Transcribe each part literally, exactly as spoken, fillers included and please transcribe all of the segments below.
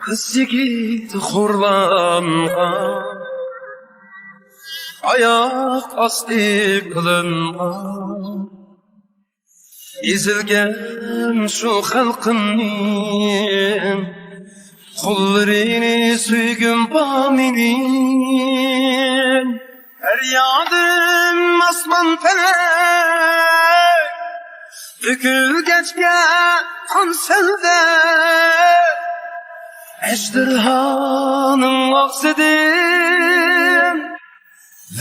قىز يىگىت خورلانغان، ئاياق ئاستى قىلىنغان، ئېزىلگەن شۇ خەلقىمنىڭ قوللىرىنى سۆيگۈم بار مېنىڭ. پەريادىم ئاسمان پەلەك، تۆكۈلگەچكە قان سەلدە، ئەجدىرھانىڭ ئاغزىدىن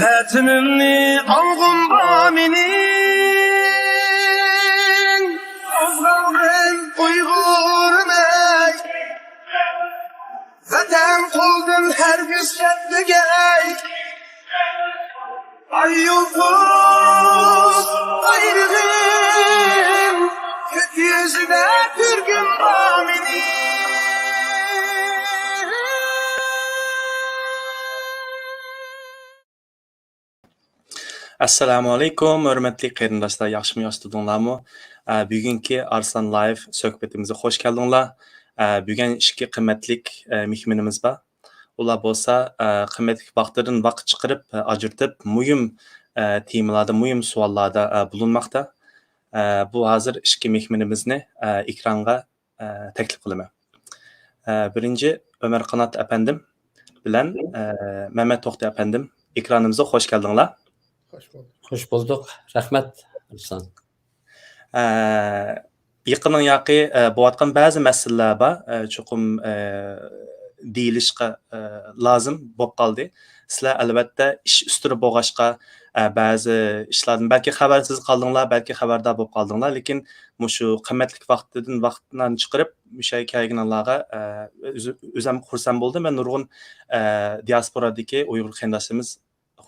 ۋەتىنىمنى ئالغۇم بار مېنىڭ. قوزغالغىن ئۇيغۇرمەن، ۋەتەن قولدىن ھەرگىز كەتمىگەي. ئاي يۇلتۇز بايرىغىم، كۆك يۈزىدە كۆرگۈم بار مېنىڭ. ئەسسالامۇ ئەلەيكۇم، ھۆرمەتلىك قېرىنداشلار، ياخشىمۇ، ياخشى تۇردۇڭلارمۇ؟ ئە، بۈگۈنكى ئارسلان لايف سۆھبىتىمىزگە خوش كەلدىڭلار. ئە، بۈگۈن ئىككى قىممەتلىك، ئە، مېھمىنىمىز بار. ئۇلار بولسا، ئە، قىممەتلىك ۋاقتىدىن ۋاقىت چىقىرىپ، ئە، ئاجرىتىپ، مۇھىم، ئە، تېمىلاردا، مۇھىم سوئاللاردا، ئە، بولۇنماقتا. ئە، بۇ ھازىر ئىككى مېھمىنىمىزنى، ئە، ئېكرانغا ئە، تەكلىپ قىلىمەن. ئە، بىرىنچى ئۆمەر قانات ئەپەندىم بىلەن، ئە، مەمەت توختى ئەپەندىم، ئېكرانىمىزغا خوش كەلدىڭلار. خوش بولدۇق. خوش بولدۇق. رەھمەت، ئارسلان. ئە، يېقىننىڭ ياقى، ئە، بولۇۋاتقان بەزى مەسىلىلەر بار. ئە، چوقۇم، ئە، دېيىلىشقا، ئە، لازىم بولۇپ قالدى. سىلەر ئەلۋەتتە ئىش ئۈستىدە بولغاچقا، ئە، بەزى ئىشلاردىن بەلكى خەۋەرسىز قالدىڭلار، بەلكى خەۋەردار بولۇپ قالدىڭلار. لېكىن مۇشۇ قىممەتلىك ۋاقتىدىن ۋاقىتلارنى چىقىرىپ، مۇشۇ يەرگە كەلگىنىڭلارغا، ئە، ئۆز-، ئۆزۈم خۇرسەن بولدۇم ۋە نۇرغۇن، ئە، دىياسپورادىكى ئۇيغۇر قېرىنداشلىرىمىز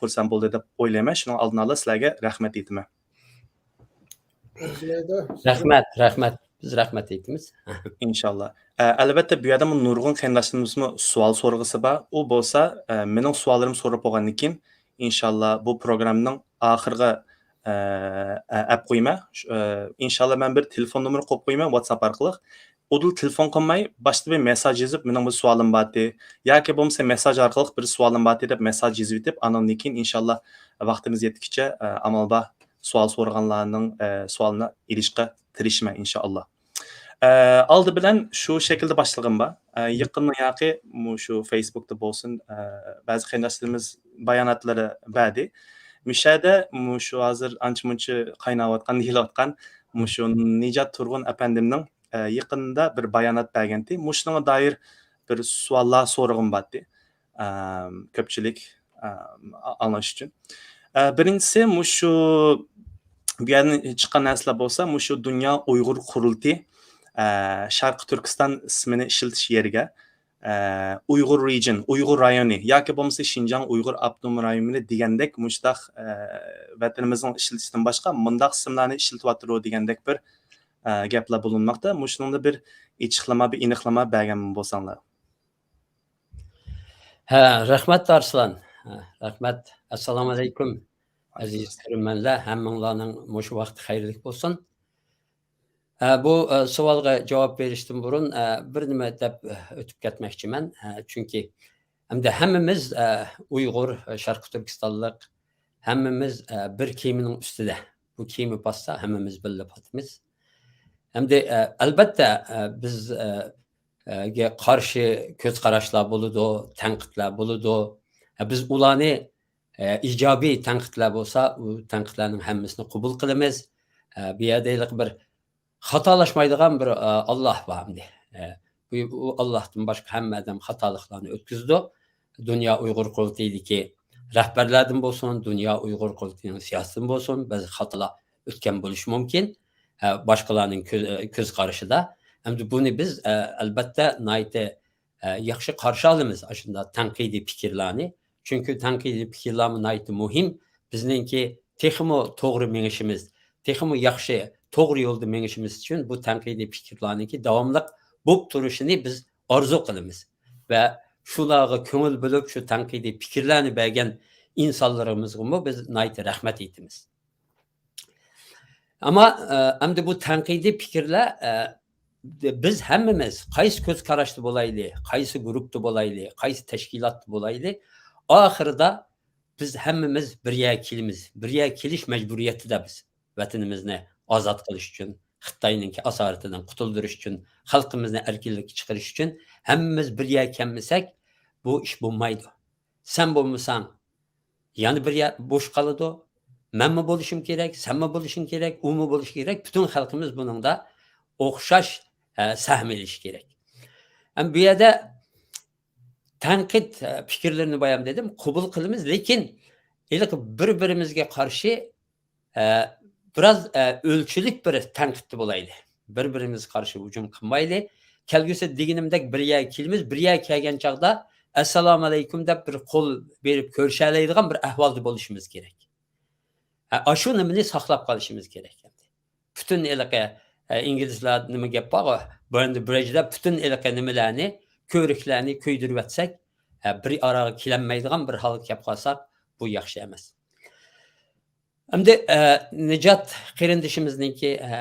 خۇرسەن بولدى دەپ ئويلايمەن. شۇنىڭ ئالدىنى ئالا سىلەرگە رەھمەت ئېيتىمەن. رەھمەت، رەھمەت. بىز رەھمەت ئېيتىمىز. ئىنشاللا. ئە، ئەلۋەتتە، بۇ يەردىمۇ نۇرغۇن قېرىنداشلىرىمىزمۇ سوئال سورىغۇسى بار. ئۇ بولسا، ئە، مېنىڭ سوئاللىرىم سوراپ بولغاندىن كېيىن، ئىنشاللا، بۇ پروگراممىنىڭ ئاخىرىغا، ئە، ئە، ئەپ قويىمەن. شۇ، ئە، ئىنشاللا، مەن بىر تېلېفون نومۇرى قويۇپ قويىمەن ۋاتساپ ئارقىلىق. ئۇدۇل تېلېفون قىلماي، باشتا بىر مېساج يېزىپ، مېنىڭ بىر سوئالىم بارتى ياكى بولمىسا مېساج ئارقىلىق بىر سوئالىم بارتى دەپ مېساج يېزىۋېتىپ، ئانىڭدىن كېيىن، ئىنشاللا، ۋاقتىمىز يەتكىچە، ئە، ئامال بار سوئال سورىغانلارنىڭ، ئە، سوئالىنى ئېلىشقا تىرىشىمەن، ئىنشاللا. ئە، ئالدى بىلەن شۇ شەكىلدە باشلىغىنىم بار. ئە، يېقىننىڭ ياقى مۇشۇ فېيسبۇكتا بولسۇن، ئە، بەزى قېرىنداشلىرىمىز باياناتلىرى بەردى. مۇشۇ يەردە مۇشۇ ھازىر ئانچە-مۇنچە قايناۋاتقان، دېيىلىۋاتقان مۇشۇ نىجات تۇرغۇن ئەپەندىمنىڭ، ئە، يېقىندا بىر بايانات بەرگەنتى. مۇشۇنىڭغا دائىر بىر سوئاللار سورىغۇم بارتى. ئەم، كۆپچىلىك، ئەم، ئا-، ئاڭلاش ئۈچۈن. ئە، بىرىنچىسى، مۇشۇ بۇ يەردىن چىققان نەرسىلەر بولسا، مۇشۇ دۇنيا ئۇيغۇر قۇرۇلتىيى، ئە، شەرقىي تۈركىستان ئىسمىنى ئىشلىتىش يېرىگە، ئە، ئۇيغۇر رېجىن، ئۇيغۇر رايونى ياكى بولمىسا شىنجاڭ ئۇيغۇر ئاپتونوم رايونى دېگەندەك مۇشۇنداق، ئە، ۋەتىنىمىزنىڭ ئىشلىتىشىدىن باشقا مۇنداق ئىسىملارنى ئىشلىتىۋاتىدۇ دېگەندەك بىر، ئە، گەپلەر بولۇنماقتا. مۇشۇنىڭدا بىر ئېچىقلىما، بىر ئېنىقلىما بەرگەن بولساڭلار. ھە، رەھمەت، ئارسلان. ھە، رەھمەت. ئەسسالامۇئەلەيكۇم، ئەزىز كۆرۈرمەنلەر. ھەممىڭلارنىڭ مۇشۇ ۋاقتى خەيرلىك بولسۇن. ھە، بۇ، ئە، سوئالغا جاۋاب بېرىشتىن بۇرۇن، ئە، بىر نېمە دەپ، ئە، ئۆتۈپ كەتمەكچىمەن. ھە، چۈنكى ئەمدى ھەممىمىز، ئە، ئۇيغۇر، ئە، شەرقىي تۈركىستانلىق، ھەممىمىز، ئە، بىر كېمىنىڭ ئۈستىدە. بۇ كېمە پاتسا، ھەممىمىز بىللە پاتىمىز. ئەمدى، ئە، ئەلبەتتە، ئە، بىز، ئە، ئە، گە قارشى كۆز قاراشلار بولىدۇ، تەنقىدلەر بولىدۇ. ئە، بىز ئۇلارنى، ئە، ئىجابىي تەنقىدلەر بولسا، ئۇ تەنقىدلەرنىڭ ھەممىسىنى قوبۇل قىلىمىز. ئە، بۇ يەردە ھېلىقى بىر خاتالاشمايدىغان بىر، ئە، ئاللاھ بار ئەمدى. ئە، بۇ، ئۇ ئاللاھتىن باشقا ھەممە ئادەم خاتالىقلارنى ئۆتكۈزىدۇ. دۇنيا ئۇيغۇر قۇرۇلتىيىدىكى رەھبەرلەردىن بولسۇن، دۇنيا ئۇيغۇر قۇرۇلتىيىنىڭ سىياسىتىدىن بولسۇن، بەزى خاتالار ئۆتكەن بولۇشى مۇمكىن، ئە، باشقىلارنىڭ كۆز، ئە، كۆز قارىشىدا. ئەمدى بۇنى بىز، ئە، ئەلبەتتە، ناھايىتى، ئە، ياخشى قارشى ئالىمىز ئاشۇنداق تەنقىدىي پىكىرلەرنى. چۈنكى تەنقىدىي پىكىرلەرمۇ ناھايىتى مۇھىم. بىزنىڭكى تېخىمۇ توغرا مېڭىشىمىز، تېخىمۇ ياخشى، توغرا يولدا مېڭىشىمىز ئۈچۈن بۇ تەنقىدىي پىكىرلەرنىڭكى داۋاملىق بولۇپ تۇرۇشىنى بىز ئارزۇ قىلىمىز. ۋە شۇلارغا كۆڭۈل بۆلۈپ، شۇ تەنقىدىي پىكىرلەرنى بەرگەن ئىنسانلىرىمىزغىمۇ بىز ناھايىتى رەھمەت ئېيتىمىز. ئەمما، ئە، ئەمدى بۇ تەنقىدىي پىكىرلەر، ئە، بىز ھەممىمىز قايسى كۆز قاراشتا بولايلى، قايسى گۇرۇپتا بولايلى، قايسى تەشكىلاتتا بولايلى، ئاخىرىدا بىز ھەممىمىز بىر يەرگە كېلىمىز. بىر يەرگە كېلىش مەجبۇرىيىتىدە بىز. ۋەتىنىمىزنى ئازاد قىلىش ئۈچۈن، خىتاينىڭكى ئاسارىتىدىن قۇتۇلدۇرۇش ئۈچۈن، خەلقىمىزنى ئەركىنلىككە چىقىرىش ئۈچۈن ھەممىمىز بىر يەرگە كەلمىسەك، بۇ ئىش بولمايدۇ. سەن بولمىساڭ، يەنە بىر يەر بوش قالىدۇ. مەنمۇ بولۇشۇم كېرەك، سەنمۇ بولۇشۇڭ كېرەك، ئۇمۇ بولۇشى كېرەك. پۈتۈن خەلقىمىز بۇنىڭدا ئوخشاش، ئە، سەھمە ئېلىشى كېرەك. ئەمما بۇ يەردە تەنقىد، ئە، پىكىرلىرىنى بايام دېدىم، قوبۇل قىلىمىز، لېكىن ھېلىقى بىر-بىرىمىزگە قارشى، ئە، بىراز، ئە، ئۆلچىلىك بىر تەنقىدتە بولايلى. بىر-بىرىمىزگە قارشى ھۇجۇم قىلمايلى. كەلگۈسى دېگىنىمدەك بىر يەرگە كېلىمىز، بىر يەرگە كەلگەن چاغدا، «ئەسسالامۇئەلەيكۇم» دەپ بىر قول بېرىپ كۆرۈشەلەيدىغان بىر ئەھۋالدا بولۇشىمىز كېرەك. ھە، ئاشۇ نېمىنى ساقلاپ قالىشىمىز كېرەك. پۈتۈن ھېلىقى، ئە، ئىنگلىزلار نېمە گەپ بار، بۇرن بىرىجدە پۈتۈن ھېلىقى نېمىلەرنى، كۆۋرۈكلەرنى كۆيدۈرۈۋەتسەك، ئە، بىر ئاراغا كېلەلمەيدىغان بىر ھالغا كەپ قالساق، بۇ ياخشى ئەمەس. ئەمدى، ئە، نىجات قېرىندىشىمىزنىڭكى، ئە،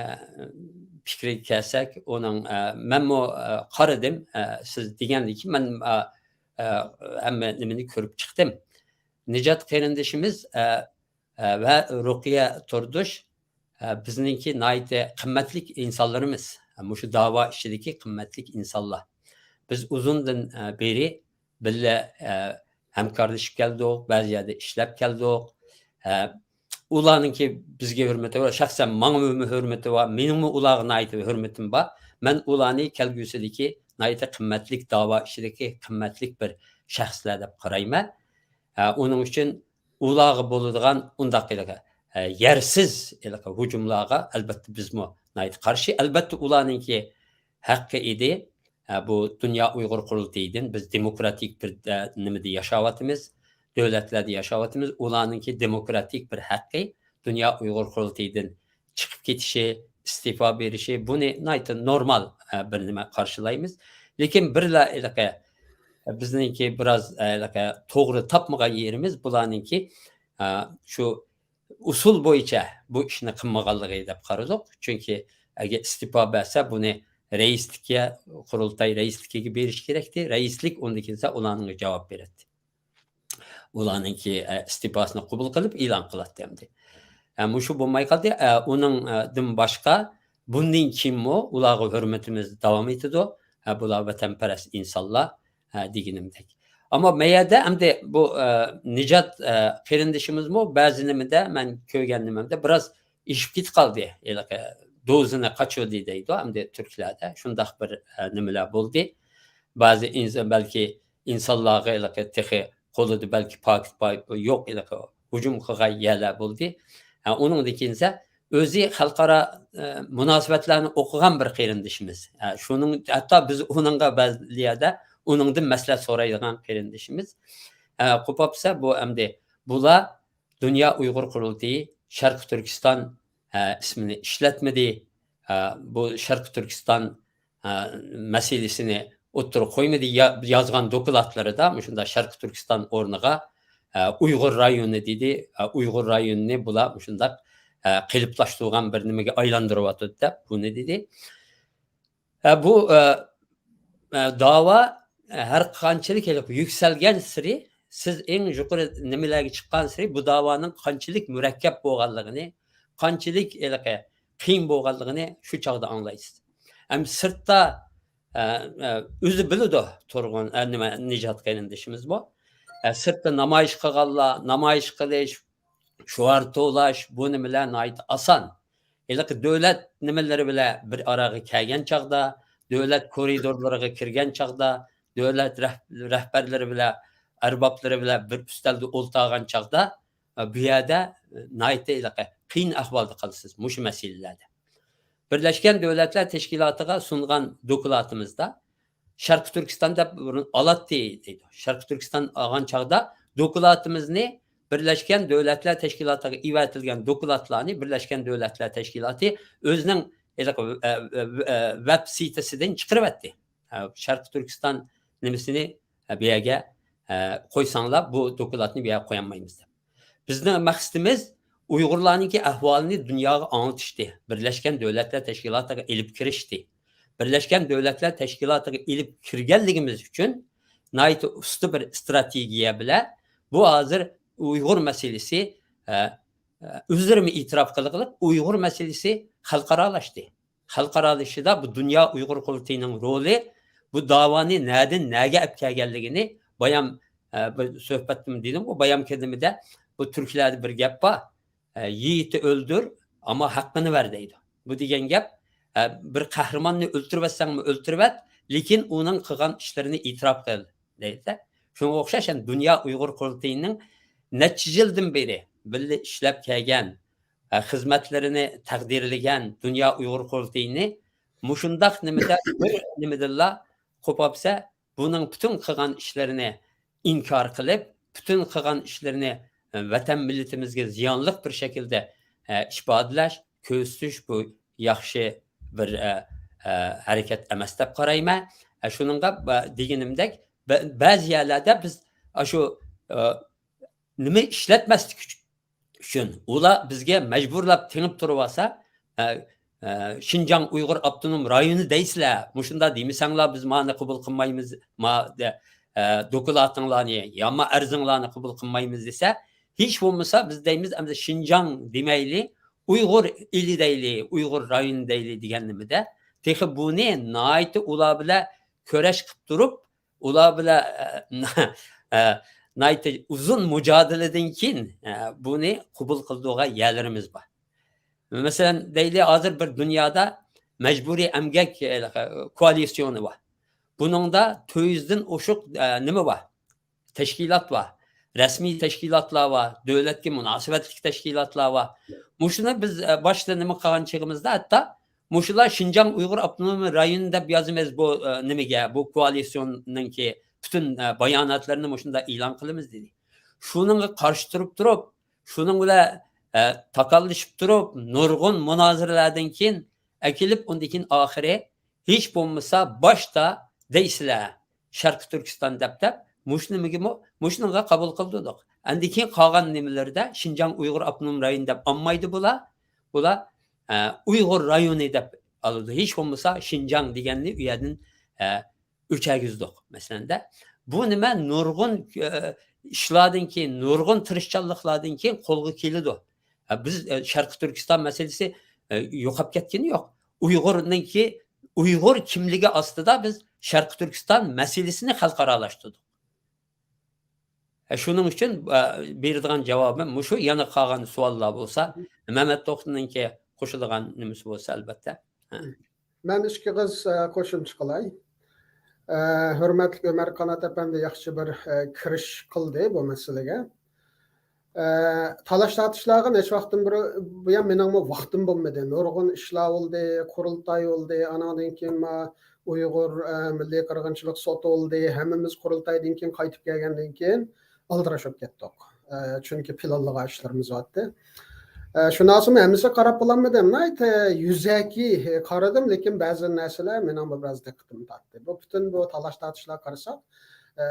پىكرىگە كەلسەك، ئۇنىڭ، ئە، مەنمۇ، ئە، قارىدىم، ئە، سىز دېگەندىكىن مەن، ئە، ئە، ھەممە نېمىنى كۆرۈپ چىقتىم. نىجات قېرىندىشىمىز، ئە، ئە، ۋە رۇقىيە تۇردۇش، ئە، بىزنىڭكى ناھايىتى قىممەتلىك ئىنسانلىرىمىز، مۇشۇ داۋا ئىچىدىكى قىممەتلىك ئىنسانلار. بىز ئۇزۇندىن، ئە، بېرى بىللە، ئە، ھەمكارلىشىپ كەلدۇق، بەزى يەردە ئىشلەپ كەلدۇق. ئە، ئۇلارنىڭكى بىزگە ھۆرمىتى بار، شەخسەن ماڭا ھۆرمىتى بار، مېنىڭمۇ ئۇلارغا ناھايىتى ھۆرمىتىم بار. مەن ئۇلارنى كەلگۈسىدىكى ناھايىتى قىممەتلىك داۋا ئىچىدىكى قىممەتلىك بىر شەخسلەر دەپ قارايمەن. ئە، ئۇنىڭ ئۈچۈن ئۇلارغا بولىدىغان ئۇنداق ھېلىقى، ئە، يەرسىز ھېلىقى ھۇجۇملارغا ئەلبەتتە بىزمۇ ناھايىتى قارشى. ئەلبەتتە ئۇلارنىڭكى ھەققى ئىدى. ئە، بۇ دۇنيا ئۇيغۇر قۇرۇلتىيىدىن بىز دېموكراتىك بىر، ئە، نېمىدە ياشاۋاتىمىز، دۆلەتلەردە ياشاۋاتىمىز. ئۇلارنىڭكى دېموكراتىك بىر ھەققى، دۇنيا ئۇيغۇر قۇرۇلتىيىدىن چىقىپ كېتىشى، ئىستېپا بېرىشى، بۇنى ناھايىتى نورمال، ئە، بىر نېمە قارشىلايمىز. لېكىن بىرلا ھېلىقى، ئە، بىزنىڭكى بىراز، ئە، ھېلىقى توغرا تاپمىغان يېرىمىز بۇلارنىڭكى، ئە، شۇ ئۇسۇل بويىچە بۇ ئىشنى قىلمىغانلىقى دەپ قارىدۇق. چۈنكى ئەگەر ئىستېپا بەرسە، بۇنى رەئىسلىككە، قۇرۇلتاي رەئىسلىكىگە بېرىش كېرەكتى. رەئىسلىك ئۇندىن كېيىن ئۇلارنىڭ جاۋاب بېرەتتى. ئۇلارنىڭكى، ئە، ئىستېپاسىنى قوبۇل قىلىپ ئېلان قىلاتتى ئەمدى. ئە، مۇشۇ بولماي قالدى. ئە، ئۇنىڭ، ئە، دىن باشقا بۇندىن كېيىنمۇ ئۇلارغا ھۆرمىتىمىز داۋام ئېتىدۇ. ئە، بۇلار ۋەتەنپەرەس ئىنسانلار، ئە، دېگىنىمدەك. ئەمما مەيەردە ئەمدى بۇ، ئە، نىجات، ئە، قېرىندىشىمىزمۇ بەزى نېمىدە مەن كۆرگەن نېمەمدە بىراز ئېشىپ كېتىپ قالدى. ھېلىقى دوزىنى قاچۇردى دەيدۇ ئەمدى تۈركلەردە. شۇنداق بىر، ئە، نېمىلەر بولدى. بەزى ئىنس-، بەلكى ئىنسانلارغا ھېلىقى تېخى قولىدا بەلكى پاكىت بار، يوق، ھېلىقى ھۇجۇم قىلغان يەرلەر بولدى. ھە، ئۇنىڭدىن كېيىن ئۆزى خەلقئارا، ئە، مۇناسىۋەتلەرنى ئوقۇغان بىر قېرىندىشىمىز. ھە، شۇنىڭ، ھەتتا بىز ئۇنىڭغا بەزى يەردە ئۇنىڭدىن مەسلىھەت سورايدىغان قېرىندىشىمىز. ھە، قوپاپسە بۇ ئەمدى بۇلار دۇنيا ئۇيغۇر قۇرۇلتىيى شەرقىي تۈركىستان، ھە، ئىسمىنى ئىشلەتمىدى. ھە، بۇ شەرقىي تۈركىستان، ھە، مەسىلىسىنى ئوتتۇرىغا قويمىدى. يا-، يازغان دوكلاتلىرىدا مۇشۇنداق شەرقىي تۈركىستان ئورنىغا، ھە، ئۇيغۇر رايونى دېدى. ھە، ئۇيغۇر رايونىنى بۇلار مۇشۇنداق، ھە، قېلىپلاشتۇرغان بىر نېمىگە ئايلاندۇرۇۋاتىدۇ دەپ بۇنى دېدى. ھە، بۇ، ئە، ئە، داۋا، ئە، ھەر قانچىلىك ھېلىقى يۈكسەلگەن سېرى، سىز ئەڭ يۇقىرى نېمىلەرگە چىققان سېرى بۇ داۋانىڭ قانچىلىك مۇرەككەپ بولغانلىقىنى، قانچىلىك ھېلىقى قىيىن بولغانلىقىنى شۇ چاغدا ئاڭلايسىز. ئەمدى سىرتتا، ئە، ئە، ئۆزى بىلىدۇ تۇرغۇن، ئە، نېمە، نىجات قېرىندىشىمىز بۇ. ئە، سىرتتا نامايىش قىلغانلار، نامايىش قىلىش، شوئار توۋلاش، بۇ نېمىلەر ناھايىتى ئاسان. ھېلىقى دۆلەت نېمىلىرى بىلەن بىر ئاراغا كەلگەن چاغدا، دۆلەت كورىدورلىرىغا كىرگەن چاغدا، دۆلەت رەھ-، رەھبەرلىرى بىلەن، ئەربابلىرى بىلەن بىر ئۈستەلدە ئولتۇرغان چاغدا، بۇ يەردە ناھايىتى ھېلىقى قىيىن ئەھۋالدا قالىسىز مۇشۇ مەسىلىلەردە. بىرلەشكەن دۆلەتلەر تەشكىلاتىغا سۇنغان دوكلاتىمىزدا، شەرقىي تۈركىستان دەپ بۇرۇن ئالاتتى دەيدۇ. شەرقىي تۈركىستان ئالغان چاغدا دوكلاتىمىزنى بىرلەشكەن دۆلەتلەر تەشكىلاتىغا ئېۋەتىلگەن دوكلاتلارنى بىرلەشكەن دۆلەتلەر تەشكىلاتى ئۆزىنىڭ ھېلىقى، ئە، ئە، ئە، ۋېب سىتىسىدىن چىقىرىۋەتتى. ئە، شەرقىي تۈركىستان نېمىسىنى، ئە، بۇ يەرگە، ئە، قويساڭلار، بۇ دوكلاتنى بۇ يەرگە قويالمايمىز دەپ. بىزنىڭ مەقسىتىمىز ئۇيغۇرلارنىڭكى ئەھۋالىنى دۇنياغا ئاڭلىتىشتى، بىرلەشكەن دۆلەتلەر تەشكىلاتىغا ئېلىپ كىرىشتى. بىرلەشكەن دۆلەتلەر تەشكىلاتىغا ئېلىپ كىرگەنلىكىمىز ئۈچۈن ناھايىتى ئۇستا بىر ئىستراتېگىيە بىلەن بۇ ھازىر ئۇيغۇر مەسىلىسى، ئە، ئە، ئۆزلىرىمۇ ئېتىراپ قىلغىلى، ئۇيغۇر مەسىلىسى خەلقئارالاشتى. خەلقئارالىشىشىدا بۇ دۇنيا ئۇيغۇر قۇرۇلتىيىنىڭ رولى، بۇ داۋانى نەدىن نەگە ئەپ كەلگەنلىكىنى بايام، ئە، بىر سۆھبەتتىمۇ دېدىمغۇ، بايام كېلىمىدە بۇ تۈركلەردە بىر گەپ بار. ئە، «يىگىتنى ئۆلتۈر، ئەمما ھەققىنى بەر» دەيدۇ. بۇ دېگەن گەپ، ئە، بىر قەھرىماننى ئۆلتۈرۈۋەتسەڭمۇ ئۆلتۈرۈۋەت، لېكىن ئۇنىڭ قىلغان ئىشلىرىنى ئېتىراپ قىل دەيدۇ. شۇنىڭغا ئوخشاش، يەنە دۇنيا ئۇيغۇر قۇرۇلتىيىنىڭ نەچچە يىلدىن بېرى بىللە ئىشلەپ كەلگەن، ئە، خىزمەتلىرىنى تەقدىرلىگەن دۇنيا ئۇيغۇر قۇرۇلتىيىنى مۇشۇنداق نېمىدە، بىر نېمىدىنلا قوپاپسە، بۇنىڭ پۈتۈن قىلغان ئىشلىرىنى ئىنكار قىلىپ، پۈتۈن قىلغان ئىشلىرىنى، ئە، ۋەتەن مىللىتىمىزگە زىيانلىق بىر شەكىلدە، ئە، ئىپادىلەش، كۆرسىتىش، بۇ ياخشى بىر، ئە، ئە، ھەرىكەت ئەمەس دەپ قارايمەن. ئە، شۇنىڭغا، بە-، دېگىنىمدەك، بە-، بەزى يەرلەردە بىز ئاشۇ، ئە، نېمە ئىشلەتمەسلىك ئۈچ-، ئۈچۈن، ئۇلار بىزگە مەجبۇرلاپ تېڭىپ تۇرۇۋالسا، ئە، ئە، «شىنجاڭ ئۇيغۇر ئاپتونوم رايونى دەيسىلەر، مۇشۇنداق دېمىسەڭلار، بىز مانى قوبۇل قىلمايمىز، ما، دە-، ئە، دوكلاتىڭلارنى ياما ئەرزىڭلارنى قوبۇل قىلمايمىز» دېسە، ھېچ بولمىسا بىز دەيمىز، «ئەمدى شىنجاڭ دېمەيلى، ئۇيغۇر ئېلى دەيلى، ئۇيغۇر رايونى دەيلى» دېگەن نېمىدە، تېخى بۇنى ناھايىتى ئۇلار بىلەن كۈرەش قىلىپ تۇرۇپ، ئۇلار بىلەن، ئە، ئە، ناھايىتى ئۇزۇن مۇجادىلىدىن كېيىن، ئە، بۇنى قوبۇل قىلىدىغان يەرلىرىمىز بار. مەسىلەن، دەيلى، ھازىر بىر دۇنيادا مەجبۇرىي ئەمگەك، ئە، كوئالىتسىيونى بار. بۇنىڭدا تۆت يۈزدىن ئوشۇق، ئە، نېمە بار؟ تەشكىلات بار. رەسمىي تەشكىلاتلار بار. دۆلەتكە مۇناسىۋەتلىك تەشكىلاتلار بار. مۇشۇنى بىز، ئە، باشتا نېمە قىلغان چېغىمىزدا، ھەتتا مۇشۇلار شىنجاڭ ئۇيغۇر ئاپتونوم رايونى دەپ يازىمىز بۇ، ئە، نېمىگە، بۇ كوئالىتسىيوننىڭكى پۈتۈن، ئە، باياناتلىرىنى مۇشۇنداق ئېلان قىلىمىز دېدى. شۇنىڭغا قارشى تۇرۇپ تۇرۇپ، شۇنىڭ بىلەن، ئە، تاكاللىشىپ تۇرۇپ، نۇرغۇن مۇنازىرىلەردىن كېيىن ئەكېلىپ، ئۇندىن كېيىن ئاخىرى ھېچ بولمىسا باشتا دەيسىلەر، شەرقىي تۈركىستان دەپ دەپ، مۇشۇ نېمىگىمۇ، مۇشۇنىڭغا قوبۇل قىلدۇق. ئاندىن كېيىن قالغان نېمىلىرىدە شىنجاڭ ئۇيغۇر ئاپتونوم رايونى دەپ ئالمايدۇ بۇلار. بۇلار، ئە، ئۇيغۇر رايونى دەپ ئالىدۇ. ھېچ بولمىسا شىنجاڭ دېگەننى ئۇ يەردىن، ئە، ئۆچەرگۈزدۇق، مەسىلەندە. بۇ نېمە نۇرغۇن، ئە، ئىشلاردىن كېيىن، نۇرغۇن تىرىشچانلىقلاردىن كېيىن قولغا كېلىدۇ. ئە، بىز، ئە، شەرقىي تۈركىستان مەسىلىسى، ئە، يوقاپ كەتكىنى يوق. ئۇيغۇرنىڭكى، ئۇيغۇر كىملىكى ئاستىدا بىز شەرقىي تۈركىستان مەسىلىسىنى خەلقئارالاشتۇردۇق. ئە، شۇنىڭ ئۈچۈن، ئە، بېرىدىغان جاۋابىم مۇشۇ. يەنە قالغان سوئاللار بولسا، مەمەت توختىنىڭكى قوشىدىغان نېمىسى بولسا، ئەلۋەتتە. ھە. مەن ئىككى ئېغىز، ئە، قوشۇمچە قىلاي. ئە، ھۆرمەتلىك ئۆمەر قانات ئەپەندى ياخشى بىر، ئە، كىرىش قىلدى بۇ مەسىلىگە. ئە، تالاش تارتىشلارغا نەچچە ۋاقىتتىن بۇرۇ-، بۇيان مېنىڭمۇ ۋاقتىم بولمىدى. نۇرغۇن ئىشلار بولدى، قۇرۇلتاي بولدى، ئانىڭدىن كېيىن ما ئۇيغۇر، ئە، مىللىي قىرغىنچىلىق سوتى بولدى. ھەممىمىز قۇرۇلتايدىن كېيىن قايتىپ كەلگەندىن كېيىن ئالدىراش بولۇپ كەتتۇق. ئە، چۈنكى پىلانلىغان ئىشلىرىمىز بارتى. ئە، شۇنداقسىمۇ ھەممىسىگە قاراپ بولالمىدىم. ناھايىتى يۈزەكى قارىدىم، لېكىن بەزى نەرسىلەر مېنىڭمۇ بىراز دىققىتىمنى تارتتى. بۇ پۈتۈن بۇ تالاش تارتىشلارغا قارىساق، ئە،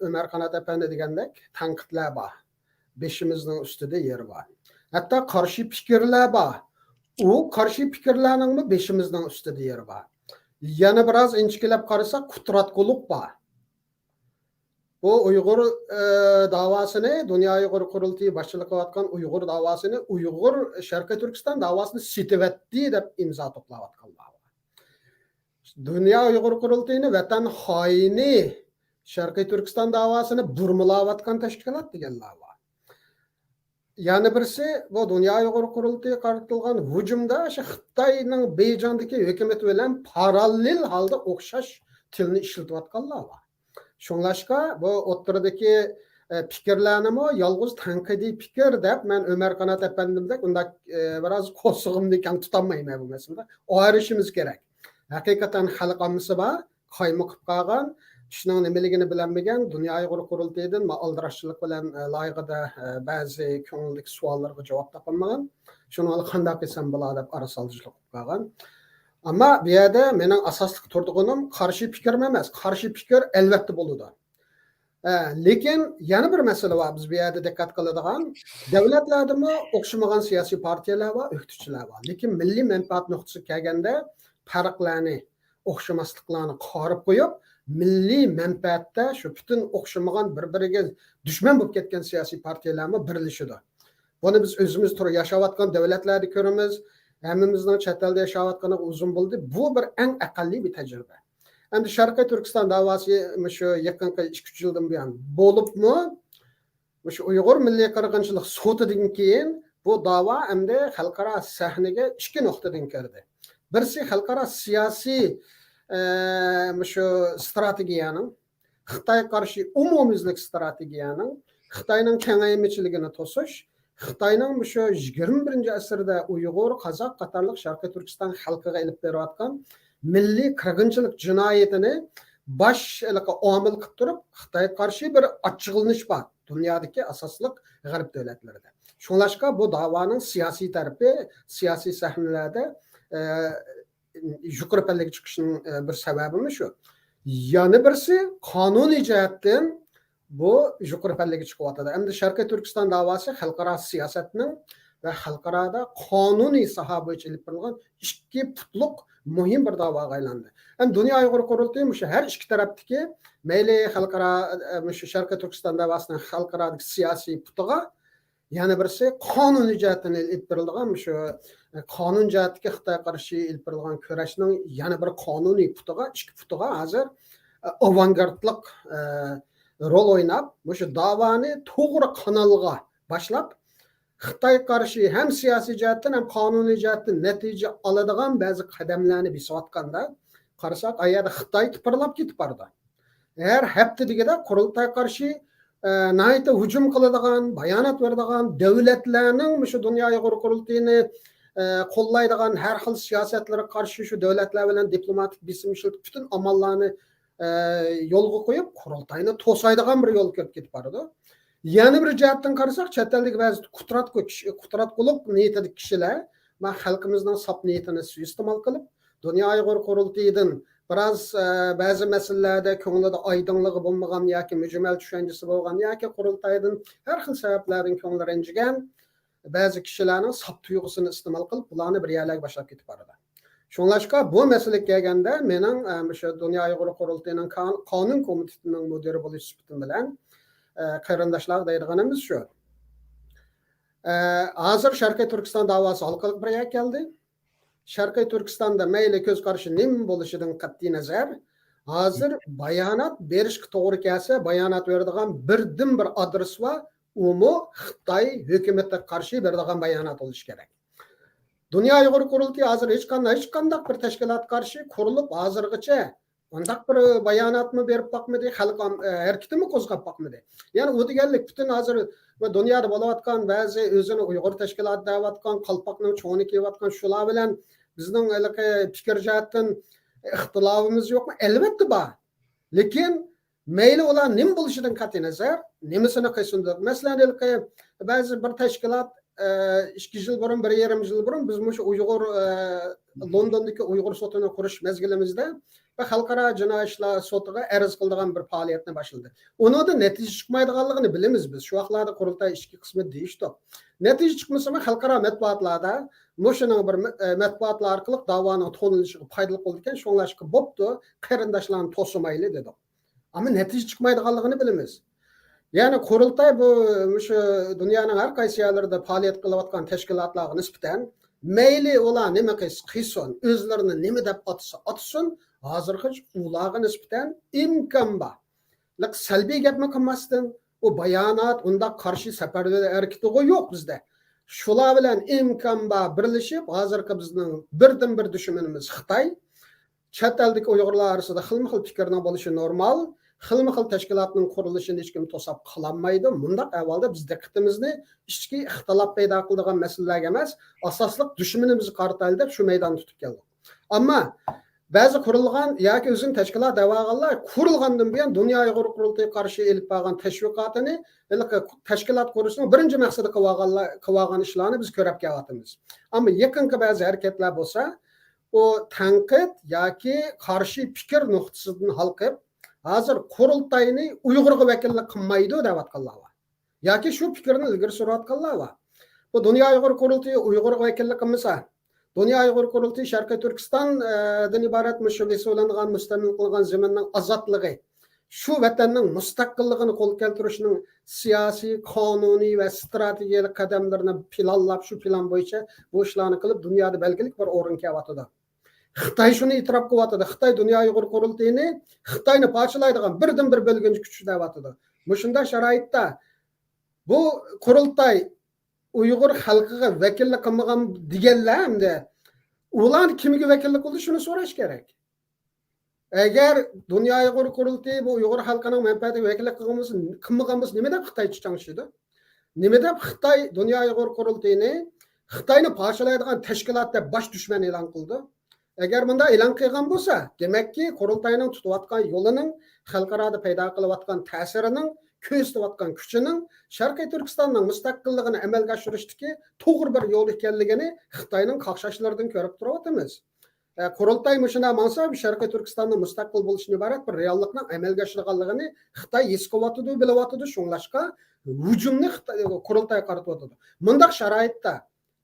ئۆمەر قانات ئەپەندى دېگەندەك تەنقىدلەر بار. بېشىمىزنىڭ ئۈستىدە يېرى بار. ھەتتا قارشى پىكىرلەر بار. ئۇ قارشى پىكىرلەرنىڭمۇ بېشىمىزنىڭ ئۈستىدە يېرى بار. يەنە بىراز ئىنچىكىلەپ قارىساق، قۇتراتقۇلۇق بار. بۇ ئۇيغۇر، ئە، داۋاسىنى، دۇنيا ئۇيغۇر قۇرۇلتىيى باشچىلىق قىلىۋاتقان ئۇيغۇر داۋاسىنى، ئۇيغۇر شەرقىي تۈركىستان داۋاسىنى سېتىۋەتتى دەپ ئىمزا توپلاۋاتقانلار بار. دۇنيا ئۇيغۇر قۇرۇلتىيىنى ۋەتەن خائىنى، شەرقىي تۈركىستان داۋاسىنى بۇرمىلاۋاتقان تەشكىلات دېگەنلەر بار. يەنە بىرسى، بۇ دۇنيا ئۇيغۇر قۇرۇلتىيىغا قارىتىلغان ھۇجۇمدا شۇ خىتاينىڭ بېيجىڭدىكى ھۆكۈمىتى بىلەن پاراللېل ھالدا ئوخشاش تىلنى ئىشلىتىۋاتقانلار بار. شۇڭلاشقا، بۇ ئوتتۇرىدىكى، ئە، پىكىرلەرنىمۇ يالغۇز تەنقىدىي پىكىر دەپ، مەن ئۆمەر قانات ئەپەندىمدەك ئۇنداق، ئە، بىراز قورسىقىمنى كەڭ تۇتالمايمەن بۇ مەسىلىدە. ئايرىشىمىز كېرەك. ھەقىقەتەن خەلق ئاممىسى بار، قايمۇقۇپ قالغان، ئىشنىڭ نېمىلىكىنى بىلەلمىگەن، دۇنيا ئۇيغۇر قۇرۇلتىيىدىن ما-، ئالدىراشچىلىق بىلەن، ئە، لايىقىدا، ئە، بەزى كۆڭۈلدىكى سوئاللارغا جاۋاب تاپالمىغان. شۇنىڭ بىلەن قانداق قىلسام بولا دەپ ئارىسالدىچىلىق بولۇپ قالغان. ئەمما بۇ يەردە مېنىڭ ئاساسلىق تۇرىدىغىنىم قارشى پىكىر ئەمەس، قارشى پىكىر ئەلۋەتتە بولىدۇ. ئە، لېكىن يەنە بىر مەسىلە بار، بىز بۇ يەردە دىققەت قىلىدىغان. دۆلەتلەردىمۇ ئوخشىمىغان سىياسىي پارتىيەلەر بار، ئۆكتىچىلەر بار. لېكىن مىللىي مەنپەئەت نۇقتىسىغا كەلگەندە پەرقلەرنى، ئوخشىماسلىقلارنى قارىپ قويۇپ، مىللىي مەنپەئەتتە شۇ پۈتۈن ئوخشىمىغان، بىر-بىرىگە دۈشمەن بولۇپ كەتكەن سىياسىي پارتىيەلەرمۇ بىرلىشىدۇ. بۇنى بىز ئۆزىمىز تۇرۇپ ياشاۋاتقان دۆلەتلەردە كۆرىمىز. ھەممىمىزنىڭ چەت ئەلدە ياشاۋاتقىنىغا ئۇزۇن بولدى. بۇ بىر ئەڭ ئەقەللىي بىر تەجرىبە. ئەمدى شەرقىي تۈركىستان داۋاسى مۇشۇ يېقىنقى ئىككى-ئۈچ يىلدىن بۇيان بولۇپمۇ، مۇشۇ ئۇيغۇر مىللىي قىرغىنچىلىق سوتىدىن كېيىن بۇ داۋا ئەمدى خەلقئارا سەھنىگە ئىككى نۇقتىدىن كىردى. بىرسى خەلقئارا سىياسىي، ئە، مۇشۇ ستراتېگىيەنىڭ، خىتايغا قارشى ئومۇميۈزلۈك ستراتېگىيەنىڭ، خىتاينىڭ كېڭەيمىچىلىكىنى توسۇش، خىتاينىڭ مۇشۇ يىگىرمە بىرىنچى ئەسىردە ئۇيغۇر، قازاق قاتارلىق شەرقىي تۈركىستان خەلقىگە ئېلىپ بېرىۋاتقان مىللىي قىرغىنچىلىق جىنايىتىنى باش ھېلىقى ئامىل قىلىپ تۇرۇپ، خىتايغا قارشى بىر ئاچچىقلىنىش بار دۇنيادىكى ئاساسلىق غەرب دۆلەتلىرىدە. شۇڭلاشقا بۇ داۋانىڭ سىياسىي تەرىپى، سىياسىي سەھنىلەردە، ئە، يۇقىرى پەللىگە چىقىشىنىڭ، ئە، بىر سەۋەبىمۇ شۇ. يەنە بىرسى، قانۇنىي جەھەتتىن بۇ يۇقىرى پەللىگە چىقىۋاتىدۇ. ئەمدى شەرقىي تۈركىستان داۋاسى خەلقئارا سىياسەتنىڭ ۋە خەلقئارادا قانۇنىي ساھە بويىچە ئېلىپ بېرىلغان ئىككى پۇتلۇق مۇھىم بىر داۋاغا ئايلاندى. ئەمدى دۇنيا ئۇيغۇر قۇرۇلتىيى مۇشۇ ھەر ئىككى تەرەپتىكى، مەيلى خەلقئارا، ئە، مۇشۇ شەرقىي تۈركىستان داۋاسىنىڭ خەلقئارادىكى سىياسىي پۇتىغا، يەنە بىرسى قانۇنىي جەھەتتىن ئېلىپ بېرىلىدىغان مۇشۇ، ئە، قانۇن جەھەتتىكى خىتايغا قارشى ئېلىپ بېرىلغان كۈرەشنىڭ يەنە بىر قانۇنىي پۇتىغا، ئىككى پۇتىغا ھازىر، ئە، ئاۋانگارتلىق، ئە، رول ئويناپ، مۇشۇ داۋانى توغرا قانالغا باشلاپ، خىتايغا قارشى ھەم سىياسىي جەھەتتىن، ھەم قانۇنىي جەھەتتىن نەتىجە ئالىدىغان بەزى قەدەملەرنى بېسىۋاتقاندا، قارىساق، ئا يەردە خىتاي تىپىرلاپ كېتىپ بارىدۇ. ھەر ھەپتە دېگۈدەك قۇرۇلتايغا قارشى، ئە، ناھايىتى ھۇجۇم قىلىدىغان، بايانات بېرىدىغان دۆلەتلەرنىڭ مۇشۇ دۇنيا ئۇيغۇر قۇرۇلتىيىنى، ئە، قوللايدىغان ھەر خىل سىياسەتلىرىگە قارشى شۇ دۆلەتلەر بىلەن دىپلوماتىك بېسىم ئىشلىتىپ، پۈتۈن ئاماللارنى، ئە، يولغا قويۇپ، قۇرۇلتاينى توسايدىغان بىر يول كۆرۈپ كېتىپ بارىدۇ. يەنە بىر جەھەتتىن قارىساق، چەت ئەلدىكى بەزى قۇتراتقۇ كىشى، قۇتراتقۇلۇق نىيىتىدىكى كىشىلەر، مانا، خەلقىمىزنىڭ ساپ نىيىتىنى سۇيىئىستېمال قىلىپ، دۇنيا ئۇيغۇر قۇرۇلتىيىدىن بىراز، ئە، بەزى مەسىلىلەردە كۆڭلىدە ئايدىڭلىقى بولمىغان ياكى مۈجمەل چۈشەنچىسى بولغان ياكى قۇرۇلتايدىن ھەر خىل سەۋەبلەردىن كۆڭلى رەنجىگەن بەزى كىشىلەرنىڭ ساپ تۇيغۇسىنى ئىستېمال قىلىپ، بۇلارنى بىر يەرلەرگە باشلاپ كېتىپ بارىدۇ. شۇڭلاشقا بۇ مەسىلىگە كەلگەندە، مېنىڭ، ئە، مۇشۇ دۇنيا ئۇيغۇر قۇرۇلتىيىنىڭ قان-، قانۇن كومىتېتىنىڭ مۇدىرى بولۇش سۈپىتىم بىلەن، ئە، قېرىنداشلارغا دەيدىغىنىمىز شۇ. ئە، ھازىر شەرقىي تۈركىستان داۋاسى ھالقىلىق بىر يەرگە كەلدى. شەرقىي تۈركىستاندا مەيلى كۆز قارىشى نېمە بولۇشىدىن قەتئىي نەزەر، ھازىر بايانات بېرىشكە توغرا كەلسە، بايانات بېرىدىغان بىردىنبىر ئادرېس بار، ئۇمۇ خىتاي ھۆكۈمىتىگە قارشى بېرىدىغان بايانات بولۇشى كېرەك. دۇنيا ئۇيغۇر قۇرۇلتىيى ھازىر ھېچقانداق، ھېچقانداق بىر تەشكىلاتقا قارشى قۇرۇلۇپ، ھازىرغىچە ئۇنداق بىر باياناتمۇ بېرىپ باقمىدى، خەلق ئام-، ئە، ھەرىكىتىمۇ قوزغاپ باقمىدى. يەنى ئۇ دېگەنلىك پۈتۈن ھازىر دۇنيادا بولۇۋاتقان بەزى ئۆزىنى ئۇيغۇر تەشكىلاتى دەۋاتقان، قالپاقنىڭ چوڭىنى كىيىۋاتقان شۇلار بىلەن بىزنىڭ ھېلىقى پىكىر جەھەتتىن ئىختىلاپىمىز يوقمۇ؟ ئەلۋەتتە بار. لېكىن مەيلى ئۇلار نېمە بولۇشىدىن قەتئىي نەزەر، نېمىسىنى قىلسۇن دەپ. مەسىلەن، ھېلىقى بەزى بىر تەشكىلات، ئە، ئىككى يىل بۇرۇن، بىر يېرىم يىل بۇرۇن بىز مۇشۇ ئۇيغۇر، ئە، لوندوندىكى ئۇيغۇر سوتىنى قۇرۇش مەزگىلىمىزدە بىر خەلقئارا جىنايى ئىشلار سوتىغا ئەرز قىلىدىغان بىر پائالىيەتنى باشلىدى. ئۇنىڭدىن نەتىجە چىقمايدىغانلىقىنى بىلىمىز بىز. شۇ ۋاقىتلاردا قۇرۇلتاي ئىچكى قىسمى دېيىشتۇق. نەتىجە چىقمىسىمۇ خەلقئارا مەتبۇئاتلاردا مۇشۇنىڭ بىر مە-، ئە، مەتبۇئاتلار ئارقىلىق داۋانىڭ تونۇلۇشىغا پايدىلىق بولىدىكەن، شۇڭلاشقا بوپتۇ، قېرىنداشلارنى توسۇمايلى دېدۇق. ئەمما نەتىجە چىقمايدىغانلىقىنى بىلىمىز. يەنى قۇرۇلتاي بۇ، مۇشۇ دۇنيانىڭ ھەر قايسى يەرلىرىدە پائالىيەت قىلىۋاتقان تەشكىلاتلارغا نىسبەتەن، مەيلى ئۇلار نېمە قىلسا قىلسۇن، ئۆزلىرىنى نېمە دەپ ئاتىسا ئاتىسۇن، ھازىرغىچە ئۇلارغا نىسبەتەن ئىمكان بار. لىق سەلبىي گەپمۇ قىلماستىن، ئۇ بايانات، ئۇنداق قارشى سەپەرۋەر ھەرىكىتىغۇ يوق بىزدە. شۇلار بىلەن ئىمكان بار بىرلىشىپ، ھازىرقى بىزنىڭ بىردىنبىر دۈشمىنىمىز خىتاي. چەت ئەلدىكى ئۇيغۇرلار ئارىسىدا خىلمۇ خىل پىكىرنىڭ بولۇشى نورمال. خىلمۇ خىل تەشكىلاتنىڭ قۇرۇلۇشىنى ھېچكىم توساپ قالالمايدۇ. مۇنداق ئەھۋالدا بىز دىققىتىمىزنى ئىچكى ئىختىلاپ پەيدا قىلىدىغان مەسىلىلەرگە ئەمەس، ئاساسلىق دۈشمىنىمىزگە قارىتايلى دەپ شۇ مەيداننى تۇتۇپ كەلدۇق. ئەمما بەزى قۇرۇلغان ياكى ئۆزىنى تەشكىلات دەۋالغانلار قۇرۇلغاندىن بۇيان دۇنيا ئۇيغۇر قۇرۇلتىيىغا قارشى ئېلىپ بارغان تەشۋىقاتىنى، ھېلىقى تەشكىلات قۇرۇشنىڭ بىرىنچى مەقسىتى قىلىۋالغانلار، قىلىۋالغان ئىشلارنى بىز كۆرۈپ كېلىۋاتىمىز. ئەمما يېقىنقى بەزى ھەرىكەتلەر بولسا، ئۇ تەنقىد ياكى قارشى پىكىر نۇقتىسىدىن ھالقىپ، ھازىر قۇرۇلتاينى ئۇيغۇرغا ۋەكىللىك قىلمايدۇ دەۋاتقانلار بار. ياكى شۇ پىكىرنى ئىلگىرى سۈرۈۋاتقانلار بار. بۇ دۇنيا ئۇيغۇر قۇرۇلتىيى ئۇيغۇرغا ۋەكىللىك قىلمىسا، دۇنيا ئۇيغۇر قۇرۇلتىيى شەرقىي تۈركىستان، ئە، دىن ئىبارەت مۇشۇ بېسىۋېلىنغان، مۇستەملىكە قىلىنغان زېمىننىڭ ئازادلىقى، شۇ ۋەتەننىڭ مۇستەقىللىقىنى قولغا كەلتۈرۈشنىڭ سىياسىي، قانۇنىي ۋە ستراتېگىيەلىك قەدەملىرىنى پىلانلاپ، شۇ پىلان بويىچە بۇ ئىشلارنى قىلىپ، دۇنيادا بەلگىلىك بىر ئورۇنغا كېلىۋاتىدۇ. خىتاي شۇنى ئېتىراپ قىلىۋاتىدۇ. خىتاي دۇنيا ئۇيغۇر قۇرۇلتىيىنى خىتاينى پارچىلايدىغان بىردىنبىر بۆلگۈنچى كۈچ دەۋاتىدۇ. مۇشۇنداق شارائىتتا بۇ قۇرۇلتاي ئۇيغۇر خەلقىگە ۋەكىللىك قىلمىغان دېگەنلەر ئەمدى ئۇلار كىمگە ۋەكىللىك قىلدى، شۇنى سوراش كېرەك. ئەگەر دۇنيا ئۇيغۇر قۇرۇلتىيى بۇ ئۇيغۇر خەلقىنىڭ مەنپەئەتىگە ۋەكىللىك قىلغان بولسا، قىلمىغان بولسا، نېمە دەپ خىتاي چاڭشىدى؟ نېمە دەپ خىتاي دۇنيا ئۇيغۇر قۇرۇلتىيىنى خىتاينى پارچىلايدىغان تەشكىلات دەپ باش دۈشمەن ئېلان قىلدى؟ ئەگەر مۇنداق ئېلان قىلغان بولسا، دېمەككى، قۇرۇلتاينىڭ تۇتۇۋاتقان يولىنىڭ، خەلقئارادا پەيدا قىلىۋاتقان تەسىرىنىڭ، كۆرسىتىۋاتقان كۈچىنىڭ شەرقىي تۈركىستاننىڭ مۇستەقىللىقىنى ئەمەلگە ئاشۇرۇشتىكى توغرا بىر يول ئىكەنلىكىنى خىتاينىڭ قاقشاشلىرىدىن كۆرۈپ تۇرۇۋاتىمىز. ئە، قۇرۇلتاي مۇشۇنداق ماڭسا، شەرقىي تۈركىستاننىڭ مۇستەقىل بولۇشىدىن ئىبارەت بىر رېئاللىقنىڭ ئەمەلگە ئاشىدىغانلىقىنى خىتاي ھېس قىلىۋاتىدۇ، بىلىۋاتىدۇ. شۇڭلاشقا ھۇجۇمنى خىتاي، قۇرۇلتايغا قارىتىۋاتىدۇ. مۇنداق شارائىتتا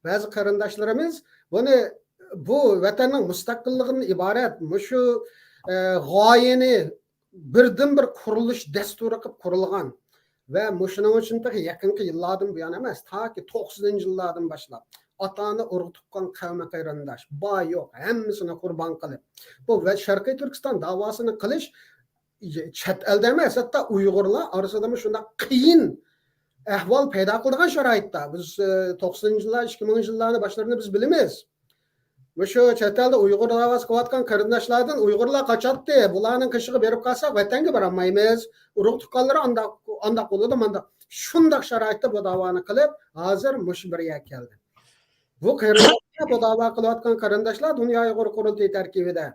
بەزى قېرىنداشلىرىمىز بۇنى، بۇ ۋەتەننىڭ مۇستەقىللىقىدىن ئىبارەت مۇشۇ، ئە، غايىنى بىردىنبىر قۇرۇلۇش دەستۇرى قىلىپ قۇرۇلغان ۋە مۇشۇنىڭ ئۈچۈن تېخى يېقىنقى يىللاردىن بۇيان ئەمەس، تاكى توقسىنىنچى يىللاردىن باشلاپ ئاتا-ئانا، ئۇرۇق-تۇغقان، قەۋمى-قېرىنداش، بار-يوق ھەممىسىنى قۇربان قىلىپ، بۇ ۋە شەرقىي تۈركىستان داۋاسىنى قىلىش چەت ئەلدە ئەمەس، ھەتتا ئۇيغۇرلار ئارىسىدىمۇ شۇنداق قىيىن ئەھۋال پەيدا قىلىدىغان شارائىتتا. بىز، ئە، توقسىنىنچى يىللار، ئىككى مىڭىنچى يىللارنى باشلىرىنى بىز بىلىمىز. مۇشۇ چەت ئەلدە ئۇيغۇر داۋاسى قىلىۋاتقان قېرىنداشلاردىن ئۇيغۇرلار قاچاتتى، بۇلارنىڭ قېشىغا بېرىپ قالساق، ۋەتەنگە بارالمايمىز، ئۇرۇق-تۇغقانلىرى ئانداق، ئانداق بولىدۇ، مانداق. شۇنداق شارائىتتا بۇ داۋانى قىلىپ، ھازىر مۇشۇ بىر يەرگە كەلدى. بۇ قېرىنداشلار بۇ داۋا قىلىۋاتقان قېرىنداشلار دۇنيا ئۇيغۇر قۇرۇلتىيى تەركىبىدە.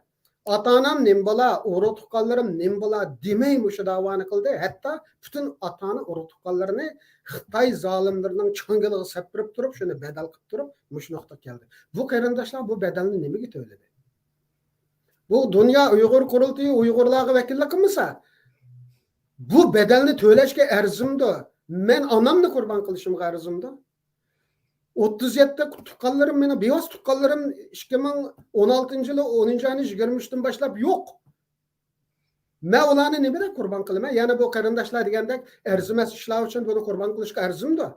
ئاتا-ئانام نېمە بولا، ئۇرۇق-تۇغقانلىرىم نېمە بولا دېمەي مۇشۇ داۋانى قىلدى. ھەتتا پۈتۈن ئاتا-ئانا، ئۇرۇق-تۇغقانلىرىنى خىتاي زالىملىرىنىڭ چاڭگىلىغا سەپتۈرۈپ تۇرۇپ، شۇنى بەدەل قىلىپ تۇرۇپ، مۇشۇ نۇقتىغا كەلدى. بۇ قېرىنداشلار بۇ بەدەلنى نېمىگە تۆلىدى؟ بۇ دۇنيا ئۇيغۇر قۇرۇلتىيى ئۇيغۇرلارغا ۋەكىللىك قىلمىسا، بۇ بەدەلنى تۆلەشكە ئەرزىمدۇ؟ مەن ئانامنى قۇربان قىلىشىمغا ئەرزىمدۇ؟ ئوتتۇز يەتتە تۇغقانلىرىم، مېنىڭ بىۋاسىتە تۇغقانلىرىم ئىككى مىڭ ئون ئالتىنچى يىلى ئونىنچى ئاينىڭ يىگىرمە ئۈچىدىن باشلاپ يوق. مەن ئۇلارنى نېمە دەپ قۇربان قىلىمەن؟ يەنە بۇ قېرىنداشلار دېگەندەك ئەرزىمەس ئىشلار ئۈچۈن بۇنى قۇربان قىلىشقا ئەرزىمدۇ؟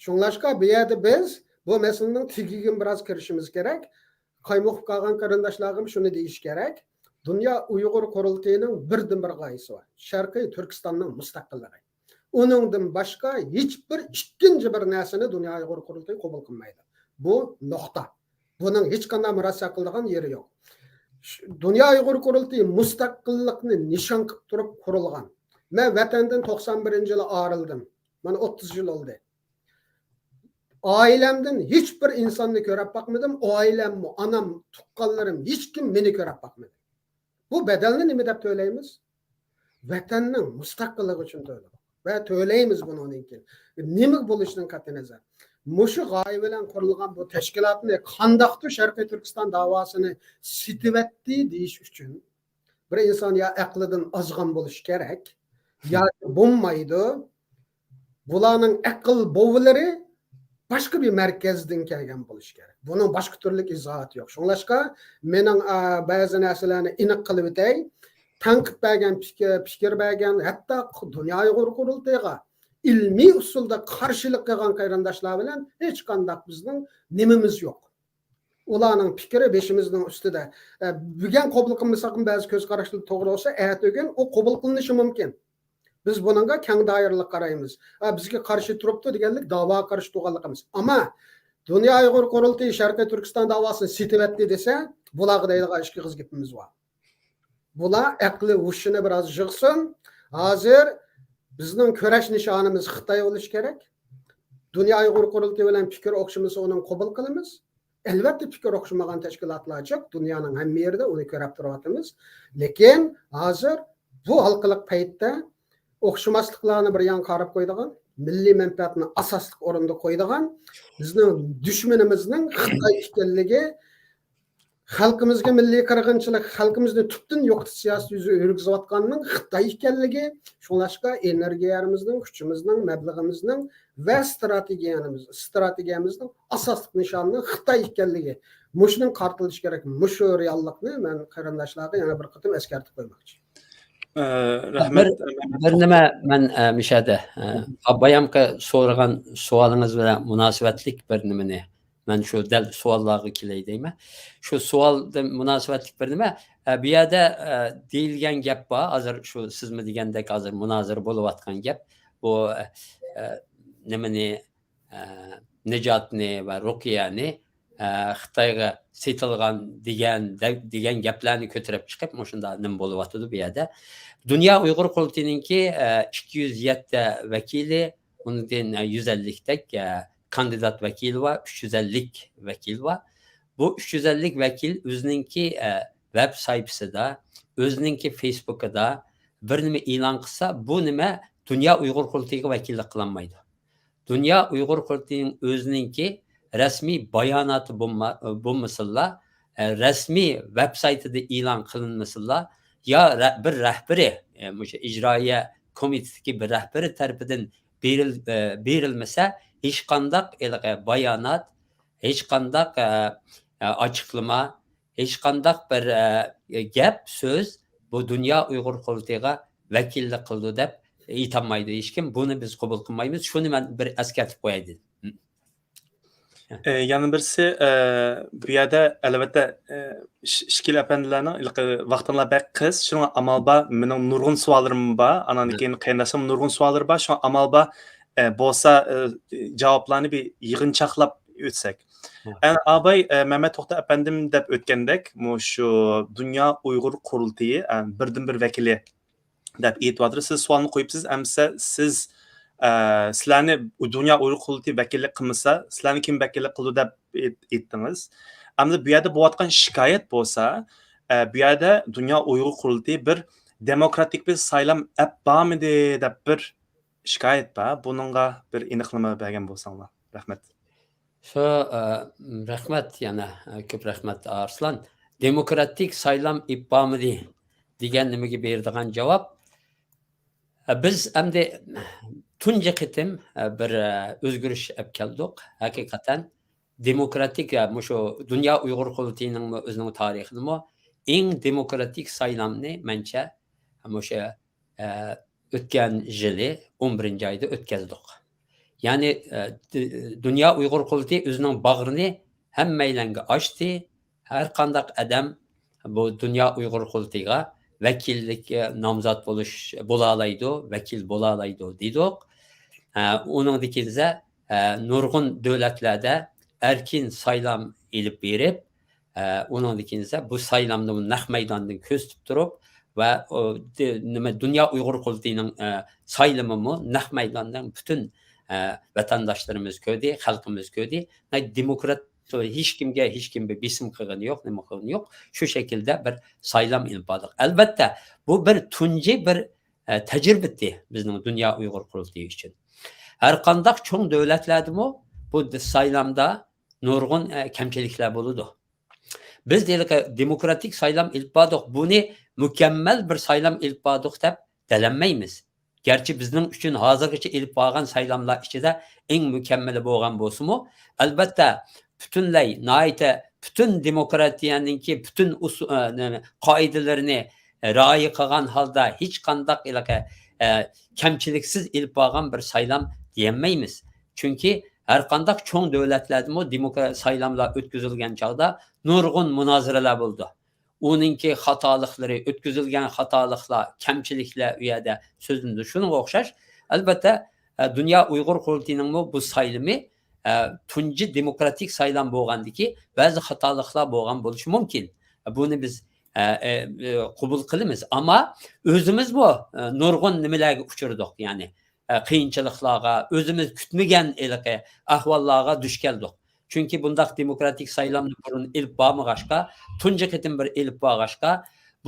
شۇڭلاشقا بۇ يەردە بىز بۇ مەسىلىنىڭ تېگىگە بىراز كىرىشىمىز كېرەك. قايمۇقۇپ قالغان قېرىنداشلارغىمۇ شۇنى دېيىش كېرەك. دۇنيا ئۇيغۇر قۇرۇلتىيىنىڭ بىردىنبىر غايىسى بار. شەرقىي تۈركىستاننىڭ مۇستەقىللىقى. ئۇنىڭدىن باشقا ھېچبىر ئىككىنچى بىر نەرسىنى دۇنيا ئۇيغۇر قۇرۇلتىيى قوبۇل قىلمايدۇ. بۇ نۇقتا. بۇنىڭ ھېچقانداق مۇرەسسە قىلىدىغان يېرى يوق. ش-، دۇنيا ئۇيغۇر قۇرۇلتىيى مۇستەقىللىقنى نىشان قىلىپ تۇرۇپ قۇرۇلغان. مەن ۋەتەندىن توقسان بىرىنچى يىلى ئايرىلدىم. مانا ئوتتۇز يىل بولدى. ئائىلەمدىن ھېچبىر ئىنساننى كۆرۈپ باقمىدىم. ئائىلەممۇ، ئانام، تۇغقانلىرىم، ھېچكىم مېنى كۆرۈپ باقمىدى. بۇ بەدەلنى نېمە دەپ تۆلەيمىز؟ ۋەتەننىڭ مۇستەقىللىقى ئۈچۈن تۆلىدۇق ۋە تۆلەيمىز بۇنىڭدىن كېيىن. نېمە بولۇشىدىن قەتئىينەزەر، مۇشۇ غايە بىلەن قۇرۇلغان بۇ تەشكىلاتنى قانداقتۇر شەرقىي تۈركىستان داۋاسىنى سېتىۋەتتى دېيىش ئۈچۈن بىر ئىنسان يا ئەقلىدىن ئازغان بولۇشى كېرەك، ياكى بولمايدۇ. بۇلارنىڭ ئەقىل بوۋىلىرى باشقا بىر مەركەزدىن كەلگەن بولۇشى كېرەك. بۇنىڭ باشقا تۈرلۈك ئىزاھاتى يوق. شۇڭلاشقا مېنىڭ، ئا، بەزى نەرسىلەرنى ئېنىق قىلىۋېتەي. تەنقىد بەرگەن، پىكىر، پىكىر بەرگەن، ھەتتا دۇنيا ئۇيغۇر قۇرۇلتىيىغا ئىلمىي ئۇسۇلدا قارشىلىق قىلغان قېرىنداشلار بىلەن ھېچقانداق بىزنىڭ نېمىمىز يوق. ئۇلارنىڭ پىكرى بېشىمىزنىڭ ئۈستىدە. ئە، بۈگۈن قوبۇل قىلمىساقمۇ بەزى كۆز قاراشلىرى توغرا بولسا، ئەتىگۈن ئۇ قوبۇل قىلىنىشى مۇمكىن. بىز بۇنىڭغا كەڭ دائىرىلىك قارايمىز. ئە، بىزگە قارشى تۇرۇپتۇ دېگەنلىك داۋاغا قارشى تۇرغانلىق ئەمەس. ئەمما دۇنيا ئۇيغۇر قۇرۇلتىيى شەرقىي تۈركىستان داۋاسىنى سېتىۋەتتى دېسە، بۇلارغا دەيدىغان ئىككى ئېغىز گېپىمىز بار. بۇلار ئەقلى ھوشىنى بىراز يىغسۇن. ھازىر بىزنىڭ كۈرەش نىشانىمىز خىتاي بولۇشى كېرەك. دۇنيا ئۇيغۇر قۇرۇلتىيى بىلەن پىكىر ئوخشىمىسا، ئۇنى قوبۇل قىلىمىز. ئەلۋەتتە، پىكىر ئوخشىمىغان تەشكىلاتلار جىق، دۇنيانىڭ ھەممە يېرىدە ئۇنى كۆرۈپ تۇرۇۋاتىمىز. لېكىن ھازىر بۇ ھالقىلىق پەيتتە ئوخشىماسلىقلارنى بىر يانغا قاراپ قويىدىغان، مىللىي مەنپەئەتنى ئاساسلىق ئورۇندا قويىدىغان، بىزنىڭ دۈشمىنىمىزنىڭ خىتاي ئىكەنلىكى، خەلقىمىزگە مىللىي قىرغىنچىلىق، خەلقىمىزنى تۈپتىن يوقىتىش سىياسىتى يۈرگۈزۈۋاتقاننىڭ خىتاي ئىكەنلىكى، شۇڭلاشقا ئېنېرگىيەمىزنىڭ، كۈچىمىزنىڭ، مەبلىغىمىزنىڭ ۋە ئىستراتېگىيەمىز، ئىستراتېگىيەمىزنىڭ ئاساسلىق نىشانىنىڭ خىتاي ئىكەنلىكى، مۇشۇنىڭ قارىتىلىشى كېرەك. مۇشۇ رېئاللىقنى مەن قېرىنداشلارغا يەنە بىر قېتىم ئەسكەرتىپ قويماقچى. ئە، رەھمەت. بىر، بىر نېمە مەن، ئە، مۇشۇ يەردە، ئە، بايامقى سورىغان سوئالىڭىز بىلەن مۇناسىۋەتلىك بىر نېمىنى، مەن شۇ دەل سوئاللارغا كېلەي دەيمەن. شۇ سوئالدىن مۇناسىۋەتلىك بىر نېمە، ئە، بۇ يەردە، ئە، دېيىلگەن گەپ بار، ھازىر شۇ سىزمۇ دېگەندەك ھازىر مۇنازىرە بولۇۋاتقان گەپ. بۇ، ئە، نېمىنى، ئە، نىجاتنى ۋە رۇقىيەنى، ئە، خىتايغا سېتىلغان دېگەن، دە-، دېگەن گەپلەرنى كۆتۈرۈپ چىقىپ، مۇشۇنداق نېمە بولۇۋاتىدۇ بۇ يەردە. دۇنيا ئۇيغۇر قۇرۇلتىيىنىڭكى، ئە، ئىككى يۈز يەتتە ۋەكىلى، ئۇنىڭدىن، ئە، يۈز ئەللىكتەك، ئە، كاندىدات ۋەكىلى بار، ئۈچ يۈز ئەللىك ۋەكىل بار. بۇ ئۈچ يۈز ئەللىك ۋەكىل ئۆزىنىڭكى، ئە، ۋەب ساھىپىسىدا، ئۆزىنىڭكى فېيسبۇكىدا بىر نېمە ئېلان قىلسا، بۇ نېمە دۇنيا ئۇيغۇر قۇرۇلتىيىغا ۋەكىللىك قىلالمايدۇ. دۇنيا ئۇيغۇر قۇرۇلتىيىنىڭ ئۆزىنىڭكى رەسمىي باياناتى بولما-، بولمىسىنلا، ئە، رەسمىي ۋەب سايتىدا ئېلان قىلىنمىسىنلا، يا رە-، بىر رەھبىرى، ئە، مۇشۇ ئىجرائىيە كومىتېتىدىكى بىر رەھبىرى تەرىپىدىن بېرىل-، ئە، بېرىلمىسە، ھېچقانداق ھېلىقى بايانات، ھېچقانداق، ئە، ئە، ئاچىقلىما، ھېچقانداق بىر، ئە، گەپ، سۆز بۇ دۇنيا ئۇيغۇر قۇرۇلتىيىغا ۋەكىللىك قىلىدۇ دەپ ئېيتالمايدۇ ھېچكىم. بۇنى بىز قوبۇل قىلمايمىز. شۇنى مەن بىر ئەسكەرتىپ قوياي دېدىم. ئە، يەنە بىرسى، ئە، بۇ يەردە ئەلۋەتتە، ئە، ئىش-، ئىشكىل ئەپەندىلەرنىڭ ھېلىقى ۋاقتىڭلار بەك قىس، شۇنىڭغا ئامال بار، مېنىڭ نۇرغۇن سوئاللىرىم بار، ئانان كېيىن قېرىنداشلارنىڭ نۇرغۇن سوئاللىرى بار، شۇڭا ئامال بار، ئە، بولسا، ئە، جاۋابلارنى بىر يىغىنچاقلاپ ئۆتسەك. ئەنە ئاباي، ئە، مەمەت توختى ئەپەندىم دەپ ئۆتكەندەك، مۇشۇ دۇنيا ئۇيغۇر قۇرۇلتىيى، ئە، بىردىنبىر ۋەكىلى دەپ ئېيتىۋاتىدۇ. سىز سوئالنى قويۇپسىز، ئەمىسە سىز، ئە، سىلەرنى دۇنيا ئۇيغۇر قۇرۇلتىيى ۋەكىللىك قىلمىسا، سىلەرنى كىم ۋەكىللىك قىلىدۇ دەپ ئېيت-، ئېيتتىڭىز. ئەمدى بۇ يەردە بولۇۋاتقان شىكايەت بولسا، ئە، بۇ يەردە دۇنيا ئۇيغۇر قۇرۇلتىيى بىر دېموكراتىك بىر سايلام ئەپ بارمىدى دەپ بىر شىكايەت بار. بۇنىڭغا بىر ئېنىقلىما بەرگەن بولساڭلار. رەھمەت. شۇ، ئە، رەھمەت يەنە، ئە، كۆپ رەھمەت، ئارسلان. دېموكراتىك سايلام ئېلىپ بارمىدى دېگەن نېمىگە بېرىدىغان جاۋاب، ئە، بىز ئەمدى تۇنجى قېتىم، ئە، بىر، ئە، ئۆزگىرىش ئەپ كەلدۇق. ھەقىقەتەن دېموكراتىك، ئە، مۇشۇ دۇنيا ئۇيغۇر قۇرۇلتىيىنىڭمۇ ئۆزىنىڭ تارىخىدىمۇ ئەڭ دېموكراتىك سايلامنى مەنچە مۇشۇ ئە، ئۆتكەن يىلى ئون بىرىنچى ئايدا ئۆتكەزدۇق. يەنى، ئە، دۇ-، دۇنيا ئۇيغۇر قۇرۇلتىيى ئۆزىنىڭ باغرىنى ھەممەيلەنگە ئاچتى. ھەر قانداق ئادەم بۇ دۇنيا ئۇيغۇر قۇرۇلتىيىغا ۋەكىللىككە نامزات بولۇش، بولالايدۇ، ۋەكىل بولالايدۇ دېدۇق. ئە، ئۇنىڭدىن كېيىن، ئە، نۇرغۇن دۆلەتلەردە ئەركىن سايلام ئېلىپ بېرىپ، ئە، ئۇنىڭدىن كېيىن ئىسە بۇ سايلامنى نەق مەيداندىن كۆزىتىپ تۇرۇپ ۋە، ئۇ، دى-، نېمە، دۇنيا ئۇيغۇر قۇرۇلتىيىنىڭ، ئە، سايلىمىمۇ نەق مەيداندىن پۈتۈن، ئە، ۋەتەنداشلىرىمىز كۆردى، خەلقىمىز كۆردى. ناھايىتى دېموكرات، ھېچكىمگە، ھېچكىم بىر بېسىم قىلغىنى يوق، نېمە قىلغىنى يوق. شۇ شەكىلدە بىر سايلام ئېلىپ باردۇق. ئەلۋەتتە، بۇ بىر تۇنجى بىر، ئە، تەجرىبە ئىدى بىزنىڭ دۇنيا ئۇيغۇر قۇرۇلتىيى ئۈچۈن. ھەر قانداق چوڭ دۆلەتلەردىمۇ بۇ د-، سايلامدا نۇرغۇن، ئە، كەمچىلىكلەر بولىدۇ. بىز ھېلىقى دېموكراتىك سايلام ئېلىپ باردۇق، بۇنى مۇكەممەل بىر سايلام ئېلىپ باردۇق دەپ دەلەممەيمىز. گەرچە بىزنىڭ ئۈچۈن ھازىرغىچە ئېلىپ بارغان سايلاملار ئىچىدە ئەڭ مۇكەممىلى بولغان بولسىمۇ، ئەلۋەتتە، پۈتۈنلەي، ناھايىتى پۈتۈن دېموكراتىيەنىڭكى پۈتۈن ئۇسۇ-، ئە، نېمە، قائىدىلىرىنى رىئايە قىلغان ھالدا ھېچقانداق ھېلىقى، ئە، كەمچىلىكسىز ئېلىپ بارغان بىر سايلام دېيەلمەيمىز. چۈنكى ھەر قانداق چوڭ دۆلەتلەردىمۇ دېموكرا-، سايلاملار ئۆتكۈزۈلگەن چاغدا نۇرغۇن مۇنازىرىلەر بولىدۇ. ئۇنىڭكى خاتالىقلىرى، ئۆتكۈزۈلگەن خاتالىقلار، كەمچىلىكلەر ئۇ يەردە سۆزلىنىدۇ. شۇنىڭغا ئوخشاش، ئەلۋەتتە، ئە، دۇنيا ئۇيغۇر قۇرۇلتىيىنىڭمۇ بۇ سايلىمى، ئە، تۇنجى دېموكراتىك سايلام بولغاندىكى بەزى خاتالىقلار بولغان بولۇشى مۇمكىن. بۇنى بىز، ئە، ئە، ئە، قوبۇل قىلىمىز. ئەمما ئۆزىمىزمۇ، ئە، نۇرغۇن نېمىلەرگە ئۇچرىدۇق. يەنى، ئە، قىيىنچىلىقلارغا، ئۆزىمىز كۈتمىگەن ھېلىقى ئەھۋاللارغا دۇچ كەلدۇق. چۈنكى بۇنداق دېموكراتىك سايلامنى بۇرۇن ئېلىپ بارمىغاچقا، تۇنجى قېتىم بىر ئېلىپ بارغاچقا،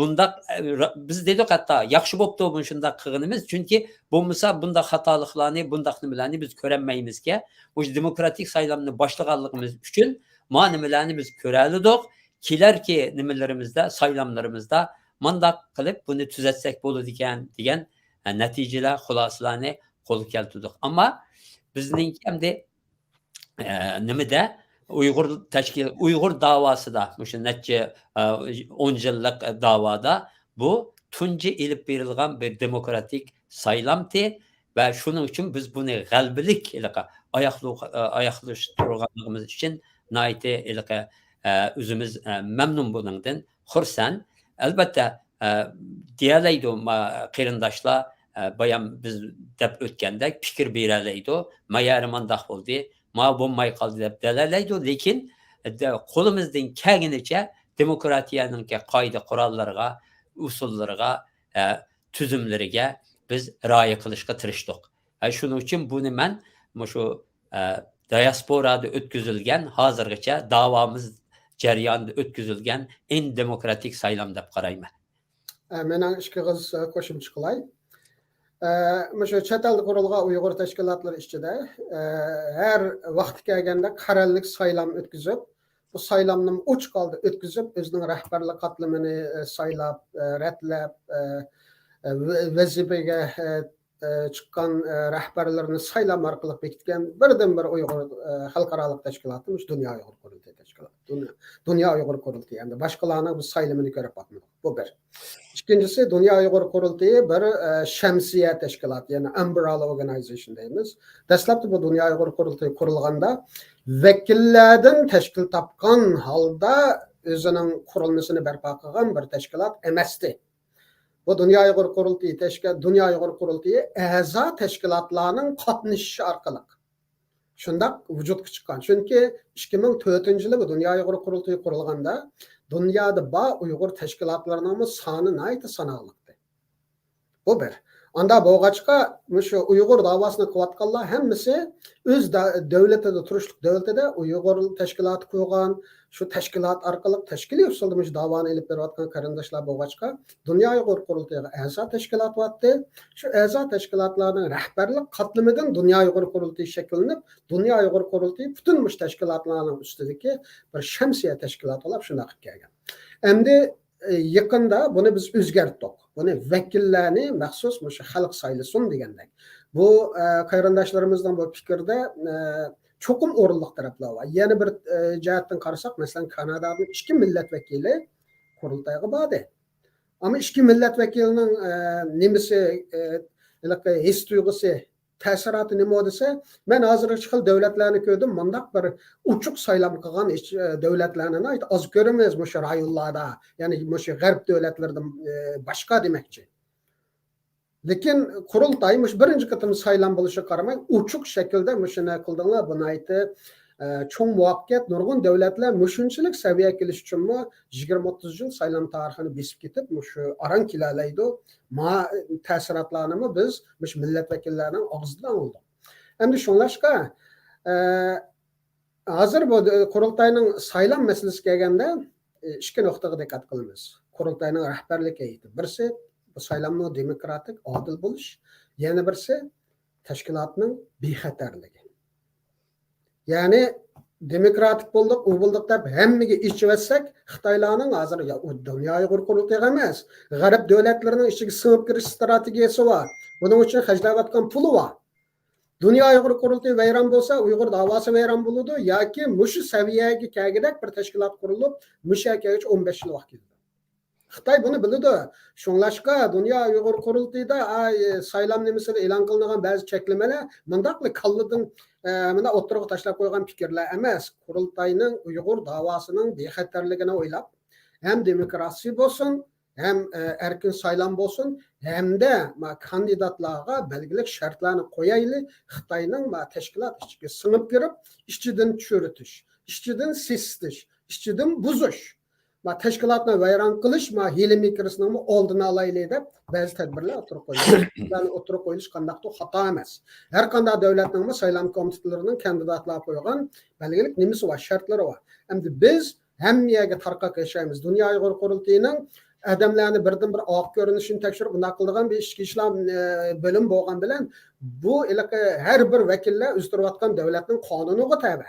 بۇنداق، ئە، را-، بىز دېدۇق ھەتتا، ياخشى بوپتۇ مۇشۇنداق قىلغىنىمىز، چۈنكى بولمىسا بۇنداق خاتالىقلارنى، بۇنداق نېمىلەرنى بىز كۆرەلمەيمىزكەن. مۇشۇ دېموكراتىك سايلامنى باشلىغانلىقىمىز ئۈچۈن ما نېمىلەرنى بىز كۆرەلىدۇق. كېلەركى نېمىلىرىمىزدە، سايلاملىرىمىزدا مانداق قىلىپ بۇنى تۈزەتسەك بولىدىكەن دېگەن، ئە، نەتىجىلەر، خۇلاسىلەرنى قولغا كەلتۈردۇق. ئەمما بىزنىڭكى ئەمدى، ئە، نېمىدە ئۇيغۇر تەشكىل-، ئۇيغۇر داۋاسىدا مۇشۇ نەچچە، ئە، ئون يىللىق داۋادا بۇ تۇنجى ئېلىپ بېرىلغان بىر دېموكراتىك سايلامتى ۋە شۇنىڭ ئۈچۈن بىز بۇنى غەلىبىلىك ھېلىقى ئاياقلۇ-، ئە، ئاياقلاشتۇرغانلىقىمىز ئۈچۈن ناھايىتى ھېلىقى، ئە، ئۆزىمىز، ئە، مەمنۇن بۇنىڭدىن. خۇرسەن. ئەلۋەتتە، ئە، دېيەلەيدۇ، ما، قېرىنداشلار، ئە، بايام بىز دەپ ئۆتكەندەك پىكىر بېرەلەيدۇ، مەيەرى مانداق بولدى، ما بولماي قالدى دەپ دېيەلەيدۇ، لېكىن، ئە، دە-، قولىمىزدىن كەلگىنىچە دېموكراتىيەنىڭكى قائىدە قوراللىرىغا، ئۇسۇللىرىغا، ئە، تۈزۈملىرىگە بىز رىئايە قىلىشقا تىرىشتۇق. ئە، شۇنىڭ ئۈچۈن بۇنى مەن مۇشۇ، ئە، دىياسپورادا ئۆتكۈزۈلگەن، ھازىرغىچە داۋامىز جەريانىدا ئۆتكۈزۈلگەن ئەڭ دېموكراتىك سايلام دەپ قارايمەن. ئە، مېنىڭ ئىككى ئېغىز، ئە، قوشۇمچە قىلاي. ئە، مۇشۇ چەت ئەلدە قۇرۇلغان ئۇيغۇر تەشكىلاتلىرى ئىچىدە، ئە، ھەر ۋاقتى كەلگەندە قەرەللىك سايلام ئۆتكۈزۈپ، بۇ سايلامنى ئوچۇق ھالدا ئۆتكۈزۈپ، ئۆزىنىڭ رەھبەرلىك قاتلىمىنى، ئە، سايلاپ، ئە، رەتلەپ، ئە، ئە، ۋە-، ۋەزىپىگە، ئە، ئە، چىققان، ئە، رەھبەرلىرىنى سايلام ئارقىلىق بېكىتكەن بىردىنبىر ئۇيغۇر، ئە، خەلقئارالىق تەشكىلاتى مۇشۇ دۇنيا ئۇيغۇر قۇرۇلتىيى تەشكىلاتى. دۇنيا، دۇنيا ئۇيغۇر قۇرۇلتىيى. ئەمدى باشقىلارنىڭ بۇ سايلىمىنى كۆرۈپ باقمىدۇق. بۇ بىر. ئىككىنچىسى، دۇنيا ئۇيغۇر قۇرۇلتىيى بىر، ئە، شەمسىيە تەشكىلات، يەنى umbrella organization دەيمىز. دەسلەپتە بۇ دۇنيا ئۇيغۇر قۇرۇلتىيى قۇرۇلغاندا ۋەكىللەردىن تەشكىل تاپقان ھالدا ئۆزىنىڭ قۇرۇلمىسىنى بەرپا قىلغان بىر تەشكىلات ئەمەستى. بۇ دۇنيا ئۇيغۇر قۇرۇلتىيى تەشكىل-، دۇنيا ئۇيغۇر قۇرۇلتىيى ئەزا تەشكىلاتلارنىڭ قاتنىشىشى ئارقىلىق شۇنداق ۋۇجۇدقا چىققان. چۈنكى ئىككى مىڭ تۆتىنچى يىلى بۇ دۇنيا ئۇيغۇر قۇرۇلتىيى قۇرۇلغاندا دۇنيادا بار ئۇيغۇر تەشكىلاتلىرىنىڭمۇ سانى ناھايىتى ساناقلىقتى. بۇ بىر. ئاندا بولغاچقا، مۇشۇ ئۇيغۇر داۋاسىنى قىلىۋاتقانلار ھەممىسى ئۆز دا-، دۆلىتىدە، تۇرۇشلۇق دۆلىتىدە ئۇيغۇر تەشكىلاتى قۇرغان، شۇ تەشكىلات ئارقىلىق تەشكىلىي ئۇسۇلدا مۇشۇ داۋانى ئېلىپ بېرىۋاتقان قېرىنداشلار بولغاچقا، دۇنيا ئۇيغۇر قۇرۇلتىيىغا ئەزا تەشكىلات بارتتى. شۇ ئەزا تەشكىلاتلارنىڭ رەھبەرلىك قاتلىمىدىن دۇنيا ئۇيغۇر قۇرۇلتىيى شەكىللىنىپ، دۇنيا ئۇيغۇر قۇرۇلتىيى پۈتۈن مۇشۇ تەشكىلاتلارنىڭ ئۈستىدىكى بىر شەمسىيە تەشكىلات بولۇپ شۇنداق كەلگەن. ئەمدى ئە، يېقىندا بۇنى بىز ئۆزگەرتتۇق. بۇنى ۋەكىللەرنى مەخسۇس مۇشۇ خەلق سايلىسۇن دېگەندەك. بۇ، ئە، قېرىنداشلىرىمىزنىڭ بۇ پىكرىدە، ئە، چوقۇم ئورۇنلۇق تەرەپلەر بار. يەنە بىر، ئە، جەھەتتىن قارىساق، مەسىلەن، كانادادىن ئىككى مىللەت ۋەكىلى قۇرۇلتايغا باردى. ئەمما ئىككى مىللەت ۋەكىلىنىڭ، ئە، نېمىسى، ئە، ھېلىقى ھېس تۇيغۇسى، تەسىراتى نېمە دېسە، مەن ھازىرغىچە خېلى دۆلەتلەرنى كۆردۈم، مۇنداق بىر ئوچۇق سايلام قىلغان ھېچ، ئە، دۆلەتلەرنى ناھايىتى ئاز كۆرىمىز مۇشۇ رايونلاردا، يەنى مۇشۇ غەرب دۆلەتلىرىدىن، ئە، باشقا دېمەكچى. لېكىن قۇرۇلتاي مۇشۇ بىرىنچى قېتىم سايلام بولۇشىغا قارىماي، ئوچۇق شەكىلدە مۇشۇنى قىلدىڭلار، بۇ ناھايىتى، ئە، چوڭ مۇۋەپپەقىيەت. نۇرغۇن دۆلەتلەر مۇشۇنچىلىك سەۋىيەگە كېلىش ئۈچۈنمۇ يىگىرمە ئوتتۇز يىل سايلام تارىخىنى بېسىپ كېتىپ، مۇشۇ ئاران كېلەلەيدۇ. ما تەسىراتلارنىمۇ بىز مۇشۇ مىللەت ۋەكىللەرنىڭ ئاغزىدىن ئاڭلىدۇق. ئەمدى شۇڭلاشقا، ئە، ھازىر بۇ قۇرۇلتاينىڭ سايلام مەسىلىسىگە كەلگەندە، ئىككى نۇقتىغا دىققەت قىلىمىز. قۇرۇلتاينىڭ رەھبەرلىك ھەيئىتى. بىرسى، بۇ سايلامنىڭ دېموكراتىك، ئادىل بولۇش، يەنە بىرسى، تەشكىلاتنىڭ بىخەتەرلىكى. يەنى دېموكراتىك بولدۇق، ئۇ بولدۇق دەپ ھەممىگە ئېچىۋەتسەك، خىتايلارنىڭ ھازىر يا ئۇ دۇنيا ئۇيغۇر قۇرۇلتىيىغا ئەمەس، غەرب دۆلەتلىرىنىڭ ئىچىگە سىڭىپ كىرىش ئىستراتېگىيەسى بار. بۇنىڭ ئۈچۈن خەجلەۋاتقان پۇلى بار. دۇنيا ئۇيغۇر قۇرۇلتىيى ۋەيران بولسا، ئۇيغۇر داۋاسى ۋەيران بولىدۇ ياكى مۇشۇ سەۋىيەگە كەلگۈدەك بىر تەشكىلات قۇرۇلۇپ، مۇشۇ يەرگە كەلگۈچە ئون بەش يىل ۋاقىت كېتىدۇ. خىتاي بۇنى بىلىدۇ. شۇڭلاشقا دۇنيا ئۇيغۇر قۇرۇلتىيىدا، ئاي، سايلام نېمىسىدە ئېلان قىلىنغان بەزى چەكلىمىلەر مۇنداقلا كاللىدىن، ئە، مۇنداق ئوتتۇرىغا تاشلاپ قويغان پىكىرلەر ئەمەس. قۇرۇلتاينىڭ ئۇيغۇر داۋاسىنىڭ بىخەتەرلىكىنى ئويلاپ، ھەم دېموكراتىيە بولسۇن، ھەم، ئە، ئەركىن سايلام بولسۇن، ھەمدە ما كاندىداتلارغا بەلگىلىك شەرتلەرنى قويايلى، خىتاينىڭ ما تەشكىلات ئىچىگە سىڭىپ كىرىپ، ئىچىدىن چۈرۈتۈش، ئىچىدىن سېسىتىش، ئىچىدىن بۇزۇش، ما تەشكىلاتنى ۋەيران قىلىش، ما ھىيلە مىكرىسىنىڭمۇ ئالدىنى ئالايلى دەپ بەزى تەدبىرلەر ئوتتۇرىغا قويۇلدى. بۇلارنى ئوتتۇرىغا قويۇلۇشى قانداقتۇر خاتا ئەمەس. ھەر قانداق دۆلەتنىڭمۇ سايلام كومىتېتلىرىنىڭ كاندىداتلارغا قويغان بەلگىلىك نېمىسى بار، شەرتلىرى بار. ئەمدى بىز ھەممە يەرگە تارقاپ ياشايمىز. دۇنيا ئۇيغۇر قۇرۇلتىيىنىڭ ئادەملەرنى بىردىن بىر ئاق كۆرۈنۈشىنى تەكشۈرۈپ، بۇنداق قىلىدىغان بىر ئىچكى ئىشلار، ئە، بۆلۈم بولغان بىلەن، بۇ ھېلىقى ھەر بىر ۋەكىللەر ئۆزگىرىۋاتقان دۆلەتنىڭ قانۇنىغا تەۋە.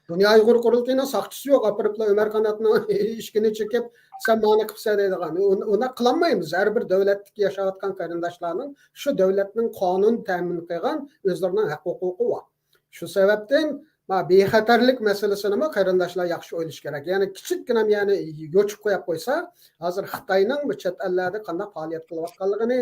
دۇنيا ئۇيغۇر قۇرۇلتىيىنىڭ ساقچىسى يوق، ئاپىرىپلا ئۆمەر قاناتنىڭ ئىشىكىنى چېكىپ، سەن مانا قىپسەن دەيدىغان. ئۇنى، ئۇنداق قىلالمايمىز. ھەر بىر دۆلەتتىكى ياشاۋاتقان قېرىنداشلارنىڭ شۇ دۆلەتنىڭ قانۇن تەمىن قىلغان ئۆزلىرىنىڭ ھەق ھوقۇقى بار. شۇ سەۋەبتىن ما بىخەتەرلىك مەسىلىسىنىمۇ قېرىنداشلار ياخشى ئويلىشى كېرەك. يەنى كىچىككىنە يەنى يوچۇق قويۇپ قويسا، ھازىر خىتاينىڭ بۇ چەت ئەللەردە قانداق پائالىيەت قىلىۋاتقانلىقىنى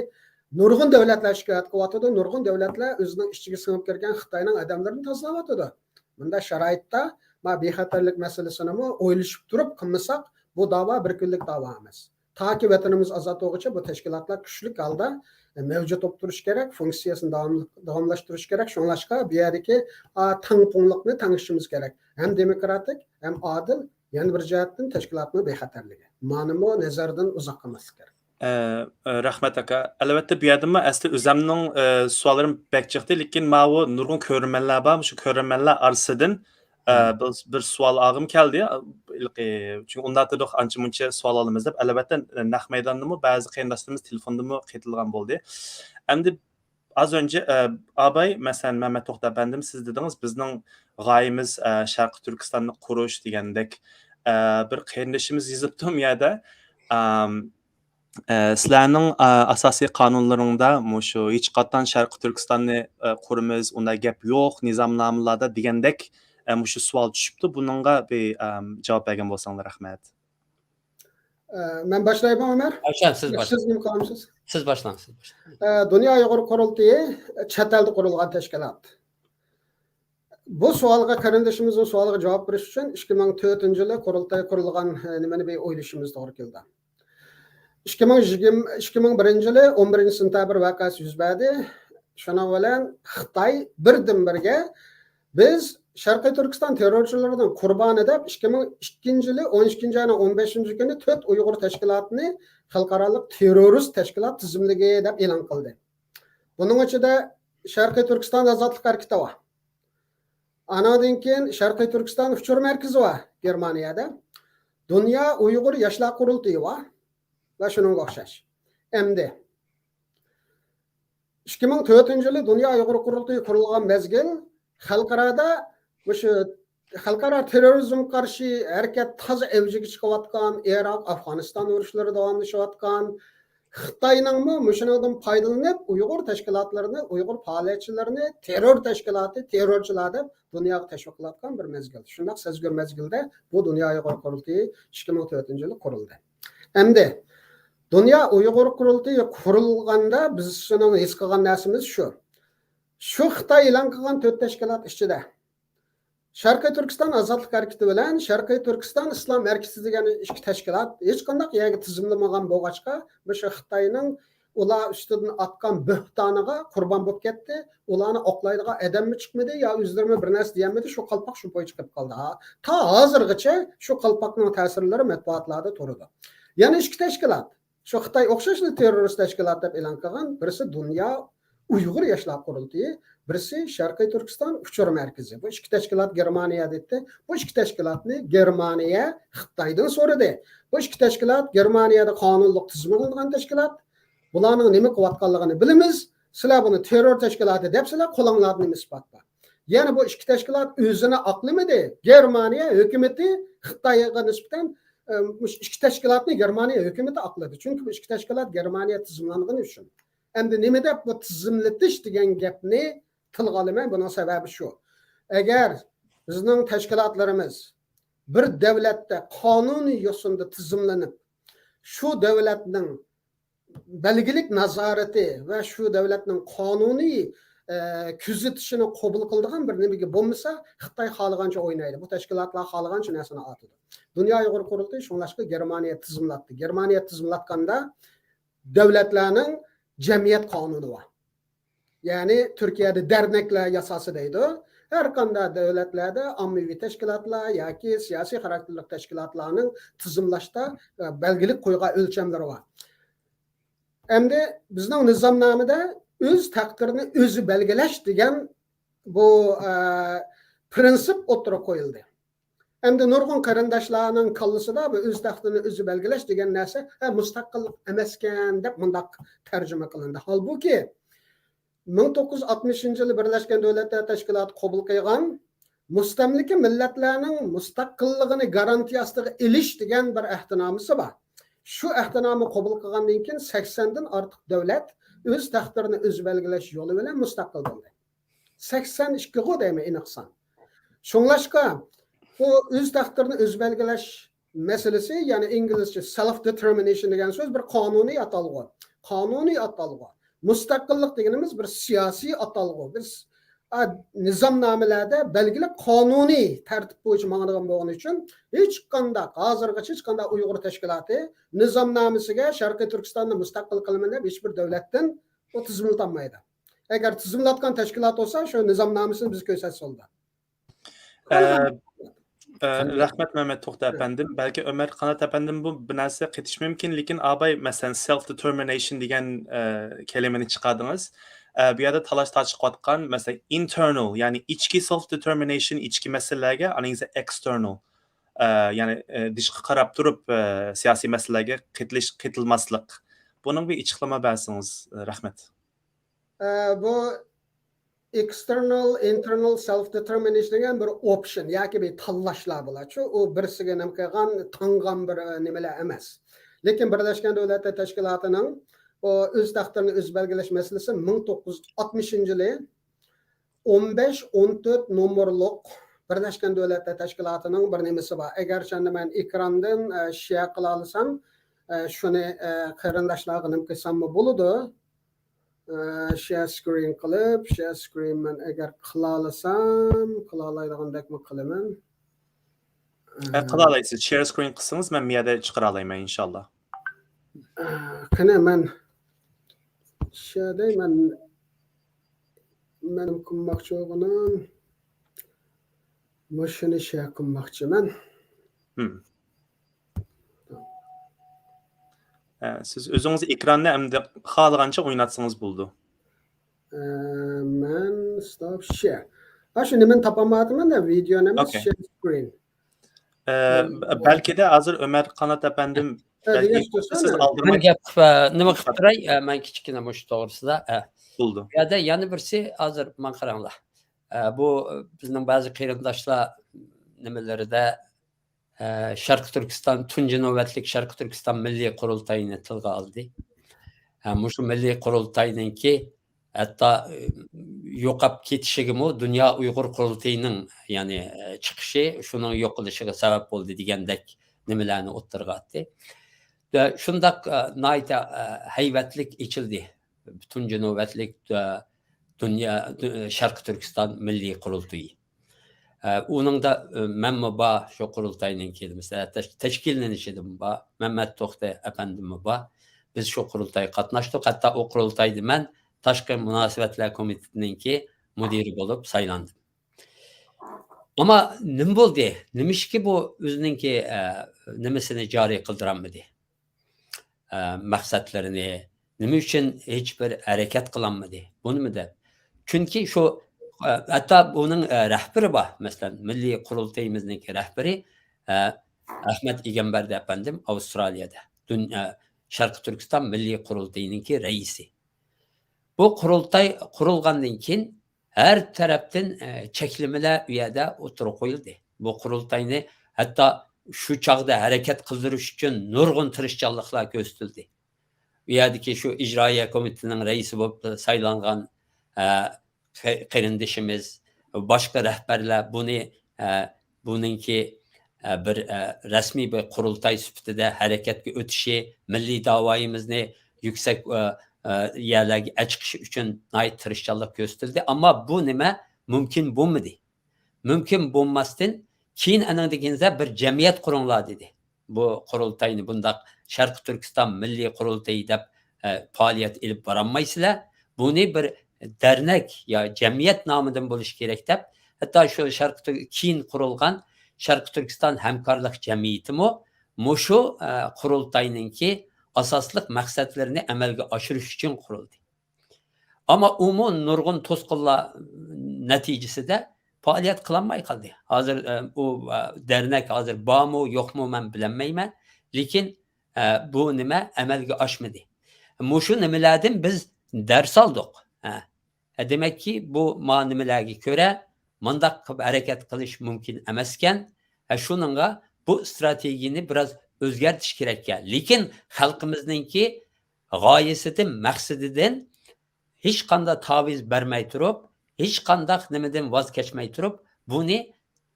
نۇرغۇن دۆلەتلەر شىكايەت قىلىۋاتىدۇ. نۇرغۇن دۆلەتلەر ئۆزىنىڭ ئىچىگە سىڭىپ كىرگەن خىتاينىڭ ئادەملىرىنى تازىلاۋاتىدۇ. بۇنداق شارائىتتا ما بىخەتەرلىك مەسىلىسىنىمۇ ئويلىشىپ تۇرۇپ قىلمىساق، بۇ داۋا بىر كۈنلۈك داۋا ئەمەس. تاكى ۋەتىنىمىز ئازاد بولغۇچە بۇ تەشكىلاتلار كۈچلۈك ھالدا، ئە، مەۋجۇت بولۇپ تۇرۇشى كېرەك، فۇنكسىيەسىنى داۋاملىق، داۋاملاشتۇرۇشى كېرەك. شۇڭلاشقا بۇ يەردىكى، ئا، تەڭپۇڭلۇقنى تەڭشىشىمىز كېرەك. ھەم دېموكراتىك، ھەم ئادىل، يەنە بىر جەھەتتىن تەشكىلاتنىڭ بىخەتەرلىكى. مانىمۇ نەزەردىن ئۇزاق قالماسلىق كېرەك. ئە، ئە، رەھمەت ئاكا. ئەلۋەتتە، بۇ يەردىمۇ ئەسلى ئۆزەمنىڭ، ئە، سوئاللىرىم بەك چىقتى، لېكىن ماۋۇ نۇرغۇن كۆرۈرمەنلەر بار، شۇ كۆرۈرمەنلەر ئارىسىدىن، ئە، بىر، بىر سوئال ئالغۇم كەلدى. ھېلىقى، چۈنكى ئۇنداق تۇردۇق، ئانچە مۇنچە سوئال ئالىمىز دەپ. ئەلۋەتتە، نەق مەيداندىمۇ بەزى قېرىنداشلىرىمىز تېلېفوندىمۇ قېتىلغان بولدى. ئەمدى ئاز ئۆنچە، ئە، ئاباي، مەسىلەن، مەمەت توختى ئەپەندىم، سىز دېدىڭىز، بىزنىڭ غايىمىز، ئە، شەرقىي تۈركىستاننى قۇرۇش دېگەندەك. ئە، بىر قېرىندىشىمىز يېزىپتۇ بۇ يەردە. ئام، ئە، سىلەرنىڭ، ئە، ئاساسىي قانۇنلىرىڭدا مۇشۇ ھېچقاچان شەرقىي تۈركىستاننى، ئە، قۇرىمىز، ئۇنداق گەپ يوق، نىزامنامىلاردا دېگەندەك، ئە، مۇشۇ سوئال چۈشۈپتۇ. بۇنىڭغا بىر، ئەم، جاۋاب بەرگەن بولساڭلار رەھمەت. ئە، مەن باشلايمۇ، ئۆمەر؟ ئاشان، سىز ياق، باشلاڭ. سىز نېمە قىلامسىز؟ سىز باشلاڭ، سىز باشلاڭ. ئە، دۇنيا ئۇيغۇر قۇرۇلتىيى چەت ئەلدە قۇرۇلغان تەشكىلات. بۇ سوئالغا، قېرىندىشىمىزنىڭ سوئالىغا جاۋاب بېرىش ئۈچۈن ئىككى مىڭ تۆتىنچى يىلى قۇرۇلتاي قۇرۇلغان، ئە، نېمىنى بىر ئويلىشىمىز توغرا كېلىدۇ. ئىككى مىڭ يىگىرمە، ئىككى مىڭ بىرىنچى يىلى ئون بىرىنچى سېنتەبىر ۋەقەسى يۈز بەردى. شۇنىڭ بىلەن خىتاي بىردىنبىرگە بىز شەرقىي تۈركىستان تېررورچىلىرىنىڭ قۇربانى دەپ، ئىككى مىڭ ئىككىنچى يىلى ئون ئىككىنچى ئاينىڭ ئون بەشىنچى كۈنى تۆت ئۇيغۇر تەشكىلاتىنى خەلقئارالىق تېررورىست تەشكىلات تىزىملىكى دەپ ئېلان قىلدى. بۇنىڭ ئىچىدە شەرقىي تۈركىستان ئازادلىق ھەرىكىتى بار. ئانىڭدىن كېيىن شەرقىي تۈركىستان ئۇچۇر مەركىزى بار گېرمانىيەدە. دۇنيا ئۇيغۇر ياشلار قۇرۇلتىيى بار ۋە شۇنىڭغا ئوخشاش. ئەمدى ئىككى مىڭ تۆتىنچى يىلى دۇنيا ئۇيغۇر قۇرۇلتىيى قۇرۇلغان مەزگىل خەلقئارادا مۇشۇ خەلقئارا تېررورىزمغا قارشى ھەرىكەت تازا ئەۋجىگە چىقىۋاتقان، ئىراق، ئافغانىستان ئۇرۇشلىرى داۋاملىشىۋاتقان، خىتاينىڭمۇ مۇشۇنىڭدىن پايدىلىنىپ ئۇيغۇر تەشكىلاتلىرىنى، ئۇيغۇر پائالىيەتچىلىرىنى تېررور تەشكىلاتى، تېررورچىلار دەپ دۇنياغا تەشۋىق قىلىۋاتقان بىر مەزگىل. شۇنداق سەزگۈر مەزگىلدە بۇ دۇنيا ئۇيغۇر قۇرۇلتىيى ئىككى مىڭ تۆتىنچى يىلى قۇرۇلدى. ئەمدى دۇنيا ئۇيغۇر قۇرۇلتىيى قۇرۇلغاندا بىز شۇنىڭ ھېس قىلغان نەرسىمىز شۇ. شۇ خىتاي ئېلان قىلغان تۆت تەشكىلات ئىچىدە شەرقىي تۈركىستان ئازادلىق ھەرىكىتى بىلەن شەرقىي تۈركىستان ئىسلام ھەرىكىتى دېگەن ئىككى تەشكىلات ھېچقانداق يەرگە تىزىملىمىغان بولغاچقا، مۇشۇ خىتاينىڭ ئۇلار ئۈستىدىن ئاتقان بۆھتانىغا قۇربان بولۇپ كەتتى. ئۇلارنى ئاقلايدىغان ئادەممۇ چىقمىدى، يا ئۆزلىرىمۇ بىر نەرسە دېيەلمىدى، شۇ قالپاق شۇ بويىچە قېلىپ قالدى. ھا-، تا ھازىرغىچە شۇ قالپاقنىڭ تەسىرلىرى مەتبۇئاتلاردا تۇرىدۇ. يەنە ئىككى تەشكىلات، شۇ خىتاي ئوخشاشلا تېررورىست تەشكىلات دەپ ئېلان قىلغان، بىرسى دۇنيا ئۇيغۇر ياشلار قۇرۇلتىيى، بىرسى شەرقىي تۈركىستان ئۇچۇر مەركىزى. بۇ ئىككى تەشكىلات گېرمانىيە دەيتتى. بۇ ئىككى تەشكىلاتنى گېرمانىيە خىتايدىن سورىدى. بۇ ئىككى تەشكىلات گېرمانىيەدە قانۇنلۇق تىزىملانغان تەشكىلات. بۇلارنىڭ نېمە قىلىۋاتقانلىقىنى بىلىمىز. سىلەر بۇنى تېررور تەشكىلاتى دەپسىلەر، قولۇڭلاردا نېمە ئىسپات بار؟ يەنە بۇ ئىككى تەشكىلات ئۆزىنى ئاقلىمىدى. گېرمانىيە ھۆكۈمىتى خىتايغا نىسبەتەن، ئە، مۇشۇ ئىككى تەشكىلاتنى گېرمانىيە ھۆكۈمىتى ئاقلىدى. چۈنكى بۇ ئىككى تەشكىلات گېرمانىيە تىزىملانغىنى ئۈچۈن. ئەمدى نېمە دەپ بۇ تىزىملىتىش دېگەن گەپنى تىلغا ئالىمەن؟ بۇنىڭ سەۋەبى شۇ. ئەگەر بىزنىڭ تەشكىلاتلىرىمىز بىر دۆلەتتە قانۇنىي يوسۇندا تىزىملىنىپ، شۇ دۆلەتنىڭ بەلگىلىك نازارىتى ۋە شۇ دۆلەتنىڭ قانۇنىي، ئە، كۆزىتىشىنى قوبۇل قىلىدىغان بىر نېمىگە بولمىسا، خىتاي خالىغانچە ئوينايدۇ. بۇ تەشكىلاتلار خالىغانچە نەرسىنى ئاتىدۇ. دۇنيا ئۇيغۇر قۇرۇلتىيى شۇڭلاشقا گېرمانىيە تىزىملاتتى. گېرمانىيە تىزىملاتقاندا دۆلەتلەرنىڭ جەمئىيەت قانۇنى بار. يەنى تۈركىيەدە دەرنەكلەر ياساسى دەيدۇ. ھەر قانداق دۆلەتلەردە ئاممىۋى تەشكىلاتلار ياكى سىياسىي خاراكتېرلىك تەشكىلاتلارنىڭ تىزىملاشتا، ئە، بەلگىلىك قويغان ئۆلچەملىرى بار. ئەمدى بىزنىڭ نىزامنامىدا ئۆز تەقدىرىنى ئۆزى بەلگىلەش دېگەن بۇ، ئە، پىرىنسىپ ئوتتۇرىغا قويۇلدى. ئەمدى نۇرغۇن قېرىنداشلارنىڭ كاللىسىدا بۇ ئۆز تەقدىرىنى ئۆزى بەلگىلەش دېگەن نەرسە، ھە، مۇستەقىللىق ئەمەسكەن دەپ مۇنداق تەرجىمە قىلىندى. ھالبۇكى، مىڭ توققۇز يۈز ئاتمىشىنچى يىلى بىرلەشكەن دۆلەتلەر تەشكىلاتى قوبۇل قىلغان مۇستەملىكە مىللەتلەرنىڭ مۇستەقىللىقىنى گارانتىيە ئاستىغا ئېلىش دېگەن بىر ئەھدىنامىسى بار. شۇ ئەھدىنامە قوبۇل قىلغاندىن كېيىن سەكسەندىن ئارتۇق دۆلەت ئۆز تەقدىرىنى ئۆزى بەلگىلەش يولى بىلەن مۇستەقىل بولدى. سەكسەن ئىككىغۇ دەيمەن، ئېنىق سان. شۇڭلاشقا، بۇ ئۆز تەقدىرىنى ئۆزى بەلگىلەش مەسىلىسى، يەنى ئىنگلىزچە self determination دېگەن سۆز بىر قانۇنىي ئاتالغۇ. قانۇنىي ئاتالغۇ. مۇستەقىللىق دېگىنىمىز بىر سىياسىي ئاتالغۇ. بىر س-، ئا، نىزامنامىلەردە بەلگىلىك قانۇنىي تەرتىپ بويىچە ماڭىدىغان بولغىنى ئۈچۈن، ھېچقانداق، ھازىرغىچە ھېچقانداق ئۇيغۇر تەشكىلاتى نىزامنامىسىگە شەرقىي تۈركىستاننى مۇستەقىل قىلىمەن دەپ ھېچبىر دۆلەتتىن ئۇ تىزىملىتالمايدۇ. ئەگەر تىزىملاتقان تەشكىلات بولسا، شۇ نىزامنامىسىنى بىز كۆرسەتسە بولىدۇ. ئە، ئە، رەھمەت، مەمەت توختى ئەپەندىم. بەلكى ئۆمەر قانات ئەپەندىم بۇ بىر نەرسە قېتىشى مۇمكىن، لېكىن ئاباي، مەسىلەن، self determination دېگەن، ئە، كەلىمىنى چىقاردىڭىز. ئە، بۇ يەردە تالاش تارتىشىۋاتقان، مەسىلەن، internal، يەنى ئىچكى self determination، ئىچكى مەسىلىلەرگە، ئانىڭىزدا external، ئە، يەنى، ئە، دىشقا قاراپ تۇرۇپ، ئە، سىياسىي مەسىلىلەرگە قېتىلىش، قېتىلماسلىق. بۇنىڭ بىر ئېچىقلىما بەرسىڭىز، رەھمەت. ئە، بۇ external, internal self determination دېگەن بىر option ياكى بىر تاللاشلار بولىدۇ. ئۇ بىرسىگە نېمە قىلغان، تاڭغان بىر، ئە، نېمىلەر ئەمەس. لېكىن بىرلەشكەن دۆلەتلەر تەشكىلاتىنىڭ ئۇ ئۆز تەقدىرىنى ئۆزى بەلگىلەش مەسىلىسى مىڭ توققۇز يۈز ئاتمىشىنچى يىلى ئون بەش، ئون تۆت نومۇرلۇق بىرلەشكەن دۆلەتلەر تەشكىلاتىنىڭ بىر نېمىسى بار. ئەگەر شۇنى مەن ئېكراندىن، ئە، شېئر قىلالىسام، ئە، شۇنى، ئە، قېرىنداشلارغا نېمە قىلساممۇ بولىدۇ؟ ئە، share screen قىلىپ، share screen مەن ئەگەر قىلالىسام، قىلالايدىغاندەكمۇ قىلىمەن. ئە، قىلالايسىز. Share screen قىلسىڭىز، مەن بۇ يەردە چىقىرالايمەن، ئىنشاللا. ئە، قېنى، مەن شۇ يەردە مەن، مەن قىلماقچى بولغىنىم، مۇشۇنى share قىلماقچىمەن. ھىم. ئە، سىز ئۆزىڭىز ئېكراننى ئەمدى خالىغانچە ئويناتسىڭىز بولىدۇ. ئە، مەن stop share. ھا، شۇ نېمىنى تاپالمايۋاتىمەن-دە، ۋىدېونى ئەمەس، ئوكەي. Share screen. ئە، بەلكىدە ھازىر ئۆمەر قانات ئەپەندىم، ئە، بەلكى دېگەن سۆز سىز ئالدىرماي مەن گەپ، ئە، نېمە قىلىپ تۇراي؟ ئە، مەن كىچىككىنە مۇشۇ توغرىسىدا، ئە. بولىدۇ. بۇ يەردە يەنە بىرسى، ھازىر ماڭا قاراڭلار. ئە، بۇ، ئە، بىزنىڭ بەزى قېرىنداشلار نېمىلىرىدە، ئە، شەرقىي تۈركىستان، تۇنجى نۆۋەتلىك شەرقىي تۈركىستان مىللىي قۇرۇلتايىنى تىلغا ئالدى. ئە، مۇشۇ مىللىي قۇرۇلتاينىڭكى ھەتتا، ئە، يوقاپ كېتىشىگىمۇ دۇنيا ئۇيغۇر قۇرۇلتىيىنىڭ، يەنى، ئە، چىقىشى شۇنىڭ يوقىلىشىغا سەۋەب بولدى دېگەندەك نېمىلەرنى ئوتتۇرىغا ئاتتى. ئە، شۇنداق، ئە، ناھايىتى، ئە، ھەيۋەتلىك ئېچىلدى. تۇنجى نۆۋەتلىك، ئە، دۇنيا، دۇ-، شەرقىي تۈركىستان مىللىي قۇرۇلتىيى. ئە، ئۇنىڭدا، ئە، مەنمۇ بار، شۇ قۇرۇلتاينىڭكى، مەسىلەن، تەش-، تەشكىللىنىشىدىمۇ بار، مەمەت توختى ئەپەندىممۇ بار. بىز شۇ قۇرۇلتايغا قاتناشتۇق. ھەتتا ئۇ قۇرۇلتايدا مەن تاشقى مۇناسىۋەتلەر كومىتېتىنىڭكى مۇدىرى بولۇپ سايلاندىم. ئەمما نېمە بولدى؟ نېمىشقا بۇ ئۆزىنىڭكى، ئە، نېمىسىنى جارى قىلدۇرالمىدى؟ ئە، مەقسەتلىرىنى، نېمە ئۈچۈن ھېچبىر ھەرىكەت قىلالمىدى؟ بۇ نېمە دەپ؟ چۈنكى شۇ، ئە، ھەتتا بۇنىڭ، ئە، رەھبىرى بار. مەسىلەن، مىللىي قۇرۇلتىيىمىزنىڭكى رەھبىرى، ئە، ئەخمەت ئىگەمبەردى ئەپەندىم ئاۋسترالىيەدە. دۇن-، ئە، شەرقىي تۈركىستان مىللىي قۇرۇلتىيىنىڭكى رەئىسى. بۇ قۇرۇلتاي قۇرۇلغاندىن كېيىن ھەر تەرەپتىن، ئە، چەكلىمىلەر ئۇ يەردە ئوتتۇرىغا قويۇلدى. بۇ قۇرۇلتاينى ھەتتا شۇ چاغدا ھەرىكەت قىلدۇرۇش ئۈچۈن نۇرغۇن تىرىشچانلىقلار كۆرسىتىلدى. ئۇ يەردىكى شۇ ئىجرائىيە كومىتېتىنىڭ رەئىسى بولۇپ سايلانغان، ئە، قېرىندىشىمىز، باشقا رەھبەرلەر بۇنى، ئە، بۇنىڭكى، ئە، بىر، ئە، رەسمىي بىر قۇرۇلتاي سۈپىتىدە ھەرىكەتكە ئۆتۈشى، مىللىي داۋايىمىزنى يۈكسەك، ئە، ئە، يەرلەرگە ئەچىقىشى ئۈچۈن ناھايىتى تىرىشچانلىق كۆرسىتىلدى. ئەمما بۇ نېمە مۇمكىن بولمىدى. مۇمكىن بولماستىن كېيىن ئەنىڭدىن كېيىن بىر جەمئىيەت قۇرۇڭلار دېدى. بۇ قۇرۇلتاينى بۇنداق شەرقىي تۈركىستان مىللىي قۇرۇلتىيى دەپ، ئە، پائالىيەت ئېلىپ بارالمايسىلەر. بۇنى بىر دەرنەك يا جەمئىيەت نامىدىن بولۇشى كېرەك دەپ، ھەتتا شۇ شەرقىي تۈر-، كېيىن قۇرۇلغان شەرقىي تۈركىستان ھەمكارلىق جەمئىيىتىمۇ مۇشۇ، ئە، قۇرۇلتاينىڭكى ئاساسلىق مەقسەتلىرىنى ئەمەلگە ئاشۇرۇش ئۈچۈن قۇرۇلدى. ئەمما ئۇمۇ نۇرغۇن توسقۇنلار نەتىجىسىدە پائالىيەت قىلالماي قالدى. ھازىر، ئە، ئۇ، ئە، دەرنەك ھازىر بارمۇ، يوقمۇ، مەن بىلەلمەيمەن. لېكىن، ئە، بۇ نېمە ئەمەلگە ئاشمىدى. مۇشۇ نېمىلەردىن بىز دەرس ئالدۇق. ھە. ھە، دېمەككى، بۇ ما نېمىلەرگە كۆرە مانداق قىلىپ ھەرىكەت قىلىش مۇمكىن ئەمەسكەن. ھە، شۇنىڭغا بۇ ئىستراتېگىيەنى بىراز ئۆزگەرتىش كېرەككەن. لېكىن خەلقىمىزنىڭكى غايىسىدىن، مەقسىتىدىن ھېچقانداق تاۋىز بەرمەي تۇرۇپ، ھېچقانداق نېمىدىن ۋاز كەچمەي تۇرۇپ، بۇنى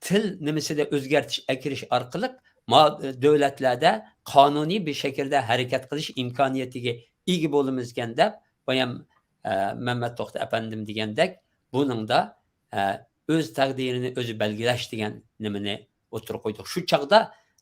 تىل نېمىسىدە ئۆزگەرتىش ئەكىرىش ئارقىلىق ما-، دۆلەتلەردە قانۇنىي بىر شەكىلدە ھەرىكەت قىلىش ئىمكانىيىتىگە ئىگە بولىمىزكەن دەپ، بايام، ئە، مەمەت توختى ئەپەندىم دېگەندەك، بۇنىڭدا، ئە، ئۆز تەقدىرىنى ئۆزى بەلگىلەش دېگەن نېمىنى ئوتتۇرىغا قويدۇق. شۇ چاغدا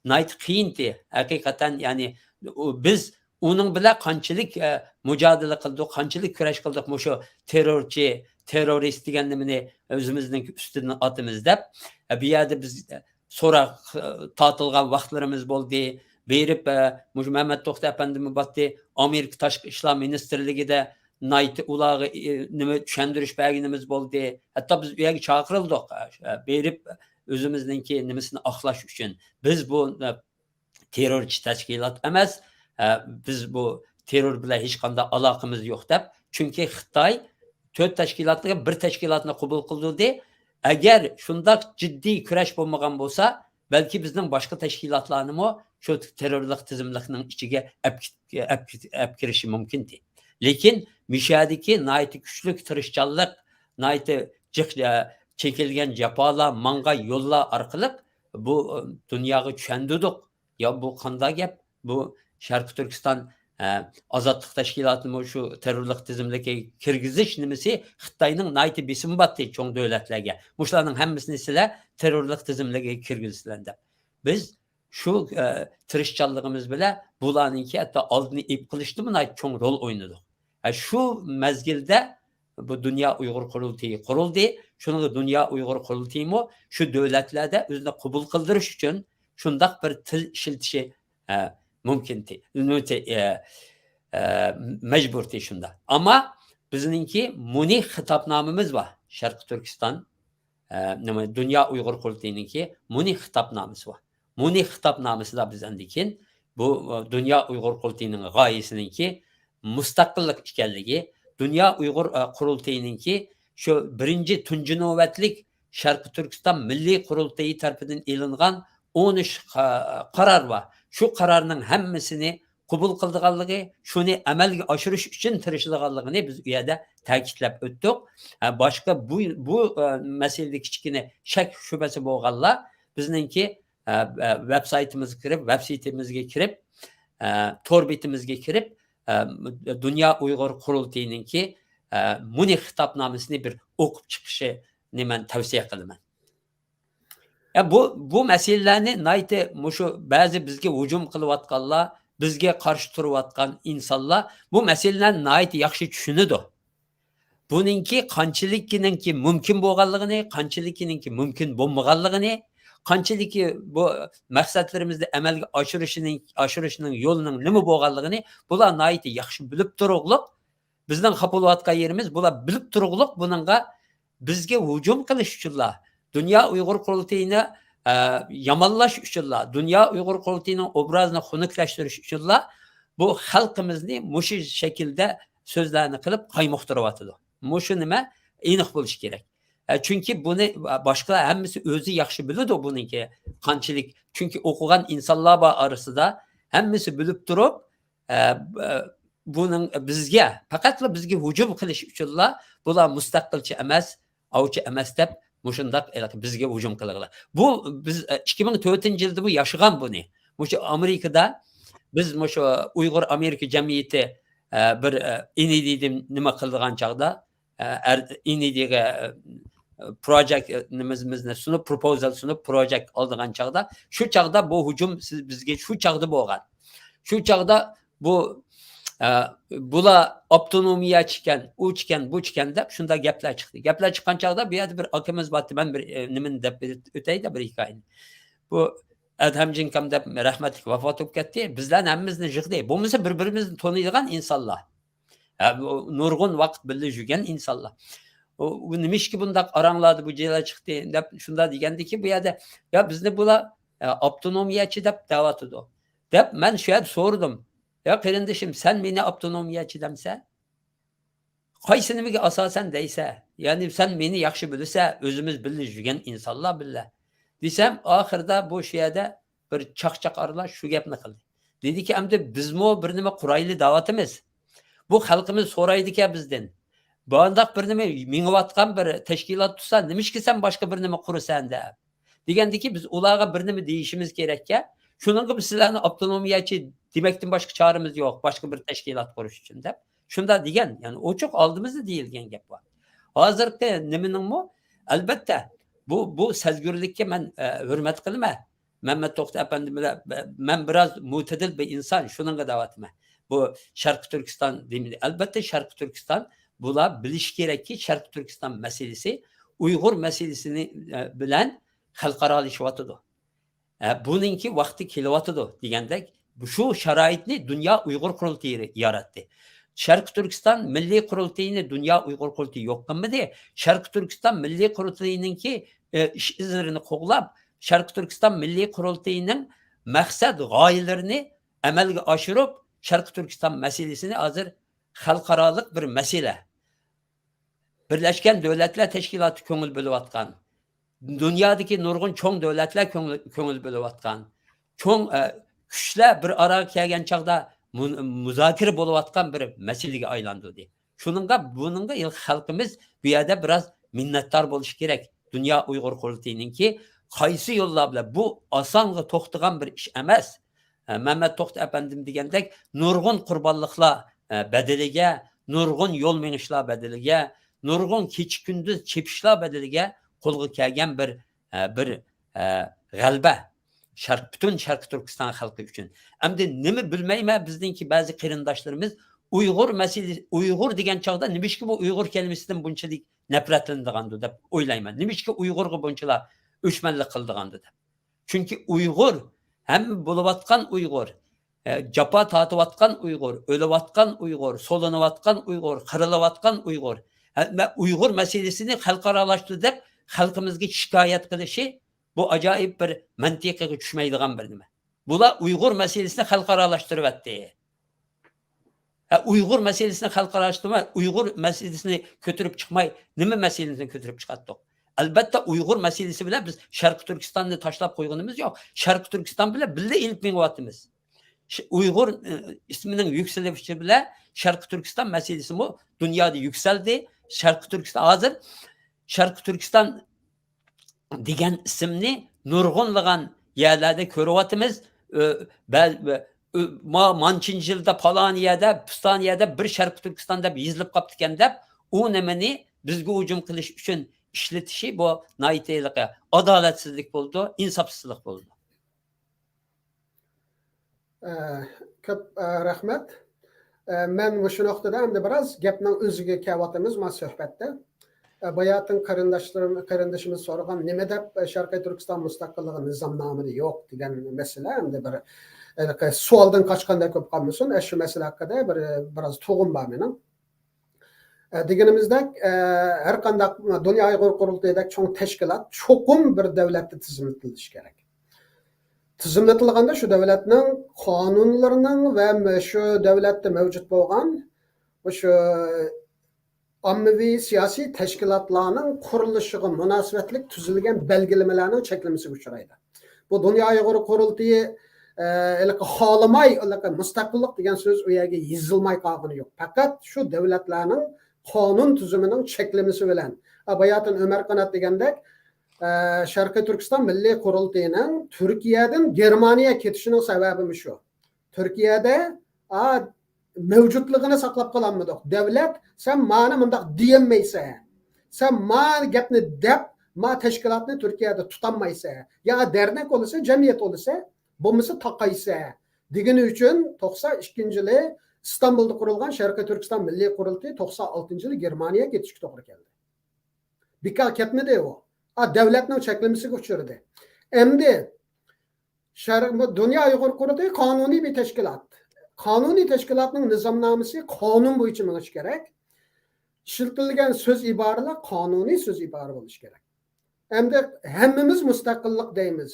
ناھايىتى قىيىنتى، ھەقىقەتەن، يەنى، ئۇ، بىز ئۇنىڭ بىلەن قانچىلىك، ئە، مۇجادىلە قىلدۇق، قانچىلىك كۈرەش قىلدۇق، مۇشۇ تېررورچى، تېررورىست دېگەن نېمىنى ئۆزىمىزنىڭ ئۈستىدىن ئاتىمىز دەپ، ئە، بۇ يەردە بىز، ئە، سوراق، ئە، تارتىلغان ۋاقىتلىرىمىز بولدى. بېرىپ، ئە، مۇشۇ مەمەت توختى ئەپەندىمۇ باتتى، ئامېرىكا تاشقى ئىشلار مىنىستىرلىكىدە ناھايىتى ئۇلارغا، ئى، نېمە چۈشەندۈرۈش بەرگىنىمىز بولدى. ھەتتا بىز ئۇ يەرگە چاقىرىلدۇق. ئە، بېرىپ ئۆزىمىزنىڭكى نېمىسىنى ئاقلاش ئۈچۈن. بىز بۇ، ئە، تېررورچى تەشكىلات ئەمەس. ئە، بىز بۇ تېررور بىلەن ھېچقانداق ئالاقىمىز يوق دەپ. چۈنكى خىتاي تۆت تەشكىلاتنى، بىر تەشكىلاتنى قوبۇل قىلدۇردى. ئەگەر شۇنداق جىددىي كۈرەش بولمىغان بولسا، بەلكى بىزنىڭ باشقا تەشكىلاتلارنىمۇ شۇ تېررورلۇق تىزىملىكنىڭ ئىچىگە ئەپ كىت-، ئەپ كىت-، ئەپ كىرىشى مۇمكىنتى. لېكىن مۇشۇ يەردىكى ناھايىتى كۈچلۈك تىرىشچانلىق، ناھايىتى جىق، ئە، چېكىلگەن جاپالار، ماڭغان يوللار ئارقىلىق بۇ، ئە، دۇنياغا چۈشەندۈردۇق. يا بۇ قانداق گەپ؟ بۇ شەرقىي تۈركىستان، ئە، ئازادلىق تەشكىلاتىمۇ شۇ تېررورلۇق تىزىملىكىگە كىرگۈزۈش نېمىسى خىتاينىڭ ناھايىتى بېسىمى بارتى چوڭ دۆلەتلەرگە. مۇشۇلارنىڭ ھەممىسىنى سىلەر تېررورلۇق تىزىملىكىگە كىرگۈزىسىلەر دەپ. بىز شۇ، ئە، تىرىشچانلىقىمىز بىلەن بۇلارنىڭكى ھەتتا ئالدىنى ئېلىپ قېلىشتىمۇ ناھايىتى چوڭ رول ئوينىدۇق. ئە، شۇ مەزگىلدە بۇ دۇنيا ئۇيغۇر قۇرۇلتىيى قۇرۇلدى. شۇنىڭغا دۇنيا ئۇيغۇر قۇرۇلتىيىمۇ شۇ دۆلەتلەردە ئۆزىنى قوبۇل قىلدۇرۇش ئۈچۈن شۇنداق بىر تىل ئىشلىتىشى، ئە، مۇمكىنتى، ئە، ئە، مەجبۇرتى شۇنداق. ئەمما بىزنىڭكى مۇنىخ خىتابنامىمىز بار. شەرقىي تۈركىستان، ئە، نېمە، دۇنيا ئۇيغۇر قۇرۇلتىيىنىڭكى مۇنىخ خىتابنامىسى بار. مۇنىخ خىتابنامىسىدا بىز ئاندىن كېيىن بۇ، ئە، دۇنيا ئۇيغۇر قۇرۇلتىيىنىڭ غايىسىنىڭكى مۇستەقىللىق ئىكەنلىكى، دۇنيا ئۇيغۇر، ئە، قۇرۇلتىيىنىڭكى شۇ بىرىنچى تۇنجى نۆۋەتلىك شەرقىي تۈركىستان مىللىي قۇرۇلتىيى تەرىپىدىن ئېلىنغان ئون ئۈچ قا-، قارار بار. شۇ قارارنىڭ ھەممىسىنى قوبۇل قىلىدىغانلىقى، شۇنى ئەمەلگە ئاشۇرۇش ئۈچۈن تىرىشىدىغانلىقىنى بىز ئۇ يەردە تەكىتلەپ ئۆتتۇق. ئە، باشقا بۇ، بۇ، ئە، مەسىلىدە كىچىككىنە شەك شۈبھىسى بولغانلار بىزنىڭكى، ئە، ئە، ۋېب سايتىمىزغا كىرىپ، ۋېب سايتىمىزغا كىرىپ، ئە، تور بېتىمىزگە كىرىپ، ئە، دۇنيا ئۇيغۇر قۇرۇلتىيىنىڭكى، ئە، مۇنىخ خىتابنامىسىنى بىر ئوقۇپ چىقىشىنى مەن تەۋسىيە قىلىمەن. يا، بۇ، بۇ مەسىلىلەرنى ناھايىتى مۇشۇ بەزى بىزگە ھۇجۇم قىلىۋاتقانلار، بىزگە قارشى تۇرۇۋاتقان ئىنسانلار بۇ مەسىلىلەرنى ناھايىتى ياخشى چۈشىنىدۇ. بۇنىڭكى قانچىلىكىنىڭكى مۇمكىن بولغانلىقىنى، قانچىلىكىنىڭكى مۇمكىن بولمىغانلىقىنى، قانچىلىكى بۇ مەقسەتلىرىمىزنى ئەمەلگە ئاشۇرۇشىنىڭ، ئاشۇرۇشنىڭ يولىنىڭ نېمە بولغانلىقىنى بۇلار ناھايىتى ياخشى بىلىپ تۇرۇقلۇق، بىزنىڭ خاپا بولۇۋاتقان يېرىمىز، بۇلار بىلىپ تۇرۇقلۇق بۇنىڭغا بىزگە ھۇجۇم قىلىش ئۈچۈنلا، دۇنيا ئۇيغۇر قۇرۇلتىيىنى، ئە، يامانلاش ئۈچۈنلا، دۇنيا ئۇيغۇر قۇرۇلتىيىنىڭ ئوبرازىنى خۇنۈكلەشتۈرۈش ئۈچۈنلا بۇ خەلقىمىزنى مۇشۇ شەكىلدە سۆزلەرنى قىلىپ قايمۇقتۇرۇۋاتىدۇ. مۇشۇ نېمە ئېنىق بولۇشى كېرەك. ئە، چۈنكى بۇنى باشقىلار ھەممىسى ئۆزى ياخشى بىلىدۇ بۇنىڭكى قانچىلىك. چۈنكى ئوقۇغان ئىنسانلار بار ئارىسىدا، ھەممىسى بىلىپ تۇرۇپ، ئە، ئە، بۇنىڭ بىزگە، پەقەتلا بىزگە ھۇجۇم قىلىش ئۈچۈنلا بۇلار مۇستەقىلچى ئەمەس، ئاۋچى ئەمەس دەپ مۇشۇنداق ھېلىقى بىزگە ھۇجۇم قىلغىلى. بۇ بىز، ئە، ئىككى مىڭ تۆتىنچى يىلدىمۇ ياشىغان بۇنى. مۇشۇ ئامېرىكىدا بىز مۇشۇ ئۇيغۇر ئامېرىكا جەمئىيىتى، ئە، بىر، ئە، ئىنىدىدىن نېمە قىلىدىغان چاغدا، ئە، ئەر-، ئىنىدىگە، ئە، پروجېكت، ئە، نېمىمىزنى سۇنۇپ، پروپوزال سۇنۇپ، پروجېكت ئالىدىغان چاغدا، شۇ چاغدا بۇ ھۇجۇم سىز بىزگە شۇ چاغدا بولغان. شۇ چاغدا بۇ، ئە، بۇلار ئاپتونومىيەچىكەن، ئۇچىكەن، بۇچىكەن دەپ شۇنداق گەپلەر چىقتى. گەپلەر چىققان چاغدا بۇ يەردە بىر ئاكىمىز بارتى، مەن بىر، ئە، نېمىنى دەپ ئۆتەي-دە بىر ھېكايىنى. بۇ ئەدھەم جىنكام دەپ رەھمەتلىك ۋاپات بولۇپ كەتتى. بىزلەرنى ھەممىمىزنى يىغدى. بولمىسا بىر-بىرىمىزنى تونۇيدىغان ئىنسانلار. ھە، بۇ نۇرغۇن ۋاقىت بىللە يۈرگەن ئىنسانلار. ئۇ، ئۇ نېمىشقا بۇنداق ئاراڭلاردا بۇ جېدەل چىقتى دەپ شۇنداق دېگەندىكى، بۇ يەردە، يا بىزنى بۇلار، ئە، ئاپتونومىيەچى دەپ دەۋاتىدۇ، دەپ مەن شۇ يەردە سورىدىم. يا قېرىندىشىم، سەن مېنى ئاپتونومىيەچى دەمسەن؟ قايسى نېمىگە ئاساسەن دەيسەن؟ يەنى سەن مېنى ياخشى بىلىسەن، ئۆزىمىز بىللە يۈرگەن ئىنسانلار بىللە، دېسەم، ئاخىرىدا بۇ شۇ يەردە بىر چاقچاق ئارىلاش شۇ گەپنى قىلدى. دېدىكى، ئەمدى بىزمۇ بىر نېمە قۇرايلى دەۋاتىمىز. بۇ خەلقىمىز سورايدىكەن بىزدىن. بۇنداق بىر نېمە مېڭىۋاتقان بىر تەشكىلات تۇرسا، نېمىشقا سەن باشقا بىر نېمە قۇرىسەن دەپ. دېگەندىكى، بىز ئۇلارغا بىر نېمە دېيىشىمىز كېرەككەن. شۇنىڭغا بىز سىلەرنى ئاپتونومىيەچى دېمەكتىن باشقا چارىمىز يوق، باشقا بىر تەشكىلات قۇرۇش ئۈچۈن دەپ. شۇنداق دېگەن، يەنى ئوچۇق ئالدىمىزدا دېيىلگەن گەپ بار. ھازىرقى نېمىنىڭمۇ، ئەلبەتتە، بۇ، بۇ سەزگۈرلۈككە مەن، ئە، ھۆرمەت قىلىمەن. مەمەت توختى ئەپەندى بىلەن، مەن بىراز مۆتىدىل بىر ئىنسان، شۇنىڭغا دەۋاتىمەن. بۇ شەرقىي تۈركىستان دېمىدى. ئەلبەتتە، شەرقىي تۈركىستان، بۇلار بىلىشى كېرەككى، شەرقىي تۈركىستان مەسىلىسى ئۇيغۇر مەسىلىسىنى، ئە، بىلەن خەلقئارالىشىۋاتىدۇ. ئە، بۇنىڭكى ۋاقتى كېلىۋاتىدۇ دېگەندەك، شۇ شارائىتنى دۇنيا ئۇيغۇر قۇرۇلتىيى ياراتتى. شەرقىي تۈركىستان مىللىي قۇرۇلتىيىنى دۇنيا ئۇيغۇر قۇرۇلتىيى يوق قىلمىدى. شەرقىي تۈركىستان مىللىي قۇرۇلتىيىنىڭكى، ئە، ئىش ئىزلىرىنى قوغلاپ، شەرقىي تۈركىستان مىللىي قۇرۇلتىيىنىڭ مەقسەت غايىلىرىنى ئەمەلگە ئاشۇرۇپ، شەرقىي تۈركىستان مەسىلىسىنى ھازىر خەلقئارالىق بىر مەسىلە. بىرلەشكەن دۆلەتلەر تەشكىلاتى كۆڭۈل بۆلۈۋاتقان، دۇنيادىكى نۇرغۇن چوڭ دۆلەتلەر كۆڭۈل، كۆڭۈل بۆلۈۋاتقان، چوڭ، ئە، كۈچلەر بىر ئاراغا كەلگەن چاغدا مۇ-، مۇزاكىرە بولۇۋاتقان بىر مەسىلىگە ئايلاندۇردى. شۇنىڭغا، بۇنىڭغا خەلقىمىز بۇ يەردە بىراز مىننەتدار بولۇشى كېرەك. دۇنيا ئۇيغۇر قۇرۇلتىيىنىڭكى قايسى يوللار بىلەن، بۇ ئاسانغا توختىغان بىر ئىش ئەمەس. ئە، مەمەت توختى ئەپەندىم دېگەندەك، نۇرغۇن قۇربانلىقلار، ئە، بەدىلىگە، نۇرغۇن يول مېڭىشلار بەدىلىگە، نۇرغۇن كېچە-كۈندۈز چېپىشلار بەدىلىگە قولغا كەلگەن بىر، ئە، بىر، ئە، غەلىبە. شەرق، پۈتۈن شەرقىي تۈركىستان خەلقى ئۈچۈن. ئەمدى نېمە بىلمەيمەن، بىزنىڭكى بەزى قېرىنداشلىرىمىز ئۇيغۇر مەسىلىسى، ئۇيغۇر دېگەن چاغدا نېمىشقا بۇ ئۇيغۇر كەلىمىسىدىن بۇنچىلىك نەپرەتلىنىدىغاندۇ دەپ ئويلايمەن. نېمىشقا ئۇيغۇرغا بۇنچىلا ئۆچمەنلىك قىلىدىغاندۇ دەپ. چۈنكى ئۇيغۇر، ھەممە بولۇۋاتقان ئۇيغۇر، ئە، جاپا تارتىۋاتقان ئۇيغۇر، ئۆلۈۋاتقان ئۇيغۇر، سولىنىۋاتقان ئۇيغۇر، قىرىلىۋاتقان ئۇيغۇر. ھە، مە-، ئۇيغۇر مەسىلىسىنى خەلقئارالاشتۇردى دەپ خەلقىمىزگە شىكايەت قىلىشى، بۇ ئاجايىپ بىر مەنتىقىگە چۈشمەيدىغان بىر نېمە. بۇلار ئۇيغۇر مەسىلىسىنى خەلقئارالاشتۇرۇۋەتتى. ھە، ئۇيغۇر مەسىلىسىنى خەلقئارالاشتۇرماي، ئۇيغۇر مەسىلىسىنى كۆتۈرۈپ چىقماي، نېمە مەسىلىسىنى كۆتۈرۈپ چىقاتتۇق؟ ئەلبەتتە، ئۇيغۇر مەسىلىسى بىلەن بىز شەرقىي تۈركىستاننى تاشلاپ قويغىنىمىز يوق. شەرقىي تۈركىستان بىلەن بىللە ئېلىپ مېڭىۋاتىمىز. ش-، ئۇيغۇر، ئى، ئىسمىنىڭ يۈكسىلىشى بىلەن شەرقىي تۈركىستان مەسىلىسىمۇ دۇنيادا يۈكسەلدى. شەرقىي تۈركىستان ھازىر، شەرقىي تۈركىستان دېگەن ئىسىمنى نۇرغۇنلىغان يەرلەردە كۆرۈۋاتىمىز. ئۆ، بەل-، ئۆ، ما-، مانچىنچى يىلدا پالان يەردە، پۇستان يەردە بىر شەرقىي تۈركىستان دەپ يېزىلىپ قاپتىكەن دەپ، ئۇ نېمىنى بىزگە ھۇجۇم قىلىش ئۈچۈن ئىشلىتىشى، بۇ ناھايىتى ھېلىقى ئادالەتسىزلىك بولىدۇ، ئىنساپسىزلىق بولىدۇ. ئە، كۆپ، ئە، رەھمەت. ئە، مەن مۇشۇ نۇقتىدا ئەمدى بىراز گەپنىڭ ئۆزىگە كەلىۋاتىمىز، ما سۆھبەتتە. ئە، باياتىن قېرىنداشلىرىم، قېرىندىشىمىز سورىغان، نېمە دەپ، ئە، شەرقىي تۈركىستان مۇستەقىللىقى نىزامنامىدا يوق دېگەن مەسىلە ئەمدى بىر، ھېلىقى سوئالدىن قاچقاندەك بولۇپ قالمىسۇن. ئە، شۇ مەسىلە ھەققىدە بىر، بىراز تۇغۇم بار مېنىڭ. ئە، دېگىنىمىزدەك، ئە، ھەر قانداق دۇنيا ئۇيغۇر قۇرۇلتىيىدەك چوڭ تەشكىلات چوقۇم بىر دۆلەتتە تىزىملىتىلىشى كېرەك. تىزىملىتىلغاندا شۇ دۆلەتنىڭ قانۇنلىرىنىڭ ۋە شۇ دۆلەتتە مەۋجۇت بولغان شۇ ئاممىۋى سىياسىي تەشكىلاتلارنىڭ قۇرۇلۇشىغا مۇناسىۋەتلىك تۈزۈلگەن بەلگىلىمىلەرنىڭ چەكلىمىسىگە ئۇچرايدۇ. بۇ دۇنيا ئۇيغۇر قۇرۇلتىيى، ئە، ھېلىقى خالىماي، ھېلىقى مۇستەقىللىق دېگەن سۆز ئۇ يەرگە يېزىلماي قالغىنى يوق. پەقەت شۇ دۆلەتلەرنىڭ قانۇن تۈزۈمىنىڭ چەكلىمىسى بىلەن، ئە، باياتىن ئۆمەر قانات دېگەندەك، ئە، شەرقىي تۈركىستان مىللىي قۇرۇلتىيىنىڭ تۈركىيەدىن گېرمانىيە كېتىشىنىڭ سەۋەبىمۇ شۇ. تۈركىيەدە، ئا، مەۋجۇتلۇقىنى ساقلاپ قالالمىدۇق. دۆلەت، سەن مانا مۇنداق دېيەلمەيسەن. سەن ما گەپنى دەپ، ما تەشكىلاتنى تۈركىيەدە تۇتالمايسەن. يا دەرنەك بولىسەن، جەمئىيەت بولىسەن، بولمىسا تاقايسەن دېگىنى ئۈچۈن توقسان ئىككىنچى يىلى ئىستانبۇلدا قۇرۇلغان شەرقىي تۈركىستان مىللىي قۇرۇلتىيى توقسان ئالتىنچى يىلى گېرمانىيەگە كېتىشكە توغرا كەلدى. بىكار كەتمىدى ئۇ. ئا، دۆلەتنىڭ چەكلىمىسىگە ئۇچرىدى. ئەمدى شەرق-، بۇ دۇنيا ئۇيغۇر قۇرۇلتىيى قانۇنىي بىر تەشكىلات. قانۇنىي تەشكىلاتنىڭ نىزامنامىسى قانۇن بويىچە مېڭىشى كېرەك. ئىشلىتىلگەن سۆز ئىبارىلەر قانۇنىي سۆز ئىبارە بولۇشى كېرەك. ئەمدى ھەممىمىز مۇستەقىللىق دەيمىز.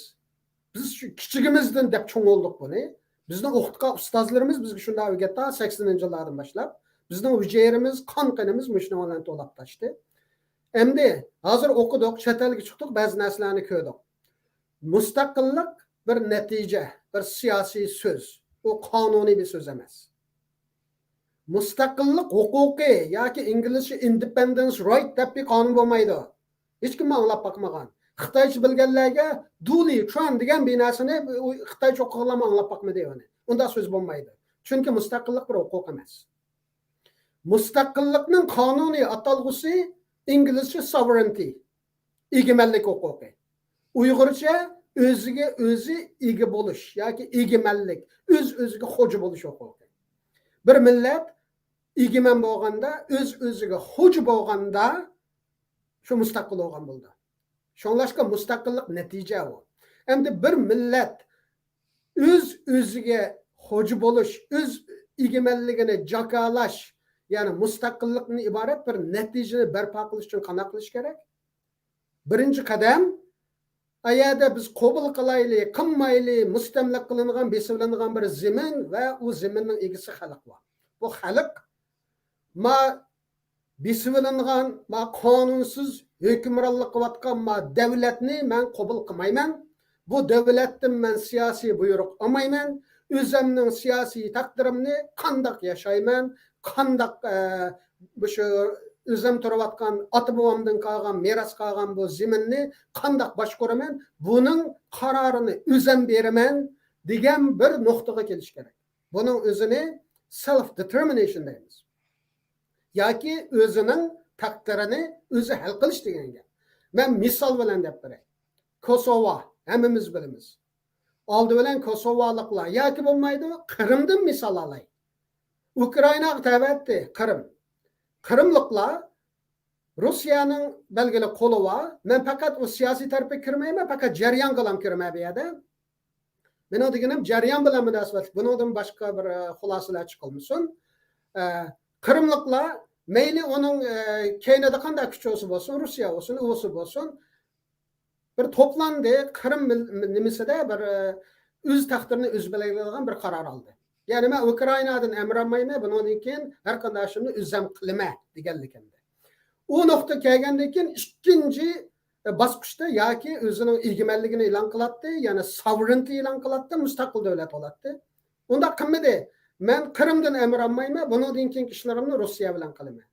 بىز شۇ كىچىكىمىزدىن دەپ چوڭ بولدۇق بۇنى. بىزنى ئوقۇتقان ئۇستازلىرىمىز بىزگە شۇنداق ئۆگەتتى، سەكسىنىنچى يىللاردىن باشلاپ. بىزنىڭ ھۈجەيرىمىز، قان قېنىمىز مۇشۇنىڭ بىلەن تولاپ تاشتى. ئەمدى ھازىر ئوقۇدۇق، چەت ئەلگە چىقتۇق، بەزى نەرسىلەرنى كۆردۇق. مۇستەقىللىق بىر نەتىجە، بىر سىياسىي سۆز. ئۇ قانۇنىي بىر سۆز ئەمەس. مۇستەقىللىق ھوقۇقى ياكى ئىنگلىزچە independence right دەپ بىر قانۇن بولمايدۇ. ھېچكىم ئاڭلاپ باقمىغان. خىتايچە بىلگەنلەرگە دۇلى چۇەن دېگەن بىر نەرسىنى خىتايچە ئوقۇغانلارمۇ ئاڭلاپ باقمىدى ئۇنى. ئۇنداق سۆز بولمايدۇ. چۈنكى مۇستەقىللىق بىر ھوقۇق ئەمەس. مۇستەقىللىقنىڭ قانۇنىي ئاتالغۇسى ئىنگلىزچە sovereignty، ئىگىمەنلىك ھوقۇقى. ئۇيغۇرچە ئۆزىگە ئۆزى ئىگە بولۇش ياكى ئىگىمەنلىك، ئۆز ئۆزىگە خوجا بولۇش ھوقۇقى. بىر مىللەت ئىگىمەن بولغاندا، ئۆز ئۆزىگە خوجا بولغاندا، شۇ مۇستەقىل بولغان بولىدۇ. شۇڭلاشقا مۇستەقىللىق نەتىجە ئۇ. ئەمدى بىر مىللەت ئۆز ئۆزىگە خوجا بولۇش، ئۆز ئىگىمەنلىكىنى جاكارلاش، يەنى مۇستەقىللىقتىن ئىبارەت بىر نەتىجىنى بەرپا قىلىش ئۈچۈن قانداق قىلىش كېرەك؟ بىرىنچى قەدەم، ئەگەردە بىز قوبۇل قىلايلى، قىلمايلى، مۇستەملىكە قىلىنغان، بېسىۋېلىنغان بىر زېمىن ۋە ئۇ زېمىننىڭ ئىگىسى خەلق بار. بۇ خەلق ما بېسىۋېلىنغان، ما قانۇنسىز ھۆكۈمرانلىق قىلىۋاتقان ما دۆلەتنى مەن قوبۇل قىلمايمەن. بۇ دۆلەتتىن مەن سىياسىي بۇيرۇق ئالمايمەن. ئۆزۈمنىڭ سىياسىي تەقدىرىمنى قانداق ياشايمەن، قانداق، ئە، مۇشۇ ئۆزۈم تۇرۇۋاتقان ئاتا-بوۋامدىن قالغان، مىراس قالغان بۇ زېمىننى قانداق باشقۇرىمەن، بۇنىڭ قارارىنى ئۆزۈم بېرىمەن دېگەن بىر نۇقتىغا كېلىش كېرەك. بۇنىڭ ئۆزىنى self determination دەيمىز. ياكى ئۆزىنىڭ تەقدىرىنى ئۆزى ھەل قىلىش دېگەن گەپ. مەن مىسال بىلەن دەپ بېرەي. كوسوۋا، ھەممىمىز بىلىمىز. ئالدى بىلەن كوسوۋالىقلار ياكى بولمايدۇ، قىرىمدىن مىسال ئالاي. ئۇكرائىناغا تەۋەتتى قىرىم. قىرىملىقلار رۇسىيەنىڭ بەلگىلىك قولى بار. مەن پەقەت ئۇ سىياسىي تەرىپىگە كىرمەيمەن، پەقەت جەريانغىلام كىرىمەن بۇ يەردە. مېنىڭ دېگىنىم جەريان بىلەن مۇناسىۋەتلىك. بۇنىڭدىن باشقا بىر، ئە، خۇلاسىلەر چىقىلمىسۇن. ئە، قىرىملىقلار مەيلى ئۇنىڭ، ئە، كەينىدە قانداق كۈچ بولسا بولسۇن، رۇسىيە بولسۇن، ئۇسى بولسۇن، بىر توپلاندى، قىرىم مىل-، نېمىسىدە بىر، ئە، ئۆز تەقدىرىنى ئۆزى بەلگىلەيدىغان بىر قارار ئالدى. يەنى مەن ئۇكرائىنادىن ئەمر ئالمايمەن، بۇنىڭدىن كېيىن ھەر قانداق ئىشىمنى ئۆزۈم قىلىمەن دېگەنلىكىمدە. ئۇ نۇقتا كەلگەندىن كېيىن ئىككىنچى باسقۇچتا ياكى ئۆزىنىڭ ئىگىمەنلىكىنى ئېلان قىلاتتى، يەنى sovereignty ئېلان قىلاتتى، مۇستەقىل دۆلەت بولاتتى. ئۇنداق قىلمىدى. مەن قىرىمدىن ئەمر ئالمايمەن، بۇنىڭدىن كېيىنكى ئىشلىرىمنى رۇسىيە بىلەن قىلىمەن.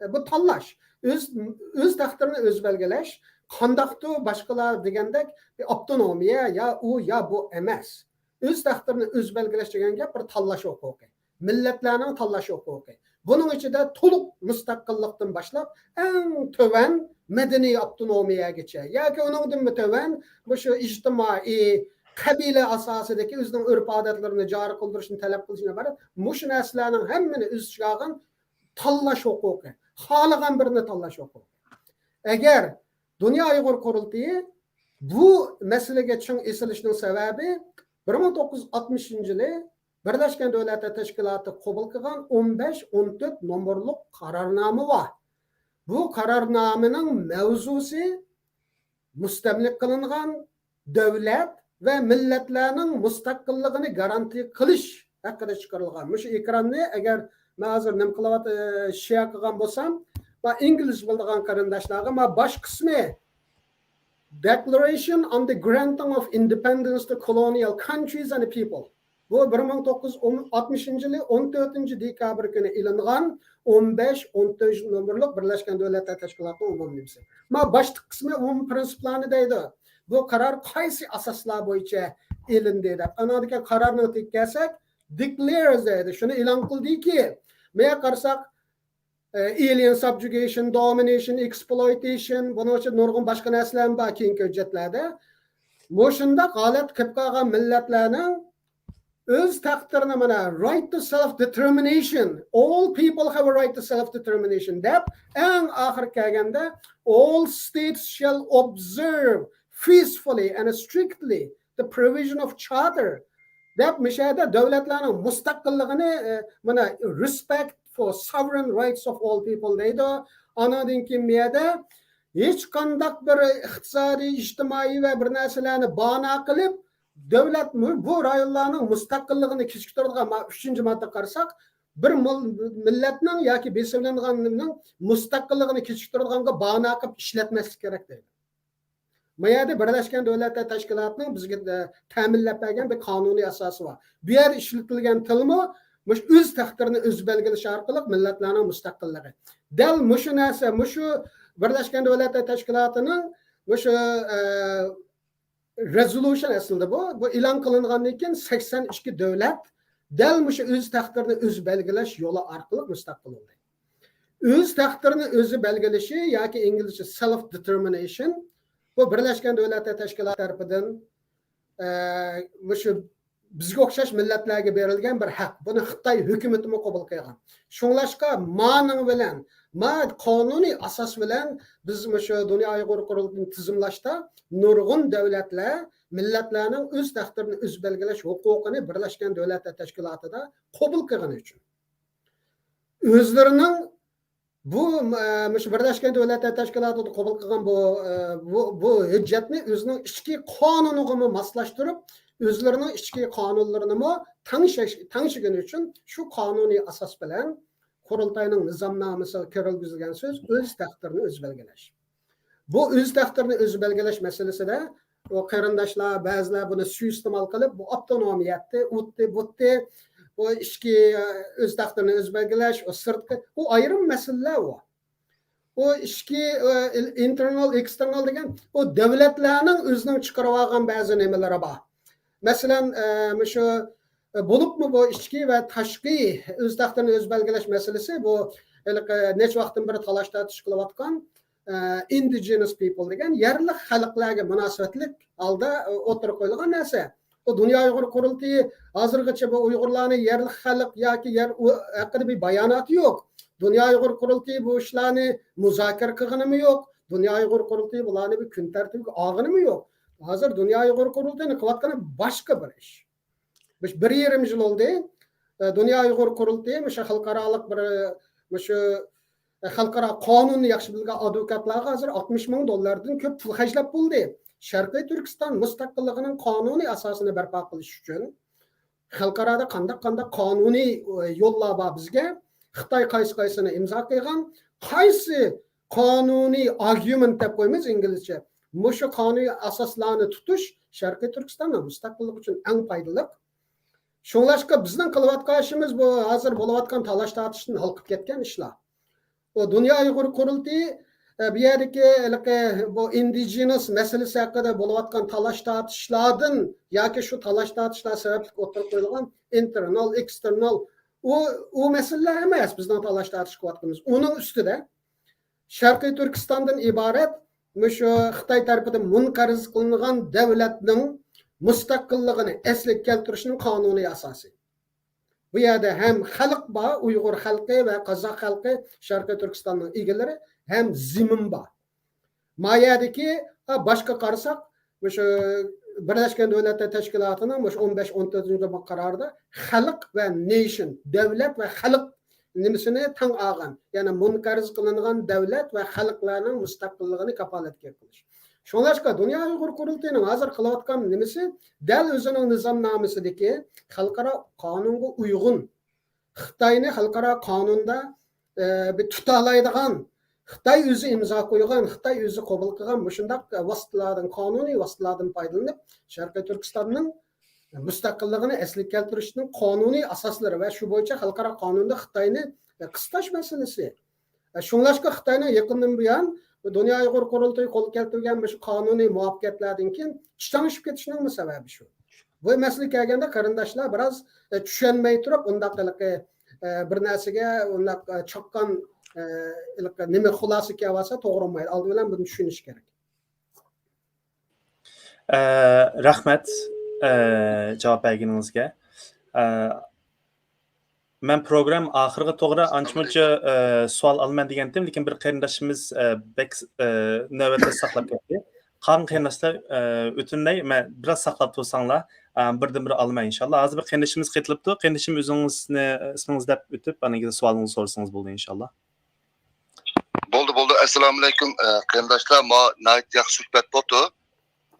بۇ تاللاش. ئۆز، ئۆز تەقدىرىنى ئۆزى بەلگىلەش. قانداقتۇ باشقىلار دېگەندەك بىر ئاپتونومىيە يا ئۇ يا بۇ ئەمەس. ئۆز تەقدىرىنى ئۆزى بەلگىلەش دېگەن گەپ بىر تاللاش ھوقۇقى. مىللەتلەرنىڭ تاللاش ھوقۇقى. بۇنىڭ ئىچىدە تولۇق مۇستەقىللىقتىن باشلاپ، ئەڭ تۆۋەن مەدەنىي ئاپتونومىيەگىچە ياكى ئۇنىڭدىنمۇ تۆۋەن مۇشۇ ئىجتىمائىي، قەبىلە ئاساسىدىكى ئۆزىنىڭ ئۆرپ-ئادەتلىرىنى جارى قىلدۇرۇشنى تەلەپ قىلىشتىن ئىبارەت مۇشۇ نەرسىلەرنىڭ ھەممىنى ئۆز ئىچىگە ئالغان تاللاش ھوقۇقى، خالىغان بىرىنى تاللاش ھوقۇقى. ئەگەر دۇنيا ئۇيغۇر قۇرۇلتىيى بۇ مەسىلىگە چىڭ ئېسىلىشنىڭ سەۋەبى، بىر مىڭ توققۇز يۈز ئاتمىشىنچى يىلى بىرلەشكەن دۆلەتلەر تەشكىلاتى قوبۇل قىلغان ئون بەش، ئون تۆت نومۇرلۇق قارارنامە بار. بۇ قارارنامىنىڭ مەۋزۇسى مۇستەملىكە قىلىنغان دۆلەت ۋە مىللەتلەرنىڭ مۇستەقىللىقىنى گارانتىيە قىلىش ھەققىدە چىقىرىلغان. مۇشۇ ئېكراننى ئەگەر مەن ھازىر نېمە قىلىۋات-، ئى، شېئر قىلغان بولسام، ما ئىنگلىزچە بىلىدىغان قېرىنداشلارغا ما باش قىسمى Declaration on the Granting of Independence to Colonial Countries and People. بۇ بىر مىڭ توققۇز يۈز ئاتمىشىنچى يىلى ئون تۆتىنچى دېكابىر كۈنى ئېلىنغان ئون بەش، ئون تۆت نومۇرلۇق بىرلەشكەن دۆلەتلەر تەشكىلاتىنىڭ ئومۇمنامىسى. ما باشلىق قىسمى ئومۇم پىرىنسىپلارنى دەيدۇ. بۇ قارار قايسى ئاساسلار بويىچە ئېلىندى دەپ. ئانىڭدىن كېيىن قارارنىڭ تېگىگە كەلسەك، declares دەيدۇ. شۇنى ئېلان قىلدىكى، مەيە قارىساق، ئە، alien subjugation, domination, exploitation، بۇنىڭ ئۈچۈن نۇرغۇن باشقا نەرسىلەرمۇ بار كېيىنكى ھۆججەتلەردە. مۇشۇنداق ھالەت قېلىپ قالغان مىللەتلەرنىڭ ئۆز تەقدىرىنى، مانا، right to self determination، all people have a right to self determination دەپ، ئەڭ ئاخىرى كەلگەندە، all states shall observe faithfully and strictly the provision of charter دەپ، مۇشۇ يەردە دۆلەتلەرنىڭ مۇستەقىللىقىنى، ئە، مانا، respect for sovereign rights of all people دەيدۇ. ئانىڭدىن كېيىن بۇ يەردە ھېچقانداق بىر ئىقتىسادىي، ئىجتىمائىي ۋە بىر نەرسىلەرنى بانا قىلىپ، دۆلەت مۇ-، بۇ رايونلارنىڭ مۇستەقىللىقىنى كېچىكتۈرىدىغان، ما-، ئۈچىنچى ماددىغا قارىساق، بىر مىللەتنىڭ ياكى بېسىۋېلىنغاننىڭ مۇستەقىللىقىنى كېچىكتۈرىدىغانغا باھانە قىلىپ ئىشلەتمەسلىك كېرەك دەيدۇ. ما يەردە بىرلەشكەن دۆلەتلەر تەشكىلاتىنىڭ بىزگە تەمىنلەپ بەرگەن بىر قانۇنىي ئاساسى بار. بۇ يەردە ئىشلىتىلگەن تىلمۇ مۇشۇ ئۆز تەقدىرىنى ئۆزى بەلگىلىشى ئارقىلىق مىللەتلەرنىڭ مۇستەقىللىقى. دەل مۇشۇ نەرسە، مۇشۇ بىرلەشكەن دۆلەتلەر تەشكىلاتىنىڭ مۇشۇ رېزولۇشن ئەسلىدە بۇ، بۇ ئېلان قىلىنغاندىن كېيىن سەكسەن ئىككى دۆلەت دەل مۇشۇ ئۆز تەقدىرىنى ئۆزى بەلگىلەش يولى ئارقىلىق مۇستەقىل بولدى. ئۆز تەقدىرىنى ئۆزى بەلگىلىشى ياكى ئىنگلىزچە سېلف دېتېرمىنەيشن، بۇ بىرلەشكەن دۆلەتلەر تەشكىلاتى تەرىپىدىن، ئە، مۇشۇ بىزگە ئوخشاش مىللەتلەرگە بېرىلگەن بىر ھەق. بۇنى خىتاي ھۆكۈمىتىمۇ قوبۇل قىلغان. شۇڭلاشقا مانىڭ بىلەن، ما قانۇنىي ئاساس بىلەن بىز مۇشۇ دۇنيا ئۇيغۇر قۇرۇلتىيىنى تىزىملاشتا نۇرغۇن دۆلەتلەر مىللەتلەرنىڭ ئۆز تەقدىرىنى ئۆزى بەلگىلەش ھوقۇقىنى بىرلەشكەن دۆلەتلەر تەشكىلاتىدا قوبۇل قىلغىنى ئۈچۈن، ئۆزلىرىنىڭ بۇ، ئە، مۇشۇ بىرلەشكەن دۆلەتلەر تەشكىلاتىدا قوبۇل قىلغان بۇ، ئە، بۇ، بۇ ھۆججەتنى ئۆزىنىڭ ئىچكى قانۇنىغىمۇ ماسلاشتۇرۇپ، ئۆزلىرىنىڭ ئىچكى قانۇنلىرىنىمۇ تەڭشەش-، تەڭشىگىنى ئۈچۈن شۇ قانۇنىي ئاساس بىلەن قۇرۇلتاينىڭ نىزامنامىسىغا كىرگۈزۈلگەن سۆز ئۆز تەقدىرىنى ئۆزى بەلگىلەش. بۇ ئۆز تەقدىرىنى ئۆزى بەلگىلەش مەسىلىسىدە ئۇ قېرىنداشلار، بەزىلەر بۇنى سۇيىئىستېمال قىلىپ، بۇ ئاپتونومىيەتتى، ئۇتتى، بۇتتى، بۇ ئىچكى، ئە، ئۆز تەقدىرىنى ئۆزى بەلگىلەش، ئۇ سىرتقى، ئۇ ئايرىم مەسىلىلەر ئۇ. ئۇ ئىچكى، ئە، ئىل-، ئىنتېرنال، ئېكستېرنال دېگەن ئۇ دۆلەتلەرنىڭ ئۆزىنىڭ چىقىرىۋالغان بەزى نېمىلىرى بار. مەسىلەن، ئە، مۇشۇ، ئە، بولۇپمۇ بۇ ئىچكى ۋە تاشقى ئۆز تەقدىرىنى ئۆزى بەلگىلەش مەسىلىسى بۇ ھېلىقى نەچچە ۋاقىتتىن بېرى تالاش تارتىش قىلىۋاتقان، ئە، ئىندىجېنس پىپل دېگەن يەرلىك خەلقلەرگە مۇناسىۋەتلىك ھالدا، ئە، ئوتتۇرىغا قويۇلغان نەرسە. بۇ دۇنيا ئۇيغۇر قۇرۇلتىيى ھازىرغىچە بۇ ئۇيغۇرلارنى يەرلىك خەلق ياكى يەر ئۇ ھەققىدە بىر باياناتى يوق. دۇنيا ئۇيغۇر قۇرۇلتىيى بۇ ئىشلارنى مۇزاكىرە قىلغىنىمۇ يوق. دۇنيا ئۇيغۇر قۇرۇلتىيى بۇلارنى بىر كۈن تەرتىپىگە ئالغىنىمۇ يوق. ھازىر دۇنيا ئۇيغۇر قۇرۇلتىيىنىڭ قىلىۋاتقىنى باشقا بىر ئىش. مۇشۇ بىر يېرىم يىل بولدى. ئە، دۇنيا ئۇيغۇر قۇرۇلتىيى مۇشۇ خەلقئارالىق بىر، مۇشۇ، ئە، خەلقئارا قانۇننى ياخشى بىلگەن ئادۋوكاتلارغا ھازىر ئاتمىش مىڭ دوللاردىن كۆپ پۇل خەجلەپ بولدى. شەرقىي تۈركىستان مۇستەقىللىقىنىڭ قانۇنىي ئاساسىنى بەرپا قىلىش ئۈچۈن خەلقئارادا قانداق، قانداق قانۇنىي، ئە، يوللار بار بىزگە؟ خىتاي قايسى قايسىنى ئىمزا قىلغان؟ قايسى قانۇنىي ئارگۇمېنت دەپ قويىمىز ئىنگلىزچە. مۇشۇ قانۇنىي ئاساسلارنى تۇتۇش شەرقىي تۈركىستاننىڭ مۇستەقىللىقى ئۈچۈن ئەڭ پايدىلىق. شۇڭلاشقا بىزنىڭ قىلىۋاتقان ئىشىمىز بۇ ھازىر بولۇۋاتقان تالاش تارتىشتىن ھالقىپ كەتكەن ئىشلار. ئۇ دۇنيا ئۇيغۇر قۇرۇلتىيى، ئە، بۇ يەردىكى ھېلىقى بۇ ئىندىجېنس مەسىلىسى ھەققىدە بولۇۋاتقان تالاش تارتىشلاردىن ياكى شۇ تالاش تارتىشلار سەۋەبلىك ئوتتۇرىغا قويۇلغان ئىنتېرنال، ئېكستېرنال، ئۇ، ئۇ مەسىلىلەر ئەمەس بىزنىڭ تالاش تارتىش قىلىۋاتقىنىمىز. ئۇنىڭ ئۈستىدە شەرقىي تۈركىستاندىن ئىبارەت مۇشۇ خىتاي تەرىپىدىن مۇنقەرز قىلىنغان دۆلەتنىڭ مۇستەقىللىقىنى ئەسلىگە كەلتۈرۈشنىڭ قانۇنىي ئاساسى. بۇ يەردە ھەم خەلق بار، ئۇيغۇر خەلقى ۋە قازاق خەلقى، شەرقىي تۈركىستاننىڭ ئىگىلىرى، ھەم زېمىن بار. ما يەردىكى، ھە، باشقا قارىساق، مۇشۇ بىرلەشكەن دۆلەتلەر تەشكىلاتىنىڭ مۇشۇ ئون بەش، ئون تۆتىنچى نومۇر قارارىدا خەلق ۋە نېيشن، دۆلەت ۋە خەلق نېمىسىنى تەڭ ئالغان، يەنى مۇنقەرز قىلىنغان دۆلەت ۋە خەلقلەرنىڭ مۇستەقىللىقىنى كاپالەتكە قىلىش. شۇڭلاشقا دۇنيا ئۇيغۇر قۇرۇلتىيىنىڭ ھازىر قىلىۋاتقان نېمىسى دەل ئۆزىنىڭ نىزامنامىسىدىكى خەلقئارا قانۇنغا ئۇيغۇن، خىتاينى خەلقئارا قانۇندا، ئە، بىر تۇتالايدىغان، خىتاي ئۆزى ئىمزا قويغان، خىتاي ئۆزى قوبۇل قىلغان مۇشۇنداق ۋاسىتىلاردىن، قانۇنىي ۋاسىتىلاردىن پايدىلىنىپ، شەرقىي تۈركىستاننىڭ مۇستەقىللىقىنى ئەسلىگە كەلتۈرۈشنىڭ قانۇنىي ئاساسلىرى ۋە شۇ بويىچە خەلقئارا قانۇندا خىتاينى قىستاش مەسىلىسى. شۇڭلاشقا خىتاينىڭ يېقىندىن بۇيان دۇنيا ئۇيغۇر قۇرۇلتىيى قول كەلتۈرگەن مۇشۇ قانۇنىي مۇۋەپپەقىيەتلەردىن كېيىن چىچاڭشىپ كېتىشىنىڭمۇ سەۋەبى شۇ. بۇ مەسىلىگە كەلگەندە قېرىنداشلار بىراز، ئە، چۈشەنمەي تۇرۇپ ئۇنداق ھېلىقى، ئە، بىر نەرسىگە ئۇنداق، ئە، چاققان، ئە، ھېلىقى نېمە خۇلاسە كېلىۋالسا توغرا بولمايدۇ. ئالدى بىلەن بۇنى چۈشىنىش كېرەك. ئە، رەھمەت، ئە، جاۋاب بەرگىنىڭىزگە. ئە، مەن پروگرامما ئاخىرىغا توغرا ئانچە-مۇنچە، ئە، سوئال ئالىمەن دېگەنتىم، لېكىن بىر قېرىنداشىمىز، ئە، بەك، ئە، نۆۋەتتە ساقلاپ كەتتى. قالغان قېرىنداشلار، ئە، ئۆتۈنەي، مەن بىراز ساقلاپ تۇرساڭلار، ئە، بىردىنبىر ئالىمەن ئىنشاللا. ھازىر بىر قېرىندىشىمىز قېتىلىپتۇ. قېرىندىشىم ئۆزىڭىزنى، ئىسمىڭىزنى دەپ ئۆتۈپ، ئاندىن كېيىن سوئالىڭىزنى سورىسىڭىز بولىدۇ ئىنشاللا. بولدى، بولدى. ئەسسالامۇئەلەيكۇم، ئە، قېرىنداشلار، ما ناھايىتى ياخشى سۆھبەت بوپتۇ.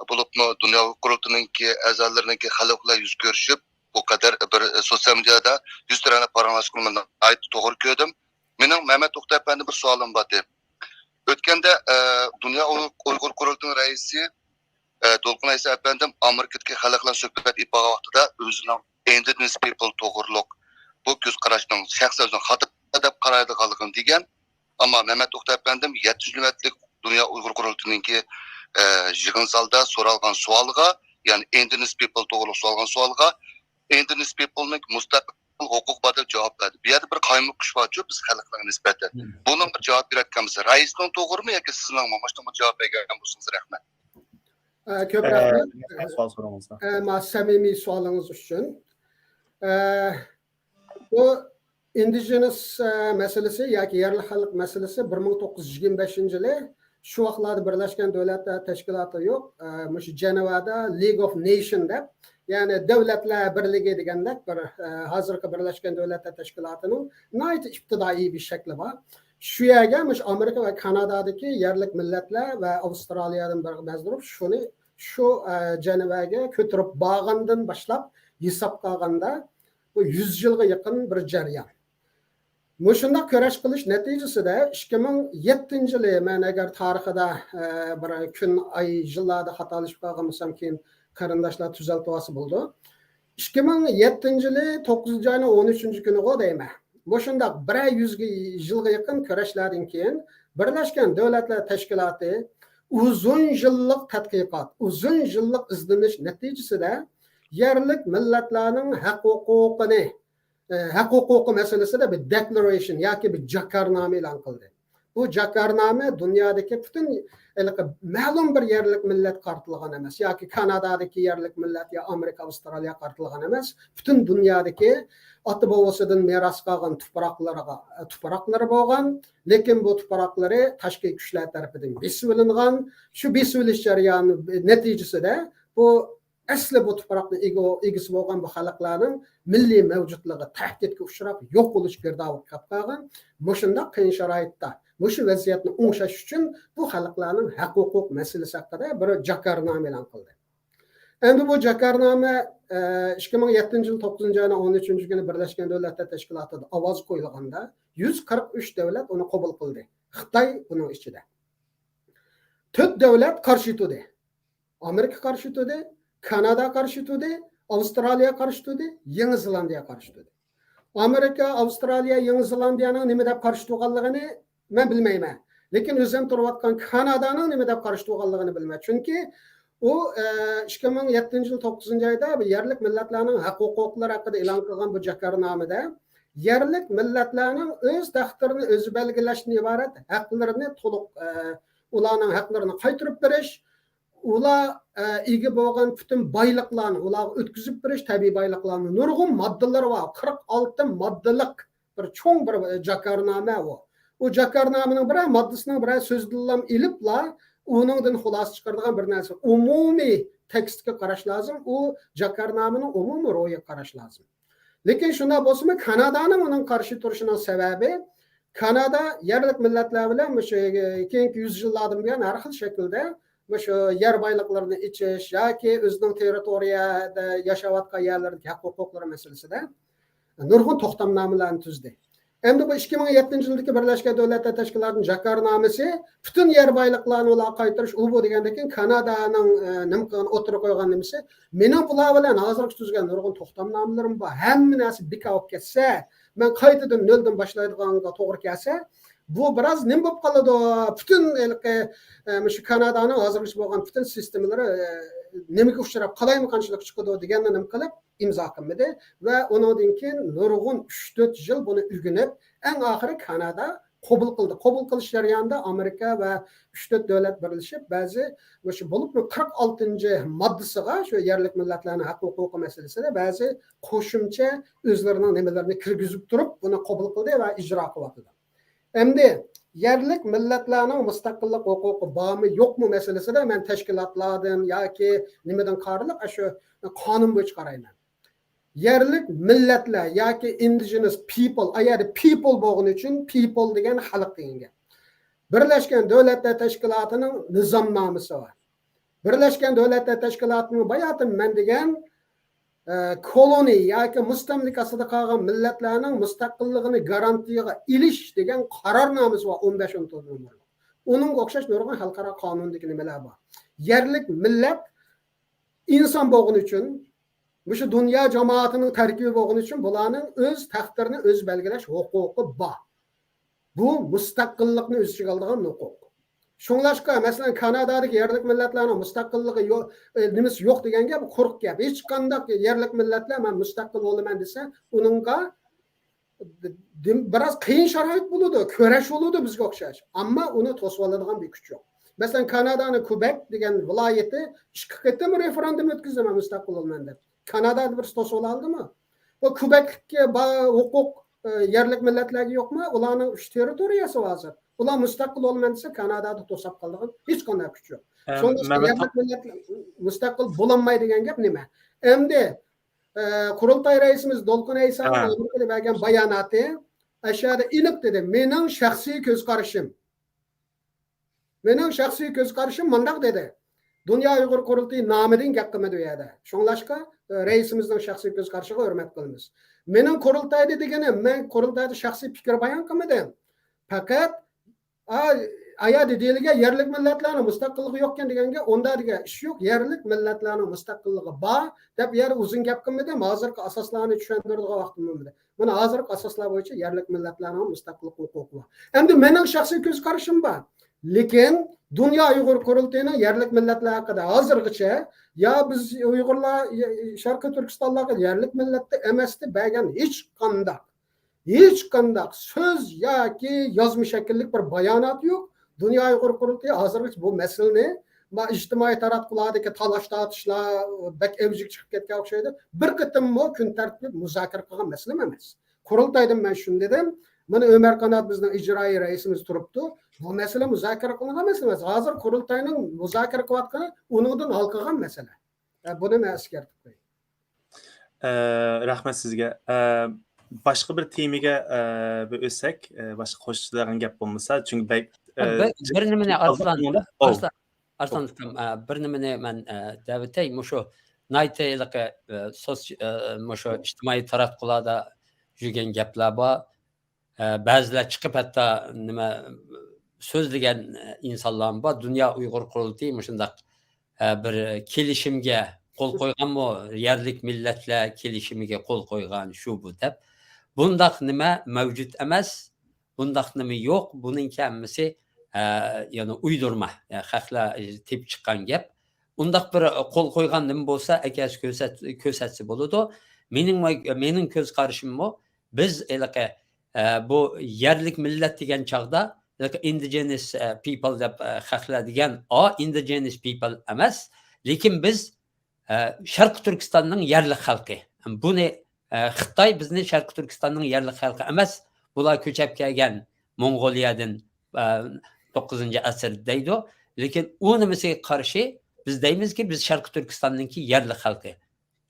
بولۇپمۇ دۇنيا قۇرۇلتىيىنىڭكى ئەزالىرىنىڭكى خەلق بىلەن يۈز كۆرۈشۈپ، بۇ قەدەر بىر سوتسىيال مېدىيادا يۈز تۆرەنە پاراڭلاشقىنىمنى ناھايىتى توغرا كۆردۈم. مېنىڭ مەمەت توختى ئەپەندىدىن بىر سوئالىم بار ئىدى. ئۆتكەندە، ئە، دۇنيا ئۇيغۇر قۇرۇلتىيىنىڭ رەئىسى، ئە، دولقۇن ئەيسا ئەپەندىم ئامېرىكىدىكى خەلقلەر سۆھبەت ئېلىپ بارغان ۋاقتىدا ئۆزىنىڭ ئىندىجېنس پىپل توغرۇلۇق بۇ كۆز قاراشنىڭ شەخسەن ئۆزىنىڭ خاتا دەپ قارايدىغانلىقىنى دېگەن. ئەمما مەمەت توختى ئەپەندىم يەتتىنچى نۆۋەتلىك دۇنيا ئۇيغۇر قۇرۇلتىيىنىڭكى، ئە، يىغىن زالىدا سورالغان سوئالغا، يەنى ئىندىجېنس پىپل توغرۇلۇق سورالغان سوئالغا، ئىندىجېنس پىپلنىڭ مۇستەقىل ھوقۇقى بار دەپ جاۋاب بەردى. بۇ يەردە بىر قايمۇقۇش بارچۇ بىز خەلقلەرگە نىسبەتەن. مم. بۇنىڭغا جاۋاب بېرەتكەنمىز. رەئىسنىڭ توغرىمۇ ياكى سىزنىڭمۇ؟ مۇشۇنىڭغا جاۋاب بەرگەن بولسىڭىز رەھمەت. ئە، كۆپ ئە، رەھمەت. سوئال سورىغىنىڭىزغا. ئە، ما-، سەمىمىي سوئالىڭىز ئۈچۈن. ئە، بۇ ئىندىجېنس، ئە، مەسىلىسى ياكى يەرلىك خەلق مەسىلىسى بىر مىڭ توققۇز يۈز يىگىرمە بەشىنچى يىلى شۇ ۋاقىتلاردا بىرلەشكەن دۆلەتلەر تەشكىلاتى يوق، ئە، مۇشۇ جەنۋەدە لىگ ئوف نېيشن دەپ، يەنى دۆلەتلەر بىرلىكى دېگەندەك بىر، ئە، ھازىرقى بىرلەشكەن دۆلەتلەر تەشكىلاتىنىڭ ناھايىتى ئىپتىدائىي بىر شەكلى بار. شۇ يەرگە مۇشۇ ئامېرىكا ۋە كانادادىكى يەرلىك مىللەتلەر ۋە ئاۋسترالىيەدىن بىر مەزدۇرۇپ شۇنى شۇ، ئە، جەنۋەگە كۆتۈرۈپ بارغاندىن باشلاپ ھېسابقا ئالغاندا، بۇ يۈز يىلغا يېقىن بىر جەريان. مۇشۇنداق كۈرەش قىلىش نەتىجىسىدە ئىككى مىڭ يەتتىنچى يىلى، مەن ئەگەر تارىخىدا، ئە، بىر كۈن، ئاي، يىللاردا خاتالىشىپ قالغان بولسام، كېيىن قېرىنداشلار تۈزەلتىۋالسا بولىدۇ. ئىككى مىڭ يەتتىنچى يىلى توققۇزىنچى ئاينىڭ ئون ئۈچىنچى كۈنىغۇ دەيمەن. مۇشۇنداق بىرەر يۈز يىلغا يېقىن كۈرەشلەردىن كېيىن بىرلەشكەن دۆلەتلەر تەشكىلاتى ئۇزۇن يىللىق تەتقىقات، ئۇزۇن يىللىق ئىزدىنىش نەتىجىسىدە يەرلىك مىللەتلەرنىڭ ھەق ھوقۇقىنى، ئە، ھەق ھوقۇقى مەسىلىسىدە بىر دېكلارېيشن ياكى بىر جاكارنامە ئېلان قىلدى. بۇ جاكارنامە دۇنيادىكى پۈتۈن ھېلىقى مەلۇم بىر يەرلىك مىللەتكە قارىتىلغان ئەمەس، ياكى كانادادىكى يەرلىك مىللەت يا ئامېرىكا، ئاۋسترالىيەگە قارىتىلغان ئەمەس، پۈتۈن دۇنيادىكى ئاتا بوۋىسىدىن مىراس قالغان تۇپراقلىرىغا، تۇپراقلىرى بولغان، لېكىن بۇ تۇپراقلىرى تاشقى كۈچلەر تەرىپىدىن بېسىۋېلىنغان. شۇ بېسىۋېلىش جەريانى نەتىجىسىدە بۇ ئەسلى بۇ تۇپراقنىڭ ئىگە-، ئىگىسى بولغان بۇ خەلقلەرنىڭ مىللىي مەۋجۇتلۇقى تەھدىتكە ئۇچراپ، يوق بولۇش گىردابىغا كېلىپ قالغان. مۇشۇنداق قىيىن شارائىتتا مۇشۇ ۋەزىيەتنى ئوڭشاش ئۈچۈن بۇ خەلقلەرنىڭ ھەق ھوقۇق مەسىلىسى ھەققىدە بىر جاكارنامە ئېلان قىلدى. ئەمدى بۇ جاكارنامە، ئە، ئىككى مىڭ يەتتىنچى يىل توققۇزىنچى ئاينىڭ ئون ئۈچىنچى كۈنى بىرلەشكەن دۆلەتلەر تەشكىلاتىدا ئاۋاز قويۇلغاندا، يۈز قىرىق ئۈچ دۆلەت ئۇنى قوبۇل قىلدى. خىتاي بۇنىڭ ئىچىدە. تۆت دۆلەت قارشى تۇردى. ئامېرىكا قارشى تۇردى، كانادا قارشى تۇردى، ئاۋسترالىيە قارشى تۇردى، يېڭى زېلاندىيە قارشى تۇردى. ئامېرىكا، ئاۋسترالىيە، يېڭى زېلاندىيەنىڭ نېمە دەپ قارشى تۇرغانلىقىنى مەن بىلمەيمەن. لېكىن ئۆزۈم تۇرۇۋاتقان كانادانىڭ نېمە دەپ قارشى تۇرغانلىقىنى بىلىمەن. چۈنكى ئۇ، ئە، ئىككى مىڭ يەتتىنچى يىل توققۇزىنچى ئايدا بۇ يەرلىك مىللەتلەرنىڭ ھەق ھوقۇقلىرى ھەققىدە ئېلان قىلغان بۇ جاكارنامىدە يەرلىك مىللەتلەرنىڭ ئۆز تەقدىرىنى ئۆزى بەلگىلەشتىن ئىبارەت ھەقلىرىنى تولۇق، ئە، ئۇلارنىڭ ھەقلىرىنى قايتۇرۇپ بېرىش، ئۇلار، ئە، ئىگە بولغان پۈتۈن بايلىقلارنى ئۇلارغا ئۆتكۈزۈپ بېرىش، تەبىئىي بايلىقلارنى، نۇرغۇن ماددىلىرى بار، قىرىق ئالتە ماددىلىق بىر چوڭ بىر، ئە، جاكارنامە ئۇ. ئۇ جاكارنامىنىڭ بىرەر ماددىسىنىڭ بىرەر سۆزىدىنلا ئېلىپلا ئۇنىڭدىن خۇلاسە چىقىرىدىغان بىر نەرسە. ئومۇمىي تېكىستكە قاراش لازىم، ئۇ جاكارنامىنىڭ ئومۇمىي روھىغا قاراش لازىم. لېكىن شۇنداق بولسىمۇ، كانادانىڭ ئۇنىڭ قارشى تۇرۇشىنىڭ سەۋەبى، كانادا يەرلىك مىللەتلەر بىلەن مۇشۇ كېيىنكى يۈز يىللاردىن بۇيان ھەر خىل شەكىلدە مۇشۇ يەر بايلىقلىرىنى ئېچىش ياكى ئۆزىنىڭ تېررىتورىيەدە ياشاۋاتقان يەرلىرىدىكى ھەق ھوقۇقلىرى مەسىلىسىدە نۇرغۇن توختامنامىلەرنى تۈزدى. ئەمدى بۇ ئىككى مىڭ يەتتىنچى يىلدىكى بىرلەشكەن دۆلەتلەر تەشكىلاتىنىڭ جاكارنامىسى پۈتۈن يەر بايلىقلارنى ئۇلارغا قايتۇرۇش، ئۇ بۇ دېگەندىن كېيىن كانادانىڭ، ئە، نېمە قىلغان، ئوتتۇرىغا قويغان نېمىسى، مېنىڭ بۇلار بىلەن ھازىرغىچە تۈزگەن نۇرغۇن توختامنامىلىرىم بار. ھەممە نەرسە بىكار بولۇپ كەتسە، مەن قايتىدىن نۆلدىن باشلايدىغانغا توغرا كەلسە، بۇ بىراز نېمە بولۇپ قالىدۇ؟ پۈتۈن ھېلىقى، ئە، مۇشۇ كانادانىڭ ھازىرغىچە بولغان پۈتۈن سىستېمىلىرى، ئە، نېمىگە ئۇچراپ قالايمىقانچىلىققا چىقىدۇ دېگەننى نېمە قىلىپ ئىمزا قىلمىدى. ۋە ئۇنىڭدىن كېيىن نۇرغۇن ئۈچ تۆت يىل بۇنى ئۆگىنىپ، ئەڭ ئاخىرى كانادا قوبۇل قىلدى. قوبۇل قىلىش جەريانىدا ئامېرىكا ۋە ئۈچ تۆت دۆلەت بىرلىشىپ، بەزى مۇشۇ بولۇپمۇ قىرىق ئالتىنچى ماددىسىغا، شۇ يەرلىك مىللەتلەرنىڭ ھەق ھوقۇقى مەسىلىسىدە بەزى قوشۇمچە ئۆزلىرىنىڭ نېمىلىرىنى كىرگۈزۈپ تۇرۇپ، بۇنى قوبۇل قىلدى ۋە ئىجرا قىلىۋاتىدۇ. ئەمدى يەرلىك مىللەتلەرنىڭ مۇستەقىللىق ھوقۇقى بارمۇ، يوقمۇ مەسىلىسىدە مەن تەشكىلاتلاردىن ياكى نېمىدىن قارىلىق، ئاشۇ قانۇن بويىچە قارايمەن. يەرلىك مىللەتلەر ياكى ئىندىجېنس پىپل، ئا يەردە پىپل بولغىنى ئۈچۈن پىپل دېگەن خەلق دېگەن گەپ. بىرلەشكەن دۆلەتلەر تەشكىلاتىنىڭ نىزامنامىسى بار. بىرلەشكەن دۆلەتلەر تەشكىلاتىنىڭ باياتىن مەن دېگەن، ئە، كولونىي ياكى مۇستەملىكە ئاستىدا قالغان مىللەتلەرنىڭ مۇستەقىللىقىنى گارانتىيىغا ئېلىش دېگەن قارارنامىسى بار، ئون بەش، ئون توققۇزىنچى نومۇرلۇق. ئۇنىڭغا ئوخشاش نۇرغۇن خەلقئارا قانۇندىكى نېمىلەر بار. يەرلىك مىللەت ئىنسان بولغىنى ئۈچۈن، مۇشۇ دۇنيا جامائىتىنىڭ تەركىبى بولغىنى ئۈچۈن بۇلارنىڭ ئۆز تەقدىرىنى ئۆزى بەلگىلەش ھوقۇقى بار. بۇ مۇستەقىللىقنى ئۆز ئىچىگە ئالىدىغان ھوقۇق. شۇڭلاشقا، مەسىلەن، كانادادىكى يەرلىك مىللەتلەرنىڭ مۇستەقىللىقى يو-، ئە، نېمىسى يوق دېگەن گەپ قۇرۇق گەپ. ھېچقانداق يەرلىك مىللەتلەر «مەن مۇستەقىل بولىمەن» دېسە، ئۇنىڭغا دېم-، بىراز قىيىن شارائىت بولىدۇ، كۈرەش بولىدۇ بىزگە ئوخشاش. ئەمما ئۇنى توسۇۋالىدىغان بىر كۈچ يوق. مەسىلەن، كانادانىڭ كۇبېك دېگەن ۋىلايىتى ئىككى قېتىم رېفېرېندۇم ئۆتكۈزدى، «مەن مۇستەقىل بولىمەن» دەپ. كانادادا بىرسى توسۇۋالالدىمۇ؟ بۇ كۇبېكلىككە با-، ھوقۇق، ئە، يەرلىك مىللەتلەرگە يوقمۇ؟ ئۇلارنىڭ ئۈچ تېررىتورىيەسى بار ھازىر. ئۇلار مۇستەقىل بولىمەن دېسە، كانادادا توساپ قالىدىغان ھېچقانداق كۈچ يوق. ئە، شۇڭلاشقا مەمەت يەرلىك مىللەت مۇستەقىل بولالمايدۇ دېگەن گەپ نېمە؟ ئەمدى، ئە، قۇرۇلتاي رەئىسىمىز دولقۇن ئەيسانىڭ ھە. ئامېرىكىدا بەرگەن باياناتى، ئەشەدە ئېنىق دېدى، «مېنىڭ شەخسىي كۆز قارىشىم. مېنىڭ شەخسىي كۆز قارىشىم مۇنداق» دېدى. دۇنيا ئۇيغۇر قۇرۇلتىيى نامىدىن گەپ قىلمىدى ئۇ يەردە. شۇڭلاشقا، ئە، رەئىسىمىزنىڭ شەخسىي كۆز قارىشىغا ھۆرمەت قىلىمىز. مېنىڭ قۇرۇلتايدا دېگىنىم، مەن قۇرۇلتايدا شەخسىي پىكىر بايان قىلمىدىم. پەقەت، ئا، ئايا دېدىلىگە يەرلىك مىللەتلەرنىڭ مۇستەقىللىقى يوقكەن دېگەنگە، ئۇنداق دېگەن ئىش يوق. يەرلىك مىللەتلەرنىڭ مۇستەقىللىقى بار دەپ يەر ئۇزۇن گەپ قىلمىدىم. ھازىرقى ئاساسلارنى چۈشەندۈرىدىغان ۋاقتىم بولمىدى. مانا ھازىرقى ئاساسلار بويىچە يەرلىك مىللەتلەرنىڭ مۇستەقىللىق ھوقۇقى بار. ئەمدى مېنىڭ شەخسىي كۆز قارىشىم بار. لېكىن دۇنيا ئۇيغۇر قۇرۇلتىيىنىڭ يەرلىك مىللەتلەر ھەققىدە ھازىرغىچە، يا بىز ئۇيغۇرلار، يا شەرقىي تۈركىستانلارغا يەرلىك مىللەت ئەمەس دەپ بەرگەن ھېچقانداق، ھېچقانداق سۆز ياكى يازما شەكىللىك بىر بايانات يوق. دۇنيا ئۇيغۇر قۇرۇلتىيى ھازىرغىچە بۇ مەسىلىنى، ما، ئىجتىمائىي تاراتقۇلاردىكى تالاش-تارتىشلار بەك ئەۋجىگە چىقىپ كەتكەن ئوخشايدۇ. بىر قېتىممۇ كۈن تەرتىپلىك مۇزاكىرە قىلغان مەسىلىمۇ ئەمەس. قۇرۇلتايدىن مەن شۇنى دېدىم. مانا ئۆمەر قانات بىزنىڭ ئىجرائىي رەئىسىمىز تۇرۇپتۇ. بۇ مەسىلە مۇزاكىرە قىلىنغان مەسىلە ئەمەس. ھازىر قۇرۇلتاينىڭ مۇزاكىرە قىلىۋاتقىنى ئۇنىڭدىن ھالقىغان مەسىلە. ئە، بۇنى مەن ئەسكەرتىپ قوياي. ئە، رەھمەت سىزگە. ئە، باشقا بىر تېمىگە، ئە، بىر ئۆتسەك، ئە، باشقا قوشۇلىدىغان گەپ بولمىسا، چۈنكى بەك، ئە، بىر، بىر نېمىنى ئارسلان، ئارسلان، ئارسلان ئۇكام، ئە، بىر نېمىنى مەن، ئە، دەۋېتەي. مۇشۇ ناھايىتى ھېلىقى، ئە، سوس-، ئە، مۇشۇ ئىجتىمائىي تاراتقۇلاردا يۈرگەن گەپلەر بار. ئە، بەزىلەر چىقىپ ھەتتا نېمە سۆزلىگەن ئىنسانلارمۇ بار. دۇنيا ئۇيغۇر قۇرۇلتىيى مۇشۇنداق، ئە، بىر كېلىشىمگە قول قويغانمۇ؟ يەرلىك مىللەتلەر كېلىشىمىگە قول قويغان شۇ بۇ دەپ. بۇنداق نېمە مەۋجۇت ئەمەس، بۇنداق نېمە يوق. بۇنىڭكى ھەممىسى، ئە، يەنى ئۇيدۇرما، ئە، خەقلەر تېپىپ چىققان گەپ. ئۇنداق بىر قول قويغان نېمە بولسا، ئەكەلسە كۆرسەت-، كۆرسەتسە بولىدۇ. مېنىڭ، مېنىڭ كۆز قارىشىممۇ، بىز ھېلىقى ئە، بۇ يەرلىك مىللەت دېگەن چاغدا، indigenous، ئە، people دەپ، ئە، خەقلەر دېگەن، ئا، indigenous people ئەمەس، لېكىن بىز، ئە، شەرقىي تۈركىستاننىڭ يەرلىك خەلقى. بۇنى، ئە، خىتاي بىزنى شەرقىي تۈركىستاننىڭ يەرلىك خەلقى ئەمەس، بۇلار كۆچۈپ كەلگەن موڭغۇلىيەدىن، ئە، توققۇزىنچى ئەسىر دەيدۇ. لېكىن ئۇ نېمىسىگە قارشى بىز دەيمىزكى، بىز شەرقىي تۈركىستاننىڭكى يەرلىك خەلقى.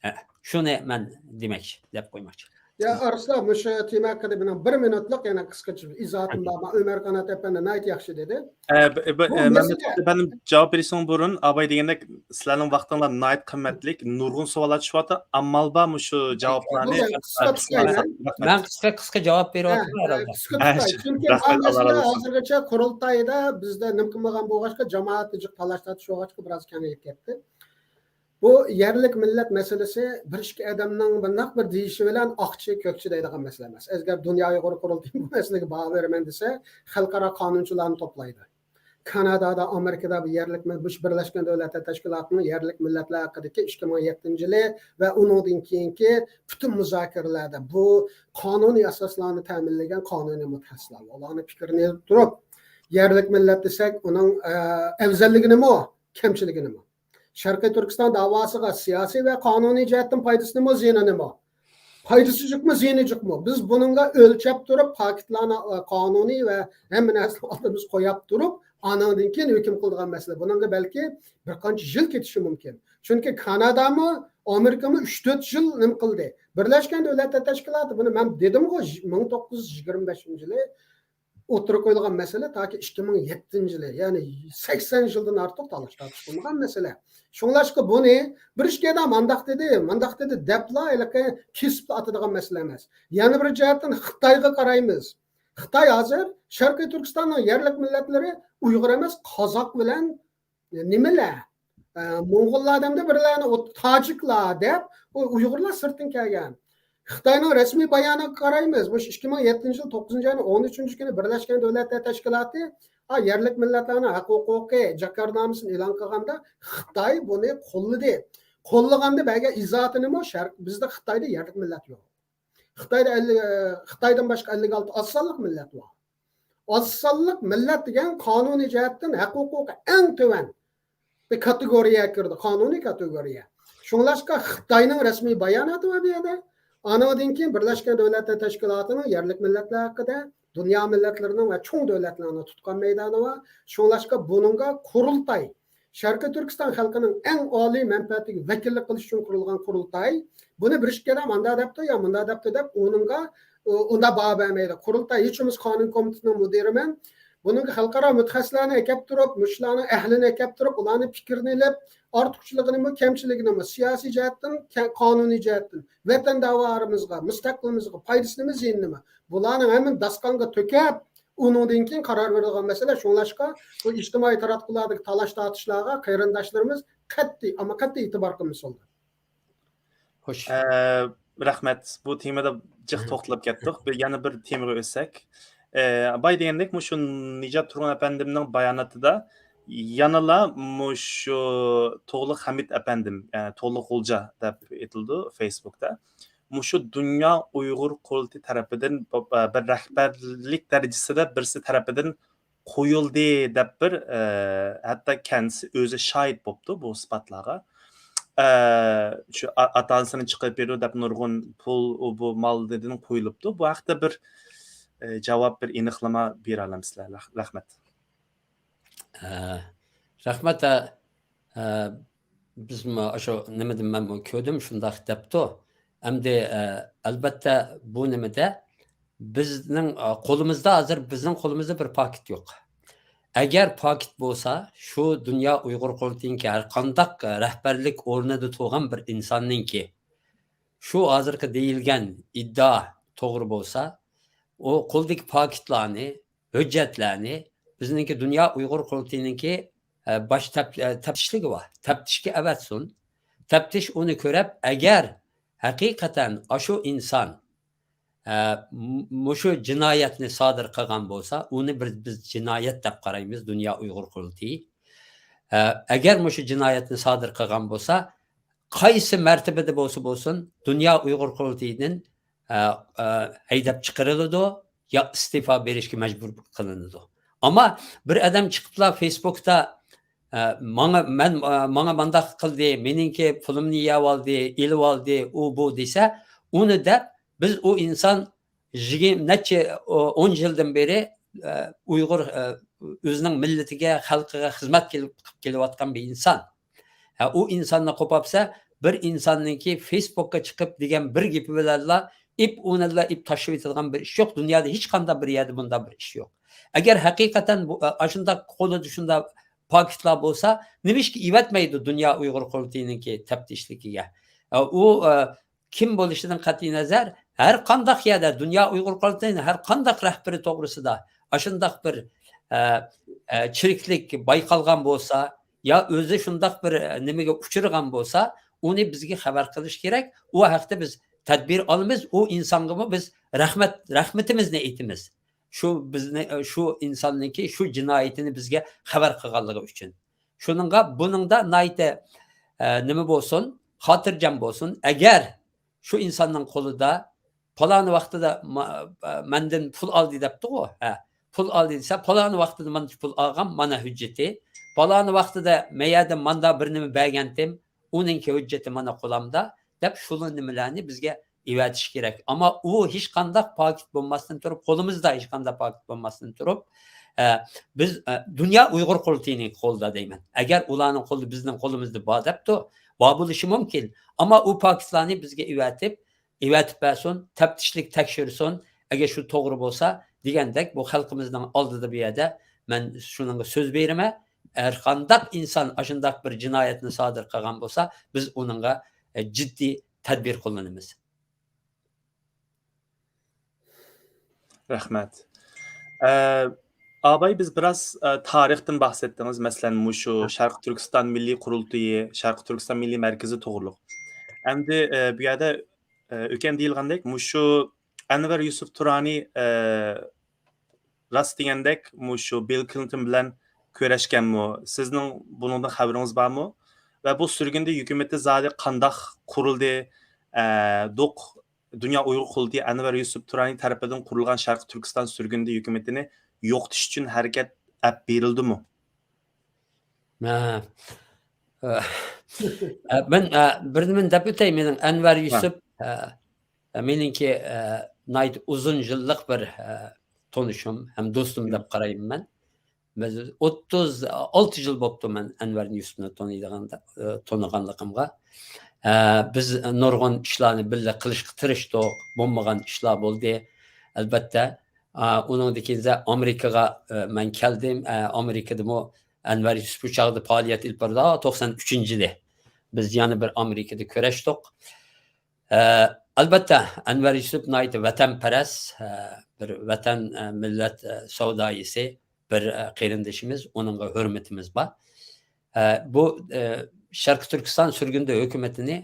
ھە، شۇنى مەن دېمەكچى، دەپ قويماقچى. يا، ئارسلان، مۇشۇ تېما ھەققىدە مېنىڭ بىر مىنۇتلۇق يەنە قىسقىچە ئىزاھاتىم بار. ئۆمەر قانات ئەپەندى ناھايىتى ياخشى دېدى. ئە، ب-، ب-، بۇ ئە، مەمەت مەسىلە ئەپەندىم جاۋاب بېرىشتىن بۇرۇن، ئاباي دېگەندەك، سىلەرنىڭ ۋاقتىڭلار ناھايىتى قىممەتلىك، نۇرغۇن سوئاللار چۈشۈۋاتىدۇ. ئامال بار مۇشۇ جاۋابلارنى، بولدى، قىسقا، قىسقا، رەھمەت. مەن قىسقا، قىسقا جاۋاب بېرىۋاتىمەن، ھە، قىسقا، قىسقا. چۈنكى رەھمەت، ئاللا مەسىلە رازى بولسۇن. ھازىرغىچە قۇرۇلتايدا بىزدە نېمە قىلمىغان بولغاچقا، جامائەت جىق تالاش-تارتىش بولغاچقا، بىراز كېڭىيىپ كەتتى. بۇ يەرلىك مىللەت مەسىلىسى بىر ئىككى ئادەمنىڭ مۇنداق بىر دېيىشى بىلەن ئاقچى، كۆكچى دەيدىغان مەسىلە ئەمەس. ئەگەر دۇنيا ئۇيغۇر قۇرۇلتىيى بۇ مەسىلىگە باھا بېرىمەن دېسە، خەلقئارا قانۇنچىلارنى توپلايدۇ. كانادادا، ئامېرىكىدا بۇ يەرلىك مىل-، مۇشۇ بىرلەشكەن دۆلەتلەر تەشكىلاتىنىڭ يەرلىك مىللەتلەر ھەققىدىكى ئىككى مىڭ يەتتىنچى يىلى ۋە ئۇنىڭدىن كېيىنكى پۈتۈن مۇزاكىرىلەردە بۇ قانۇنىي ئاساسلارنى تەمىنلىگەن قانۇنىي مۇتەخەسسىسلەر، ئۇلارنىڭ پىكرىنى ئېلىپ تۇرۇپ، يەرلىك مىللەت دېسەك، ئۇنىڭ، ئە، ئەۋزەللىكى نېمە؟ كەمچىلىكى نېمە؟ شەرقىي تۈركىستان داۋاسىغا سىياسىي ۋە قانۇنىي جەھەتتىن پايدىسى نېمە، زىيىنى نېمە؟ پايدىسى جىقمۇ، زىيىنى جىقمۇ؟ بىز بۇنىڭغا ئۆلچەپ تۇرۇپ، پاكىتلارنى، ئە، قانۇنىي ۋە ھەممە نەرسىنى ئالدىمىزغا قويۇپ تۇرۇپ، ئانىڭدىن كېيىن ھۆكۈم قىلىدىغان مەسىلە. بۇنىڭغا بەلكى بىر قانچە يىل كېتىشى مۇمكىن. چۈنكى كانادامۇ، ئامېرىكىمۇ ئۈچ تۆت يىل نېمە قىلدى. بىرلەشكەن دۆلەتلەر تەشكىلاتى، بۇنى مەن دېدىمغۇ، مىڭ توققۇز يۈز يىگىرمە بەشىنچى يىلى ئوتتۇرىغا قويۇلغان مەسىلە تاكى ئىككى مىڭ يەتتىنچى يىلى، يەنى سەكسەن يىلدىن ئارتۇق تالاش تارتىش بولمىغان مەسىلە. شۇڭلاشقا بۇنى بىر ئىككى ئادەم مانداق دېدى، مانداق دېدى دەپلا ھېلىقى كېسىپلا ئاتىدىغان مەسىلە ئەمەس. يەنە بىر جەھەتتىن خىتايغا قارايمىز. خىتاي ھازىر شەرقىي تۈركىستاننىڭ يەرلىك مىللەتلىرى ئۇيغۇر ئەمەس، قازاق بىلەن نېمىلەر، ئە، موڭغۇللار دەمدە بىرلەرنى ئوت-، تاجىكلار دەپ، ئۇ ئۇيغۇرلار سىرتتىن كەلگەن. خىتاينىڭ رەسمىي باياناتىغا قارايمىز. مۇشۇ ئىككى مىڭ يەتتىنچى يىل توققۇزىنچى ئاينىڭ ئون ئۈچىنچى كۈنى بىرلەشكەن دۆلەتلەر تەشكىلاتى، ئا، يەرلىك مىللەتلەرنىڭ ھەق ھوقۇقى جاكارنامىسىنى ئېلان قىلغاندا خىتاي بۇنى قوللىدى. قوللىغاندا بەرگەن ئىزاھاتى نېمە؟ شەرق، بىزدە خىتايدا يەرلىك مىللەت يوق. خىتايدا ئەللىك، خىتايدىن باشقا ئەللىك ئالتە ئاز سانلىق مىللەت بار. ئاز سانلىق مىللەت دېگەن قانۇنىي جەھەتتىن ھەق ھوقۇقى ئەڭ تۆۋەن بىر كاتېگورىيەگە كىرىدۇ، قانۇنىي كاتېگورىيە. شۇڭلاشقا خىتاينىڭ رەسمىي باياناتى بار بۇ يەردە. ئانىڭدىن كېيىن بىرلەشكەن دۆلەتلەر تەشكىلاتىنىڭ يەرلىك مىللەتلەر ھەققىدە، دۇنيا مىللەتلىرىنىڭ ۋە چوڭ دۆلەتلەرنىڭ تۇتقان مەيدانى بار. شۇڭلاشقا بۇنىڭغا قۇرۇلتاي، شەرقىي تۈركىستان خەلقىنىڭ ئەڭ ئالىي مەنپەئەتىگە ۋەكىللىك قىلىش ئۈچۈن قۇرۇلغان قۇرۇلتاي، بۇنى بىر ئىككى ئادەم ئانداق دەپتۇ يا مۇنداق دەپتۇ دەپ ئۇنىڭغا، ئۇ، ئۇنداق باھا بەرمەيدۇ. قۇرۇلتاي ھېچ بولمىسا قانۇن كومىتېتىنىڭ مۇدىرىمەن. بۇنىڭغا خەلقئارا مۇتەخەسسىسلەرنى ئەكەپ تۇرۇپ، مۇشۇلارنىڭ ئەھلىنى ئەكەپ تۇرۇپ، ئۇلارنىڭ پىكرىنى ئېلىپ، ئارتۇقچىلىقىنىمۇ، كەمچىلىكىنىمۇ، سىياسىي جەھەتتىن، كە-، قانۇنىي جەھەتتىن، ۋەتەن داۋالىرىمىزغا، مۇستەقىللىقىمىزغا پايدىسى نېمە، زىيىنى نېمە؟ بۇلارنىڭ ھەممىنى داستىخانغا تۆكۈپ، ئۇنىڭدىن كېيىن قارار بېرىدىغان مەسىلە. شۇڭلاشقا بۇ ئىجتىمائىي تاراتقۇلاردا تالاش-تارتىشلارغا قېرىنداشلىرىمىز قەتئىي، ئەمما قەتئىي ئېتىبار قىلمىسۇن. خوش. ئە، رەھمەت. بۇ تېمىدا جىق توختىلىپ كەتتۇق. بىر، يەنە بىر تېمىغا ئۆتسەك. ئە، باي دېگەندەك، مۇشۇ نىجات تۇرغۇن ئەپەندىمنىڭ باياناتىدا يەنىلا مۇشۇ تۇغلۇق ھەمىت ئەپەندىم، ئە، تۇغلۇق غۇلجا دەپ ئېيتىلىدۇ فېيسبۇكتا. مۇشۇ دۇنيا ئۇيغۇر قۇرۇلتىيى تەرىپىدىن ب-، ب-، بىر رەھبەرلىك دەرىجىسىدە بىرسى تەرىپىدىن قويۇلدى دەپ بىر، ئە، ھەتتا كەنسى ئۆزى شاھىت بوپتۇ بۇ ئىسپاتلارغا. ئە، شۇ ئا-، ئاتا-ئانىسىنى چىقىرىپ بېرىدۇ دەپ نۇرغۇن پۇل، ئۇ بۇ مالدىن قويۇلۇپتۇ. بۇ ھەقتە بىر، ئە، جاۋاب، بىر ئېنىقلىما بېرەلەمسىلەر؟ رەھ-، رەھمەت. ئە، رەھمەت، ئە، ئە، بىزمۇ ئاشۇ نېمىدىن مەنمۇ كۆردۈم، شۇنداق دەپتۇ. ئەمدى، ئە، ئەلبەتتە بۇ نېمىدە بىزنىڭ، ئە، قولىمىزدا ھازىر، بىزنىڭ قولىمىزدا بىر پاكىت يوق. ئەگەر پاكىت بولسا، شۇ دۇنيا ئۇيغۇر قۇرۇلتىيىنىڭكى ھەر قانداق، ئە، رەھبەرلىك ئورنىدا تۇرغان بىر ئىنساننىڭكى، شۇ ھازىرقى دېيىلگەن ئىدىئا توغرا بولسا، ئۇ قولدىكى پاكىتلارنى، ھۆججەتلەرنى بىزنىڭكى دۇنيا ئۇيغۇر قۇرۇلتىيىنىڭكى، ئە، باش تەپ-، ئە، تەپتىشلىكى بار. تەپتىشكە ئەۋەتسۇن. تەپتىش ئۇنى كۆرۈپ، ئەگەر ھەقىقەتەن ئاشۇ ئىنسان، ئە، م-، مۇشۇ جىنايەتنى سادىر قىلغان بولسا، ئۇنى بىر، بىز جىنايەت دەپ قارايمىز، دۇنيا ئۇيغۇر قۇرۇلتىيى. ئە، ئەگەر مۇشۇ جىنايەتنى سادىر قىلغان بولسا، قايسى مەرتىبىدە بولسا بولسۇن، دۇنيا ئۇيغۇر قۇرۇلتىيىدىن، ئە، ئە، ھەيدەپ چىقىرىلىدۇ يا ئىستېپا بېرىشكە مەجبۇر قىلىنىدۇ. ئەمما بىر ئادەم چىقىپلا فېيسبۇكتا، ئە، ماڭا، مەن، ئە، ماڭا مانداق قىلدى، مېنىڭكى پۇلۇمنى يەۋالدى، ئېلىۋالدى، ئۇ بۇ دېسە، ئۇنى دەپ بىز ئۇ ئىنسان يىگىرمە نەچچە، ئو-، ئون يىلدىن بېرى، ئە، ئۇيغۇر، ئە، ئۆزىنىڭ مىللىتىگە، خەلقىگە خىزمەت قىلىپ، قىلىپ كېلىۋاتقان بىر ئىنسان. ھە، ئۇ ئىنساننى قوپاپسە، بىر ئىنساننىڭكى فېيسبۇكقا چىقىپ دېگەن بىر گېپى بىلەنلا ئېپ ئۇنىلا ئېپ تاشلىۋېتىدىغان بىر ئىش يوق. دۇنيادا ھېچقانداق بىر يەردە بۇنداق بىر ئىش يوق. ئەگەر ھەقىقەتەن بۇ، ئاشۇنداق قولىدا شۇنداق پاكىتلار بولسا، نېمىشقا ئېۋەتمەيدۇ دۇنيا ئۇيغۇر قۇرۇلتىيىنىڭكى تەپتىشلىكىگە؟ ئە، ئۇ، ئە، كىم بولۇشىدىن قەتئىينەزەر، ھەر قانداق يەردە دۇنيا ئۇيغۇر قۇرۇلتىيىنىڭ ھەر قانداق رەھبىرى توغرىسىدا ئاشۇنداق بىر، ئە، ئە، چىرىكلىك بايقالغان بولسا، يا ئۆزى شۇنداق بىر، ئە، نېمىگە ئۇچرىغان بولسا، ئۇنى بىزگە خەۋەر قىلىش كېرەك. ئۇ ھەقتە بىز تەدبىر ئالىمىز، ئۇ ئىنسانغىمۇ بىز رەھمەت، رەھمىتىمىزنى ئېيتىمىز. شۇ بىزنى، شۇ ئىنساننىڭكى شۇ جىنايىتىنى بىزگە خەۋەر قىلغانلىقى ئۈچۈن. شۇنىڭغا، بۇنىڭدا ناھايىتى، ئە، نېمە بولسۇن، خاتىرجەم بولسۇن. ئەگەر شۇ ئىنساننىڭ قولىدا پالانى ۋاقتىدا ما-، مەندىن پۇل ئالدى دەپتىغۇ، ھە، پۇل ئالدى دېسە، پالانى ۋاقتىدا مانچە پۇل ئالغان، مانا ھۆججىتى، پالانى ۋاقتىدا مەيەردە ماندا بىر نېمە بەرگەنتىم، ئۇنىڭكى ھۆججىتى مانا قولامدا، دەپ شۇلا نېمىلەرنى بىزگە ئېۋەتىش كېرەك. ئەمما ئۇ ھېچقانداق پاكىت بولماستىن تۇرۇپ، قولىمىزدا ھېچقانداق پاكىت بولماستىن تۇرۇپ، ئە، بىز، ئە، دۇنيا ئۇيغۇر قۇرۇلتىيىنىڭ قولىدا دەيمەن. ئەگەر ئۇلارنىڭ قولىدا بىزنىڭ قولىمىزدا بار دەپتۇ، بار بولۇشى مۇمكىن. ئەمما ئۇ پاكىتلارنى بىزگە ئېۋەتىپ، ئېۋەتىپ بەرسۇن، تەپتىشلىك تەكشۈرسۇن. ئەگەر شۇ توغرا بولسا، دېگەندەك، بۇ خەلقىمىزنىڭ ئالدىدا بۇ يەردە مەن شۇنىڭغا سۆز بېرىمەن. ھەرقانداق ئىنسان ئاشۇنداق بىر جىنايەتنى سادىر قىلغان بولسا، بىز ئۇنىڭغا، ئە، جىددىي تەدبىر قوللىنىمىز. رەھمەت. ئە، ئاباي، بىز بىراز، ئە، تارىختىن بەھس ئەتتىڭىز. مەسىلەن، مۇشۇ شەرقىي تۈركىستان مىللىي قۇرۇلتىيى، شەرقىي تۈركىستان مىللىي مەركىزى توغرۇلۇق. ئەمدى، ئە، بۇ يەردە، ئە، ئۆكەم دېيىلغاندەك، مۇشۇ ئەنۋەر يۈسۈپ تۇرانى، ئە، راست دېگەندەك، مۇشۇ بىل كلىنتون بىلەن كۆرۈشكەنمۇ؟ سىزنىڭ بۇنىڭدىن خەۋىرىڭىز بارمۇ؟ ۋە بۇ سۈرگۈندە ھۆكۈمىتى زادى قانداق قۇرۇلدى؟ ئە، دوق، دۇنيا ئۇيغۇر قۇرۇلتىيى ئەنۋەر يۈسۈپ تۇرانى تەرىپىدىن قۇرۇلغان شەرقىي تۈركىستان سۈرگۈندە ھۆكۈمىتىنى يوقىتىش ئۈچۈن ھەرىكەت ئەپ بېرىلدىمۇ؟ ھە. ئە، ئە، مەن، ئە، بىر نېمىنى دەپ ئۆتەي. مېنىڭ ئەنۋەر ھە. يۈسۈپ، ئە، ئە، مېنىڭكى، ئە، ناھايىتى ئۇزۇن يىللىق بىر، ئە، تونۇشۇم ھەم دوستۇم ھە. دەپ قارايمەن مەن. بىز ئوتتۇز ئالتە يىل بوپتۇ مەن ئەنۋەر يۈسۈپنى تونۇيدىغاندا، ئە، تونۇغانلىقىمغا. ئە، بىز نۇرغۇن ئىشلارنى بىللە قىلىشقا تىرىشتۇق، بولمىغان ئىشلار بولدى، ئەلۋەتتە. ئا، ئۇنىڭدىن كېيىن ئامېرىكىغا، ئە، مەن كەلدىم. ئە، ئامېرىكىدا ئەنۋەر يۈسۈپ بۇ چاغدا پائالىيەت ئېلىپ بارىدۇ، توقسان ئۈچىنچى يىلى. بىز يەنە بىر ئامېرىكىدا كۆرۈشتۇق. ئە، ئەلۋەتتە، ئەنۋەر يۈسۈپ ناھايىتى ۋەتەنپەرەس، ئە، بىر ۋەتەن، ئە، مىللەت، ئە، سەۋدايىسى، بىر، ئە، قېرىندىشىمىز، ئۇنىڭغا ھۆرمىتىمىز بار. ئە، بۇ، ئە، شەرقىي تۈركىستان سۈرگۈندە ھۆكۈمىتىنى،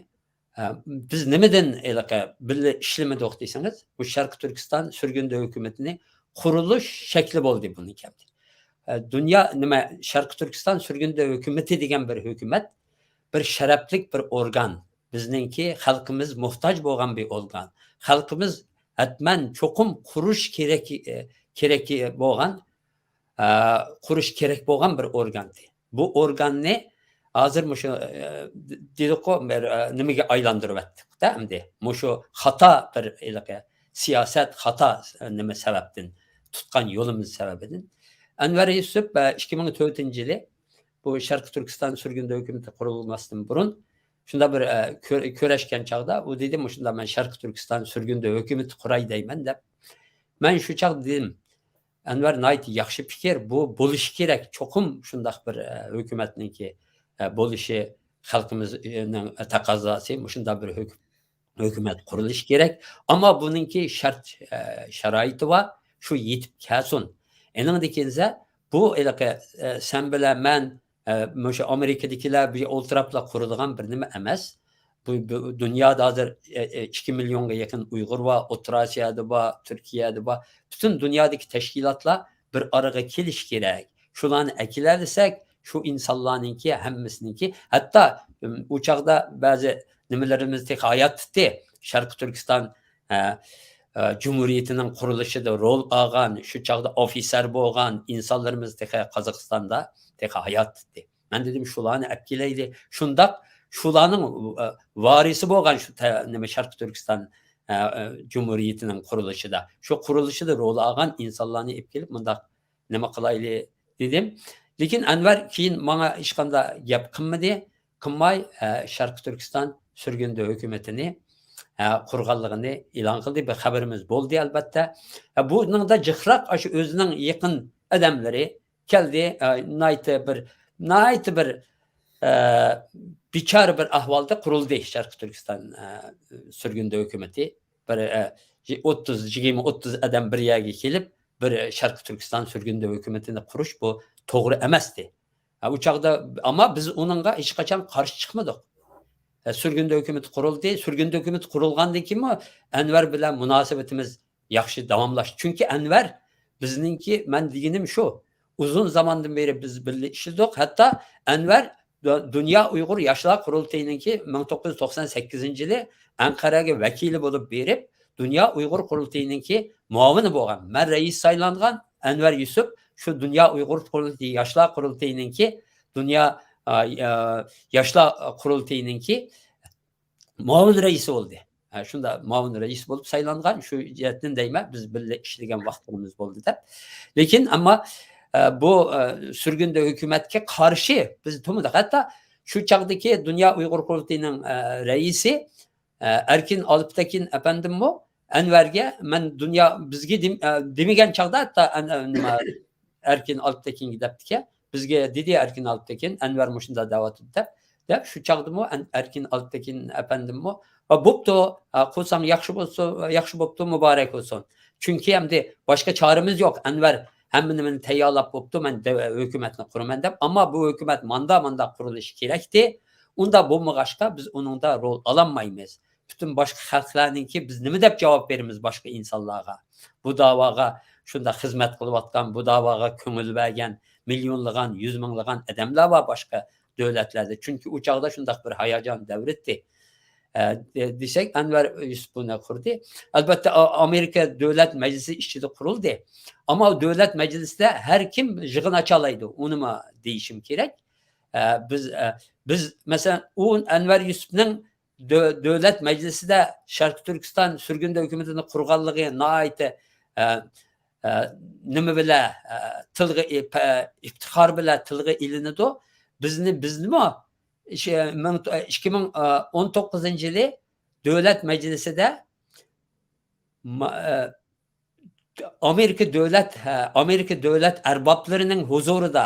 ئە، بىز نېمىدىن ھېلىقى بىللە ئىشلىمىدۇق دېسىڭىز، بۇ شەرقىي تۈركىستان سۈرگۈندە ھۆكۈمىتىنى قۇرۇلۇش شەكلى بولدى بۇنىڭكى. ئە، دۇنيا نېمە، شەرقىي تۈركىستان سۈرگۈندە ھۆكۈمىتى دېگەن بىر ھۆكۈمەت، بىر شەرەپلىك بىر ئورگان. بىزنىڭكى خەلقىمىز موھتاج بولغان بىر ئورگان. خەلقىمىز ھەتمەن چوقۇم قۇرۇش كېرەك، ئە، كېرەك بولغان، ئە، قۇرۇش كېرەك بولغان بىر ئورگاندى. بۇ ئورگاننى ھازىر مۇشۇ، ئە، دېدۇققۇ، بىر، ئە، نېمىگە ئايلاندۇرۇۋەتتۇق-دە ئەمدى. مۇشۇ خاتا بىر ھېلىقى سىياسەت، خاتا، ئە، نېمە سەۋەبتىن، تۇتقان يولىمىز سەۋەبىدىن. ئەنۋەر يۈسۈپ، ئە، ئىككى مىڭ تۆتىنچى يىلى بۇ شەرقىي تۈركىستان سۈرگۈندە ھۆكۈمىتى قۇرۇلماستىن بۇرۇن شۇنداق بىر، ئە، كۆ-، كۆرۈشكەن چاغدا ئۇ دېدى، مۇشۇنداق مەن شەرقىي تۈركىستان سۈرگۈندە ھۆكۈمىتى قۇراي دەيمەن دەپ. مەن شۇ چاغدا دېدىم، ئەنۋەر، ناھايىتى ياخشى پىكىر، بۇ بولۇشى كېرەك، چوقۇم شۇنداق بىر، ئە، ھۆكۈمەتنىڭكى، ئە، بولۇشى خەلقىمىزنىڭ تەقەززاسى، مۇشۇنداق بىر ھۆكۈم-، ھۆكۈمەت قۇرۇلۇشى كېرەك. ئەمما بۇنىڭكى شەرت، ئە، شارائىتى بار، شۇ يېتىپ كەلسۇن. ئېنىڭدىن كېيىنسە، بۇ ھېلىقى، ئە، سەن بىلەن مەن، ئە، مۇشۇ ئامېرىكىدىكىلەر بىر ئولتۇراپلا قۇرىدىغان بىر نېمە ئەمەس. بۇ، بۇ دۇنيادا ھازىر، ئە، ئە، ئىككى مىليونغا يېقىن ئۇيغۇر بار، ئوتتۇرا ئاسىيادا بار، تۈركىيەدە بار. پۈتۈن دۇنيادىكى تەشكىلاتلار بىر ئارىغا كېلىشى كېرەك. شۇلارنى ئەكېلەلىسەك، شۇ ئىنسانلارنىڭكى ھەممىسىنىڭكى، ھەتتا، ئىم، ئۇ چاغدا بەزى نېمىلىرىمىز تېخى ھايات تۇتتى. شەرقىي تۈركىستان، ئە، ئە، جۇمھۇرىيىتىنىڭ قۇرۇلۇشىدا رول ئالغان، شۇ چاغدا ئوفىتسېر بولغان ئىنسانلىرىمىز تېخى قازاقىستاندا تېخى ھايات تۇتتى. مەن دېدىم، شۇلارنى ئەپ كېلەيلى. شۇنداق شۇلارنىڭ، ئە، ۋارىسى بولغان شۇ تە-، نېمە، شەرقىي تۈركىستان، ئە، ئە، جۇمھۇرىيىتىنىڭ قۇرۇلۇشىدا، شۇ قۇرۇلۇشىدا رول ئالغان ئىنسانلارنى ئېلىپ كېلىپ مۇنداق نېمە قىلايلى دېدىم. لېكىن ئەنۋەر كېيىن ماڭا ھېچقانداق گەپ قىلمىدى. قىلماي، ئە، شەرقىي تۈركىستان سۈرگۈندە ھۆكۈمىتىنى، ئە، قۇرغانلىقىنى ئېلان قىلدى. بىر خەۋىرىمىز بولدى، ئەلۋەتتە. ئە، بۇنىڭدا جىقراق ئاشۇ ئۆزىنىڭ يېقىن ئادەملىرى كەلدى. ئە، ناھايىتى بىر، ناھايىتى بىر، ئە، بىچارە بىر ئەھۋالدا قۇرۇلدى شەرقىي تۈركىستان، ئە، سۈرگۈندە ھۆكۈمىتى. بىر، ئە، ئوتتۇز، يىگىرمە، ئوتتۇز ئادەم بىر يەرگە كېلىپ، بىر شەرقىي تۈركىستان سۈرگۈندە ھۆكۈمىتىنى قۇرۇش، بۇ توغرا ئەمەستى. ھە، ئۇ چاغدا، ئەمما بىز ئۇنىڭغا ھېچقاچان قارشى چىقمىدۇق. ھە، سۈرگۈندە ھۆكۈمىتى قۇرۇلدى، سۈرگۈندە ھۆكۈمىتى قۇرۇلغاندىن كېيىنمۇ ئەنۋەر بىلەن مۇناسىۋىتىمىز ياخشى داۋاملاشتى. چۈنكى ئەنۋەر بىزنىڭكى، مەن دېگىنىم شۇ، ئۇزۇن زاماندىن بېرى بىز بىللە ئىشلىدۇق. ھەتتا ئەنۋەر دۇ-، دۇنيا ئۇيغۇر ياشلار قۇرۇلتىيىنىڭكى مىڭ توققۇز يۈز توقسان سەككىزىنچى يىلى ئەنقەرەگە ۋەكىلى بولۇپ بېرىپ، دۇنيا ئۇيغۇر قۇرۇلتىيىنىڭكى مۇئاۋىنى بولغان. مەن رەئىس سايلانغان، ئەنۋەر يۈسۈپ شۇ دۇنيا ئۇيغۇر قۇرۇلتىيى ياشلار قۇرۇلتىيىنىڭكى، دۇنيا، ئا، ئا، ياشلار قۇرۇلتىيىنىڭكى مۇئاۋىن رەئىسى بولدى. ھە، شۇنداق مۇئاۋىن رەئىس بولۇپ سايلانغان، شۇ جەھەتتىن دەيمەن، بىز بىللە ئىشلىگەن ۋاقىتلىرىمىز بولدى دەپ. لېكىن ئەمما، ئە، بۇ، ئە، سۈرگۈندە ھۆكۈمەتكە قارشى بىز تۇرمىدۇق. ھەتتا شۇ چاغدىكى دۇنيا ئۇيغۇر قۇرۇلتىيىنىڭ، ئە، رەئىسى، ئە، ئەركىن ئالپتەكىن ئەپەندىممۇ، ئەنۋەرگە مەن دۇنيا بىزگە دېم-، ئە، دېمىگەن چاغدا ھەتتا ئەن-، ئە، نېمە، ئەركىن ئالپتېكىنگە دەپتىكەن، بىزگە دېدى ئەركىن ئالپتېكىن، ئەنۋەر مۇشۇنداق دەۋاتىدۇ دەپ، دەپ شۇ چاغدىمۇ ئەن-، ئەركىن ئالپتېكىن ئەپەندىممۇ، «ۋە بوپتۇ، ئە، قىلساڭ ياخشى بولسۇن، ياخشى بوپتۇ، مۇبارەك بولسۇن. چۈنكى ئەمدى باشقا چارىمىز يوق، ئەنۋەر ھەممە نېمىنى تەييارلاپ بوپتۇ، مەن دە-، ھۆكۈمەتنى قۇرىمەن» دەپ. ئەمما بۇ ھۆكۈمەت ماندا، ماندا قۇرۇلۇشى كېرەكتى. ئۇندا بولمىغاچقا بىز ئۇنىڭدا رول ئالالمايمىز. پۈتۈن باشقا خەلقلەرنىڭكى بىز نېمە دەپ جاۋاب بېرىمىز باشقا ئىنسانلارغا؟ بۇ داۋاغا شۇنداق خىزمەت قىلىۋاتقان، بۇ داۋاغا كۆڭۈل بەرگەن مىليونلىغان، يۈز مىڭلىغان ئادەملەر بار باشقا دۆلەتلەردە. چۈنكى ئۇ چاغدا شۇنداق بىر ھاياجان دەۋرىدى. ئە، دە-، دېسەك، ئەنۋەر يۈسۈپ بۇنى قۇردى. ئەلبەتتە، ئا-، ئامېرىكا دۆلەت مەجلىسى ئىچىدە قۇرۇلدى. ئەمما ئۇ دۆلەت مەجلىسىدە ھەر كىم يىغىن ئاچالايدۇ، ئۇنىمۇ دېيىشىم كېرەك. ئە، بىز، ئە، بىز، مەسىلەن، ئۇ ئەنۋەر يۈسۈپنىڭ دۆ-، دۆلەت مەجلىسىدە شەرقىي تۈركىستان سۈرگۈندە ھۆكۈمىتىنى قۇرغانلىقى ناھايىتى، ئە، ئە، نېمە بىلەن، ئە، تىلغا ئى-، پە-، ئىپتىخار بىلەن تىلغا ئېلىنىدۇ. بىزنى، بىزنىمۇ شۇ مىڭ، ئىككى مىڭ ئون توققۇزىنچى يىلى دۆلەت مەجلىسىدە ما-، ئە، ئامېرىكا دۆلەت، ھە، ئامېرىكا دۆلەت ئەربابلىرىنىڭ ھۇزۇرىدا،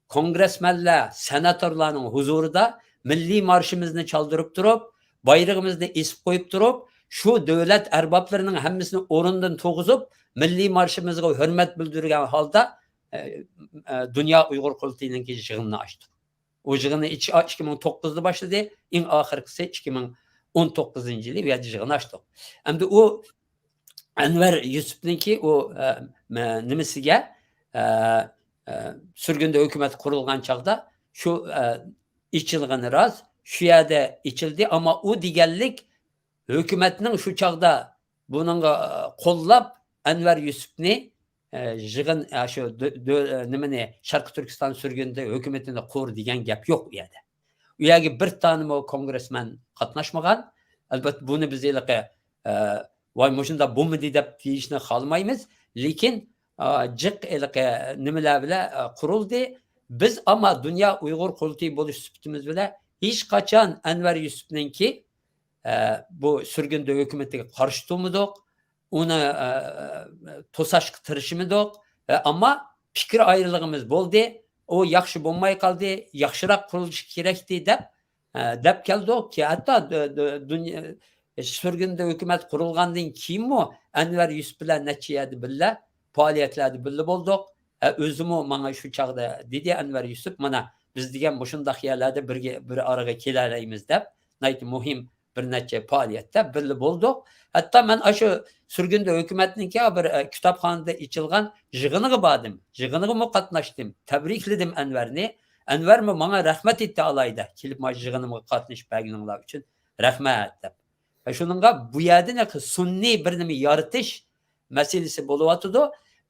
كونگرېسمېنلەر، سېناتورلارنىڭ ھۇزۇرىدا مىللىي مارشىمىزنى چالدۇرۇپ تۇرۇپ، بايرىقىمىزنى ئېسىپ قويۇپ تۇرۇپ، شۇ دۆلەت ئەربابلىرىنىڭ ھەممىسىنى ئورنىدىن تۇرغۇزۇپ، مىللىي مارشىمىزغا ھۆرمەت بىلدۈرگەن ھالدا، ئە، ئە، دۇنيا ئۇيغۇر قۇرۇلتىيىنىڭكى يىغىنىنى ئاچتۇق. ئۇ يىغىننى ئېچىش ئىككى مىڭ توققۇزدا باشلىدى، ئەڭ ئاخىرقىسى ئىككى مىڭ ئون توققۇزىنچى يىلى بۇ يەردە يىغىن ئاچتۇق. ئەمدى ئۇ ئەنۋەر يۈسۈپنىڭكى ئۇ، ئە، مە-، نېمىسىگە، ئە، ئە، سۈرگۈندە ھۆكۈمەت قۇرۇلغان چاغدا شۇ، ئە، ئېچىلغىنى راست، شۇ يەردە ئېچىلدى، ئەمما ئۇ دېگەنلىك ھۆكۈمەتنىڭ شۇ چاغدا بۇنىڭغا، ئە، قوللاپ ئەنۋەر يۈسۈپنى، ئە، يىغىن، ئە، شۇ دۆ-، دۆ-، ئە، نېمىنى، شەرقىي تۈركىستان سۈرگۈندە ھۆكۈمىتىنى قۇر دېگەن گەپ يوق ئۇ يەردە. ئۇ يەرگە بىر دانىمۇ كونگرېسمېن قاتناشمىغان. ئەلبەتتە، بۇنى بىز ھېلىقى، ئە، ۋاي، مۇشۇنداق بولمىدى دەپ دېيىشنى خالىمايمىز. لېكىن، ئا، جىق ھېلىقى نېمىلەر بىلەن، ئا، قۇرۇلدى. بىز ئەمما دۇنيا ئۇيغۇر قۇرۇلتىيى بولۇش سۈپىتىمىز بىلەن ھېچقاچان ئەنۋەر يۈسۈپنىڭكى، ئە، بۇ سۈرگۈندە ھۆكۈمىتىگە قارشى تۇرمىدۇق. ئۇنى، ئە، توساشقا تىرىشمىدۇق. ئە، ئەمما پىكىر ئايرىلىقىمىز بولدى. ئۇ ياخشى بولماي قالدى، ياخشىراق قۇرۇلۇشى كېرەكتى دەپ، ئە، دەپ كەلدۇق. كى-، ھەتتا دۇ-، دۇ-، دۇنيا، سۈرگۈندە ھۆكۈمەت قۇرۇلغاندىن كېيىنمۇ ئەنۋەر يۈسۈپ بىلەن نەچچە يەردە بىللە، پائالىيەتلەردە بىللە بولدۇق. ئە، ئۆزىمۇ ماڭا شۇ چاغدا دېدى ئەنۋەر يۈسۈپ، مانا، بىز دېگەن مۇشۇنداق يەرلەردە بىرگە، بىر ئارىغا كېلەلەيمىز دەپ، ناھايىتى مۇھىم بىر نەچچە پائالىيەتتە بىللە بولدۇق. ھەتتا مەن ئاشۇ سۈرگۈندە ھۆكۈمەتنىڭكى بىر، ئە، كىتابخانىدا ئېچىلغان يىغىنىغا باردىم. يىغىنىغىمۇ قاتناشتىم. تەبرىكلىدىم ئەنۋەرنى. ئەنۋەرمۇ ماڭا رەھمەت ئېيتتى ئالاھىدە، كېلىپ مانا يىغىنىمغا قاتنىشىپ بەرگىنىڭلار ئۈچۈن رەھمەت دەپ. ۋە شۇنىڭغا بۇ يەردىن سۈنئىي بىر نېمە يارىتىش مەسىلىسى بولۇۋاتىدۇ.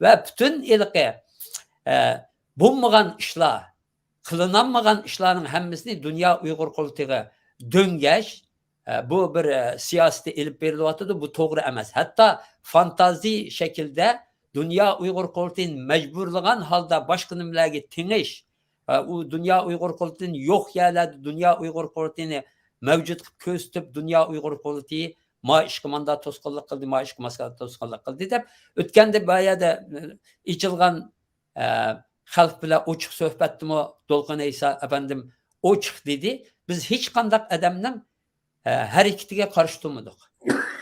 ۋە پۈتۈن ھېلىقى، ئە، بولمىغان ئىشلار، قىلىنالمىغان ئىشلارنىڭ ھەممىسىنى دۇنيا ئۇيغۇر قۇرۇلتىيىغا دۆڭگەش، ئە، بۇ بىر، ئە، سىياسىتى ئېلىپ بېرىلىۋاتىدۇ. بۇ توغرا ئەمەس. ھەتتا فانتازىي شەكىلدە دۇنيا ئۇيغۇر قۇرۇلتىيىنى مەجبۇرلىغان ھالدا باشقا نېمىلەرگە تېڭىش، ئە، ئۇ دۇنيا ئۇيغۇر قۇرۇلتىيىنى يوق يەرلەردە دۇنيا ئۇيغۇر قۇرۇلتىيىنى مەۋجۇت قىلىپ كۆرسىتىپ، دۇنيا ئۇيغۇر قۇرۇلتىيى ما ئىشقا ماندا توسقۇنلۇق قىلدى، ما ئىشقا ماسكا توسقۇنلۇق قىلدى دەپ، ئۆتكەندە بۇ يەردە، ئە، ئېچىلغان، ئە، خەلق بىلەن ئوچۇق سۆھبەتتىمۇ دولقۇن ئەيسا ئەپەندىم ئوچۇق دېدى. بىز ھېچقانداق ئادەمنىڭ، ئە، ھەرىكىتىگە قارشى تۇرمىدۇق.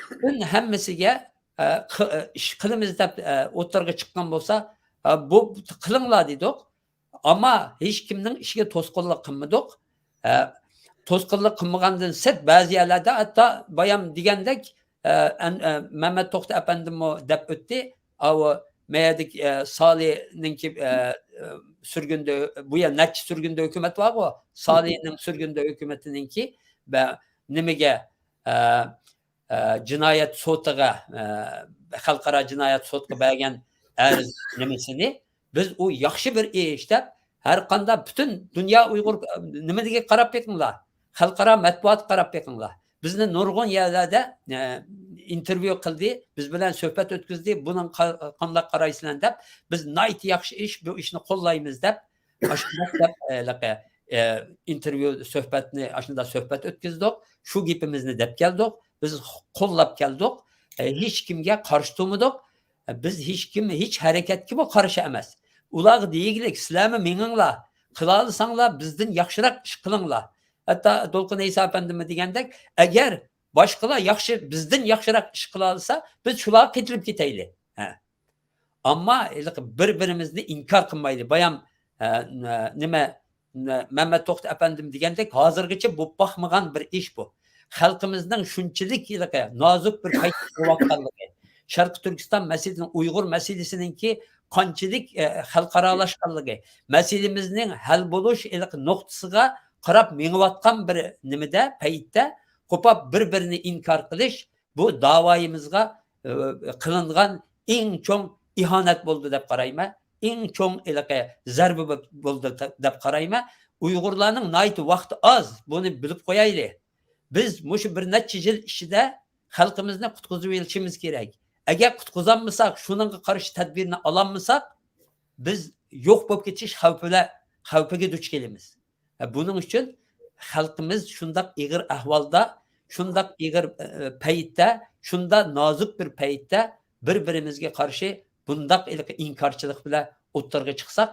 پۈتۈن ھەممىسىگە، ئە، قى-، ئە، ئىش قىلىمىز دەپ، ئە، ئوتتۇرىغا چىققان بولسا، ئە، بۇ قىلىڭلار دېدۇق. ئەمما ھېچكىمنىڭ ئىشىگە توسقۇنلۇق قىلمىدۇق. ئە، توسقۇنلۇق قىلمىغاندىن سىرت بەزى يەرلەردە ھەتتا بايام دېگەندەك، ئە، ئەن-، ئە، مەمەت توختى ئەپەندىمۇ دەپ ئۆتتى. ئاۋۇ مەيەردىكى، ئە، سالىنىڭكى، ئە، ئە، سۈرگۈندە، بۇ يەر نەچچە سۈرگۈندە ھۆكۈمەت بارغۇ، سالىنىڭ سۈرگۈندە ھۆكۈمىتىنىڭكى بە-، نېمىگە، ئە، ئە، جىنايەت سوتىغا، ئە، خەلقئارا جىنايەت سوتقا بەرگەن ئەرز نېمىسىنى بىز ئۇ ياخشى بىر ئىش دەپ، ھەر قانداق پۈتۈن دۇنيا ئۇيغۇر، ئە، نېمىدىكى قاراپ بېقىڭلار. خەلقئارا مەتبۇئاتقا قاراپ بېقىڭلار. بىزنى نۇرغۇن يەرلەردە، ئە، ئىنتېرۋيۇ قىلدى، بىز بىلەن سۆھبەت ئۆتكۈزدى، بۇنىڭ قا-، قانداق قارايسىلەر دەپ، بىز ناھايىتى ياخشى ئىش، بۇ ئىشنى قوللايمىز دەپ، ئاشۇنداق دەپ، ئە، ھېلىقى، ئە، ئىنتېرۋيۇ سۆھبەتنى، ئاشۇنداق سۆھبەت ئۆتكۈزدۇق. شۇ گېپىمىزنى دەپ كەلدۇق. بىز قوللاپ كەلدۇق. ئە، ھېچ كىمگە قارشى تۇرمىدۇق. ئە، بىز ھېچ كىم، ھېچ ھەرىكەتكىمۇ قارشى ئەمەس. ئۇلارغا دېگىلىك، سىلەرمۇ مېڭىڭلار، قىلالىساڭلار بىزدىن ياخشىراق ئىش قىلىڭلار. ھەتتا دولقۇن ئەيسا ئەپەندىمۇ دېگەندەك، ئەگەر باشقىلار ياخشى، بىزدىن ياخشىراق ئىش قىلالىسا، بىز شۇلارغا قېتىلىپ كېتەيلى. ھە. ئەمما ھېلىقى بىر-بىرىمىزنى ئىنكار قىلمايلى. بايام، ئە، نېمە، مەمەت توختى ئەپەندىم دېگەندەك، ھازىرغىچە بولۇپ باقمىغان بىر ئىش بۇ. خەلقىمىزنىڭ شۇنچىلىك ھېلىقى نازۇك بىر پەيتتە بولۇۋاتقانلىقى، شەرقىي تۈركىستان مەسىلىسىنىڭ، ئۇيغۇر مەسىلىسىنىڭكى قانچىلىك، ئە، خەلقئارالاشقانلىقى، مەسىلىمىزنىڭ ھەل بولۇش ھېلىقى نۇقتىسىغا قاراپ مېڭىۋاتقان بىر نېمىدە، پەيتتە قوپاپ بىر-بىرىنى ئىنكار قىلىش، بۇ داۋايىمىزغا، ئە، قىلىنغان ئەڭ چوڭ ئىھانەت بولدى دەپ قارايمەن. ئەڭ چوڭ ھېلىقى زەربە بولدى دەپ قارايمەن. ئۇيغۇرلارنىڭ ناھايىتى ۋاقتى ئاز، بۇنى بىلىپ قويايلى. بىز مۇشۇ بىر نەچچە يىل ئىچىدە خەلقىمىزنى قۇتقۇزۇۋېلىشىمىز كېرەك. ئەگەر قۇتقۇزالمىساق، شۇنىڭغا قارشى تەدبىرنى ئالالمىساق، بىز يوق بولۇپ كېتىش خەۋپىلە-، خەۋپىگە دۇچ كېلىمىز. ھە، بۇنىڭ ئۈچۈن خەلقىمىز شۇنداق ئېغىر ئەھۋالدا، شۇنداق ئېغىر، ئە، پەيتتە، شۇنداق نازۇك بىر پەيتتە بىر-بىرىمىزگە قارشى بۇنداق ھېلىقى ئىنكارچىلىق بىلەن ئوتتۇرىغا چىقساق،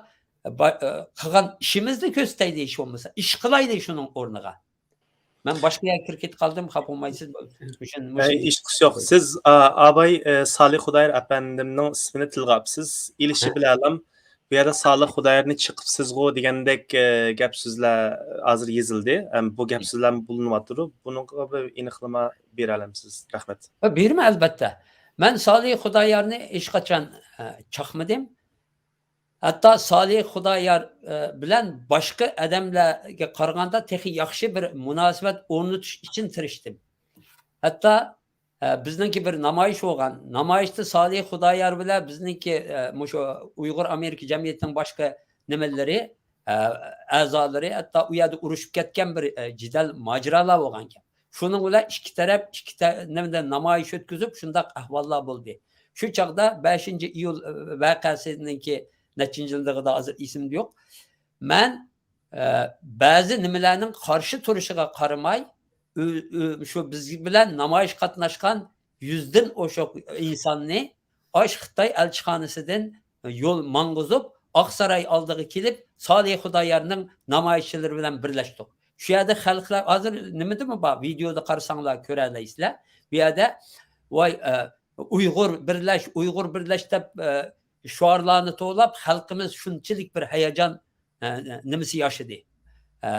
با-، ئە، قىلغان ئىشىمىزنى كۆرسىتەيلى، ھېچ بولمىسا ئىش قىلايلى شۇنىڭ ئورنىغا. مەن باشقا يەرگە كىرىپ كېتىپ قالدىم، خاپا بولمايسىز. مۇشۇ، مۇشۇ ئەي، ھېچقىسى يوق. سىز، ئا-، ئاباي، ئە، سالىھ خۇدايار ئەپەندىمنىڭ ئىسمىنى تىلغا ئاپسىز. ئېلىشى ھە. بىلەنلا بۇ يەردە سالىھ خۇدايارنى چېقىپسىزغۇ دېگەندەك، ئە، گەپ سۆزلەر ھازىر يېزىلدى. ئەم، بۇ گەپ سۆزلەرمۇ بۇلىنىۋاتىدۇ. بۇنىڭغا بىر ئېنىقلىما بېرەلەمسىز؟ رەھمەت. ھە، بېرىمەن، ئەلبەتتە. مەن سالىھ خۇدايارنى ھېچقاچان، ئە، چاقمىدىم. ھەتتا سالىھ خۇدايار، ئە، بىلەن باشقا ئادەملەرگە قارىغاندا تېخى ياخشى بىر مۇناسىۋەت ئورنىتىش ئۈچۈن تىرىشتىم. ھەتتا، ئە، بىزنىڭكى بىر نامايىش بولغان. نامايىشتا سالىھ خۇدايار بىلەن بىزنىڭكى، ئە، مۇشۇ ئۇيغۇر ئامېرىكا جەمئىيىتىنىڭ باشقا نېمىلىرى، ئە، ئەزالىرى، ھەتتا ئۇ يەردە ئۇرۇشۇپ كەتكەن بىر، ئە، جېدەل ماجىرالار بولغانىكەن. شۇنىڭ بىلەن ئىككى تەرەپ، ئىككى تە-، نېمىدە نامايىش ئۆتكۈزۈپ، شۇنداق ئەھۋاللار بولدى. شۇ چاغدا بەشىنچى ئىيۇل، ئە، ۋەقەسىنىڭكى نەچچىنچى يىللىقىدا ھازىر ئېسىمدە يوق. مەن، ئە، بەزى نېمىلەرنىڭ قارشى تۇرۇشىغا قارىماي، ئۆ-، ئۆ-، شۇ بىز بىلەن نامايىش قاتناشقان يۈزدىن ئوشۇق ئىنساننى ئاش خىتاي ئەلچىخانىسىدىن يول ماڭغۇزۇپ، ئاقساراي ئالدىغا كېلىپ، سالىھ خۇدايارنىڭ نامايىشچىلىرى بىلەن بىرلەشتۇق. شۇ يەردە خەلقلەر، ھازىر نېمىدىمۇ بار، ۋىدېيودا قارىساڭلار كۆرەلەيسىلەر. بۇ يەردە، ۋاي، ئە، ئۇيغۇر بىرلەش، ئۇيغۇر بىرلەش دەپ، ئە، شوئارلارنى توۋلاپ، خەلقىمىز شۇنچىلىك بىر ھاياجان، ئە، نېمىسى ياشىدى. ئە،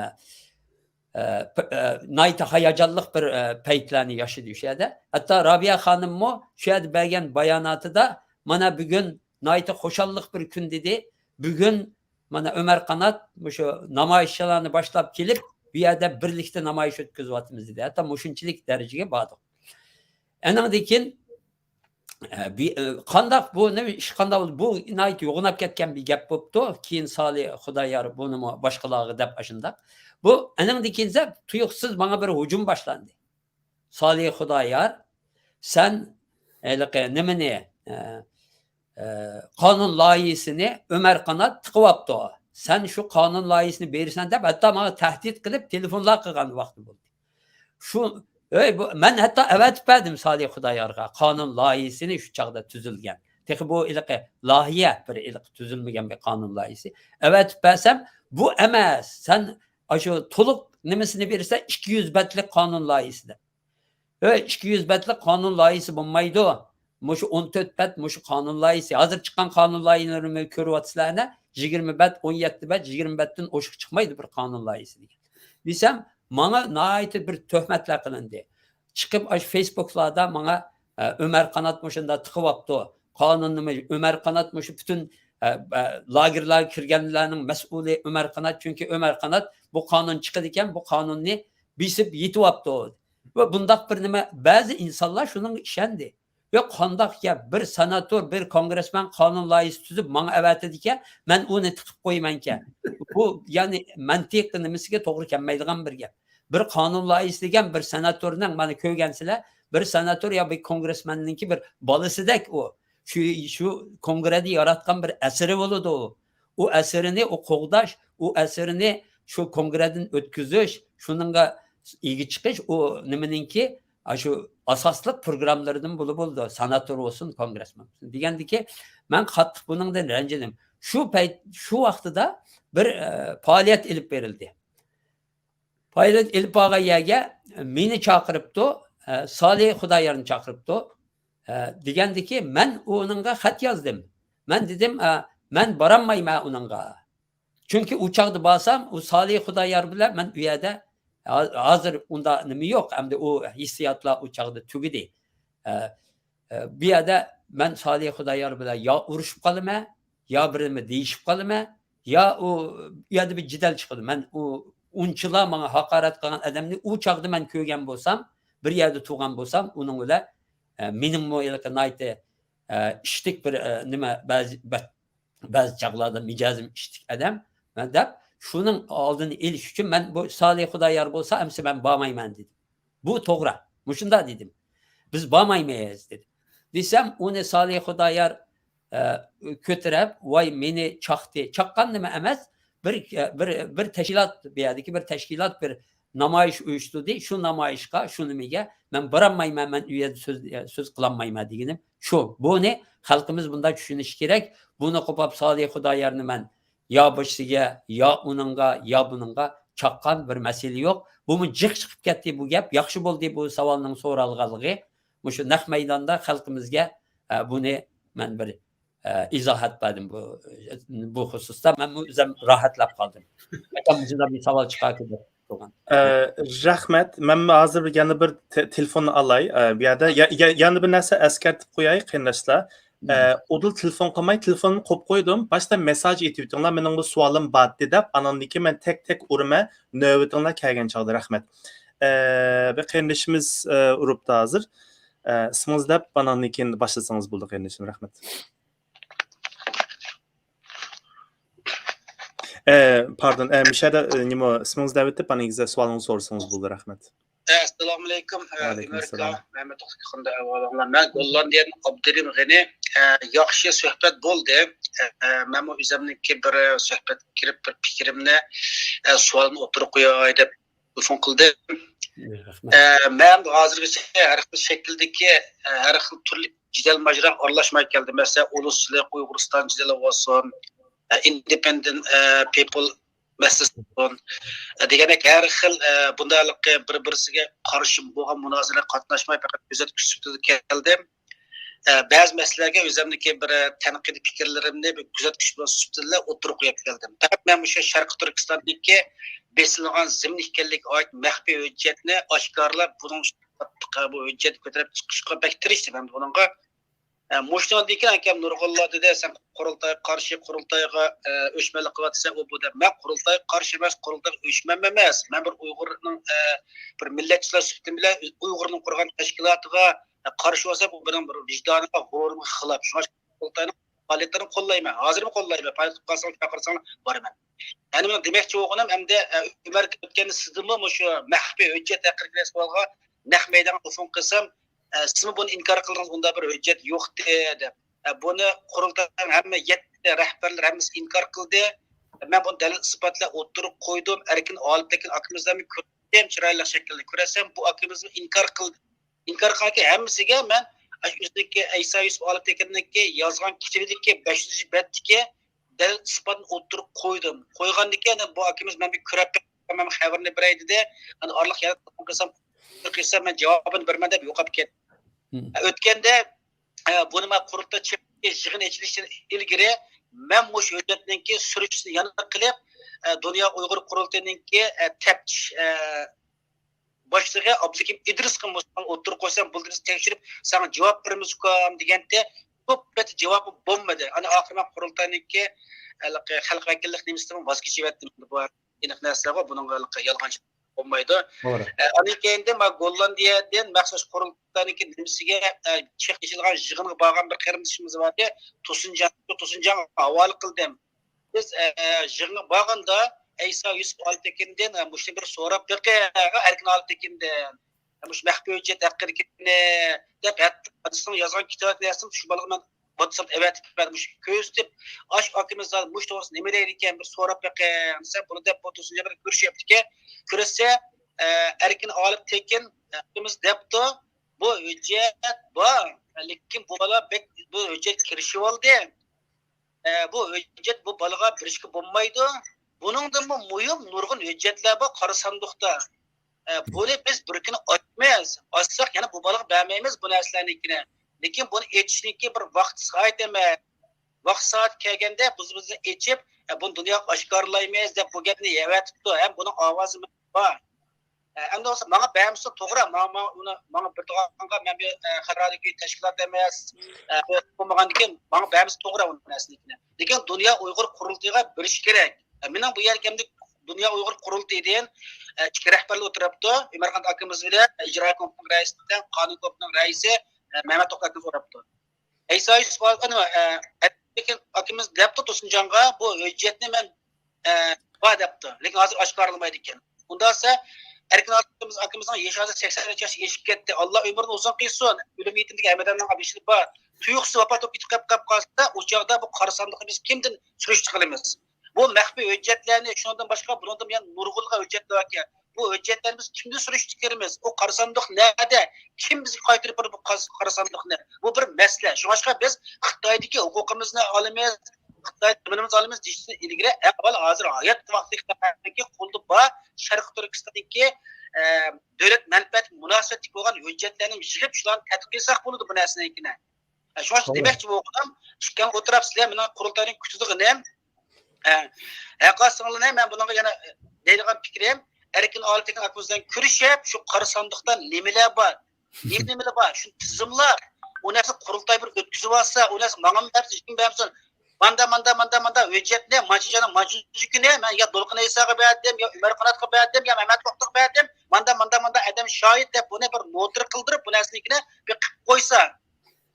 ئە، پ-، ئە، ناھايىتى ھاياجانلىق بىر، ئە، پەيتلەرنى ياشىدى شۇ يەردە. ھەتتا رابىيە خانىممۇ شۇ يەردە بەرگەن باياناتىدا، مانا بۈگۈن ناھايىتى خۇشاللىق بىر كۈن دېدى. بۈگۈن مانا ئۆمەر قانات مۇشۇ نامايىشچىلارنى باشلاپ كېلىپ، بۇ يەردە بىرلىكتە نامايىش ئۆتكۈزۈۋاتىمىز دېدى. ھەتتا مۇشۇنچىلىك دەرىجىگە باردۇق. ئەنىڭدىن كېيىن، ئە، بى-، ئە، قانداق بۇ، نېمە ئىش، قانداق بولدى؟ بۇ ناھايىتى يوغىناپ كەتكەن بىر گەپ بوپتۇ. كېيىن سالىھ خۇدايار بۇنىمۇ باشقىلارغا دەپ ئاشۇنداق. بۇ ئەنىڭدىن كېيىن تۇيۇقسىز ماڭا بىر ھۇجۇم باشلاندى. سالىھ خۇدايار، سەن ھېلىقى نېمىنى، ئە، ئە، قانۇن لايىھىسىنى ئۆمەر قانات تىقىۋاپتۇ. سەن شۇ قانۇن لايىھىسىنى بېرىسەن دەپ، ھەتتا ماڭا تەھدىت قىلىپ تېلېفونلار قىلغان ۋاقتى بولدى. شۇ، ئەي، بۇ، مەن ھەتتا ئەۋەتىپ بەردىم سالىھ خۇدايارغا قانۇن لايىھىسىنى شۇ چاغدا تۈزۈلگەن. تېخى بۇ ھېلىقى لايىھە بىر ھېلىقى تۈزۈلمىگەن بىر قانۇن لايىھىسى. ئەۋەتىپ بەرسەم، بۇ ئەمەس، سەن ئاشۇ تولۇق نېمىسىنى بېرىسەن، ئىككى يۈز بەتلىك قانۇن لايىھىسى دەپ. ئۆي، ئىككى يۈز بەتلىك قانۇن لايىھىسى بولمايدۇ. مۇشۇ ئون تۆت بەت، مۇشۇ قانۇن لايىھىسى. ھازىر چىققان قانۇن لايىھىلىرىنى كۆرۈۋاتىسىلەر، ئەنە، يىگىرمە بەت، ئون يەتتە بەت، يىگىرمە بەتتىن ئوشۇق چىقمايدۇ بىر قانۇن لايىھىسى دېگەن. دېسەم، ماڭا ناھايىتى بىر تۆھمەتلەر قىلىندى. چىقىپ، ئاشۇ فېيسبۇكلاردا ماڭا، ئە، ئۆمەر قانات مۇشۇنداق تىقىۋاپتۇ. قانۇننى مۇ-، ئۆمەر قانات مۇشۇ پۈتۈن، ئە، ئە، لاگېرلارغا كىرگەنلەرنىڭ مەسئۇلى ئۆمەر قانات. چۈنكى ئۆمەر قانات بۇ قانۇن چىقىدىكەن، بۇ قانۇننى بېسىپ يېتىۋاپتۇ. ۋە بۇنداق بىر نېمە، بەزى ئىنسانلار شۇنىڭغا ئىشەندى. يا قانداق گەپ؟ بىر سېناتور، بىر كونگرېسمېن قانۇن لايىھىسى تۈزۈپ ماڭا ئەۋەتىدىكەن، مەن ئۇنى تىقىپ قويىمەنكەن. بۇ، يەنى، مەنتىق نېمىسىگە توغرا كەلمەيدىغان بىر گەپ. بىر قانۇن لايىھىسى دېگەن بىر سېناتورنىڭ، مانا كۆرگەنسىلەر، بىر سېناتور يا بىر كونگرېسمېننىڭكى بىر بالىسىدەك ئۇ. شۇ، شۇ كونگرېدە ياراتقان بىر ئەسىرى بولىدۇ. ئۇ ئەسىرىنى ئۇ قوغداش، ئۇ ئەسىرىنى شۇ كونگرېدىن ئۆتكۈزۈش، شۇنىڭغا ئىگە چىقىش، ئۇ نېمىنىڭكى، ئاشۇ ئاساسلىق پروگراممىلىرىدىن بولۇپ بولىدۇ، ساناتور بولسۇن، كونگرېسمېن بولسۇن دېگەندىكى، مەن قاتتىق بۇنىڭدىن رەنجىدىم. شۇ پەيت، شۇ ۋاقتىدا بىر، ئە، پائالىيەت ئېلىپ بېرىلدى. پائالىيەت ئېلىپ بارغان يەرگە مېنى چاقىرىپتۇ، ئە، سالىھ خۇدايارنى چاقىرىپتۇ، ئە، دېگەندىكى، مەن ئۇنىڭغا خەت يازدىم. مەن دېدىم، ئە، مەن بارالمايمەن ئۇنىڭغا. چۈنكى ئۇ چاغدا بارسام، ئۇ سالىھ خۇدايار بىلەن مەن ئۇ يەردە، ھا-، ھازىر ئۇنداق نېمە يوق، ئەمدى ئۇ ھېسسىياتلار ئۇ چاغدا تۈگىدى. ئە، ئە، بۇ يەردە مەن سالىھ خۇدايار بىلەن يا ئۇرۇشۇپ قالىمەن، يا بىر نېمە دېيىشىپ قالىمەن، يا ئۇ، ئۇ يەردە بىر جېدەل چىقىدۇ. مەن ئۇ ئۇنچىلا ماڭا ھاقارەت قىلغان ئادەمنى ئۇ چاغدا مەن كۆرگەن بولسام، بىر يەردە تۇرغان بولسام، ئۇنىڭ بىلەن، ئە، مېنىڭمۇ ھېلىقى ناھايىتى، ئە، ئىشتىك بىر، ئە، نېمە، بەزى، بە-، بەزى چاغلاردا مىجەزىم ئىشتىك ئادەم، مەن دەپ، شۇنىڭ ئالدىنى ئېلىش ئۈچۈن مەن بۇ سالىھ خۇدايار بولسا، ئەمسە مەن بارمايمەن دېدىم. بۇ توغرا. مۇشۇنداق دېدىم. بىز بارمايمىز دېدى. دېسەم، ئۇنى سالىھ خۇدايار، ئە، كۆتۈرۈپ، ۋاي مېنى چاقتى. چاققان نېمە ئەمەس، بىر، بىر، بىر تەشكىلات، بۇ يەردىكى بىر تەشكىلات بىر نامايىش ئۇيۇشتۇردى. شۇ نامايىشقا، شۇ نېمىگە مەن بارالمايمەن، مەن ئۇ يەردە سۆز، سۆز قىلالمايمەن دېگىنىم شۇ. بۇنى خەلقىمىز بۇنداق چۈشىنىشى كېرەك. بۇنى قوپاپ سالىھ خۇدايارنى مەن يا بىرسىگە، يا ئۇنىڭغا، يا بۇنىڭغا چاققان بىر مەسىلە يوق. بۇمۇ جىق چىقىپ كەتتى بۇ گەپ. ياخشى بولدى بۇ ساۋالنىڭ سورالغانلىقى. مۇشۇ نەق مەيداندا خەلقىمىزگە، ئە، بۇنى مەن بىر، ئە، ئىزاھات بەردىم بۇ، بۇ خۇسۇستا. مەنمۇ ئۆزۈم راھەتلەپ قالدىم. ئاكام مۇشۇنداق بىر ساۋال چىقاركى دەپ تۇرغان. ئە، رەھمەت. مەن ھازىر بىر، يەنە بىر تې-، تېلېفوننى ئالاي. ئە، بۇ يەردە يە-، يە-، يەنە بىر نەرسە ئەسكەرتىپ قوياي، قېرىنداشلار. ئە، ئۇدۇل تېلېفون قىلماي، تېلېفوننى قويۇپ قويدۇم. باشتا مېساج ئېتىۋېتىڭلار، مېنىڭ بۇ سوئالىم بار دەپ، ئاناندىن كېيىن مەن تەك-تەك ئۇرىمەن، نۆۋىتىڭلار كەلگەن چاغدا. رەھمەت. ئە، بىر قېرىندىشىمىز، ئە، ئۇرۇپتۇ ھازىر. ئە، ئىسمىڭىز دەپ، ئاناندىن كېيىن باشلىسىڭىز بولىدۇ، قېرىندىشىم. رەھمەت. ئە، پاردون، ئە، مۇشەدە، ئە، نېمە، ئىسمىڭىزنى دەۋېتىپ، ئانىڭىزدا سوئالىڭىزنى سورىسىڭىز بولىدۇ. رەھمەت. ئەسسالامۇئەلەيكۇم. ئە، ئۆمەر ئاكا، مەمەت ئاكا، قانداق ئەھۋالىڭلار؟ مەن گوللاندىيەدىن ئابدۇرېھىم غېنى. ئە، ياخشى سۆھبەت بولدى. ئە، مەنمۇ ئۆزۈمنىڭكى بىر سۆھبەتكە كىرىپ، بىر پىكرىمنى، ئە، سوئالنى ئوتتۇرىغا قوياي دەپ تېلېفون قىلدىم. ئە، مەن ھازىرغىچە ھەر خىل شەكىلدىكى، ئە، ھەر خىل تۈرلۈك جېدەل ماجىراغا ئارىلاشماي كەلدىم. مەسىلەن، ئۇلۇس جېدىلى، ئۇيغۇرىستان جېدىلى بولسۇن، ئە، ئىندېپېندېنت، ئە، پىپل مەسىلىسى بولسۇن، ئە، دېگەندەك ھەر خىل، ئە، بۇنداقلىقى بىر-بىرسىگە قارشى بولغان مۇنازىرىگە قاتناشماي پەقەت كۆزەتكۈچى سۈپىتىدە كەلدىم. ئە، بەزى مەسىلىلەرگە ئۆزۈمنىڭكى بىر تەنقىدىي پىكىرلىرىمنى بىر كۆزەتكۈچى سۈپىتىدىلا ئوتتۇرىغا قويۇپ كەلدىم. پەقەت مەن مۇشۇ شەرقىي تۈركىستاندىكى بېسىلغان زېمىن ئىكەنلىكىگە ئائىت مەخپىي ھۆججەتنى ئاشكارىلاپ، بۇنىڭ بۇ ھۆججەتنى كۆتۈرۈپ چىقىشقا بەك تىرىشتىم. ھەم بۇنىڭغا، ئە، مۇشۇنىڭدىن كېيىن ئاكام نۇرغۇنلار دېدى، سەن قۇرۇلتايغا قارشى، قۇرۇلتايغا، ئە، ئۆچمەنلىك قىلىۋاتىسەن، ئۇ بۇ دەپ. مەن قۇرۇلتايغا قارشى ئەمەس، قۇرۇلتايغا ئۆچمەنمۇ ئەمەس. مەن بىر ئۇيغۇرنىڭ، ئە، بىر مىللەتچىلەر سۈپىتىم بىلەن ئۇيغۇرنىڭ قۇرغان تەشكىلاتىغا، ئە، قارشى بولسام، بۇ مېنىڭ بىر ۋىجدانىمغا، غۇرۇرۇمغا خىلاپ. شۇڭا قۇرۇلتاينىڭ پائالىيەتلىرىنى قوللايمەن. ھازىرمۇ قوللايمەن. پائالىيەت قىلىپ قالساڭلار، چاقىرساڭلار بارىمەن. يەنى مېنىڭ دېمەكچى بولغىنىم، ئەمدى، ئە، ئۆمەر ئۆتكەندە سىزدىنمۇ مۇشۇ مەخپىي ھۆججەت ھەققىدىكى سوئالغا نەق مەيدانغا تېلېفون قىلسام، ئە، سىزمۇ بۇنى ئىنكار قىلدىڭىز، ئۇنداق بىر ھۆججەت يوق دېدى. ئە، بۇنى قۇرۇلتاينىڭ ھەممە يەتتە رەھبەرلىرى ھەممىسى ئىنكار قىلدى. مەن بۇنى دەلىل ئىسپات بىلەن ئوتتۇرىغا قويدۇم. ئەركىن ئالىپتېكىن ئاكىمىزنى كۆردۈم، چىرايلىق شەكىلدە كۆرسەم، بۇ ئاكىمىزمۇ ئىنكار قىلدى. ئىنكار قىلغانكى ھەممىسىگە مەن ئاشۇ ئۆزىنىڭكى ئەيسا يۈسۈپ ئالىپتېكىننىڭكى يازغان كىتابىدىكى بەشىنچى بەتتىكى دەلىل ئىسپاتنى ئوتتۇرىغا قويدۇم. قويغاندىن كېيىن بۇ ئاكىمىز مەن بىر كۆرۈپ بېقىپ، مەن خەۋىرنى بېرەي دېدى. ئاندىن ئارىلىق يەنە تېلېفون قىلسام، قىلسام مەن جاۋابىنى بېرىمەن دەپ يوقاپ كەتتى. ئۆتكەندە، ئە، بۇنى مەن قۇرۇلتاي يىغىن ئېچىلىشتىن ئىلگىرى مەن مۇشۇ ھۆججەتنىڭكى سۈرۈشتىنى يەنە قىلىپ، ئە، دۇنيا ئۇيغۇر قۇرۇلتىيىنىڭكى، ئە، تەپتىش، ئە، باشلىقى ئابدۇكېرىم ئىدرىسقا مۇشۇنى ئوتتۇرىغا قويسام، بۇ دېسە تەكشۈرۈپ ساڭا جاۋاب بېرىمىزكۇ دېگەنتى، بۇ پەت جاۋابى بولمىدى. ئانا ئاخىرى مەن قۇرۇلتاينىڭكى ھېلىقى خەلق ۋەكىللىك نېمىسىدىن ۋاز كېچىۋەتتىم. بۇ ئېنىق نەرسىلەر بار، بۇنىڭغا ھېلىقى يالغانچىلىق بولمايدۇ. توغرا. ئە، ئاندىن كېيىندىن مەن گوللاندىيەدىن مەخسۇس قۇرۇلتاينىڭكى نېمىسىگە، ئە، چېخىغا ئېچىلغان يىغىنغا بارغان بىر قېرىندىشىمىز بار ئىدى. توسۇن جان، توسۇن جانغا ھاۋالە قىلدىم. بىز، ئە، يىغىنغا بارغاندا ئەيسا يۈسۈپ ئالىپتېكىندىن، ئە، مۇشۇنى بىر سوراپ بېقىڭ، ئەركىن ئالىپتېكىندىن. مۇشۇ مەخپىي ھۆججەت ھەققىدىكىنى دەپ، ھەتتا ئانىسىنىڭ يازغان كىتابىنى يازسام، شۇ بالىغا مەن ۋاتساپتا ئەۋەتىپ بەردىم. مۇشۇ كۆرسىتىپ، ئاشۇ ئاكىمىز مۇشۇ توغرىسىدا نېمە دەيدىكەن، بىر سوراپ بېقىڭ دېسە، بۇنى دەپ بۇ توسۇن جان بىلەن كۆرۈشۈۋەپتىكەن. كۆرسە، ئە، ئەركىن ئالىپتېكىن ئاكىمىز دەپتۇ، بۇ ھۆججەت بار، لېكىن بۇ بالا بەك بۇ ھۆججەتكە كىرىشىۋالدى. ئە، بۇ ھۆججەت بۇ بالىغا بېرىشكە بولمايدۇ. بۇنىڭدىنمۇ مۇھىم نۇرغۇن ھۆججەتلەر بار قارا ساندۇقتا. ئە، بۇنى بىز بىر كۈنى ئاچىمىز. ئاچساق يەنە بۇ بالىغا بەرمەيمىز بۇ نەرسىلەرنىڭكىنى. لېكىن بۇنى ئېچىشنىڭكى بىر ۋاقىت سائەت ئەمەس. ۋاقىت سائەت كەلگەندە بىز بىزنى ئېچىپ، ئە، بۇنى دۇنياغا ئاشكارىلايمىز دەپ بۇ گەپنى يەۋەتىپتۇ. ھەم بۇنىڭ ئاۋازى بار. ئە، ئەمدى بولسا ماڭا بەرمىسە توغرا، ماڭا، ماڭا ئۇنى، ماڭا بېرىدىغانغا مەن بىر، ئە، خەلقئارادىكى تەشكىلات ئەمەس، ئە، بولمىغاندىكىن ماڭا بەرمىسە توغرا ئۇ نەرسىنى. لېكىن دۇنيا ئۇيغۇر قۇرۇلتىيىغا بېرىش كېرەك. ئە، مېنىڭ بۇ يەرگە ئەمدى دۇنيا ئۇيغۇر قۇرۇلتىيىدىن، ئە، ئىككى رەھبەرلەر ئولتۇرۇپتۇ. ئۆمەرخان ئاكىمىز بىلەن ئىجرائىي كومىتېتنىڭ رەئىسى بىلەن قانۇن كومىتېتنىڭ رەئىسى، ئە، مەمەت توختى ئاكىمىز ئولتۇرۇپتۇ. ئەيسا يۈسۈپ ئاكىمىز، ئە، لېكىن ئاكىمىز دەپتۇ تۇرسۇنجانغا، بۇ ھۆججەتنى مەن، ئە، بار دەپتۇ. لېكىن ھازىر ئاشكارىلىمايدىكەن. ئۇنداق دېسە، ئەركىن ئاكىمىز، ئاكىمىزنىڭ يېشى ھازىر سەكسەن ياشقا ئېشىپ كەتتى. ئاللا ئۆمرىنى ئۇزۇن قىلسۇن. ئۆلۈم يېتىمدىكى ھەممە ئادەمنىڭ بېشىدا بار. تۇيۇقسىز ۋاپات بولۇپ كېتىپ قاپ، قاپ قالسا، ئۇ چاغدا بۇ قارا ساندۇقنى بىز كىمدىن سۈرۈشتە قىلىمىز؟ بۇ مەخپىي ھۆججەتلەرنى، شۇنىڭدىن باشقا بۇنىڭدىن يەنە نۇرغۇنلىغان ھۆججەتلەر باركەن. بۇ ھۆججەتلەرنى بىز كىمدىن سۈرۈشتە كىرىمىز؟ ئۇ قارا ساندۇق نەدە؟ كىم بىزگە قايتۇرۇپ بېرىدۇ بۇ قارا، قارا ساندۇقنى؟ بۇ بىر مەسىلە. شۇڭلاشقا بىز خىتايدىكى ھوقۇقىمىزنى ئالىمىز، خىتاي زېمىنىمىزنى ئالىمىز دېيىشتىن ئىلگىرى، ئەۋۋەل ھازىر ھايات ۋاقتىدىكى قولدا بار شەرقىي تۈركىستاندىكى، ئە، دۆلەت مەنپەئەتكە مۇناسىۋەتلىك بولغان ھۆججەتلەرنى يىغىپ، شۇلارنى تەتقىق قىلساق بولىدۇ بۇ نەرسىنىڭكىنى. ئە، شۇڭا توغرا. دېمەكچى بولغىنىم، ئىككىڭلار ئولتۇرۇپ سىلەر مېنىڭ قۇرۇلتاينىڭ كۈتىدىغىنىم، ئە، ھەققا سىڭلىنى مەن بۇنىڭغا يەنە، ئە، دەيدىغان پىكرىم، ئەركىن ئالىتېكىن ئاكىمىز بىلەن كۆرۈشۈپ، شۇ قارا ساندۇقتا نېمىلەر بار، نېمە نېمىلەر بار، شۇنى تىزىملاپ، ئۇ نەرسە قۇرۇلتاي بىر ئۆتكۈزۈپ ئالسا، ئۇ نەرسە ماڭىمۇ بەرسۇن، ھېچكىمگە بەرمىسۇن. ماندا، ماندا، ماندا، ماندا ھۆججەتنى مانچە جانا مانچە كۈنى مەن يا دولقۇن ئەيساغا بەردىم، يا ئۆمەر قاناتقا بەردىم، يا مەمەت توختىغا بەردىم، ماندا، ماندا، ماندا ئادەم شاھىت دەپ بۇنى بىر نوتىر قىلدۇرۇپ، بۇ نەرسىنىڭكىنى بىر قىلىپ قويسا.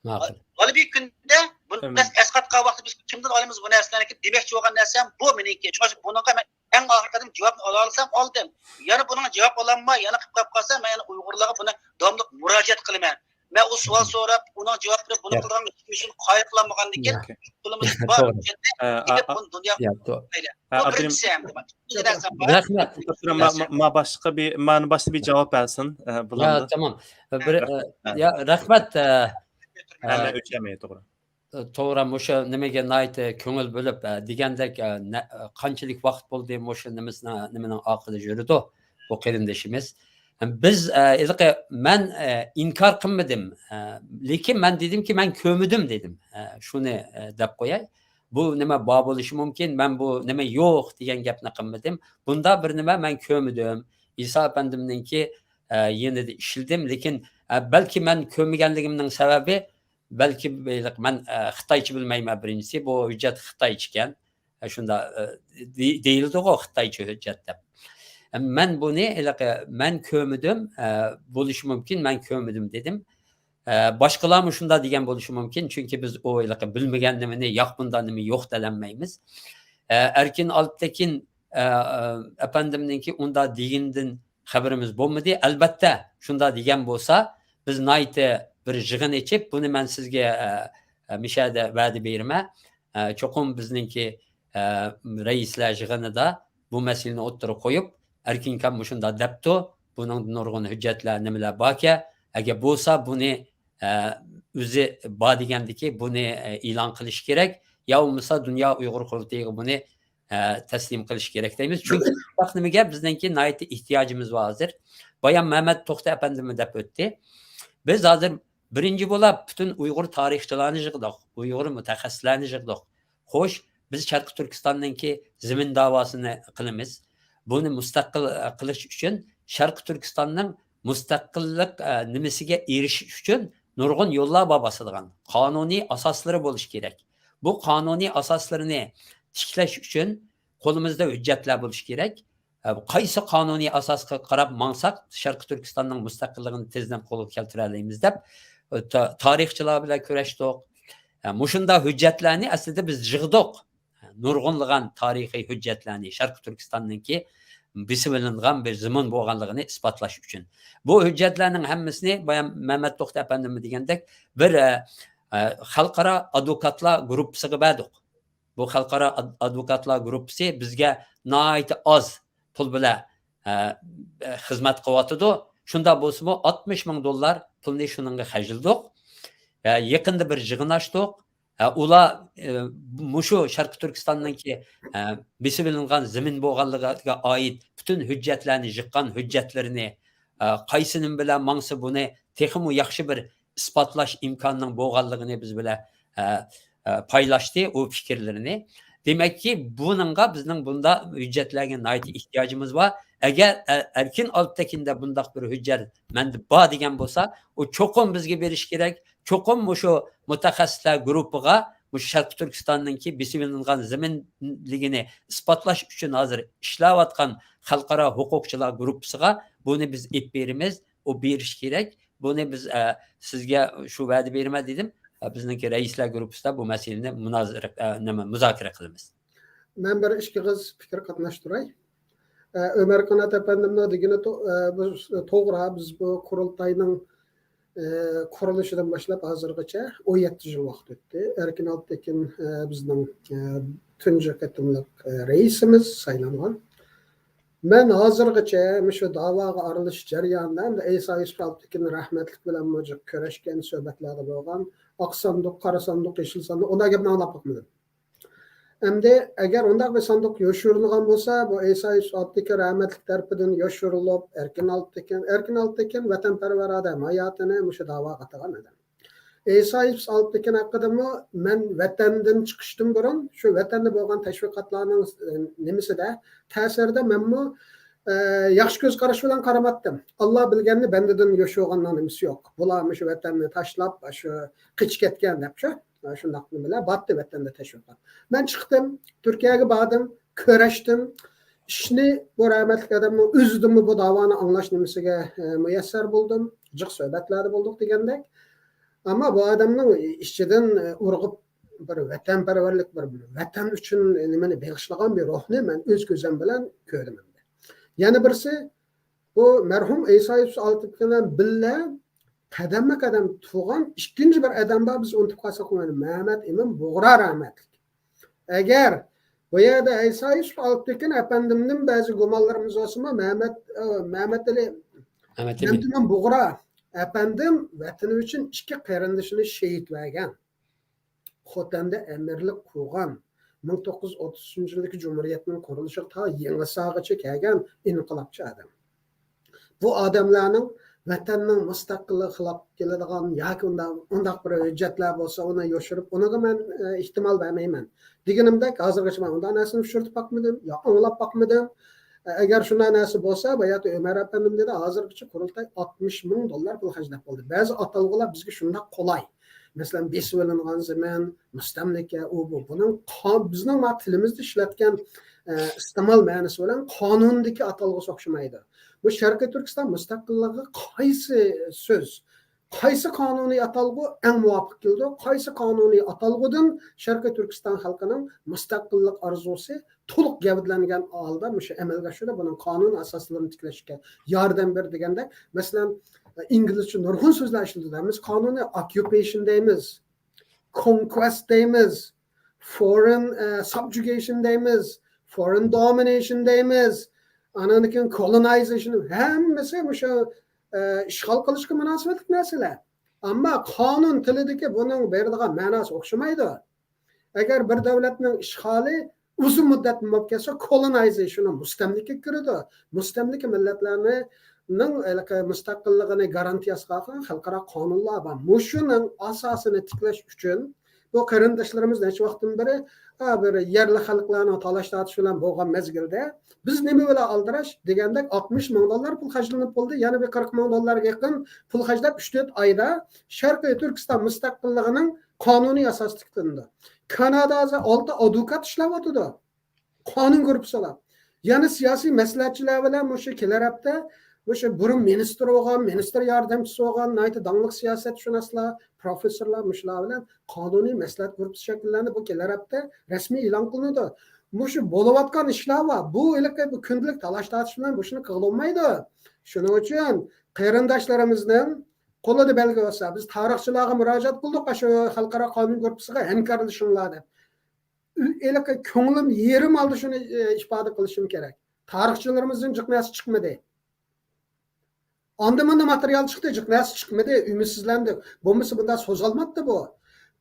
ماقۇل. ھالبۇيكى كۈندە بۇ ئەم. نەرسە ئەسقاتقان ۋاقتىدا بىز كىمدىن ئالىمىز بۇ نەرسىلەرنى دېمەكچى بولغان نەرسەم بۇ مېنىڭكى. چۈنكى بۇنىڭغا مەن ئەڭ ئاخىرقى قېتىم جاۋابنى ئالالىسام ئالدىم. يەنە بۇنىڭغا جاۋاب ئالالماي، يەنە قىلىپ قاپ قالسام، مەن يەنە ئۇيغۇرلارغا بۇنى داۋاملىق مۇراجىئەت قىلىمەن. مەن ئۇ سوئال سوراپ، ئۇنىڭ جاۋابلىرى بۇنى ياق. قىلغان ئىشىم قايىل قىلالمىغاندىكىن، ياق. پۇلىمىز بار، توغرا. ئۆلچەتتە ئە، ئېلىپ ئا-، بۇنى دۇنياغا ياق، تو-، ئەيلە. ئە، بۇ ئابدۇرېھىم، بىرىنچىسى ئەمدى. ئىككىنچى نەرسەم بار. رەھمەت. ما، ما باشقا بىر، مانا باشقا بىر جاۋاب بەرسۇن، ئە، يا، بۇلامدا. تامام. بىر، ئە، رەھمەت. يا، رەھمەت، ئە، ئە، ئە، مەن ئۆچەرمەي، توغرا. توغرا، مۇشۇ نېمىگە ناھايىتى كۆڭۈل بۆلۈپ، ئە، دېگەندەك، ئە، نە-، قانچىلىك ۋاقىت بولدى مۇشۇ نېمىسىنىڭ، نېمىنىڭ ئارقىدا يۈرىدۇ، بۇ قېرىندىشىمىز. بىز، ئە، ھېلىقى مەن، ئە، ئىنكار قىلمىدىم، ئە، لېكىن مەن دېدىمكى، مەن كۆرمىدىم دېدىم. ئە، شۇنى، ئە، دەپ قوياي. بۇ نېمە بار بولۇشى مۇمكىن، مەن بۇ نېمە يوق دېگەن گەپنى قىلمىدىم. بۇندا بىر نېمە مەن كۆرمىدىم. ئىسا ئەپەندىمنىڭكى، ئە، يېنىدا ئىشلىدىم، لېكىن، ئە، بەلكى مەن كۆرمىگەنلىكىمنىڭ سەۋەبى، بەلكى ھېلىقى مەن، ئە، خىتايچە بىلمەيمەن بىرىنچىسى، بۇ ھۆججەت خىتايچە ئىكەن. ئە، شۇنداق، ئە، دېي-، دېيىلىدىغۇ خىتايچە ھۆججەت دەپ. ئە، مەن بۇنى ھېلىقى مەن كۆرمىدىم، ئە، بولۇشى مۇمكىن، مەن كۆرمىدىم دېدىم. ئە، باشقىلارمۇ شۇنداق دېگەن بولۇشى مۇمكىن، چۈنكى بىز ئۇ ھېلىقى بىلمىگەن نېمىنى ياق، بۇنداق نېمە يوق دەلەلمەيمىز. ئە، ئەركىن ئالپتېكىن، ئە، ئە، ئەپەندىمنىڭكى ئۇنداق دېگىنىدىن خەۋىرىمىز بولمىدى. ئەلبەتتە، شۇنداق دېگەن بولسا، بىز ناھايىتى بىر يىغىن ئېچىپ، بۇنى مەن سىزگە، ئە، ئە، مىشەدە ۋەدە بېرىمەن. ئە، چوقۇم بىزنىڭكى، ئە، رەئىسلەر يىغىنىدا بۇ مەسىلىنى ئوتتۇرىغا قويۇپ، ئەركىن ئاكام مۇشۇنداق دەپتۇ، بۇنىڭدا نۇرغۇن ھۆججەتلەر، نېمىلەر باركەن، ئەگەر بولسا بۇنى، ئە، ئۆزى بار دېگەندىكى، بۇنى، ئە، ئېلان قىلىش كېرەك، يا بولمىسا دۇنيا ئۇيغۇر قۇرۇلتىيىغا بۇنى ئە، تەسلىم قىلىش كېرەك دەيمىز. چۈنكى بۇنداق نېمىگە بىزنىڭكى ناھايىتى ئېھتىياجىمىز بار ھازىر. بايام مەمەت توختى ئەپەندىمۇ دەپ ئۆتتى. بىز ھازىر بىرىنچى بولاپ پۈتۈن ئۇيغۇر تارىخچىلارنى يىغدۇق، ئۇيغۇر مۇتەخەسسىسلەرنى يىغدۇق. خوش، بىز شەرقىي تۈركىستاننىڭكى زېمىن داۋاسىنى قىلىمىز. بۇنى مۇستەقىل، ئە، قىلىش ئۈچۈن شەرقىي تۈركىستاننىڭ مۇستەقىللىق، ئە، نېمىسىگە ئېرىشىش ئۈچۈن نۇرغۇن يوللار بار باسىدىغان. قانۇنىي ئاساسلىرى بولۇشى كېرەك. بۇ قانۇنىي ئاساسلىرىنى تىكلەش ئۈچۈن قولىمىزدا ھۆججەتلەر بولۇشى كېرەك. ئە، قايسى قانۇنىي ئاساسقا قاراپ ماڭساق، شەرقىي تۈركىستاننىڭ مۇستەقىللىقىنى تېزدىن قولغا كەلتۈرەلەيمىز دەپ، ئە، تا-، تارىخچىلار بىلەن كۆرۈشتۇق. ئە، مۇشۇنداق ھۆججەتلەرنى ئەسلىدە بىز يىغدۇق. نۇرغۇنلىغان تارىخىي ھۆججەتلەرنى، شەرقىي تۈركىستاننىڭكى بېسىۋېلىنغان بىر زېمىن بولغانلىقىنى ئىسپاتلاش ئۈچۈن. بۇ ھۆججەتلەرنىڭ ھەممىسىنى بايام مەمەت توختى ئەپەندىممۇ دېگەندەك بىر، ئە، ئە، خەلقئارا ئادۋوكاتلار گۇرۇپپىسىغا بەردۇق. بۇ خەلقئارا ئاد-، ئادۋوكاتلار گۇرۇپپىسى بىزگە ناھايىتى ئاز پۇل بىلەن، ئە، خىزمەت قىلىۋاتىدۇ. شۇنداق بولسىمۇ، ئاتمىش مىڭ دوللار پۇلنى شۇنىڭغا خەجلىدۇق. ھە، يېقىندا بىر يىغىن ئاچتۇق. ھە، ئۇلار، ئە، مۇشۇ شەرقىي تۈركىستاننىڭكى، ئە، بېسىۋېلىنغان زېمىن بولغانلىقىغا ئائىت پۈتۈن ھۆججەتلەرنى يىغقان ھۆججەتلىرىنى، ئە، قايسى نېمە بىلەن ماڭسا بۇنى تېخىمۇ ياخشى بىر ئىسپاتلاش ئىمكانىنىڭ بولغانلىقىنى بىز بىلەن، ئە، ئە، پايلاشتى ئۇ پىكىرلىرىنى. دېمەككى، بۇنىڭغا بىزنىڭ بۇنداق ھۆججەتلەرگە ناھايىتى ئېھتىياجىمىز بار. ئەگەر، ئە، ئەركىن ئالپتېكىندە بۇنداق بىر ھۆججەت مەندە بار دېگەن بولسا، ئۇ چوقۇم بىزگە بېرىشى كېرەك. چوقۇم مۇشۇ مۇتەخەسسىسلەر گۇرۇپپىغا، مۇشۇ شەرقىي تۈركىستاننىڭكى بېسىۋېلىنغان زېمىنلىكىنى ئىسپاتلاش ئۈچۈن ھازىر ئىشلەۋاتقان خەلقئارا ھوقۇقچىلار گۇرۇپپىسىغا بۇنى بىز ئېلىپ بېرىمىز. ئۇ بېرىشى كېرەك. بۇنى بىز، ئە، سىزگە شۇ ۋەدە بېرىمەن دېدىم. ئە، بىزنىڭكى رەئىسلەر گۇرۇپپىسىدا بۇ مەسىلىنى مۇنازىرە، ئە، نېمە، مۇزاكىرە قىلىمىز. مەن بىر ئىككى ئېغىز پىكىر قاتناشتۇراي. ئە، ئۆمەر قانات ئەپەندىمنىڭ دېگىنى تو-، ئە، بۇ توغرا. بىز بۇ قۇرۇلتاينىڭ، ئە، قۇرۇلۇشىدىن باشلاپ ھازىرغىچە ئون يەتتە يىل ۋاقىت ئۆتتى. ئەركىن ئالپتېكىن، ئە، بىزنىڭ، ئە، تۇنجى قېتىملىق، ئە، رەئىسىمىز سايلانغان. مەن ھازىرغىچە مۇشۇ داۋاغا ئارىلىشىش جەريانىدا، ئەمدى ئەيسا يۈسۈپ ئالپتېكىن رەھمەتلىك بىلەن مۇجۇ كۆرۈشكەن، سۆھبەتلەردە بولغان، ئاق ساندۇق، قارا ساندۇق، يېشىل ساندۇق، ئۇنداق گەپنى ئاڭلاپ باقمىدىم. ئەمدى ئەگەر ئۇنداق بىر ساندۇق يوشۇرۇنغان بولسا، بۇ ئەيسا يۈسۈپ ئالپتېكىن رەھمەتلىك تەرىپىدىن يوشۇرۇلۇپ، ئەركىن ئالپتېكىن، ئەركىن ئالپتېكىن ۋەتەنپەرۋەر ئادەم، ھاياتىنى مۇشۇ داۋاغا ئاتىغان ئادەم. ئەيسا يۈسۈپ ئالپتېكىن ھەققىدىمۇ مەن ۋەتەندىن چىقىشتىن بۇرۇن شۇ ۋەتەندە بولغان تەشۋىقاتلارنىڭ، ئە، نېمىسىدە، تەسىرىدە مەنمۇ، ئە، ياخشى كۆز قاراش بىلەن قارىماتتىم. ئاللا بىلگەننى بەندىدىن يوشۇرغاننىڭ نېمىسى يوق. بۇلار مۇشۇ ۋەتەننى تاشلاپ، شۇ قېچىپ كەتكەن دەپ شۇ. شۇنداق نېمىلەر باتتى ۋەتەندە تەشۋىقات. مەن چىقتىم، تۈركىيەگە باردىم، كۆرۈشتۈم. ئىشنى بۇ رەھمەتلىك ئادەمنىڭ ئۆزىدىنمۇ بۇ داۋانى ئاڭلاش نېمىسىگە، ئە، مۇيەسسەر بولدۇم. جىق سۆھبەتلەردە بولدۇق دېگەندەك. ئەمما بۇ ئادەمنىڭ ئىچىدىن، ئە، ئۇرغۇپ بىر ۋەتەنپەرۋەرلىك، بىر ۋەتەن ئۈچۈن نېمىنى بېغىشلىغان بىر روھنى مەن ئۆز كۆزۈم بىلەن كۆردۈم ئەمدى. يەنە بىرسى، بۇ مەرھۇم ئەيسا يۈسۈپ ئالپتېكىن بىلەن قەدەممۇ قەدەم تۇرغان ئىككىنچى بىر ئادەم بار، بىز ئۇنتۇپ قالساق بولمايدۇ. مەمەت ئىمىن بۇغرا رەھمەتلىك. ئەگەر بۇ يەردە ئەيسا يۈسۈپ ئالپتېكىن ئەپەندىمدىن بەزى گۇمانلىرىمىز بولسىمۇ، مەمەت، ئە، مەمەتئېلى، مەمەت ئىمىن. مەمەت ئىمىن بۇغرا ئەپەندىم ۋەتىنى ئۈچۈن ئىككى قېرىندىشىنى شېھىت بەرگەن. خوتەندە ئەمىرلىك قۇرغان، مىڭ توققۇز يۈز ئوتتۇز ئۈچىنچى يىلدىكى جۇمھۇرىيەتنىڭ قۇرۇلۇشىغا تا يېڭىساغىچە كەلگەن ئىنقىلابچى ئادەم. بۇ ئادەملەرنىڭ ۋەتەننىڭ مۇستەقىللىقى خىلاپ كېلىدىغان ياكى ئۇنداق، ئۇنداق بىر ھۆججەتلەر بولسا، ئۇنى يوشۇرۇپ، ئۇنىڭغا مەن، ئە، ئېھتىمال بەرمەيمەن. دېگىنىمدەك، ھازىرغىچە مەن ئۇنداق نەرسىنى ئۇچرىتىپ باقمىدىم، يا ئاڭلاپ باقمىدىم. ئە، ئەگەر شۇنداق نەرسە بولسا، باياتى ئۆمەر ئەپەندىم دېدى، ھازىرغىچە قۇرۇلتاي ئاتمىش مىڭ دوللار پۇل خەجلەپ بولدى. بەزى ئاتالغۇلار بىزگە شۇنداق قولاي. مەسىلەن، بېسىۋېلىنغان زېمىن، مۇستەملىكە، ئۇ، بۇ. بۇنىڭ قا-، بىزنىڭ ما تىلىمىزدا ئىشلەتكەن، ئە، ئىستېمال مەنىسى بىلەن قانۇندىكى ئاتالغۇسى ئوخشىمايدۇ. بۇ شەرقىي تۈركىستان مۇستەقىللىقىغا قايسى سۆز، قايسى قانۇنىي ئاتالغۇ ئەڭ مۇۋاپىق كېلىدۇ، قايسى قانۇنىي ئاتالغۇدىن شەرقىي تۈركىستان خەلقىنىڭ مۇستەقىللىق ئارزۇسى تولۇق گەۋدىلەنگەن ھالدا مۇشۇ ئەمەلگە ئاشىدۇ، بۇنىڭ قانۇن ئاساسلىرىنى تىكلەشكە ياردەم بېرىدۇ دېگەندەك. مەسىلەن، ئىنگلىزچە نۇرغۇن سۆزلەر ئىشلىتىدۇ. بىز قانۇننى occupation دەيمىز، conquest دەيمىز، foreign، ئە، subjugation دەيمىز، foreign domination دەيمىز، ئانان كېيىن colonization، ھەممىسى مۇشۇ، ئە، ئىشغال قىلىشقا مۇناسىۋەتلىك نەرسىلەر. ئەمما قانۇن تىلىدىكى بۇنىڭ بېرىدىغان مەناسى ئوخشىمايدۇ. ئەگەر بىر دۆلەتنىڭ ئىشغالى ئۇزۇن مۇددەت بولۇپ كەتسە، كولونايزېيشن، مۇستەملىكە كىرىدۇ. مۇستەملىكە مىللەتلەرنىڭ ھېلىقى مۇستەقىللىقىنى گارانتىيە قىلغان خەلقئارا قانۇنلار بار. مۇشۇنىڭ ئاساسىنى تىكلەش ئۈچۈن بۇ قېرىنداشلىرىمىز نەچچە ۋاقىتتىن بېرى، ھە، بىر يەرلىك خەلقلەرنىڭ تالاش تارتىشى بىلەن بولغان مەزگىلدە، بىز نېمە بىلەن ئالدىراش دېگەندەك، ئاتمىش مىڭ دوللار پۇل خەجلىنىپ بولدى. يەنە بىر قىرىق مىڭ دوللارغا يېقىن پۇل خەجلەپ، ئۈچ تۆت ئايدا شەرقىي تۈركىستان مۇستەقىللىقىنىڭ قانۇنىي ئاساسى تىكلىنىدۇ. كانادادا ھازىر ئالتە ئادۋوكات ئىشلەۋاتىدۇ. قانۇن گۇرۇپپىسىدا. يەنە سىياسىي مەسلىھەتچىلەر بىلەن مۇشۇ كېلەر ھەپتە مۇشۇ بۇرۇن مىنىستىر بولغان، مىنىستىر ياردەمچىسى بولغان، ناھايىتى داڭلىق سىياسەتشۇناسلار، پروفېسسورلار مۇشۇلار بىلەن قانۇنىي مەسلىھەت گۇرۇپپىسى شەكىللەندى. بۇ كېلەر ھەپتە رەسمىي ئېلان قىلىنىدۇ. مۇشۇ بولۇۋاتقان ئىشلار بار. بۇ ھېلىقى بۇ كۈندىلىك تالاش تارتىش بىلەن بۇ ئىشنى قىلغىلى بولمايدۇ. شۇنىڭ ئۈچۈن قېرىنداشلىرىمىزنىڭ قولىدا بەلگە بولسا، بىز تارىخچىلارغا مۇراجىئەت قىلدۇق، شۇ خەلقئارا قانۇن گۇرۇپپىسىغا ھەمكارلىشىڭلار دەپ. ھېلىقى كۆڭلۈم يېرىم ھالدا شۇنى، ئى، ئىپادە قىلىشىم كېرەك. تارىخچىلىرىمىزدىن جىق نەرسە چىقمىدى. ئاندىن مۇندىن ماتېرىيال چىقتى، جىق نەرسە چىقمىدى، ئۈمىدسىزلەندۇق. بولمىسا بۇنداق سوزالماتتى بۇ.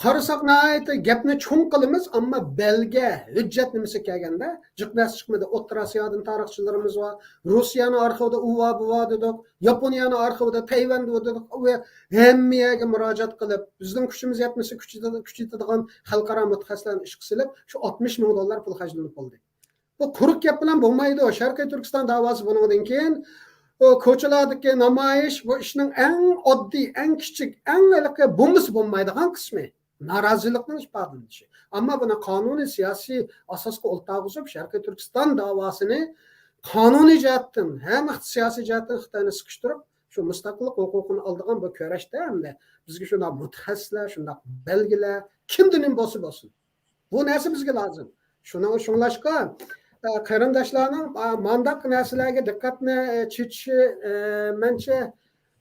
قارىساق ناھايىتى گەپنى چوڭ قىلىمىز، ئەمما بەلگە، ھۆججەت نېمىسى كەلگەندە جىق نەرسە چىقمىدى. ئوتتۇرا ئاسىيادىن تارىخچىلىرىمىز بار. روسىيەنىڭ ئارخىۋىدا ئۇ بار، بۇ بار دېدۇق. ياپونىيەنىڭ ئارخىۋىدا تەيۋەن دېدۇق. ئۇ ھەممە يەرگە مۇراجىئەت قىلىپ، بىزنىڭ كۈچىمىز يەتمىسە، كۈچىيتىدىغان خەلقئارا مۇتەخەسسىسلەرنى ئىشقا سېلىپ، شۇ ئاتمىش مىڭ دوللار پۇل خەجلىنىپ بولدى. بۇ قۇرۇق گەپ بىلەن بولمايدۇ. شەرقىي تۈركىستان داۋاسى بۇنىڭدىن كېيىن، ئۇ كوچىلاردىكى نامايىش، بۇ ئىشنىڭ ئەڭ ئاددىي، ئەڭ كىچىك، ئەڭ ھېلىقى بولمىسا بولمايدىغان قىسمى، نارازىلىقنىڭ ئىپادىلىنىشى. ئەمما بۇنى قانۇنىي سىياسىي ئاساسقا ئولتۇرغۇزۇپ، شەرقىي تۈركىستان داۋاسىنى قانۇنىي جەھەتتىن ھەم سىياسىي جەھەتتىن خىتاينى سىقىشتۇرۇپ، شۇ مۇستەقىللىق ھوقۇقىنى ئالىدىغان بۇ كۈرەشتە ھەمدە بىزگە شۇنداق مۇتەخەسسىسلەر، شۇنداق بەلگىلەر، كىمدىن بولسا بولسۇن، بۇ نەرسە بىزگە لازىم. شۇنىڭ، شۇڭلاشقا، ئە، قېرىنداشلارنىڭ، ئا، مانداق نەرسىلەرگە دىققەتنى، ئە، چېچىشى، ئە، مەنچە،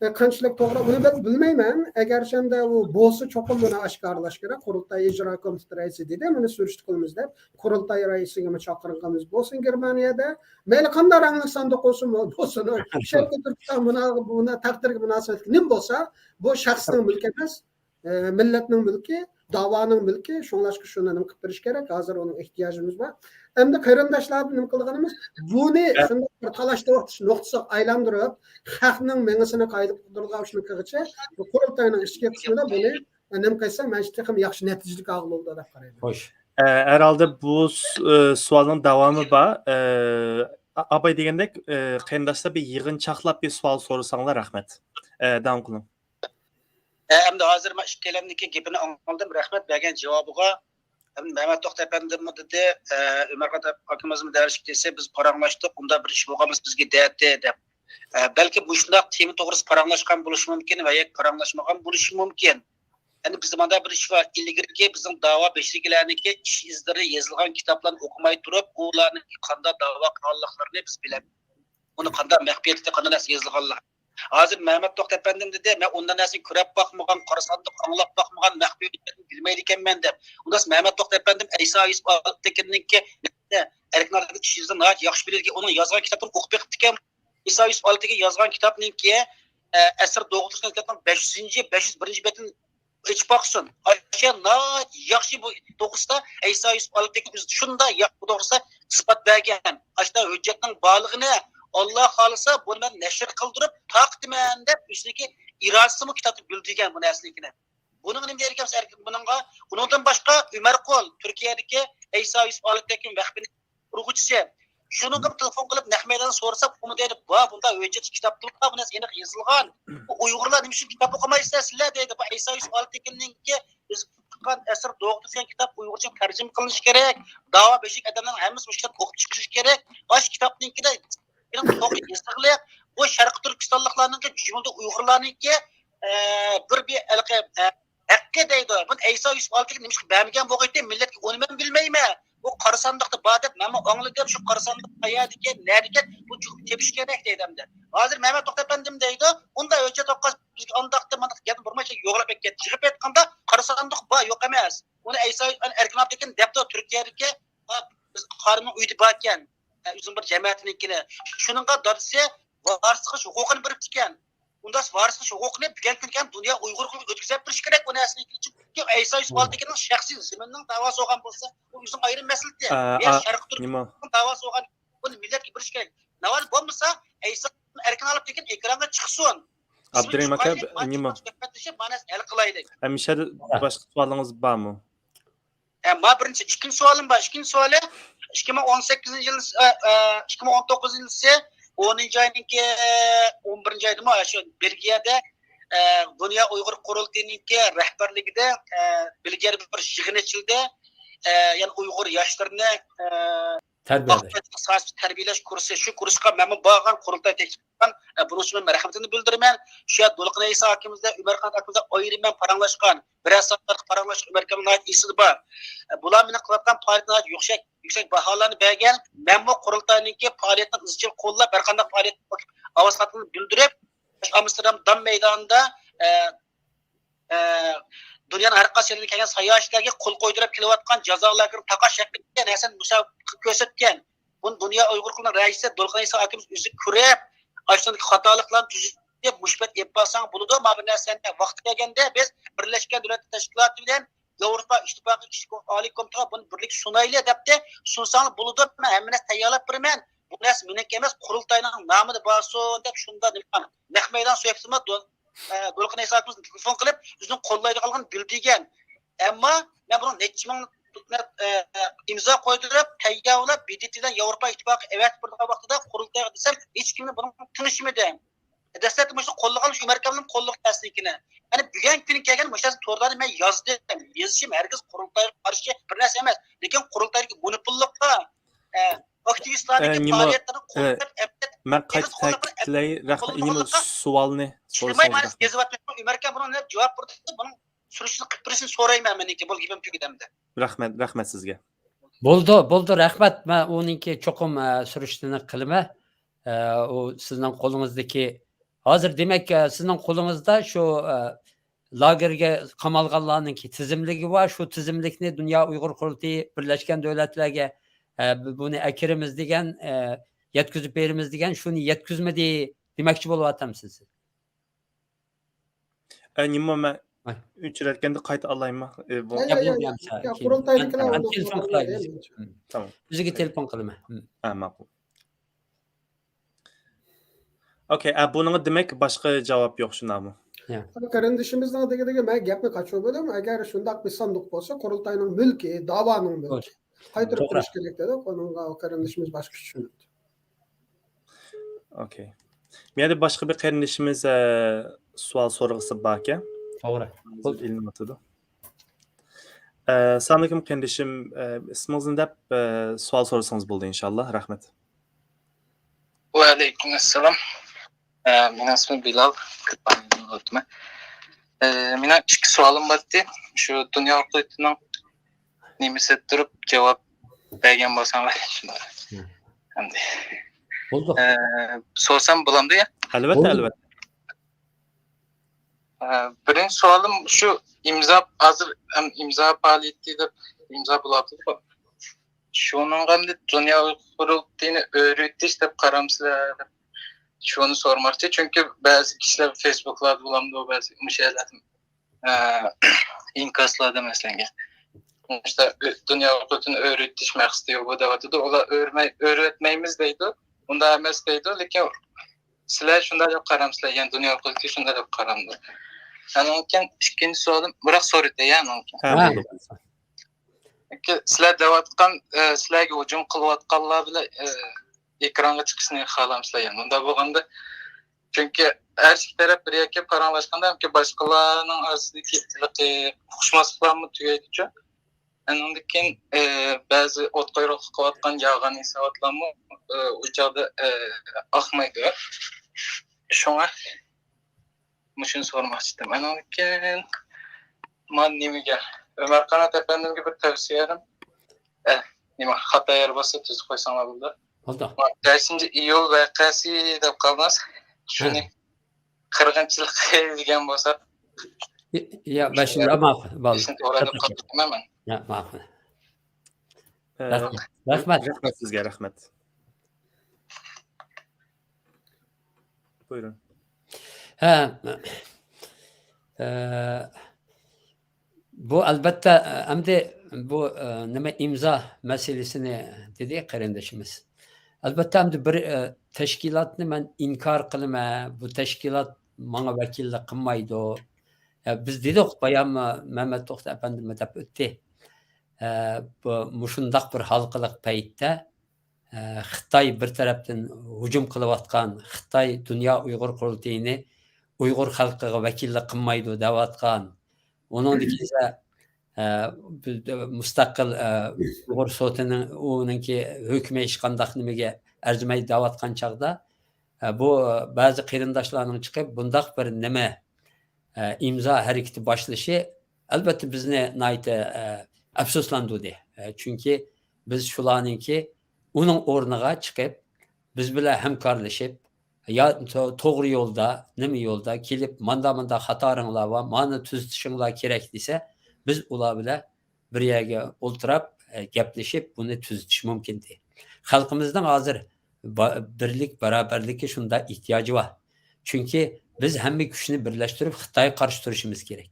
ئە، قانچىلىك توغرا، ئۇنى بىل-، بىلمەيمەن. ئەگەر شۇنداق ئۇ بولسا، چوقۇم بۇنى ئاشكارىلاش كېرەك. قۇرۇلتاي ئىجرا كومىتېتى رەئىسى دېدى، بۇنى سۈرۈشتە قىلىمىز دەپ. قۇرۇلتاي رەئىسىگىمۇ چاقىرغىنىمىز بولسۇن گېرمانىيەدە. مەيلى قانداق رەڭلىك ساندۇق بولسۇن، بولسۇن. شەرقىي تۈركىستان مۇنا-، مۇنا تەقدىرىگە مۇناسىۋەتلىك نېمە بولسا، بۇ شەخسنىڭ مۈلكى ئەمەس. ئە، مىللەتنىڭ مۈلكى، داۋانىڭ مۈلكى، شۇڭلاشقا شۇنى نېمە قىلىپ بېرىش كېرەك، ھازىر ئۇنىڭ ئېھتىياجىمىز بار. ئەمدى قېرىنداشلاردىن نېمە قىلىدىغىنىمىز، بۇنى شۇنداق بىر تالاش تارتىش نۇقتىسىغا ئايلاندۇرۇپ، خەقنىڭ مېڭىسىنى قايىل قىلدۇرغان شۇنى قىلغىچە، بۇ قۇرۇلتاينىڭ ئىچكى قىسمىدا بۇنى نېمە قىلسا، مەنچە تېخىمۇ ياخشى نەتىجىلىك ئالغىلى بولىدۇ دەپ قارايمەن. خوش. ئە، ھەرھالدا بۇ س-، ئە، سوئالنىڭ داۋامى بار. ئە، ئا-، ئاباي دېگەندەك، ئە، قېرىنداشلار بىر يىغىنچاقلاپ بىر سوئال سورىساڭلار رەھمەت. ئە، داۋام قىلىڭ. ئە، ئەمدى ھازىر مەن ئىككىيلەننىڭكى گېپىنى ئاڭلىدىم. رەھمەت بەرگەن جاۋابىغا. ئەمدى مەمەت توختى ئەپەندىمۇ دېدى، ئە، ئۆمەرخان ئاكىمىزمۇ دەرسلىك دېسە، بىز پاراڭلاشتۇق، ئۇنداق بىر ئىش بولغان بولسا بىزگە دەيتتى دەپ. ئە، بەلكى مۇشۇنداق تېما توغرىسىدا پاراڭلاشقان بولۇشى مۇمكىن ۋە ياكى پاراڭلاشمىغان بولۇشى مۇمكىن. يەنى بىزدە مۇنداق بىر ئىش بار، ئىلگىرىكى بىزنىڭ داۋا بېشىدىكىلەرنىڭكى ئىش ئىزلىرى يېزىلغان كىتابلارنى ئوقۇماي تۇرۇپ، ئۇلارنىڭ قانداق داۋا قىلغانلىقلىرىنى بىز بىلەمىز. ئۇنى قانداق مەخپىيەتلىكتە قانداق نەرسە يېزىلغانلىقى. ھازىر مەمەت توختى ئەپەندىم دېدى، مەن ئۇنداق نەرسىنى كۆرۈپ باقمىغان، قارا ساندۇق ئاڭلاپ باقمىغان، مەخپىي ھۆججەتنى بىلمەيدىكەنمەن دەپ. ئۇنداق مەمەت توختى ئەپەندىم ئەيسا يۈسۈپ ئالپتېكىننىڭكى ئەركىن ئالىپتىكى ئىش ئىزىنى ناھايىتى ياخشى بىلىدىكەن، ئۇنىڭ يازغان كىتابلىرىنى ئوقۇپ بېقىپتىكەن. ئەيسا يۈسۈپ ئالىپتېكىن يازغان كىتابنىڭكى، ئە، ئەسىر دوغدۇرۇش دېگەن كىتابنىڭ بەش يۈزىنچى، بەش يۈز بىرىنچى بېتىنى ئېچىپ باقسۇن. ئاشۇ ناھايىتى ياخشى بۇ توغرىسىدا، ئەيسا يۈسۈپ ئالىپتېكىن ئۆزى شۇنداق ياخشى بۇ توغرىسىدا ئىسپات بەرگەن. ئاشۇنداق ھۆججەتنىڭ بارلىقىنى، ئاللا خالىسا، بۇنى مەن نەشر قىلدۇرۇپ تارقىتىمەن دەپ ئۆزىنىڭكى ئىرادىسىمۇ كىتابتا بىلدۈرگەن بۇ نەرسىنىڭكىنى. بۇنىڭغا نېمە دەيدىكەنمىز ئەركىن بۇنىڭغا؟ ئۇنىڭدىن باشقا ئۆمەرقۇل، تۈركىيەدىكى ئەيسا يۈسۈپ ئالىپتېكىن ۋەقپىنىڭ قۇرغۇچىسى. شۇنىڭغا تېلېفون قىلىپ نەق مەيداندا سورىساق، ئۇمۇ دەيدۇ، بار، بۇنداق ھۆججەتلىك كىتابتا بار، بۇ نەرسە ئېنىق يېزىلغان. بۇ ئۇيغۇرلار نېمە ئۈچۈن كىتاب ئوقۇمايسىلەر سىلەر دەيدۇ. بۇ ئەيسا يۈسۈپ ئالىپتېكىننىڭكى ئۆزى قىلغان ئەسىر دوغدۇرۇش دېگەن كىتاب ئۇيغۇرچە تەرجىمە قىلىنىشى كېرەك. داۋا بېشىدىكى ئادەملەرنىڭ ھەممىسى مۇشۇ كىتابنى ئوقۇپ چىقىشى كېرەك. ئاشۇ كىتابنىڭكىدە توغرا يېزىقلىق. بۇ شەرقىي تۈركىستانلىقلارنىڭكى، جۈملىدە ئۇيغۇرلارنىڭكى، ئە، بىر، بىر ھېلىقى، ئە، ھەققى دەيدۇ. بۇنى ئەيسا يۈسۈپ ئالىپتېكىن نېمىشقا بەرمىگەن بولغىيتى؟ مىللەتكە ئۇنى مەن بىلمەيمەن. بۇ قارا ساندۇقتا بار دەپ مەنمۇ ئاڭلىدىم. شۇ قارا ساندۇق قەيەردىكەن، نەدىكەن، بۇ چوقۇم تېپىش كېرەك دەيدۇ ئەمدى. ھازىر مەمەت توختى ئەپەندىم دەيدۇ، ئۇنداق ھۆججەت ئوقۇغاچ بىزگە ئانداقتا مانداق گەپنى بۇرمايچە يوغىلاپ ئەتكەن. يىغىپ ئېيتقاندا قارا ساندۇق بار، يوق ئەمەس. ئۇنى ئەيسا ئەركىن ئالىپتېكىن دەپتۇ تۈركىيەدىكى، بىز قارىنىڭ ئۆيىدە باركەن. ئە، ئۆزىنىڭ بىر جەمەتىنىڭكىنى. شۇنىڭغا دادىسى ۋارىس قىلىش ھوقۇقىنى بېرىپتىكەن. ئۇنداق ۋارىس قىلىش ھوقۇقىنى بۈگۈنكى كۈنگە ھەم دۇنيا ئۇيغۇر قۇلىغا ئۆتكۈزۈپ بېرىش كېرەك بۇ نەرسىنى. چۈنكى ئەيسا يۈسۈپ ئالىپتېكىننىڭ شەخسىي زېمىنىنىڭ داۋاسى بولغان بولسا، بۇ ئۆزىنىڭ ئايرىم مەسىلىسى. ئە، يا ئا، شەرقىي نېمە؟ تۈركىستاننىڭ داۋاسى بولغان، بۇنى مىللەتكە بېرىش كېرەك. ناۋادا بولمىسا، ئەيسا ئەركىن ئالىپتېكىن ئېكرانغا چىقسۇن. ئابدۇرېھىم ئاكا، نېمە؟ سۆھبەتلىشىپ مانا ھەل قىلايلى. ھەمىشە باشقا سوئالىڭىز بارمۇ؟ ئە، ما بىرىنچى، ئىككىنچى سوئالىم بار. ئىككىنچى سوئالى، ئىككى مىڭ ئون سەككىزىنچى يىل، ئە، ئە، ئىككى مىڭ ئون توققۇزىنچى يىلى ئونىنچى ئاينىڭكى، ئە، ئون بىرىنچى ئايدىمۇ، شۇ بېلگىيەدە، ئە، دۇنيا ئۇيغۇر قۇرۇلتىيىنىڭكى رەھبەرلىكىدە، ئە، بېلگىيەدە بىر يىغىن ئېچىلدى. ئە، يەنى ئۇيغۇر ياشلىرىنى، ئە، تەربىيەلەش. ئاقىۋەتلىك ساياھەت تەربىيەلەش كۇرسى، شۇ كۇرسقا مەنمۇ بارغان، قۇرۇلتاي تەكلىپ قىلغان. ئە، بۇنىڭ ئۈچۈن مەن رەھمىتىمنى بىلدۈرىمەن. شۇ يەردە دولقۇن ئەيسا ئاكىمىز بىلەن ئۆمەرخان ئاكىمىز بىلەن ئايرىم مەن پاراڭلاشقان. بىرەر سائەت پاراڭلاشقان، ئۆمەرخان ناھايىتى ئېسىدە بار. ئە، بۇلار مېنىڭ قىلىۋاتقان پائالىيىتىمگە ناھايىتى يۈكسەك، يۈكسەك باھالارنى بەرگەن. مەنمۇ قۇرۇلتاينىڭكى پائالىيىتىنى ئىزچىل قوللاپ، ھەر قانداق پائالىيەتكە ئاۋاز قاتقىنىمنى بىلدۈرۈپ، ئامستېردام دام مەيدانىدا، ئە، ئە، دۇنيانىڭ ھەر قايسى يېرىدىن كەلگەن ساياھەتچىلەرگە قول قويدۇرۇپ كېلىۋاتقان جازا لاگېرىنى تاقاش ھەققىدە نەرسىنى مۇسابىقە كۆرسەتكەن. بۇنى دۇنيا ئۇيغۇر قۇرۇلتىيىنىڭ رەئىسى دولقۇن ئەيسا ئاكىمىز ئۆزى كۆرۈپ، ئاشۇندىكى خاتالىقلارنى تۈزىتىپ، دەپ مۇشۇ پەيت ئېلىپ بارساڭ بولىدۇ، مانا بۇ نەرسىنى ۋاقتى كەلگەندە بىز بىرلەشكەن دۆلەتلەر تەشكىلاتى بىلەن ياۋروپا ئىتتىپاقى ئىچكى ئالىي كومىتېتىغا بۇنى بىرلىكتە سۇنايلى دەپتۇ. سۇنساڭلار بولىدۇ، مەن ھەممە نەرسە تەييارلاپ بېرىمەن. بۇ نەرسە مېنىڭكى ئەمەس، قۇرۇلتاينىڭ نامىدا بارسۇن دەپ شۇنداق نېمە، نەق مەيدان سۆھبىتىمىز دو-، ئە، دولقۇن ئەيسا ئاكىمىز تېلېفون قىلىپ، ئۆزىنىڭ قوللايدىغانلىقىنى بىلدۈرگەن. ئەمما مەن بۇنىڭ نەچچە مىڭ، ئە، ئىمزا قويدۇرۇپ، تەييارلاپ، ب د ت بىلەن ياۋروپا ئىتتىپاقى ئەۋەتىپ بېرىدىغان ۋاقتىدا قۇرۇلتايغا دېسەم، ھېچكىمنى بۇنىڭغا تونۇشمىدى. دەسلەپتە مۇشۇنى قوللىغان، شۇ ئەمەركەمنىمۇ قوللىغان ئەسلىدىكىنى. يەنى بۈگۈنكى كۈنى كەلگەن مۇشۇ نەرسىنى توردا مەن يازدىم. يېزىشىم ھەرگىز قۇرۇلتايغا قارشى بىر نەرسە ئەمەس. لېكىن قۇرۇلتايدىكى مونوپوللۇققا، ئە، ئاكتىۋىستلاردىكى ئە، نېمە، پائالىيەتلەرنى ئە، قوللاپ، ئەپتە، مەن قايتا تەكىتلەي، رەھمەت، ئېنىمۇ سوئالنى سورايسىز. ئەمەركە بۇنىڭ جاۋاب بېرىدۇ. بۇنىڭ سۈرۈشىنى قىلىپ بېرىشنى سورايمەن مەنكى. بولدى، گېپىم تۈگىدى ئەمدى. رەھمەت، رەھمەت سىزگە. بولدى، بولدى، رەھمەت. مەن ئۇنىڭكى چوقۇم، ئە، سۈرۈشتىنى قىلىمەن. ئە، ئۇ سىزنىڭ قولىڭىزدىكى، ھازىر دېمەك، ئە، سىزنىڭ قولىڭىزدا شۇ، ئە، لاگېرگە قامالغانلارنىڭكى تىزىملىكى بار. شۇ تىزىملىكنى دۇنيا ئۇيغۇر قۇرۇلتىيى بىرلەشكەن دۆلەتلەرگە، ئە، ب-، بۇنى ئەكىرىمىز دېگەن، ئە، يەتكۈزۈپ بېرىمىز دېگەن، شۇنى يەتكۈزمىدى دېمەكچى بولۇۋاتامسىز سىز؟ ئە، نېمە، مەن ئۆچۈرەتكەندە قايتا ئالايمۇ؟ ئە، بۇ يا، يا، بولدى، يا، يەمسە، يا، كېيىن. قۇرۇلتايدىكىلەر مەن، مەن ئۇنداق تېلېفون قىلاي. تامام. ئۆزىگە تېلېفون قىلىمەن. ھە، ماقۇل. ئوكەي، ئە، بۇنىڭغا دېمەك باشقا جاۋاب يوق، شۇنداقمۇ؟ يا. قېرىندىشىمىزنىڭ دېگىنىگە مەن گەپنى قاچۇرۇپ ئۆتەم، ئەگەر شۇنداق بىر ساندۇق بولسا، قۇرۇلتاينىڭ مۇلكى، داۋانىڭ مۇلكى. قايتۇرۇپ بېرىش كېرەك دېدۇق، ئۇنىڭغا قېرىندىشىمىز باشقىچە چۈشىنىپتۇ. ئوكەي. بۇ يەردە باشقا بىر قېرىندىشىمىز، ئە، سوئال سورىغۇسى باركەن. توغرا. ھازىر ئېلىنىۋاتىدۇ. ئە، ئەسسالامۇئەلەيكۇم قېرىندىشىم، ئە، ئىسمىڭىزنى دەپ، ئە، سوئال سورىسىڭىز بولىدۇ ئىنشاللا. رەھمەت. ۋەئەلەيكۇم ئەسسالام. ئە، مېنىڭ ئىسمىم بىلال. ئە، مېنىڭ ئىككى سوئالىم بار ئىدى. شۇ دۇنيا ھوقۇقىنىڭ نېمىسى تۇرۇپ جاۋاب بەرگەن بولساڭلار شۇنداق. ئەمدى. بولدى. ئە، سورىسام بولامدۇ يا؟ ئەلۋەتتە، بولدى. ئەلۋەتتە. ئە، بىرىنچى سوئالىم شۇ ئىمزا، ھازىر ھەم ئىمزا پائالىيىتى دەپ ئىمزا بولۇۋاتىدۇ. شۇنىڭغا ئەمدى دۇنيا ئۇيغۇر قۇرۇلتىيىنى ئۆرۈتۈش دەپ قارامسىلەر دەپ شۇنى سورىماقچى. چۈنكى بەزى كىشىلەر فېيسبۇكلاردا بولامدۇ، بەزى مۇشۇ يەرلەردە، ئە، ئىنكاسلاردا مەسىلەن، مۇشۇنداق ئۆ-، دۇنيا ھوقۇقىنى ئۆرۈتۈش مەقسىتى يوق بۇ دەۋاتىدۇ. ئۇلار ئۆرمەي-، ئۆرۈۋەتمەيمىز دەيدۇ، ئۇنداق ئەمەس دەيدۇ، لېكىن سىلەر شۇنداق دەپ قارامسىلەر؟ يەنى دۇنيا ھوقۇقى شۇنداق دەپ قارامدۇ؟ ئاندىن كېيىن ئىككىنچى سوئالىم، بىراق سورىدى يا ئاندىن كېيىن. ھە، ھە. بولدى. چۈنكى سىلەر دەۋاتقان، ئە، سىلەرگە ھۇجۇم قىلىۋاتقانلار بىلەن، ئە، ئېكرانغا چىقىشنى خالامسىلەر يەنى. ئۇنداق بولغاندا، چۈنكى ھەر ئىككى تەرەپ بىر يەرگە پاراڭلاشقاندا، بەلكى باشقىلارنىڭ ئارىسىدىكى ھېلىقى ئۇقۇشماسلىقلارمۇ تۈگەيدىچۇ. ئاندىن كېيىن، ئە، بەزى ئوت قويۇقلۇق قىلىۋاتقان يالغان ھېساباتلارمۇ، ئە، ئۇ چاغدا، ئە، ئاقمايدۇ. شۇڭا مۇشۇنى سورىماقچى ئىدىم. ئاندىن كېيىن مانا نېمىگە، ئۆمەر قانات ئەپەندىمگە بىر تەۋسىيەم. ئە، نېمە، خاتا يەر بولسا تۈزۈپ قويساڭلار بولدى. بولدى. بەشىنچى ئىيۇل ۋەقەسى دەپ قالماس. شۇنى ھە. قىرغىنچىلىقى دېگەن بولسا. يا، بەشىنچى، ماقۇل، بولدى. بەشىنچى ئورا دەپ قالدىم مەن. يا، ماقۇل. ئە، رەھمەت. رەھمەت. رەھمەت سىزگە، رەھمەت. بۇيرۇڭ. ھە، ئە، بۇ ئەلبەتتە، ئەمدى بۇ، ئە، نېمە، ئىمزا مەسىلىسىنى دېدى قېرىندىشىمىز. ئەلبەتتە، ئەمدى بىر، ئە، تەشكىلاتنى مەن ئىنكار قىلىمەن، بۇ تەشكىلات ماڭا ۋەكىللىك قىلمايدۇ. ئە، بىز دېدۇق، بايام مەمەت توختى ئەپەندىمۇ دەپ ئۆتتى. ئە، بۇ، مۇشۇنداق بىر ھالقىلىق پەيتتە، ئە، خىتاي بىر تەرەپتىن ھۇجۇم قىلىۋاتقان، خىتاي دۇنيا ئۇيغۇر قۇرۇلتىيىنى ئۇيغۇر خەلقىگە ۋەكىللىك قىلمايدۇ دەۋاتقان، ئۇنىڭدىن كېيىن، ئە، بىز مۇستەقىل، ئە، ئۇيغۇر سوتىنىڭ، ئۇنىڭكى ھۆكمى ھېچقانداق نېمىگە ئەرزىمەيدۇ دەۋاتقان چاغدا، ئە، بۇ بەزى قېرىنداشلارنىڭ چىقىپ بۇنداق بىر نېمە، ئە، ئىمزا ھەرىكىتى باشلىشى، ئەلبەتتە، بىزنى ناھايىتى، ئە، ئەپسۇسلاندۇردى. ئە، چۈنكى بىز شۇلارنىڭكى ئۇنىڭ ئورنىغا چىقىپ، بىز بىلەن ھەمكارلىشىپ، يا تو-، توغرا يولدا، نېمە يولدا كېلىپ، ماندا-ماندا خاتالىقىڭلار بار، مانى تۈزىتىشىڭلار كېرەك دېسە، بىز ئۇلار بىلەن بىر يەرگە ئولتۇراپ، ئە، گەپلىشىپ، بۇنى تۈزىتىش مۇمكىن ئىدى. خەلقىمىزنىڭ ھازىر با-، بىرلىك، باراۋەرلىككە شۇنداق ئېھتىياجى بار. چۈنكى بىز ھەممە كۈچنى بىرلەشتۈرۈپ خىتايغا قارشى تۇرۇشىمىز كېرەك.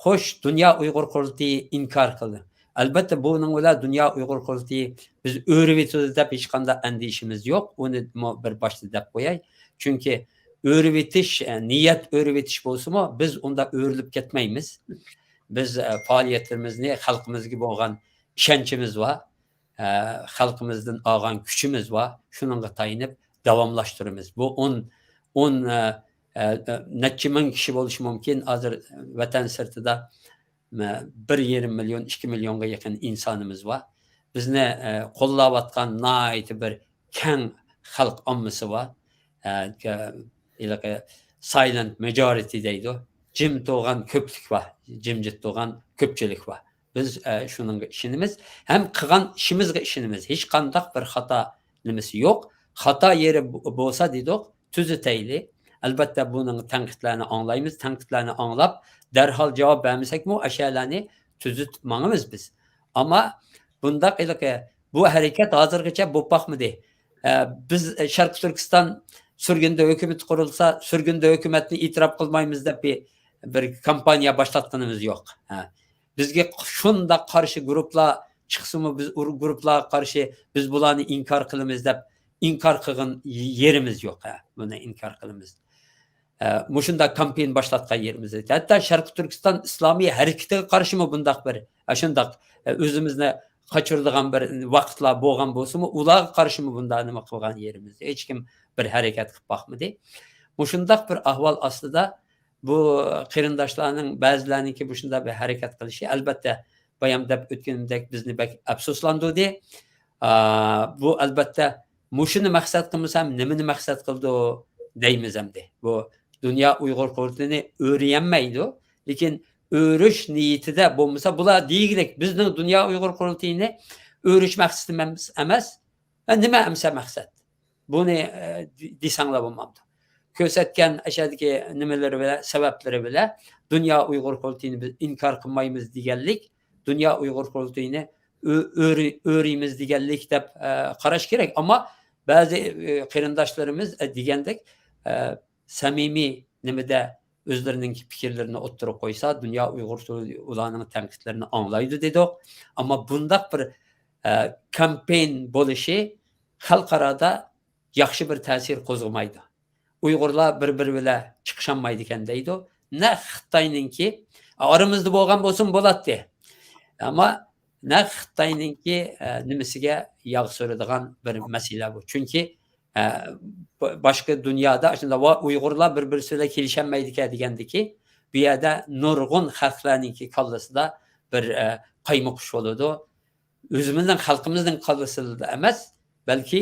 خوش، دۇنيا ئۇيغۇر قۇرۇلتىيى ئىنكار قىلدى. ئەلبەتتە، بۇنىڭ بىلەن دۇنيا ئۇيغۇر قۇرۇلتىيى بىز ئۆرۈۋېتىدۇ دەپ ھېچقانداق ئەندىشىمىز يوق. ئۇنىمۇ بىر باشتا دەپ قوياي. چۈنكى ئۆرۈۋېتىش، ئە، نىيەت ئۆرۈۋېتىش بولسىمۇ، بىز ئۇنداق ئۆرۈلۈپ كەتمەيمىز. بىز، ئە، پائالىيەتلىرىمىزنى خەلقىمىزگە بولغان ئىشەنچىمىز بار. ئە، خەلقىمىزدىن ئالغان كۈچىمىز بار. شۇنىڭغا تايىنىپ داۋاملاشتۇرىمىز. بۇ ئون، ئون، ئە، ئە، ئە، نەچچە مىڭ كىشى بولۇشى مۇمكىن. ھازىر ۋەتەن سىرتىدا، ئە، بىر يېرىم مىليون، ئىككى مىليونغا يېقىن ئىنسانىمىز بار. بىزنى، ئە، قوللاۋاتقان ناھايىتى بىر كەڭ خەلق ئاممىسى بار. ئە، كە-، ھېلىقى silent majority دەيدۇ. جىم تۇرغان كۆپلۈك بار، جىمجىت تۇرغان كۆپچىلىك بار. بىز، ئە، شۇنىڭغا ئىشىنىمىز ھەم قىلغان ئىشىمىزغا ئىشىنىمىز. ھېچقانداق بىر خاتا نېمىسى يوق. خاتا يېرى بو-، بولسا دېدۇق، تۈزىتەيلى. ئەلبەتتە، بۇنىڭ تەنقىدلەرنى ئاڭلايمىز. تەنقىدلەرنى ئاڭلاپ، دەرھال جاۋاب بەرمىسەكمۇ، ئاشۇ يەرلەرنى تۈزىتىپ ماڭىمىز بىز. ئەمما بۇنداق ھېلىقى، بۇ ھەرىكەت ھازىرغىچە بولۇپ باقمىدى. ئە، بىز، ئە، شەرقىي تۈركىستان سۈرگۈندە ھۆكۈمىتى قۇرۇلسا، سۈرگۈندە ھۆكۈمەتنى ئېتىراپ قىلمايمىز دەپ بىر، بىر كامپانىيە باشلاتقىنىمىز يوق. ھە. بىزگە شۇنداق قارشى گۇرۇپلار چىقسىمۇ، بىز ئۇ گۇرۇپلارغا قارشى، بىز بۇلارنى ئىنكار قىلىمىز دەپ ئىنكار قىلغان يېرىمىز يوق. ھە. بۇنى ئىنكار قىلىمىز. ئە، مۇشۇنداق كامپېين باشلاتقان يېرىمىز. ھەتتا شەرقىي تۈركىستان ئىسلامىي ھەرىكىتىگە قارشىمۇ بۇنداق بىر، ئاشۇنداق، ئە، ئۆزىمىزنى قاچۇرىدىغان بىر ۋاقىتلار بولغان بولسىمۇ، ئۇلارغا قارشىمۇ بۇنداق نېمە قىلغان يېرىمىز. ھېچكىم بىر ھەرىكەت قىلىپ باقمىدى. مۇشۇنداق بىر ئەھۋال ئاستىدا بۇ قېرىنداشلارنىڭ بەزىلەرنىڭكى مۇشۇنداق بىر ھەرىكەت قىلىشى، ئەلبەتتە، بايام دەپ ئۆتكىنىمدەك بىزنى بەك ئەپسۇسلاندۇردى. ئا، بۇ، ئەلبەتتە، مۇشۇنى مەقسەت قىلمىسا نېمىنى مەقسەت قىلىدۇ دەيمىز ئەمدى. بۇ دۇنيا ئۇيغۇر قۇرۇلتىيىنى ئۆرۈيەلمەيدۇ. لېكىن ئۆرۈش نىيىتىدە بولمىسا، بۇلار دېگۈدەك بىزنىڭ دۇنيا ئۇيغۇر قۇرۇلتىيىنى ئۆرۈش مەقسىتىمىز ئەمەس. ھە، نېمە ئەمسە مەقسەت؟ بۇنى، ئە، دېسەڭلار بولمامدۇ؟ كۆرسەتكەن ئەشەدىكى نېمىلىرى بىلەن، سەۋەبلىرى بىلەن دۇنيا ئۇيغۇر قۇرۇلتىيىنى بىز ئىنكار قىلمايمىز دېگەنلىك، دۇنيا ئۇيغۇر قۇرۇلتىيىنى ئۆ-، ئۆرۈ-، ئۆرۈيمىز دېگەنلىك دەپ، ئە، قاراش كېرەك. ئەمما بەزى، ئە، قېرىنداشلىرىمىز، ئە، دېگەندەك، ئە، سەمىمىي نېمىدە ئۆزلىرىنىڭ پىكىرلىرىنى ئوتتۇرىغا قويسا، دۇنيا ئۇيغۇر تۇ-، ئۇلارنىڭ تەنقىدلىرىنى ئاڭلايدۇ دېدۇق. ئەمما بۇنداق بىر، ئە، كامپېين بولۇشى خەلقئارادا ياخشى بىر تەسىر قوزغىمايدۇ. ئۇيغۇرلار بىر-بىرى بىلەن چىقىشالمايدىكەن دەيدۇ. نەق خىتاينىڭكى، ئارىمىزدا بولغان بولسىمۇ بولاتتى. ئەمما نەق خىتاينىڭكى، ئە، نېمىسىگە ياغ سۈرىدىغان بىر مەسىلە بۇ. چۈنكى، ئە، ب-، باشقا دۇنيادا شۇنداق ۋە ئۇيغۇرلار بىر-بىرسى بىلەن كېلىشەلمەيدىكەن دېگەندىكى، بۇ يەردە نۇرغۇن خەلقلەرنىڭكى كاللىسىدا بىر، ئە، قايمۇقۇش بولىدۇ. ئۆزىمىزنىڭ خەلقىمىزنىڭ كاللىسىدا ئەمەس، بەلكى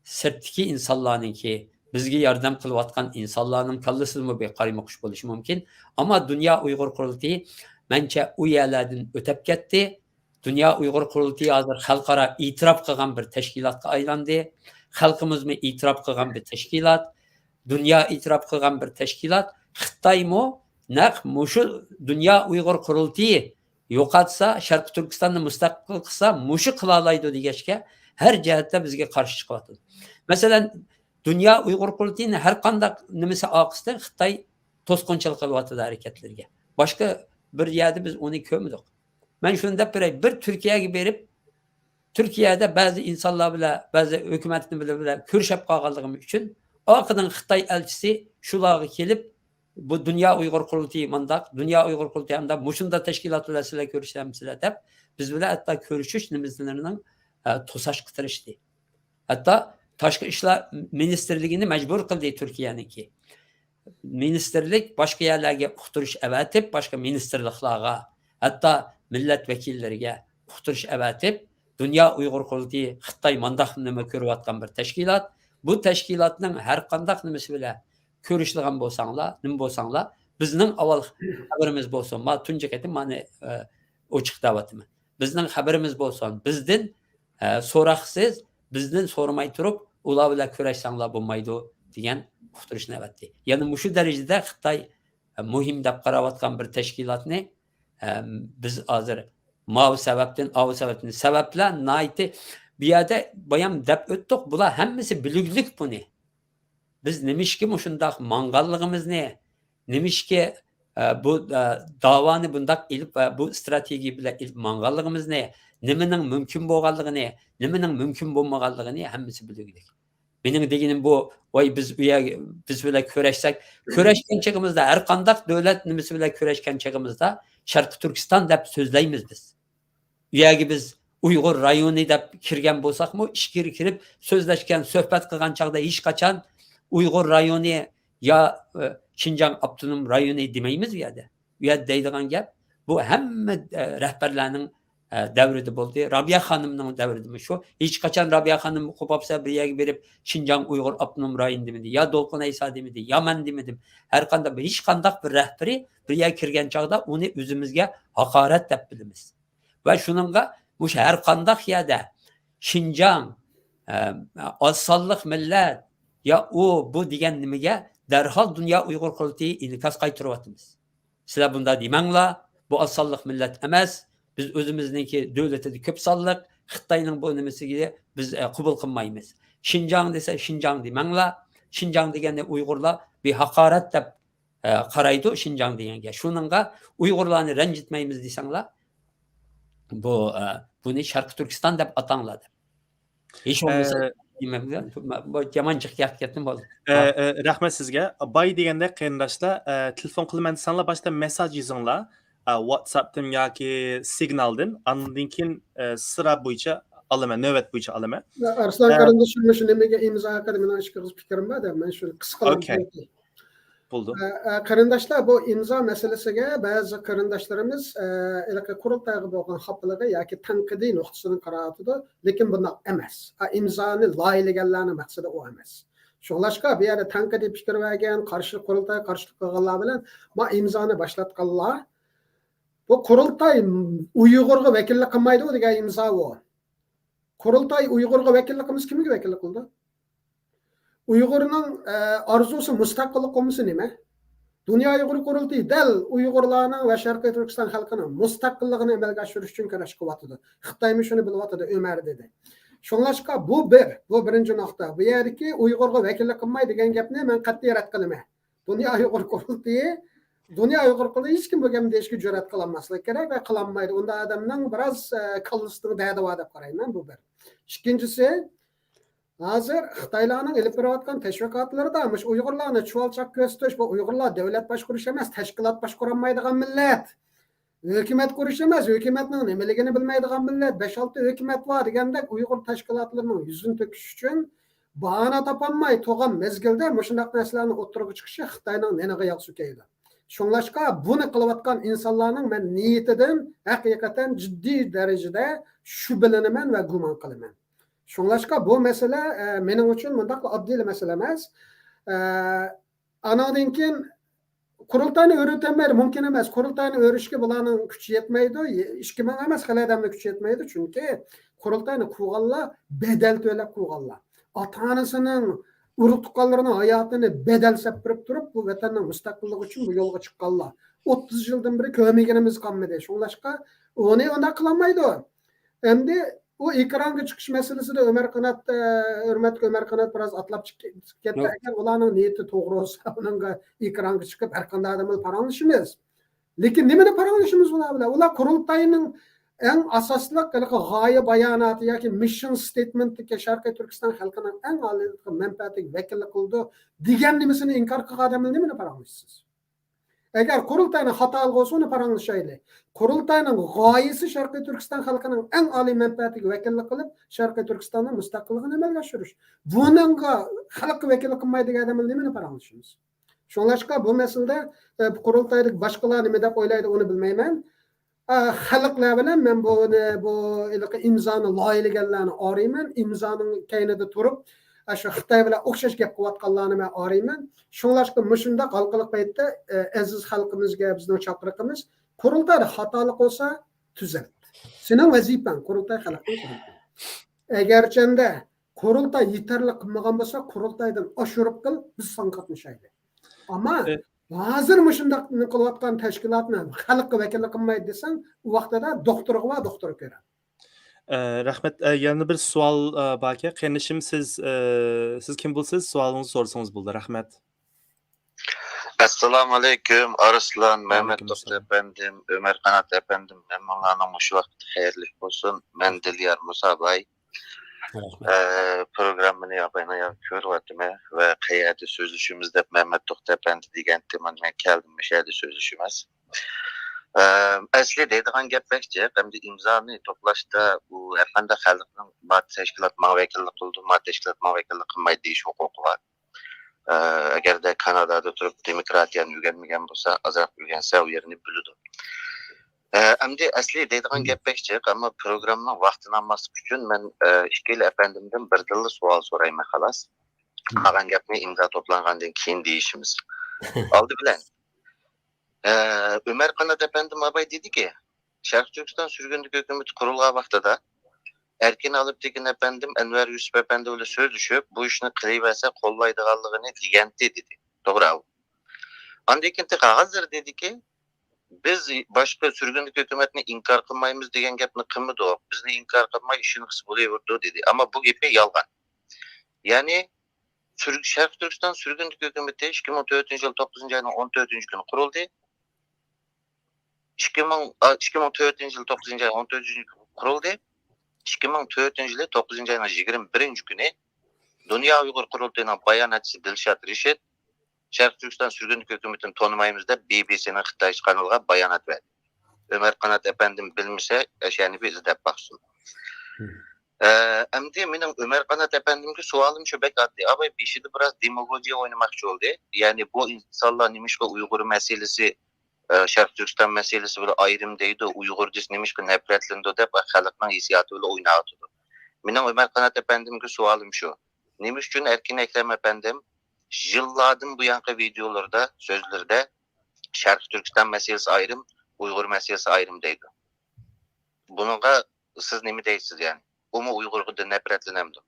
سىرتتىكى ئىنسانلارنىڭكى، بىزگە ياردەم قىلىۋاتقان ئىنسانلارنىڭ كاللىسىدىمۇ بىر قايمۇقۇش بولۇشى مۇمكىن. ئەمما دۇنيا ئۇيغۇر قۇرۇلتىيى، مەنچە، ئۇ يەرلەردىن ئۆتەپ كەتتى. دۇنيا ئۇيغۇر قۇرۇلتىيى ھازىر خەلقئارا ئېتىراپ قىلغان بىر تەشكىلاتقا ئايلاندى. خەلقىمىزمۇ ئېتىراپ قىلغان بىر تەشكىلات. دۇنيا ئېتىراپ قىلغان بىر تەشكىلات. خىتايمۇ نەق مۇشۇ دۇنيا ئۇيغۇر قۇرۇلتىيى يوقاتسا، شەرقىي تۈركىستاننى مۇستەقىل قىلسا، مۇشۇ قىلالايدۇ دېگەچكە، ھەر جەھەتتە بىزگە قارشى چىقىۋاتىدۇ. مەسىلەن، دۇنيا ئۇيغۇر قۇرۇلتىيىنىڭ ھەر قانداق نېمىسى ئارقىسىدا خىتاي توسقۇنچىلىق قىلىۋاتىدۇ ھەرىكەتلىرىگە. باشقا بىر يەردە بىز ئۇنى كۆرمىدۇق. مەن شۇنى دەپ بېرەي، بىر تۈركىيەگە بېرىپ، تۈركىيەدە بەزى ئىنسانلار بىلەن، بەزى ھۆكۈمەتنى بىلەن، بىلەن كۆرۈشۈپ قالغانلىقىم ئۈچۈن، ئارقىدىن خىتاي ئەلچىسى شۇلارغا كېلىپ، بۇ دۇنيا ئۇيغۇر قۇرۇلتىيى مانداق، دۇنيا ئۇيغۇر قۇرۇلتىيى ئانداق، مۇشۇنداق تەشكىلات بىلەن سىلەر كۆرۈشەمسىلەر دەپ، بىز بىلەن ھەتتا كۆرۈشۈش نېمىلىرىنىڭ، ئە، توساشقا تىرىشتى. ھەتتا تاشقى ئىشلار مىنىستىرلىكىنى مەجبۇر قىلدى تۈركىيەنىڭكى. مىنىستىرلىك باشقا يەرلەرگە ئۇقتۇرۇش ئەۋەتىپ، باشقا مىنىستىرلىقلارغا، ھەتتا مىللەت ۋەكىللىرىگە ئۇقتۇرۇش ئەۋەتىپ، دۇنيا ئۇيغۇر قۇرۇلتىيى خىتاي مانداق نېمە كۆرۈۋاتقان بىر تەشكىلات، بۇ تەشكىلاتنىڭ ھەر قانداق نېمىسى بىلەن كۆرۈشىدىغان بولساڭلار، نېمە بولساڭلار، بىزنىڭ ئاۋۋال خەۋىرىمىز بولسۇن. ما تۇنجى قېتىم مانا، ئە، ئوچۇق دەۋاتىمەن. بىزنىڭ خەۋىرىمىز بولسۇن. بىزدىن، ئە، سوراقسىز، بىزدىن سورىماي تۇرۇپ، ئۇلار بىلەن كۆرۈشسەڭلار بولمايدۇ، دېگەن ئۇقتۇرۇشنى ئەۋەتتى. يەنى مۇشۇ دەرىجىدە خىتاي، ئە، مۇھىم دەپ قاراۋاتقان بىر تەشكىلاتنى، ئە، بىز ھازىر ماۋۇ سەۋەبتىن، ئاۋۇ سەۋەبتىن، سەۋەبلەر ناھايىتى، بۇ يەردە بايام دەپ ئۆتتۇق، بۇلار ھەممىسى بىلىگلىك بۇنى. بىز نېمىشقا مۇشۇنداق ماڭغانلىقىمىزنى، نېمىشقا، ئە، بۇ، ئە، داۋانى بۇنداق ئېلىپ ۋە بۇ ئىستراتېگىيە بىلەن ئېلىپ ماڭغانلىقىمىزنى، نېمىنىڭ مۇمكىن بولغانلىقىنى، نېمىنىڭ مۇمكىن بولمىغانلىقىنى ھەممىسى بىلگۈلۈك. مېنىڭ دېگىنىم بۇ، ۋاي، بىز ئۇ يەرگە، بىز بىلەن كۆرەشسەك، كۆرەشكەن چېغىمىزدا، ھەر قانداق دۆلەت نېمىسى بىلەن كۆرەشكەن چېغىمىزدا، شەرقىي تۈركىستان دەپ سۆزلەيمىز بىز. ئۇ يەرگە بىز ئۇيغۇر رايونى دەپ كىرگەن بولساقمۇ، ئىچكىرى كىرىپ سۆزلەشكەن، سۆھبەت قىلغان چاغدا ھېچقاچان ئۇيغۇر رايونى يا، ئە، شىنجاڭ ئاپتونوم رايونى دېمەيمىز ئۇ يەردە. ئۇ يەردە دەيدىغان گەپ، بۇ ھەممە، ئە، رەھبەرلەرنىڭ، ئە، دەۋرىدە بولدى. رابىيە خانىمنىڭ دەۋرىدىمۇ شۇ. ھېچقاچان رابىيە خانىم قوپاپسا بىر يەرگە بېرىپ، شىنجاڭ ئۇيغۇر ئاپتونوم رايونى دېمىدى، يا دولقۇن ئەيسا دېمىدى، يا مەن دېمىدىم. ھەر قانداق، ھېچقانداق بىر رەھبىرى بىر يەرگە كىرگەن چاغدا ئۇنى ئۆزىمىزگە ھاقارەت دەپ بىلىمىز. ۋە شۇنىڭغا مۇشۇ ھەر قانداق يەردە شىنجاڭ، ئە، ئاز سانلىق مىللەت يا ئۇ، بۇ دېگەن نېمىگە دەرھال دۇنيا ئۇيغۇر قۇرۇلتىيى ئىنكاس قايتۇرۇۋاتىمىز. سىلەر بۇنداق دېمەڭلار، بۇ ئاز سانلىق مىللەت ئەمەس، بىز ئۆزىمىزنىڭكى دۆلىتىدە كۆپ سانلىق، خىتاينىڭ بۇ نېمىسىگە بىز، ئە، قوبۇل قىلمايمىز. شىنجاڭ دېسە شىنجاڭ دېمەڭلار، شىنجاڭ دېگەننى ئۇيغۇرلار بىر ھاقارەت دەپ، ئە، قارايدۇ شىنجاڭ دېگەنگە. شۇنىڭغا ئۇيغۇرلارنى رەنجىتمەيمىز دېسەڭلار، بۇ، ئە، بۇنى شەرقىي تۈركىستان دەپ ئاتاڭلار دەپ. ھېچ بولمىسا، ئە، دېمەك، بۇ يامان جىق ياق كەتتىم، بولدى. ئە، ئە، رەھمەت سىزگە. باي دېگەندەك قېرىنداشلار، ئە، تېلېفون قىلىمەن دېسەڭلار، باشتا مېساج يېزىڭلار. ئە، ۋاتساپتىن ياكى سىگنالدىن، ئاندىن كېيىن، ئە، سىرا بويىچە ئالىمەن، نۆۋەت بويىچە ئالىمەن. ئارسلان ئە، قېرىندىشىم، مۇشۇ نېمىگە، ئىمزا ھەققىدە مېنىڭ ئىككى ئېغىز پىكرىم بار دە، مەن شۇنى قىسقىلاپ ئوكەي. بولدى. ئە، ئە، قېرىنداشلار، بۇ ئىمزا مەسىلىسىگە بەزى قېرىنداشلىرىمىز، ئە، ھېلىقى قۇرۇلتايغا بولغان خاپىلىقى ياكى تەنقىدىي نۇقتىسىدىن قاراۋاتىدۇ، لېكىن بۇنداق ئەمەس. ئە، ئىمزانى لايىھەلىگەنلەرنىڭ مەقسىتى ئۇ ئەمەس. شۇڭلاشقا بۇ يەردە تەنقىدىي پىكىر بەرگەن، قارشى، قۇرۇلتايغا قارشىلىق قىلغانلار بىلەن ما ئىمزانى باشلاتقانلار، بۇ قۇرۇلتاي ئۇيغۇرغا ۋەكىللىك قىلمايدۇ دېگەن ئىمزا ئۇ. قۇرۇلتاي ئۇيغۇرغا ۋەكىللىك قىلمىسا، كىمگە ۋەكىللىك قىلىدۇ؟ ئۇيغۇرنىڭ، ئە، ئارزۇسى مۇستەقىللىق بولمىسا نېمە؟ دۇنيا ئۇيغۇر قۇرۇلتىيى دەل ئۇيغۇرلارنىڭ ۋە شەرقىي تۈركىستان خەلقىنىڭ مۇستەقىللىقىنى ئەمەلگە ئاشۇرۇش ئۈچۈن كۈرەش قىلىۋاتىدۇ. خىتايمۇ شۇنى بىلىۋاتىدۇ، ئۆمەر دېدى. شۇڭلاشقا بۇ بىر، بۇ بىرىنچى نۇقتا. بۇ يەردىكى ئۇيغۇرغا ۋەكىللىك قىلماي دېگەن گەپنى مەن قەتئىي رەت قىلىمەن. دۇنيا ئۇيغۇر قۇرۇلتىيى، دۇنيا ئۇيغۇر قۇرۇلتىيى ھېچكىم بۇ گەپنى دېيىشكە جۈرئەت قىلالماسلىقى كېرەك ۋە قىلالمايدۇ. ئۇنداق ئادەمنىڭ بىراز، ئە، كاللىسىنىڭ دەردى بار دەپ قارايمەن، بۇ بىر. ئىككىنچىسى، ھازىر خىتايلارنىڭ ئېلىپ بېرىۋاتقان تەشۋىقاتلىرىدا مۇشۇ ئۇيغۇرلارنى چۇۋالچاق كۆرسىتىش، بۇ ئۇيغۇرلار دۆلەت باشقۇرۇش ئەمەس، تەشكىلات باشقۇرالمايدىغان مىللەت. ھۆكۈمەت قۇرۇش ئەمەس، ھۆكۈمەتنىڭ نېمىلىكىنى بىلمەيدىغان مىللەت، بەش-ئالتە ھۆكۈمەت بار دېگەندەك ئۇيغۇر تەشكىلاتلىرىنىڭ يۈزىنى تۆكۈش ئۈچۈن باھانە تاپالماي تۇرغان مەزگىلدە مۇشۇنداق نەرسىلەرنىڭ ئوتتۇرىغا چىقىشى خىتاينىڭ نېنىغا ياغ سۈكەيدۇ؟ شۇڭلاشقا بۇنى قىلىۋاتقان ئىنسانلارنىڭ مەن نىيىتىدىن ھەقىقەتەن جىددىي دەرىجىدە شۈبھىلىنىمەن ۋە گۇمان قىلىمەن. شۇڭلاشقا بۇ مەسىلە، ئە، مېنىڭ ئۈچۈن مۇنداقلا ئاددىيلا مەسىلە ئەمەس. ئە، ئاناندىن كېيىن قۇرۇلتاينى ئۆرۈتەلمەيدۇ، مۇمكىن ئەمەس. قۇرۇلتاينى ئۆرۈشكە بۇلارنىڭ كۈچى يەتمەيدۇ. ئىككى مىڭ ئەمەس، خېلى ئادەمنىڭ كۈچى يەتمەيدۇ. چۈنكى قۇرۇلتاينى قۇرغانلار بەدەل تۆلەپ قۇرغانلار. ئاتا-ئانىسىنىڭ، ئۇرۇق-تۇغقانلىرىنىڭ ھاياتىنى بەدەل سەپتۈرۈپ تۇرۇپ، بۇ ۋەتەننىڭ مۇستەقىللىقى ئۈچۈن بۇ يولغا چىققانلار. ئوتتۇز يىلدىن بېرى كۆرمىگىنىمىز قالمىدى. شۇڭلاشقا ئۇنى ئۇنداق قىلالمايدۇ. ئەمدى ئۇ ئېكرانغا چىقىش مەسىلىسىدە ئۆمەر قانات، ئە، ھۆرمەتلىك ئۆمەر قانات بىراز ئاتلاپ چىقىپ كەتتى. ياق. ئەگەر ئۇلارنىڭ نىيىتى توغرا بولسا، ئۇنىڭغا ئېكرانغا چىقىپ ھەر قانداق ئادەم بىلەن پاراڭلىشىمىز. لېكىن نېمىنى پاراڭلىشىمىز ئۇلار بىلەن؟ ئۇلار قۇرۇلتاينىڭ ئەڭ ئاساسلىق ھېلىقى غايە باياناتى ياكى مىشن ستېيتمېنتتىكى شەرقىي تۈركىستان خەلقىنىڭ ئەڭ ئالىي مەنپەئەتىگە ۋەكىللىك قىلىدۇ دېگەن نېمىسىنى ئىنكار قىلغان ئادەم بىلەن نېمىنى پاراڭلىشىسىز؟ ئەگەر قۇرۇلتاينىڭ خاتالىقى بولسا، ئۇنى پاراڭلىشايلى. قۇرۇلتاينىڭ غايىسى شەرقىي تۈركىستان خەلقىنىڭ ئەڭ ئالىي مەنپەئەتىگە ۋەكىللىك قىلىپ، شەرقىي تۈركىستاننىڭ مۇستەقىللىقىنى ئەمەلگە ئاشۇرۇش. بۇنىڭغا خەلققە ۋەكىللىك قىلمايدىغان ئادەم بىلەن نېمىنى پاراڭلىشىمىز؟ شۇڭلاشقا بۇ مەسىلىدە، ئە، قۇرۇلتايدىكى باشقىلار نېمە دەپ ئويلايدۇ، ئۇنى بىلمەيمەن. ئە، خەلقلەر بىلەن مەن بۇنى، بۇ ھېلىقى ئىمزانى لايىھەلىگەنلەرنى ئايرىيمەن. ئىمزانىڭ كەينىدە تۇرۇپ، ئە، شۇ خىتاي بىلەن ئوخشاش گەپ قىلىۋاتقانلارنى مەن ئايرىيمەن. شۇڭلاشقا مۇشۇنداق ھالقىلىق پەيتتە، ئە، ئەزىز خەلقىمىزگە بىزنىڭ چاقىرىقىمىز، قۇرۇلتايدا خاتالىق بولسا، تۈزەت. سېنىڭ ۋەزىپەڭ، قۇرۇلتاي خەلقنىڭ قۇرۇلتىيى. ئەگەرچەندە قۇرۇلتاي يېتەرلىك قىلمىغان بولسا، قۇرۇلتايدىن ئاشۇرۇپ قىل، بىز ساڭا قاتنىشايلى. ئەمما ئە، ھازىر مۇشۇنداق قىلىۋاتقان تەشكىلاتنى خەلققە ۋەكىللىك قىلمايدۇ دېسەڭ، ئۇ ۋاقتىدا دوختۇرغا بار، دوختۇر كۆرە. ئە، رەھمەت. ئە، يەنە بىر سوئال، ئە، باركەن. قېرىندىشىم، سىز، ئە، سىز كىم بولىسىز؟ سوئالىڭىزنى سورىسىڭىز بولىدۇ. رەھمەت. ئەسسالامۇئەلەيكۇم، ئارسلان، مەمەت دوست ئەپەندىم، ئۆمەر قانات ئەپەندىم، ھەممىڭلارنىڭ مۇشۇ ۋاقتى خەيرلىك بولسۇن. مەن دىليار مۇساباي. ئە، پروگراممىنى ياقىناياق كۆرۈۋاتىمەن ۋە قەيەردە سۆزلىشىمىز دەپ مەمەت دوست ئەپەندى دېگەنتى، مانا مەن كەلدىم، مۇشۇ يەردە سۆزلىشىمىز. ئە، ئەسلى دەيدىغان گەپ بەك جىق، ئەمدى ئىمزانى توپلاشتا ئۇ ھەرقانداق خەلقنىڭ ما تەشكىلات ماڭا ۋەكىللىك قىلىدۇ، ما تەشكىلات ماڭا ۋەكىللىك قىلمايدۇ دېيىش ھوقۇقى بار. ئە، ئەگەردە كانادادا تۇرۇپ دېموكراتىيەنى ئۆگەنمىگەن بولسا، ئازراق ئۆگەنسە ئۇ يېرىنى بىلىدۇ. ئە، ئەمدى ئەسلى دەيدىغان گەپ بەك جىق، ئەمما پروگراممىنىڭ ۋاقتىنى ئالماسلىق ئۈچۈن مەن، ئە، ئىككىلا ئەپەندىمدىن بىردىنلا سوئال سورايمەن، خالاس. قالغان گەپنى ئىمزا توپلانغاندىن كېيىن دېيىشىمىز. ئالدى بىلەن، ئە، ئۆمەر قانات ئەپەندىم ئاباي دېدىكى، شەرقىي تۈركىستان سۈرگۈندىكى ھۆكۈمىتى قۇرۇلغان ۋاقتىدا ئەركىن ئالپتېكىن ئەپەندىم ئەنۋەر يۈسۈپ ئەپەندى بىلەن سۆزلىشىپ، بۇ ئىشنى قىلىۋەرسە قوللايدىغانلىقىنى دېگەنتى، دېدى. توغرا ئۇ. ئاندىن كېيىن تېخى ھازىر دېدىكى، بىز باشقا سۈرگۈندىكى ھۆكۈمەتنى ئىنكار قىلمايمىز دېگەن گەپنى قىلمىدۇق. بىزنى ئىنكار قىلماي ئىشىنغىسى بولۇۋېرىدۇ، دېدى. ئەمما بۇ گېپى يالغان. يەنى سۈر-، شەرقىي تۈركىستان سۈرگۈندىكى ھۆكۈمىتى ئىككى مىڭ تۆتىنچى يىل توققۇزىنچى ئاينىڭ ئون تۆتىنچى كۈنى قۇرۇلدى. ئىككى مىڭ، ئىككى مىڭ تۆتىنچى يىل توققۇزىنچى ئاي ئون تۆتىنچى كۈنى قۇرۇلدى. ئىككى مىڭ تۆتىنچى يىلى توققۇزىنچى ئاينىڭ يىگىرمە بىرىنچى كۈنى دۇنيا ئۇيغۇر قۇرۇلتىيىنىڭ باياناتچىسى دىلشات رىشىت شەرقىي تۈركىستان سۈرگۈندىكى ھۆكۈمىتىنى تونۇمايمىز دەپ، بى بى سىنىڭ خىتايچە قانىلىغا بايانات بەردى. ئۆمەر قانات ئەپەندىم بىلمىسە، ئەشەنى بىر ئىزدەپ باقسۇن. ئە، ئەمدى مېنىڭ ئۆمەر قانات ئەپەندىمگە سوئالىم شۇ، بەك ئاددىي. ئاباي، بېشىدا بىراز دېماگوگىيە ئوينىماقچى بولدى. يەنى بۇ ئىنسانلار نېمىشقا ئۇيغۇر مەسىلىسى، ئە، شەرقىي تۈركىستان مەسىلىسى بىلەن ئايرىم دەيدۇ، ئۇيغۇر دېسە نېمىشقا نەپرەتلىنىدۇ دەپ خەلقنىڭ ھېسسىياتى بىلەن ئويناۋاتىدۇ. مېنىڭ ئۆمەر قانات ئەپەندىمگە سوئالىم شۇ. نېمە ئۈچۈن ئەركىن ئەكرەم ئەپەندىم يىللاردىن بۇيانقى ۋىدېئولىرىدا، سۆزلىرىدە شەرقىي تۈركىستان مەسىلىسى ئايرىم، ئۇيغۇر مەسىلىسى ئايرىم دەيدۇ. بۇنىڭغا سىز نېمە دەيسىز يەنى؟ ئۇمۇ ئۇيغۇرغا نەپرەتلىنەمدۇ؟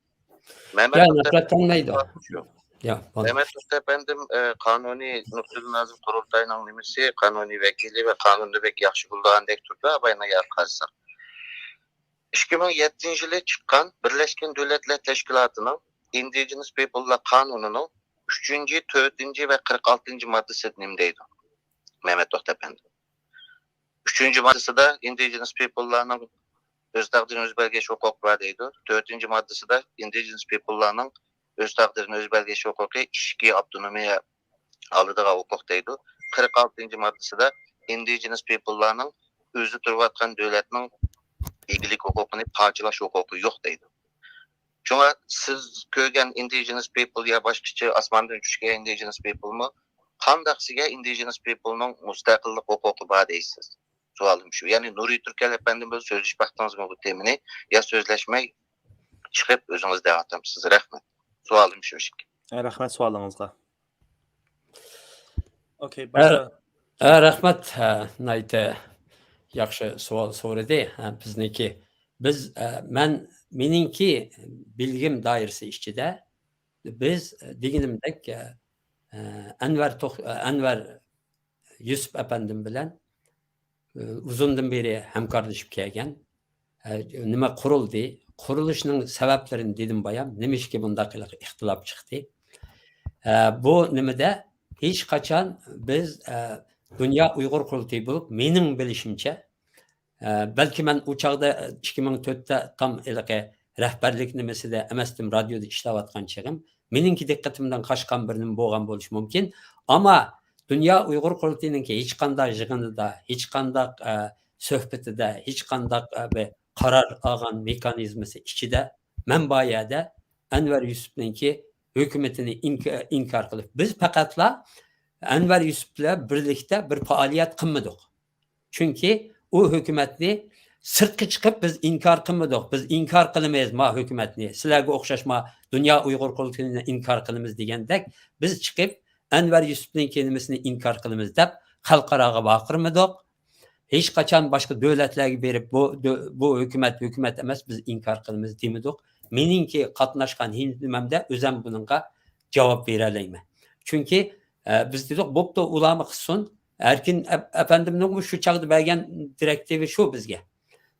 مەمەت يا، توختى نەپرەتلەنمەيدۇ. شۇ. يا، بولدى. مەمەت توختى ئەپەندىم، ئە، قانۇنىي نۇقتىدىن نەزەر قۇرۇلتاينىڭ نېمىسى، قانۇنىي ۋەكىلى ۋە قانۇننى بەك ياخشى بىلىدىغاندەك تۇرىدۇ، ئاباينىڭ يەرگە قارىساق. ئىككى مىڭ يەتتىنچى يىلى چىققان بىرلەشكەن دۆلەتلەر تەشكىلاتىنىڭ ئىندىجېنس پىپللار قانۇنىنىڭ ئۈچىنچى، تۆتىنچى ۋە قىرىق ئالتىنچى ماددىسىدا نېمە دەيدۇ؟ مەمەت توختى ئەپەندى. ئۈچىنچى ماددىسىدا ئىندىجېنس پىپللارنىڭ ئۆز تەقدىرىنى ئۆزى بەلگىلەش ھوقۇقى بار دەيدۇ. تۆتىنچى ماددىسىدا ئىندىجېنس پىپللارنىڭ ئۆز تەقدىرىنى ئۆزى بەلگىلەش ھوقۇقى ئىچكى ئاپتونومىيە ئالىدىغان ھوقۇق دەيدۇ. قىرىق ئالتىنچى ماددىسىدا ئىندىجېنس پىپللارنىڭ ئۆزى تۇرۇۋاتقان دۆلەتنىڭ ئىگىلىك ھوقۇقىنى پارچىلاش ھوقۇقى يوق دەيدۇ. شۇڭا سىز كۆرگەن ئىندىجېنس پىپل يا باشقىچە ئاسماندىن چۈشكەن ئىندىجېنس پىپلمۇ قانداقسىگە ئىندىجېنس پىپلنىڭ مۇستەقىللىق ھوقۇقى بار دەيسىز؟ سوئالىم شۇ. يەنى نۇرى تۈركەل ئەپەندىم بىلەن سۆزلىشىپ باقتىڭىزمۇ بۇ تېمىنى؟ يا سۆزلەشمەي چىقىپ ئۆزىڭىز دەۋاتامسىز؟ رەھمەت. سوئالىم شۇ ئىكەن. رەھمەت سوئالىڭىزغا. ئوكەي، ھە، باشقا؟ ھە، رەھمەت. ھە، ناھايىتى ياخشى سوئال سورىدى. ھە، بىزنىڭكى، بىز، ھە، مەن، مېنىڭكى بىلگۈم دائىرىسى ئىچىدە بىز، ھە، دېگىنىمدەك، ھە، ھە، ئەنۋەر توخ-، ھە، ئەنۋەر يۈسۈپ ئەپەندىم بىلەن، ئۇزۇندىن بېرى ھەمكارلىشىپ كەلگەن. نېمە قۇرۇلدى؟ قۇرۇلۇشنىڭ سەۋەبلىرىنى دېدىم بايام. نېمىشقا بۇنداق ئىختىلاپ چىقتى؟ بۇ نېمىدە ھېچقاچان بىز، دۇنيا ئۇيغۇر قۇرۇلتىيى بولۇپ، مېنىڭ بىلىشىمچە، ئە، بەلكى مەن ئۇ چاغدا، ئىككى مىڭ تۆتتە تام ھېلىقى رەھبەرلىك نېمىسىدە ئەمەستىم، رادىيودا ئىشلەۋاتقان چېغىم. مېنىڭكى دىققىتىمدىن قاچقان بىر نېمە بولغان بولۇشى مۇمكىن. ئەمما دۇنيا ئۇيغۇر قۇرۇلتىيىنىڭكى ھېچقانداق يىغىنىدا، ھېچقانداق، ئە، سۆھبىتىدە، ھېچقانداق، ئە، بىر قارار ئالغان مېخانىزمىسى ئىچىدە مەن بار يەردە ئەنۋەر يۈسۈپنىڭكى ھۆكۈمىتىنى ئىنك-، ئىنكار قىلىپ، بىز پەقەتلا ئەنۋەر يۈسۈپ بىلەن بىرلىكتە بىر پائالىيەت قىلمىدۇق. چۈنكى ئۇ ھۆكۈمەتنى سىرتقا چىقىپ بىز ئىنكار قىلمىدۇق. بىز ئىنكار قىلىمىز ما ھۆكۈمەتنى. سىلەرگە ئوخشاش ما دۇنيا ئۇيغۇر قۇرۇلتىيىنى ئىنكار قىلىمىز دېگەندەك بىز چىقىپ ئەنۋەر يۈسۈپنىڭ كېلىمىسىنى ئىنكار قىلىمىز دەپ خەلقئاراغا ۋارقىرىمىدۇق. ھېچقاچان باشقا دۆلەتلەرگە بېرىپ بۇ دۆ-، بۇ ھۆكۈمەت ھۆكۈمەت ئەمەس، بىز ئىنكار قىلىمىز دېمىدۇق. مېنىڭكى قاتناشقان ھېلىقى نېمەمدە ئۆزەم بۇنىڭغا جاۋاب بېرەلەيمەن. چۈنكى، ئە، بىز دېدۇق، بوپتۇ، ئۇلارمۇ قىلسۇن. ئەركىن ئەپ-، ئەپەندىمنىڭمۇ شۇ چاغدا بەرگەن دىرېكتىۋى شۇ بىزگە.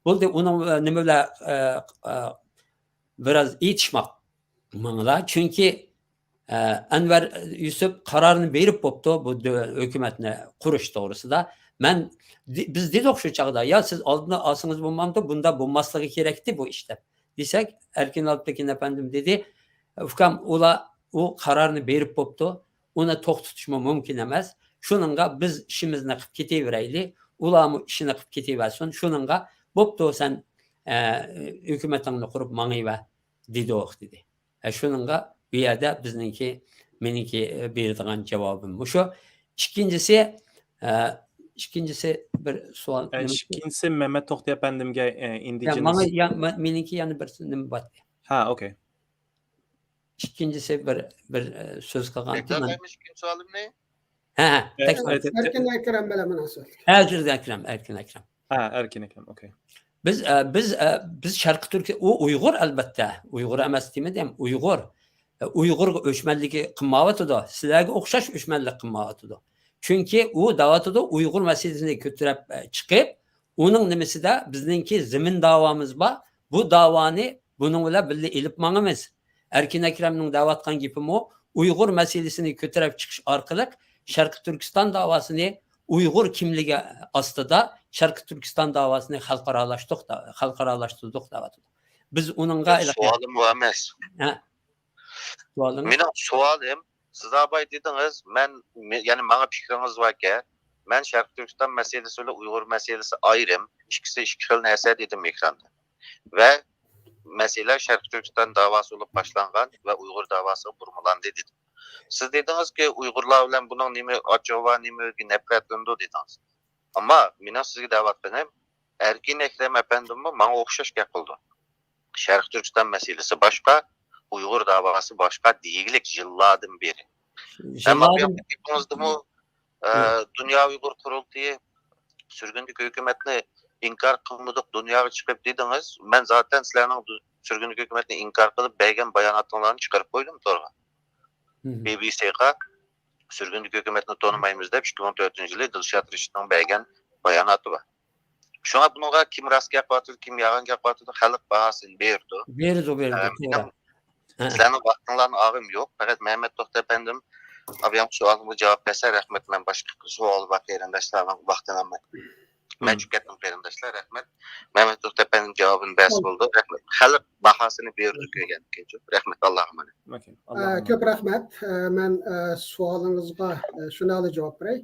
بولدى، ئۇنىڭ، ئە، نېمە بىلەن، ئە، ئە، بىراز ئېيتىشماق ماڭىلا. چۈنكى ئە، ئەنۋەر يۈسۈپ قارارنى بېرىپ بوپتۇ بۇ دۆ-، ھۆكۈمەتنى قۇرۇش توغرىسىدا. مەن، دى-، بىز دېدۇق شۇ چاغدا، يا سىز ئالدىنى ئالسىڭىز بولمامدۇ، بۇنداق بولماسلىقى كېرەكتى بۇ ئىش دەپ. دېسەك، ئەركىن ئالپتېكىن ئەپەندىم دېدى، ئۇكام، ئۇلار ئۇ قارارنى بېرىپ بوپتۇ، ئۇنى توختىتىشمۇ مۇمكىن ئەمەس. شۇنىڭغا بىز ئىشىمىزنى قىلىپ كېتىۋېرەيلى، ئۇلارمۇ ئىشىنى قىلىپ كېتىۋەرسۇن. شۇنىڭغا بوپتۇ، سەن، ئە، ھۆكۈمىتىڭنى قۇرۇپ ماڭىۋەر، دېدۇق، دېدى. ئە، شۇنىڭغا بۇ يەردە بىزنىڭكى، مېنىڭكى، ئە، بېرىدىغان جاۋابىم مۇشۇ. ئىككىنچىسى، ئە، ئىككىنچىسى بىر سوئال. ئە، نېمە؟ ئىككىنچىسى مەمەت توختى ئەپەندىمگە، ئە، يا، ئىندىجېنىس. ماڭا، يا، ما-، مېنىڭكى يەنە بىر نېمە بار. ھە، ئوكەي. ئىككىنچىسى بىر، بىر، ئە، سۆز قىلغان. تەكرارلايمىز ئىككىنچى سوئالىمنى. ھە، ھە، ئە، تەكرار. ئە، ئەركىن ئەكرەم بىلەن مۇناسىۋەتلىك. ئەركىن ئەكرەم، ئەركىن ئەكرەم. ھە، ئەركىن ئەكرەم، ئوكەي. بىز، ئە، بىز، ئە، بىز شەرقىي تۈركىيە، ئۇ ئۇيغۇر ئەلبەتتە. ئۇيغۇر ئەمەس دېمىدىم، ئۇيغۇر. ئە، ئۇيغۇرغا ئۆچمەنلىكى قىلمايۋاتىدۇ. سىلەرگە ئوخشاش ئۆچمەنلىك قىلمايۋاتىدۇ. چۈنكى ئۇ دەۋاتىدۇ، ئۇيغۇر مەسىلىسىنى كۆتۈرۈپ، ئە، چىقىپ، ئۇنىڭ نېمىسىدە بىزنىڭكى زېمىن داۋامىز بار. بۇ داۋانى بۇنىڭ بىلەن بىللە ئېلىپ ماڭىمىز. ئەركىن ئەكرەمنىڭ دەۋاتقان گېپىمۇ ئۇيغۇر مەسىلىسىنى كۆتۈرۈپ چىقىش ئارقىلىق شەرقىي تۈركىستان داۋاسىنى ئۇيغۇر كىملىكى ئاستىدا شەرقىي تۈركىستان داۋاسىنى خەلقئارالاشتۇق، خەلقئارالاشتۇردۇق دەۋاتىدۇ. بىز ئۇنىڭغا ھېلىقى سوئالىم بۇ ئەمەس. ھە. سوئالىڭىز؟ مېنىڭ سوئالىم، سىز ئاباي دېدىڭىز، مەن، مە-، يەنى ماڭا پىكرىڭىز باركەن، مەن شەرقىي تۈركىستان مەسىلىسى بىلەن ئۇيغۇر مەسىلىسى ئايرىم، ئىككىسى ئىككى خىل نەرسە دېدىم ئېكراندا. ۋە مەسىلە شەرقىي تۈركىستان داۋاسى بولۇپ باشلانغان ۋە ئۇيغۇر داۋاسىغا بۇرمىلاندى دېدىم. سىز دېدىڭىزكى، ئۇيغۇرلار بىلەن بۇنىڭ نېمە ئاچچىقى بار، نېمە ئۆزىگە نەپرەتلىنىدۇ دېدىڭىز. ئەمما مېنىڭ سىزگە دەۋاتقىنىم، ئەركىن ئەكرەم ئەپەندىممۇ ماڭا ئوخشاش گەپ قىلىدۇ. شەرقىي تۈركىستان مەسىلىسى باشقا، ئۇيغۇر داۋاسى باشقا دېگۈلۈك يىللاردىن بېرى. ئەمما بۇ يىللاردىن ياققا گېپىڭىزدىمۇ، ئە، ھە. دۇنيا ئۇيغۇر قۇرۇلتىيى سۈرگۈندىكى ھۆكۈمەتنى ئىنكار قىلمىدۇق، دۇنياغا چىقىپ دېدىڭىز. مەن زاتەن سىلەرنىڭ دۇ-، سۈرگۈندىكى ھۆكۈمەتنى ئىنكار قىلىپ بەرگەن باياناتىڭلارنى چىقىرىپ قويدۇم تورغا. مم. بى بى سىغا سۈرگۈندىكى ھۆكۈمەتنى تونۇمايمىز دەپ ئىككى مىڭ تۆتىنچى يىلى دىلشات رەشىتنىڭ بەرگەن باياناتى بار. شۇڭا بۇنىڭغا كىم راست گەپ قىلىۋاتىدۇ، كىم يالغان گەپ قىلىۋاتىدۇ، خەلق باھاسىنى بېرىدۇ. بېرىدۇ، بېرىدۇ، ئە، توغرا. مېنىڭ ھە. سىلەرنىڭ ۋاقتىڭلارنى ئالغۇم يوق. پەقەت مەمەت توختى ئەپەندىم، ئابايام سوئالىمغا جاۋاب بەرسە رەھمەت. مەن باشقا سوئال بار قېرىنداشلارنىڭ ۋاقتىنى ئالماي. مەن چۈشۈپ كەتتىم قېرىنداشلار، رەھمەت. مەمەت توختى ئەپەندىم جاۋابىنى بەرسە بولدى. رەھمەت. خەلق باھاسىنى بېرىدۇ كۆرگەندىكىن. رەھمەت، ئاللاغا ئامانەت. ئوكەي، ئە، ئاللاغا ئامانەت. كۆپ رەھمەت. ئە، مەن، ئە، سوئالىڭىزغا، ئە، شۇنى جاۋاب بېرەي.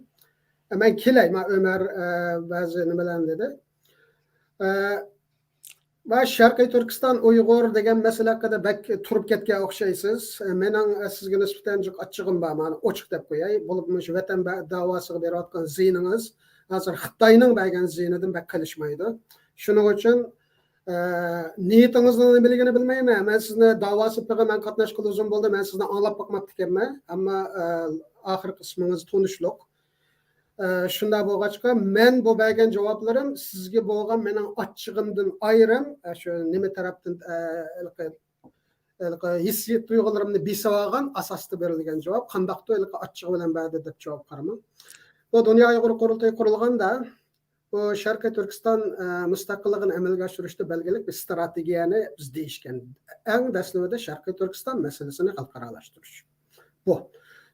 ئە، مەن كېلەي، ما ئۆمەر، ئە، بەزى نېمىلەرنى دېدى. ئە، ۋە شەرقىي تۈركىستان ئۇيغۇر دېگەن مەسىلە ھەققىدە بەك تۇرۇپ كەتكەن ئوخشايسىز. مېنىڭ سىزگە نىسبەتەن جىق ئاچچىقىم بار، مانا ئوچۇق دەپ قوياي. بولۇپمۇ مۇشۇ ۋەتەن بە-، داۋاسىغا بېرىۋاتقان زىيىنىڭىز ھازىر خىتاينىڭ بەرگەن زىيىنىدىن بەك قېلىشمايدۇ. شۇنىڭ ئۈچۈن، ئە، نىيىتىڭىزنىڭ نېمىلىكىنى بىلمەيمەن. مەن سىزنى داۋا سېپىغا مەن قاتناشقىلى ئۇزۇن بولدى، مەن سىزنى ئاڭلاپ باقماپتىكەنمەن. ئەمما، ئە، ئاخىرقى قىسمىڭىز تونۇشلۇق. ئە، شۇنداق بولغاچقا، مەن بۇ بەرگەن جاۋابلىرىم سىزگە بولغان مېنىڭ ئاچچىقىمدىن ئايرىم، ئە، شۇ نېمە تەرەپتىن، ئە، ھېلىقى، ھېلىقى ھېسسىيەت تۇيغۇلىرىمنى بېسىۋالغان ئاساستا بېرىلگەن جاۋاب. قانداقتۇر ھېلىقى ئاچچىقى بىلەن بەردى دەپ جاۋاب قارىماڭ. بۇ دۇنيا ئۇيغۇر قۇرۇلتىيى قۇرۇلغاندا، بۇ شەرقىي تۈركىستان، ئە، مۇستەقىللىقىنى ئەمەلگە ئاشۇرۇشتا بەلگىلىك بىر ئىستراتېگىيەنى بىز دېيىشكەن. ئەڭ دەسلىۋىدە شەرقىي تۈركىستان مەسىلىسىنى خەلقئارالاشتۇرۇش. بۇ.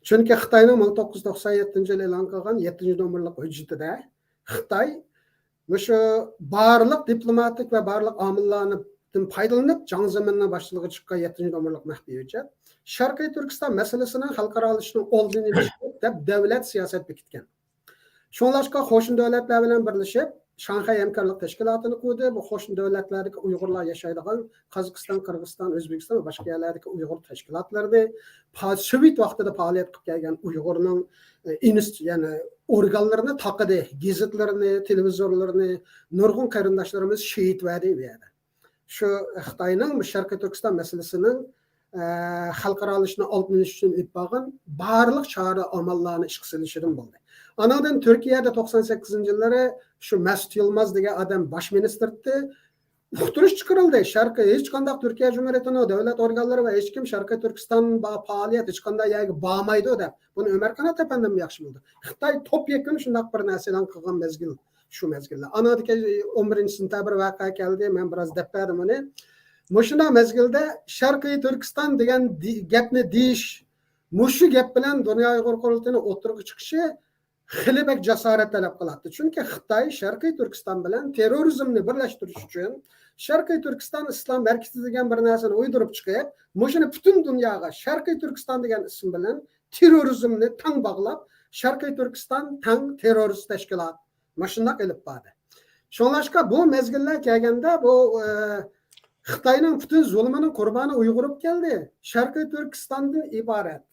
چۈنكى خىتاينىڭ مىڭ توققۇز يۈز توقسان يەتتىنچى يىلى ئېلان قىلغان يەتتىنچى نومۇرلۇق ھۆججىتىدە خىتاي مۇشۇ بارلىق دىپلوماتىك ۋە بارلىق ئامىللاردىن پايدىلىنىپ، جاڭ زېمىننىڭ باشچىلىقىغا چىققان يەتتىنچى نومۇرلۇق مەخپىي ھۆججەت شەرقىي تۈركىستان مەسىلىسىنىڭ خەلقئارالىشىشنىڭ ئولدىنى ئېلىش دەپ دۆلەت سىياسەت بېكىتكەن. شۇڭلاشقا قوشنا دۆلەتلەر بىلەن بىرلىشىپ، شاڭخەي ھەمكارلىق تەشكىلاتىنى قۇردى. بۇ قوشنا دۆلەتلەردىكى ئۇيغۇرلار ياشايدىغان قازاقىستان، قىرغىزىستان، ئۆزبېكىستان ۋە باشقا يەرلەردىكى ئۇيغۇر تەشكىلاتلىرىنى، پا-، سوۋېت ۋاقتىدا پائالىيەت قىلىپ كەلگەن ئۇيغۇرنىڭ، ئە، ئىنست-، يەنى ئورگانلىرىنى تاقىدى. گېزىتلىرىنى، تېلېۋىزورلىرىنى، نۇرغۇن قېرىنداشلىرىمىز شېھىت بەردى بۇ يەردە. شۇ خىتاينىڭ مۇشۇ شەرقىي تۈركىستان مەسىلىسىنىڭ، ئە، خەلقئارالىشىشنى ئالدىنى ئېلىش ئۈچۈن ئېلىپ بارغان بارلىق چارە ئاماللارنى ئىشقا سېلىشىدىن بولدى. ئانىڭدىن تۈركىيەدە توقسان سەككىزىنچى يىللىرى شۇ مەسۇت يىلماز دېگەن ئادەم باش مىنىستىر ئىدى. ئۇقتۇرۇش چىقىرىلدى. شەرقىي، ھېچقانداق تۈركىيە جۇمھۇرىيىتىنىڭ دۆلەت ئورگانلىرى ۋە ھېچكىم شەرقىي تۈركىستان با-، پائالىيەت ھېچقانداق يەرگە بارمايدۇ دەپ. بۇنى ئۆمەر قانات ئەپەندىممۇ ياخشى بىلىدۇ. خىتاي توپ يەكۈن شۇنداق بىر نەرسە ئېلان قىلغان مەزگىل. شۇ مەزگىلدە. ئانىڭدىن كېيىن ئون بىرىنچى سېنتەبىر ۋەقە كەلدى، مەن بىراز دەپ بەردىم ئۇنى. مۇشۇنداق مەزگىلدە شەرقىي تۈركىستان دېگەن دى-، گەپنى دېيىش، مۇشۇ گەپ بىلەن دۇنيا ئۇيغۇر قۇرۇلتىيىنىڭ ئوتتۇرىغا چىقىشى خېلى بەك جاسارەت تەلەپ قىلاتتى. چۈنكى خىتاي شەرقىي تۈركىستان بىلەن تېررورىزمنى بىرلەشتۈرۈش ئۈچۈن، شەرقىي تۈركىستان ئىسلام ھەرىكىتى دېگەن بىر نەرسىنى ئويدۇرۇپ چىقىپ، مۇشۇنى پۈتۈن دۇنياغا شەرقىي تۈركىستان دېگەن ئىسىم بىلەن تېررورىزمنى تەڭ باغلاپ، شەرقىي تۈركىستان تەڭ تېررورىست تەشكىلات، مۇشۇنداق ئېلىپ باردى. شۇڭلاشقا بۇ مەزگىللەر كەلگەندە بۇ، ئە، خىتاينىڭ پۈتۈن زۇلمىنىڭ قۇربانى ئۇيغۇر بولۇپ كەلدى. شەرقىي تۈركىستاندىن ئىبارەت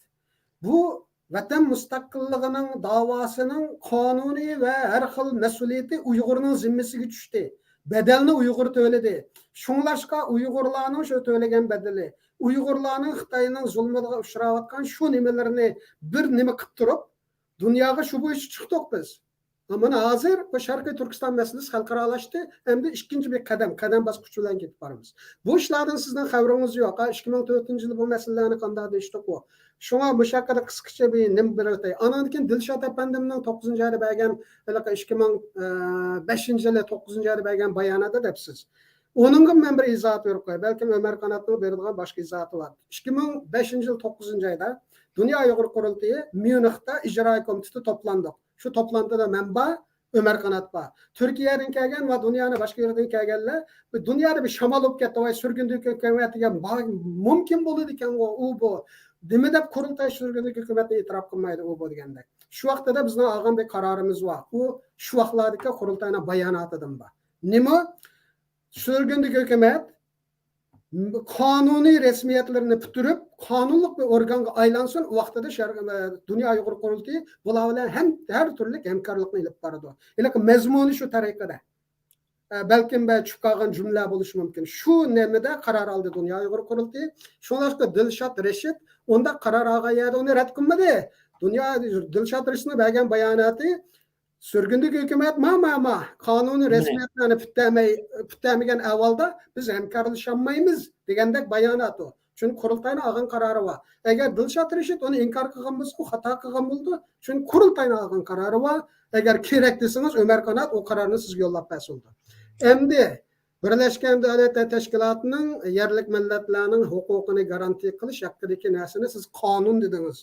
بۇ ۋەتەن مۇستەقىللىقىنىڭ داۋاسىنىڭ قانۇنىي ۋە ھەر خىل مەسئۇلىيىتى ئۇيغۇرنىڭ زىممىسىگە چۈشتى. بەدەلنى ئۇيغۇر تۆلىدى. شۇڭلاشقا ئۇيغۇرلارنىڭ شۇ تۆلىگەن بەدىلى، ئۇيغۇرلارنىڭ خىتاينىڭ زۇلمىغا ئۇچراۋاتقان شۇ نېمىلىرىنى بىر نېمە قىلىپ تۇرۇپ، دۇنياغا شۇ بويىچە چىقتۇق بىز. مانا ھازىر بۇ شەرقىي تۈركىستان مەسىلىسى خەلقئارالاشتى. ئەمدى ئىككىنچى بىر قەدەم، قەدەم باسقۇچ بىلەن كېتىپ بارىمىز. بۇ ئىشلاردىن سىزنىڭ خەۋىرىڭىز يوق. ھە، ئىككى مىڭ تۆتىنچى يىلى بۇ مەسىلىلەرنى قانداق دېيىشتۇق بۇ؟ شۇڭا مۇشۇ ھەققىدە قىسقىچە بىر نېمە بېرىۋېتەي. ئانىڭدىن كېيىن دىلشات ئەپەندىمنىڭ توققۇزىنچى ئايدا بەرگەن، ھېلىقى ئىككى مىڭ بەشىنچى يىلى توققۇزىنچى ئايدا بەرگەن باياناتى دەپسىز. ئۇنىڭغا مەن بىر ئىزاھات بېرىپ قوياي. بەلكىم ئۆمەر قاناتنىڭ بېرىدىغان باشقا ئىزاھاتى بار. ئىككى مىڭ بەشىنچى يىل توققۇزىنچى ئايدا دۇنيا ئۇيغۇر قۇرۇلتىيى ميۇنختا ئىجرائىي كومىتېتى توپلاندۇق. شۇ توپلانتىدا مەن بار، ئۆمەر قانات بار. تۈركىيەدىن كەلگەن ۋە دۇنيانىڭ باشقا يېرىدىن كەلگەنلەر، بۇ دۇنيادا بىر شامال بولۇپ كەتتى، ۋاي، سۈرگۈندىن كۆكەمەت دېگەن بار، مۇمكىن بولىدىكەنغۇ ئۇ بۇ. نېمە دەپ قۇرۇلتاي سۈرگۈندىن كۆكەمەتنى ئېتىراپ قىلمايدۇ ئۇ بۇ دېگەندەك. شۇ ۋاقتىدا بىزنىڭ ئالغان بىر قارارىمىز بار. ئۇ شۇ ۋاقىتلاردىكى قۇرۇلتاينىڭ باياناتىدىن بار. نېمە؟ سۈرگۈندە ھۆكۈمەت قانۇنىي رەسمىيەتلىرىنى پۈتتۈرۈپ، قانۇنلۇق بىر ئورگانغا ئايلانسۇن، ئۇ ۋاقتىدا شەرق-، دۇنيا ئۇيغۇر قۇرۇلتىيى بۇلار بىلەن ھەم ھەر تۈرلۈك ھەمكارلىقنى ئېلىپ بارىدۇ. ھېلىقى مەزمۇنى شۇ تەرىقىدە. ئە، بەلكىم بە چۈشۈپ قالغان جۈملە بولۇشى مۇمكىن. شۇ نېمىدە قارار ئالدى دۇنيا ئۇيغۇر قۇرۇلتىيى. شۇڭلاشقا دىلشات رەشىت ئۇنداق قارار ئالغان يەردە ئۇنى رەت قىلمىدى. دۇنيا، دىلشات رەشىتنىڭ بەرگەن باياناتى سۈرگۈندىكى ھۆكۈمەت ما، ما، ما، قانۇنىي رەسمىيەتلەرنى پۈتتەرمەي، پۈتتەرمىگەن ئەھۋالدا بىز ھەمكارلىشالمايمىز دېگەندەك بايانات ئۇ. چۈنكى قۇرۇلتاينىڭ ئالغان قارارى بار. ئەگەر دىلشات رەشىت ئۇنى ئىنكار قىلغان بولسا، ئۇ خاتا قىلغان بولىدۇ. چۈنكى قۇرۇلتاينىڭ ئالغان قارارى بار. ئەگەر كېرەك دېسىڭىز، ئۆمەر قانات ئۇ قارارنى سىزگە يوللاپ بەرسە بولىدۇ. ئەمدى بىرلەشكەن دۆلەتلەر تەشكىلاتىنىڭ يەرلىك مىللەتلەرنىڭ ھوقۇقىنى گارانتىيە قىلىش ھەققىدىكى نەرسىنى سىز قانۇن دېدىڭىز.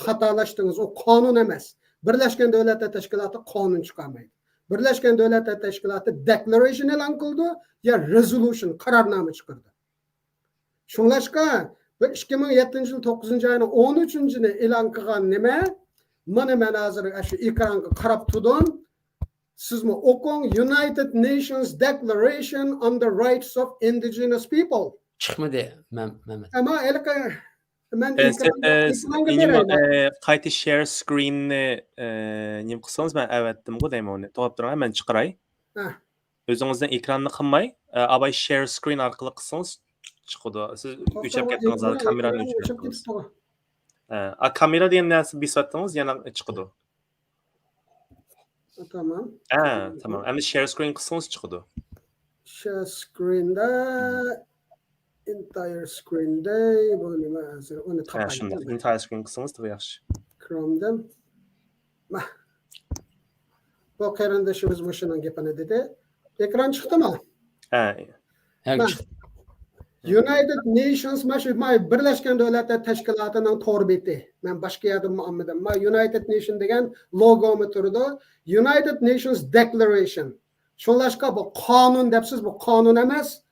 خاتالاشتىڭىز. ئۇ قانۇن ئەمەس. بىرلەشكەن دۆلەتلەر تەشكىلاتى قانۇن چىقارمايدۇ. بىرلەشكەن دۆلەتلەر تەشكىلاتى دېكلارېيشن ئېلان قىلىدۇ يا رېزولۇشن، قارارنامە چىقىرىدۇ. شۇڭلاشقا بۇ ئىككى مىڭ يەتتىنچى يىل توققۇزىنچى ئاينىڭ ئون ئۈچىنچىنى ئېلان قىلغان نېمە؟ مانا مەن ھازىر شۇ ئېكرانغا قاراپ تۇردۇم. سىزمۇ ئوقۇڭ، United Nations Declaration on the Rights of Indigenous People. چىقمىدى، مەم-، مەمەت. ئەمما ھېلىقى مەن ئە، ئېكراندا، سىز، ئە، ئېكرانغا نېمە، بېرەيمەن. ئە، قايتا شېير سكرىننى، ئە، نېمە قىلسىڭىز، مەن ئەۋەتتىمغۇ دەيمەن ئۇنى. توختاپ تۇرۇڭ، مەن چىقىراي. ھە. ئۆزىڭىزنىڭ ئېكراننى قىلماي، ئە، ئاباي شېير سكرىن ئارقىلىق قىلسىڭىز چىقىدۇ. سىز توختاپ، ئۆچۈرۈپ كەتتىڭىز، ئېكران كامېرانى ئۆچۈرۈپ ئۆچۈرۈپ كەتتىڭىز. كەتتىغۇ. ئە، ئا، كامېرا دېگەن نەرسە بېسىۋەتتىڭىز، يەنە چىقىدۇ. تامام. ھە، تامام. ئەمدى شېير سكرىن قىلسىڭىز چىقىدۇ. شېير سكرىندا، ئېنتاير سكرىندا، بۇ نېمە ھازىر؟ ئۇنى ھە، تاپاي. شۇنداق. ئېنتاير سكرىن قىلسىڭىز تېخى ياخشى. كرومدىن. ماھ. بۇ قېرىندىشىمىز مۇشۇنىڭ گېپىنى دېدى. ئېكران چىقتىما؟ ھە. ھە، ماھ. چىقتى. United Nations، ما شۇ، ما بىرلەشكەن دۆلەتلەر تەشكىلاتىنىڭ تور بېتى. مەن باشقا يەردىنمۇ ئالمىدىم. ما United Nation دېگەن لوگومۇ تۇرىدۇ. United Nations Declaration. شۇڭلاشقا بۇ قانۇن دەپسىز، بۇ قانۇن ئەمەس.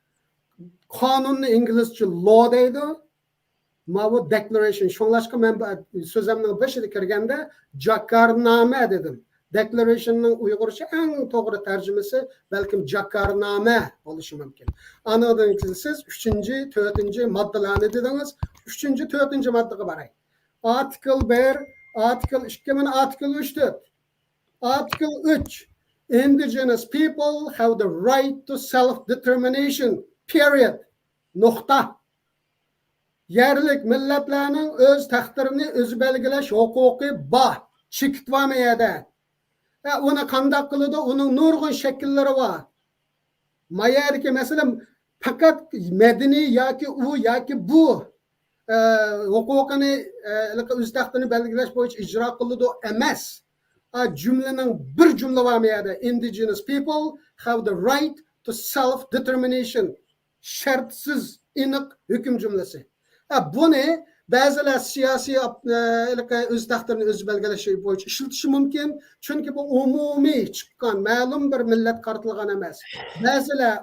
قانۇننى ئىنگلىزچە law دەيدۇ. ماۋۇ دېكلارېيشن. شۇڭلاشقا مەن بە-، سۆزۈمنىڭ بېشىدا كىرگەندە جاكارنامە دېدىم. دېكلارېيشننىڭ ئۇيغۇرچە ئەڭ توغرا تەرجىمىسى بەلكىم جاكارنامە بولۇشى مۇمكىن. ئانىڭدىن كېيىن سىز ئۈچىنچى، تۆتىنچى ماددىلارنى دېدىڭىز. ئۈچىنچى، تۆتىنچى ماددىغا باراي. ئارتىكل بىر، ئارتىكل ئىككى، مانا ئارتىكل ئۈچ، تۆت. ئارتىكل ئۈچ. Indigenous people have the right to self-determination. Period. نۇقتا. يەرلىك مىللەتلەرنىڭ ئۆز تەقدىرىنى ئۆزى بەلگىلەش ھوقۇقى بار. چېكىت بارمۇ يەردە؟ ھە، ئۇنى قانداق قىلىدۇ؟ ئۇنىڭ نۇرغۇن شەكىللىرى بار. ما يەردىكى مەسىلە پەقەت مەدەنىي ياكى ئۇ ياكى بۇ، ئە، ھوقۇقىنى، ئە، ھېلىقى ئۆز تەقدىرىنى بەلگىلەش بويىچە ئىجرا قىلىدۇ ئەمەس. ئا، جۈملىنىڭ بىر جۈملە بارمۇ يەردە؟ Indigenous people have the right to self-determination. شەرتسىز، ئېنىق ھۆكۈم جۈملىسى. ھە، بۇنى بەزىلەر سىياسىي ئاپ-، ئە، ھېلىقى ئۆز تەقدىرىنى ئۆزى بەلگىلەش بويىچە ئىشلىتىشى مۇمكىن. چۈنكى بۇ ئومۇمىي چىققان، مەلۇم بىر مىللەتكە قارىتىلغان ئەمەس. بەزىلەر،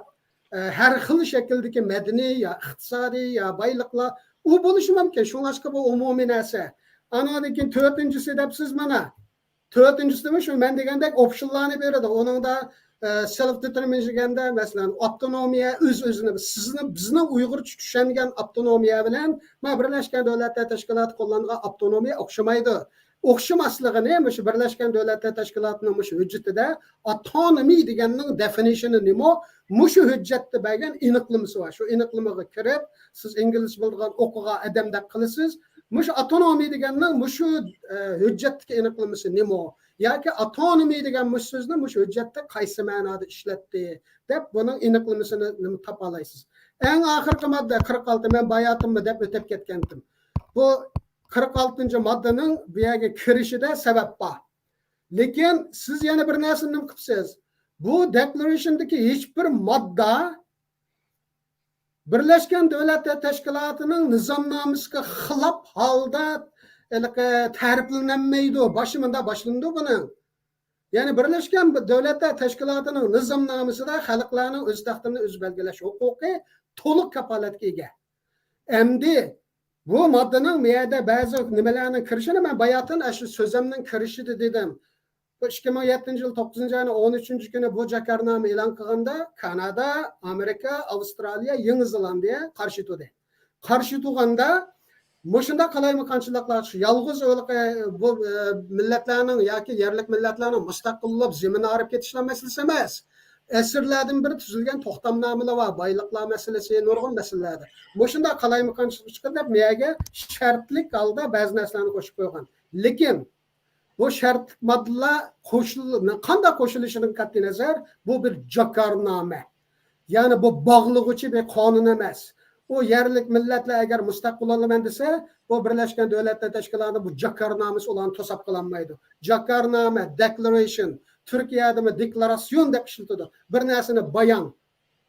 ئە، ھەر خىل شەكىلدىكى مەدەنىي يا ئىقتىسادىي يا بايلىقلار، ئۇ بولۇشى مۇمكىن. شۇڭلاشقا بۇ ئومۇمىي نەرسە. ئانىڭدىن كېيىن تۆتىنچىسى دەپسىز مانا. تۆتىنچىسىمۇ شۇ مەن دېگەندەك ئوپشنلارنى بېرىدۇ. ئۇنىڭدا، ئە، سېلف دېتېرمىنېيشن دېگەندە، مەسىلەن، ئاپتونومىيە، ئۆز-ئۆزىنى، سىزنى، بىزنىڭ ئۇيغۇرچە چۈشەنگەن ئاپتونومىيە بىلەن مانا بىرلەشكەن دۆلەتلەر تەشكىلاتى قوللانغان ئاپتونومىيە ئوخشىمايدۇ. ئوخشىماسلىقىنى مۇشۇ بىرلەشكەن دۆلەتلەر تەشكىلاتىنىڭ مۇشۇ ھۆججىتىدە ئاتونومىي دېگەننىڭ دېفىنىشنى نېمە، مۇشۇ ھۆججەتتە بەرگەن ئېنىقلىمىسى بار. شۇ ئېنىقلىمىغا كىرىپ، سىز ئىنگلىزچە بىلىدىغان ئوقۇغان ئادەمدەك قىلىسىز. مۇشۇ ئاتونومىي دېگەننىڭ مۇشۇ، ئە، ھۆججەتتىكى ئېنىقلىمىسى نېمە؟ ياكى ئاتونومىي دېگەن مۇشۇ سۆزنى مۇشۇ ھۆججەتتە قايسى مەنادا ئىشلەتتى؟ دەپ بۇنىڭ ئېنىقلىمىسىنى نېمە تاپالايسىز. ئەڭ ئاخىرقى ماددا قىرىق ئالتە، مەن باياتىنمۇ دەپ ئۆتۈپ كەتكەنتىم. بۇ قىرىق ئالتىنچى ماددىنىڭ بۇ يەرگە كىرىشىدە سەۋەب بار. لېكىن سىز يەنە بىر نەرسىنى نېمە قىپسىز؟ بۇ دېكلارېيشندىكى ھېچ بىر ماددا بىرلەشكەن دۆلەتلەر تەشكىلاتىنىڭ نىزامنامىسىگە خىلاپ ھالدا ھېلىقى تەرىپلىنەلمەيدۇ. باشى مۇنداق باشلىنىدۇ بۇنىڭ. يەنى بىرلەشكەن دۆلەتلەر تەشكىلاتىنىڭ نىزامنامىسىدا خەلقلەرنىڭ ئۆز تەقدىرىنى ئۆزى بەلگىلەش ھوقۇقى تولۇق كاپالەتكە ئىگە. ئەمدى بۇ ماددىنىڭ بۇ يەردە بەزى نېمىلەرنىڭ كىرىشىنى مەن باياتىن ئاشۇ سۆزەمنىڭ كىرىشىدە دېدىم. بۇ ئىككى مىڭ يەتتىنچى يىل توققۇزىنچى ئاينىڭ ئون ئۈچىنچى كۈنى بۇ جاكارنامە ئېلان قىلغاندا، كانادا، ئامېرىكا، ئاۋسترالىيە، يېڭى زېلاندىيە قارشى تۇردى. قارشى تۇرغاندا، مۇشۇنداق قالايمىقانچىلىقلار، شۇ يالغۇز ئۆلكە، بۇ، ئە، مىللەتلەرنىڭ ياكى يەرلىك مىللەتلەرنىڭ مۇستەقىل بولۇپ، زېمىن ئايرىپ كېتىشلەر مەسىلىسى ئەمەس. ئەسىرلەردىن بېرى تۈزۈلگەن توختامنامىلار بار، بايلىقلار مەسىلىسى، نۇرغۇن مەسىلىلەردە. مۇشۇنداق قالايمىقانچىلىق چىقىدۇ دەپ، مەيەگە شەرتلىك ھالدا بەزى نەرسىلەرنى قوشۇپ قويغان. لېكىن بۇ شەرتلىك ماددىلار قوشۇل-، قانداق قوشۇلۇشىدىن قەتئىينەزەر، بۇ بىر جاكارنامە. يەنى بۇ باغلىغۇچى بىر قانۇن ئەمەس. ئۇ يەرلىك مىللەتلەر ئەگەر مۇستەقىل بولالمەن دېسە، بۇ بىرلەشكەن دۆلەتلەر تەشكىلاتى بۇ جاكارنامىسى ئۇلارنى توساپ قالالمايدۇ. جاكارنامە، دېكلارېيشن، تۈركىيەدىمۇ دېكلاراتسىيون دەپ ئىشلىتىدۇ. بىر نەرسىنى بايان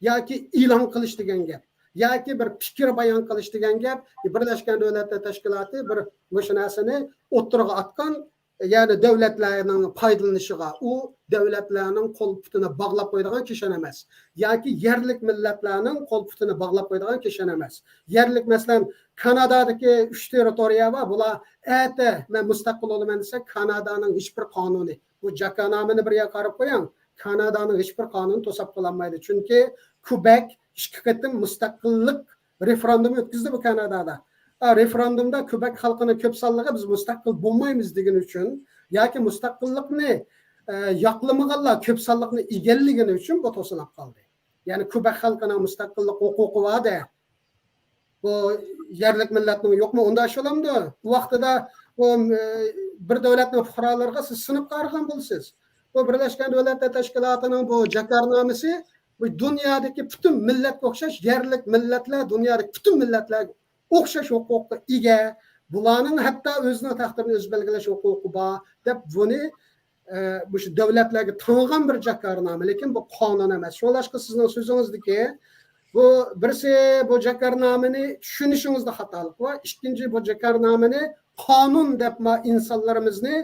ياكى ئېلان قىلىش دېگەن گەپ، ياكى بىر پىكىر بايان قىلىش دېگەن گەپ. بىرلەشكەن دۆلەتلەر تەشكىلاتى بىر مۇشۇ نەرسىنى ئوتتۇرىغا ئاتقان، يەنى دۆلەتلەرنىڭ پايدىلىنىشىغا، ئۇ دۆلەتلەرنىڭ قول پۇتىنى باغلاپ قويىدىغان كىشەن ئەمەس. ياكى يەرلىك مىللەتلەرنىڭ قول پۇتىنى باغلاپ قويىدىغان كىشەن ئەمەس. يەرلىك، مەسىلەن، كانادادىكى ئۈچ تېررىتورىيە بار، بۇلار ئەتە مەن مۇستەقىل بولىمەن دېسە، كانادانىڭ ھېچ بىر قانۇنى، بۇ جاكارنامىنى بىر يەرگە قاراپ قويۇڭ، كانادانىڭ ھېچ بىر قانۇنى توساپ قالالمايدۇ. چۈنكى كۇبەك ئىككى قېتىم مۇستەقىللىق رېفېرېندۇمى ئۆتكۈزدى بۇ كانادادا. ئا، رېفېرېندۇمدا كۇبەك خەلقىنىڭ كۆپ سانلىقى بىز مۇستەقىل بولمايمىز دېگىنى ئۈچۈن ياكى مۇستەقىللىقنى، ئە، ياقلىمىغانلار كۆپ سانلىقنى ئىگىلىگىنى ئۈچۈن بۇ توسۇلۇپ قالدى. يەنى كۇبەك خەلقىنىڭ مۇستەقىللىق ھوقۇقى بار-دە. بۇ يەرلىك مىللەتنىڭ يوقمۇ؟ ئۇنداق ئىش بولامدۇ؟ ئۇ ۋاقتىدا بۇ، ئە، بىر دۆلەتنىڭ پۇقرالىرىغا سىز سىناپ قارىغان بولىسىز. بۇ بىرلەشكەن دۆلەتلەر تەشكىلاتىنىڭ بۇ جاكارنامىسى بۇ دۇنيادىكى پۈتۈن مىللەتكە ئوخشاش، يەرلىك مىللەتلەر، دۇنيادىكى پۈتۈن مىللەتلەرگە ئوخشاش ھوقۇققا ئىگە. بۇلارنىڭ ھەتتا ئۆزىنىڭ تەقدىرىنى ئۆزى بەلگىلەش ھوقۇقى بار، دەپ بۇنى، ئە، مۇشۇ دۆلەتلەرگە تاڭغان بىر جاكارنامە، لېكىن بۇ قانۇن ئەمەس. شۇڭلاشقا سىزنىڭ سۆزىڭىزدىكى بۇ بىرسى، بۇ جاكارنامىنى چۈشىنىشىڭىزدە خاتالىق بار. ئىككىنچى، بۇ جاكارنامىنى قانۇن دەپ ما ئىنسانلىرىمىزنى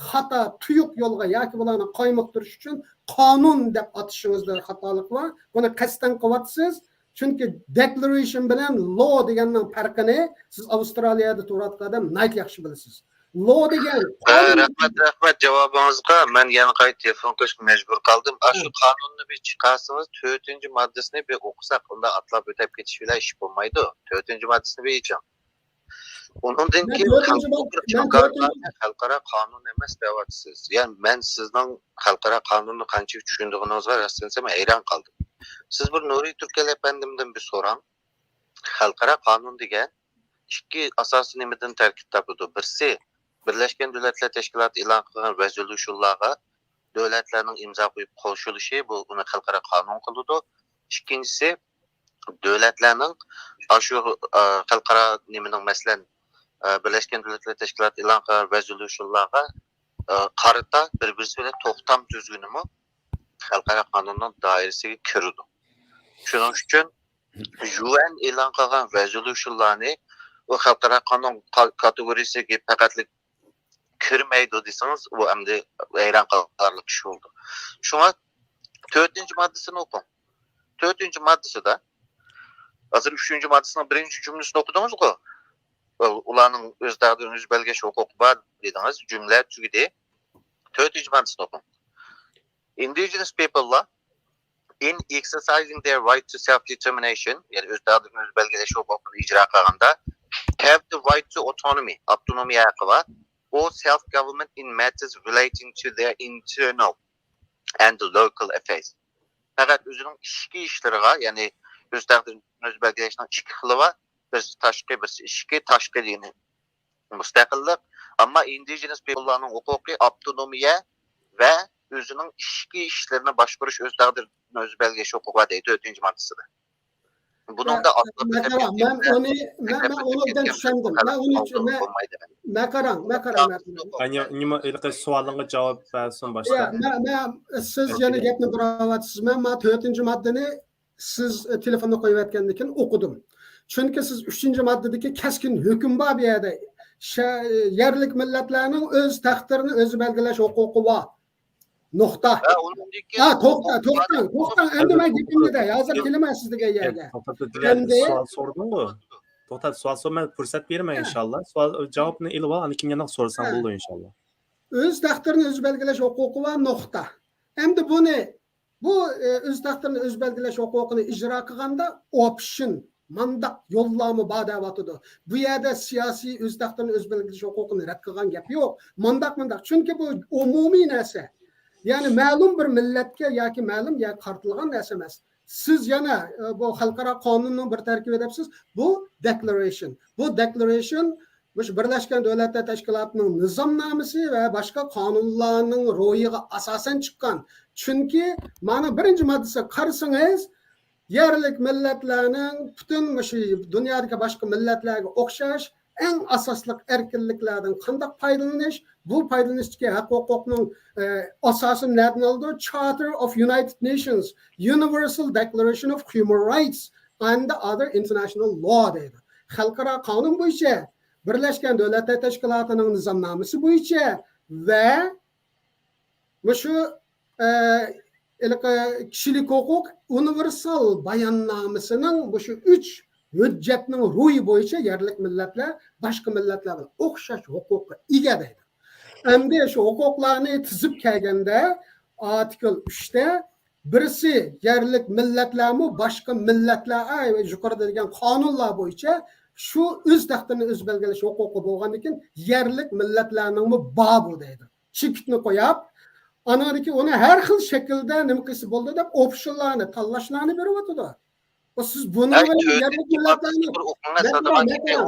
خاتا، تۇيۇق يولغا ياكى بۇلارنى قايمۇقتۇرۇش ئۈچۈن قانۇن دەپ ئاتىشىڭىزدا خاتالىق بار. بۇنى قەستەن قىلىۋاتىسىز. چۈنكى دېكلارېيشن بىلەن لو دېگەننىڭ پەرقىنى سىز ئاۋسترالىيەدە تۇرۇۋاتقان ئادەم ناھايىتى ياخشى بىلىسىز. لو دېگەن، ھە، رەھمەت، رەھمەت جاۋابىڭىزغا. مەن يەنە قايتا تېلېفون قىلىشقا مەجبۇر قالدىم. ئاشۇ، ھە، قانۇننى بىر چىقارسىڭىز، تۆتىنچى ماددىسىنى بىر ئوقۇساق، ئۇنداق ئاتلاپ ئۆتۈپ كېتىش بىلەن ئىش بولمايدۇ. تۆتىنچى ماددىسىنى بىر ئېچىڭ. ئۇنىڭدىن مەن كېيىن تۆتىنچى ماددا، مەن تۆتىنچى خەلقئارا قانۇن ئەمەس دەۋاتىسىز. يەنى مەن سىزنىڭ خەلقئارا قانۇننى قانچىلىك چۈشىنىدىغىنىڭىزغا راستىنى دېسەم ھەيران قالدىم. سىز بىر نۇرى تۈركەل ئەپەندىمدىن بىر سوراڭ. خەلقئارا قانۇن دېگەن ئىككى ئاساسىي نېمىدىن تەركىب تاپىدۇ. بىرسى، بىرلەشكەن دۆلەتلەر تەشكىلاتى ئېلان قىلغان رېزوليۇشنلارغا دۆلەتلەرنىڭ ئىمزا قويۇپ قوشۇلۇشى، بۇ ئۇنى خەلقئارا قانۇن قىلىدۇ. ئىككىنچىسى، دۆلەتلەرنىڭ ئاشۇ، ئە، خەلقئارا نېمىنىڭ، مەسىلەن، ئە، بىرلەشكەن دۆلەتلەر تەشكىلاتى ئېلان قىلغان رېزوليۇشنلارغا، ئە، قارىتا بىر-بىرسى بىلەن توختام تۈزگىنىمۇ خەلقئارا قانۇننىڭ دائىرىسىگە كىرىدۇ. شۇنىڭ ئۈچۈن يۇ ئېن ئېلان قىلغان رېزوليۇشنلارنى بۇ خەلقئارا قانۇن ق-، كاتېگورىيىسىگە پەقەتلىك كىرمەيدۇ دېسىڭىز، ئۇ ئەمدى ھەيران قالارلىق ئىش بولىدۇ. شۇڭا تۆتىنچى ماددىسىنى ئوقۇڭ. تۆتىنچى ماددىسىدا، ھازىر ئۈچىنچى ماددىسىنىڭ بىرىنچى جۈملىسىنى ئوقۇدىڭىزغۇ؟ ئۇلارنىڭ ئۆز تەقدىرىنى ئۆزى بەلگىلەش ھوقۇقى بار دېدىڭىز، جۈملە تۈگىدى. تۆتىنچى ماددىسىنى ئوقۇڭ. Indigenous people in exercising their right to self-determination، يەنى ئۆز تەقدىرىنى ئۆزى بەلگىلەش ھوقۇقىنى ئىجرا قىلغاندا، have the right to autonomy، ئاپتونومىيە ھەققى بار، or self-government in matters relating to their internal and local affairs. پەقەت ئۆزىنىڭ ئىچكى ئىشلىرىغا، يەنى ئۆز تەقدىرىنى ئۆزى بەلگىلەشنىڭ ئىككى خىلى بار، بىرسى تاشقى، بىرسى ئىچكى. تاشقى دېگىنى مۇستەقىللىق، ئەمما ئىندىجېنس پېئپللارنىڭ ھوقۇقى ئاپتونومىيە ۋە ئۆزىنىڭ ئىچكى ئىشلىرىنى باشقۇرۇش، ئۆز تەقدىرىنى ئۆزى بەلگىلەش ھوقۇقى بار دەيدۇ تۆتىنچى ماددىسىدا. بۇنىڭدا مەن، مەن، مەن ئۇنى، مەن، مەن ئۇنى ئوبدان چۈشەندىم. مەن ئۇنى چۈ-، مەن، مەن قاراڭ، مەن قاراڭ، مەن قاراڭ. نېمە، ھېلىقى سوئالىڭغا جاۋاب بەرسۇن باشتا. يا، مەن، مەن، سىز يەنە گەپنى بۇراۋاتىسىز. مەن، مەن تۆتىنچى ماددىنى سىز، ئە، تېلېفوننى قويۇۋەتكەندىن كېيىن ئوقۇدۇم. چۈنكى سىز ئۈچىنچى ماددىدىكى كەسكىن ھۆكۈم بار بۇ يەردە. شە-، يەرلىك مىللەتلەرنىڭ ئۆز تەقدىرىنى ئۆزى بەلگىلەش ھوقۇقى بار. نۇقتا. ھە، ئۇنىڭدىن كېيىن ھە، توختا، توختاڭ، توختاڭ. ئەمدى مەن گېپىمنى دەي. ھازىر كېلىمەن سىز دېگەن يەرگە. توختاپ، توختاپ، ئەمدى سوئال سورىدىڭغۇ؟ توختاپ، سوئال سور، مەن پۇرسەت بېرىمەن ئىنشاللا. سوئال، جاۋابنى ئېلىپ ئال، ئاندىن كېيىن يەنە سورىساڭ بولىدۇ ئىنشاللا. ئۆز تەقدىرىنى ئۆزى بەلگىلەش ھوقۇقى بار، نۇقتا. ئەمدى بۇنى، بۇ، ئە، ئۆز تەقدىرىنى ئۆزى بەلگىلەش ھوقۇقىنى ئىجرا قىلغاندا ئوپشن، مانداق يوللارمۇ بار دەۋاتىدۇ. بۇ يەردە سىياسىي ئۆز تەقدىرىنى ئۆزى بەلگىلەش ھوقۇقىنى رەت قىلغان گەپ يوق. مانداق، مانداق. چۈنكى بۇ ئومۇمىي نەرسە. يەنى مەلۇم بىر مىللەتكە ياكى مەلۇم يەرگە قارىتىلغان نەرسە ئەمەس. سىز يەنە، ئە، بۇ خەلقئارا قانۇننىڭ بىر تەركىبى دەپسىز. بۇ دېكلاراتسىيە. بۇ دېكلاراتسىيە مۇشۇ بىرلەشكەن دۆلەتلەر تەشكىلاتىنىڭ نىزامنامىسى ۋە باشقا قانۇنلارنىڭ روھىغا ئاساسەن چىققان. چۈنكى مانا بىرىنچى ماددىسىغا قارىسىڭىز، يەرلىك مىللەتلەرنىڭ پۈتۈن مۇشۇ دۇنيادىكى باشقا مىللەتلەرگە ئوخشاش ئەڭ ئاساسلىق ئەركىنلىكلەردىن قانداق پايدىلىنىش، بۇ پايدىلىنىشتىكى ھەق ھوقۇقنىڭ، ئە، ئاساسىنى نەدىن ئالىدۇ؟ Charter of United Nations، Universal Declaration of Human Rights and the other international law دەيدۇ. خەلقئارا قانۇن بويىچە، بىرلەشكەن دۆلەتلەر تەشكىلاتىنىڭ نىزامنامىسى بويىچە ۋە مۇشۇ، ئە، ھېلىقى كىشىلىك ھوقۇق ئۇنىۋېرسال باياننامىسىنىڭ مۇشۇ ئۈچ ھۆججەتنىڭ روھى بويىچە يەرلىك مىللەتلەر باشقا مىللەتلەر بىلەن ئوخشاش ھوقۇققا ئىگە دەيدۇ. ئەمدى شۇ ھوقۇقلارنى تىزىپ كەلگەندە، ئارتىكىل ئۈچتە بىرسى يەرلىك مىللەتلەرمۇ باشقا مىللەتلەر، ئە، يۇقىرىدا دېگەن قانۇنلار بويىچە شۇ ئۆز تەقدىرىنى ئۆزى بەلگىلەش ھوقۇقى بولغاندىن كېيىن يەرلىك مىللەتلەرنىڭمۇ بار بۇ دەيدۇ. چېكىتنى قويۇپ، ئانىڭدىن كېيىن ئۇنى ھەر خىل شەكىلدە نېمە قىلسا بولىدۇ دەپ ئوپشنلارنى، تاللاشلارنى بېرىۋاتىدۇ. ئۇ سىز بۇنىڭ بىلەن يەرلىك مىللەتلەرنى، مەن قاراڭ، مەن قاراڭ.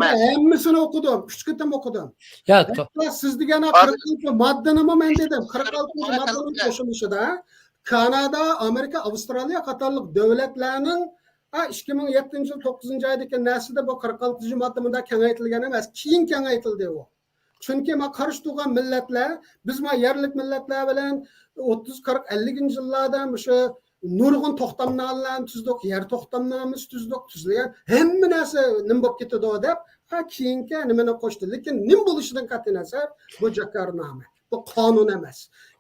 مەن ھەممىسىنى ئوقۇدۇم، ئۈچ قېتىم ئوقۇدۇم. يا، ھەتتا سىز دېگەن قىرىق ئالتە ماددىنىمۇ مەن دېدىم، قىرىق ئالتىنچى ماددىنىڭ قوشۇلۇشىدا كانادا، ئامېرىكا، ئاۋسترالىيە قاتارلىق دۆلەتلەرنىڭ، ھە، ئىككى مىڭ يەتتىنچى يىل توققۇزىنچى ئايدىكى نەرسىدە بۇ قىرىق ئالتىنچى ماددا مۇنداق كېڭەيتىلگەن ئەمەس، كېيىن كېڭەيتىلدى ئۇ. چۈنكى ما قارشى تۇرغان مىللەتلەر، بىز ما يەرلىك مىللەتلەر بىلەن ئوتتۇز، قىرىق، ئەللىكىنچى يىللاردا مۇشۇ نۇرغۇن توختامنامىلەرنى تۈزدۇق، يەر توختامنامىسى تۈزدۇق، تۈزۈلگەن ھەممە نەرسە نېمە بولۇپ كېتىدۇ دەپ، ھە، كېيىنكى نېمىنى قوشتى. لېكىن نېمە بولۇشىدىن قەتئىينەزەر، بۇ جاكارنامە، بۇ قانۇن ئەمەس.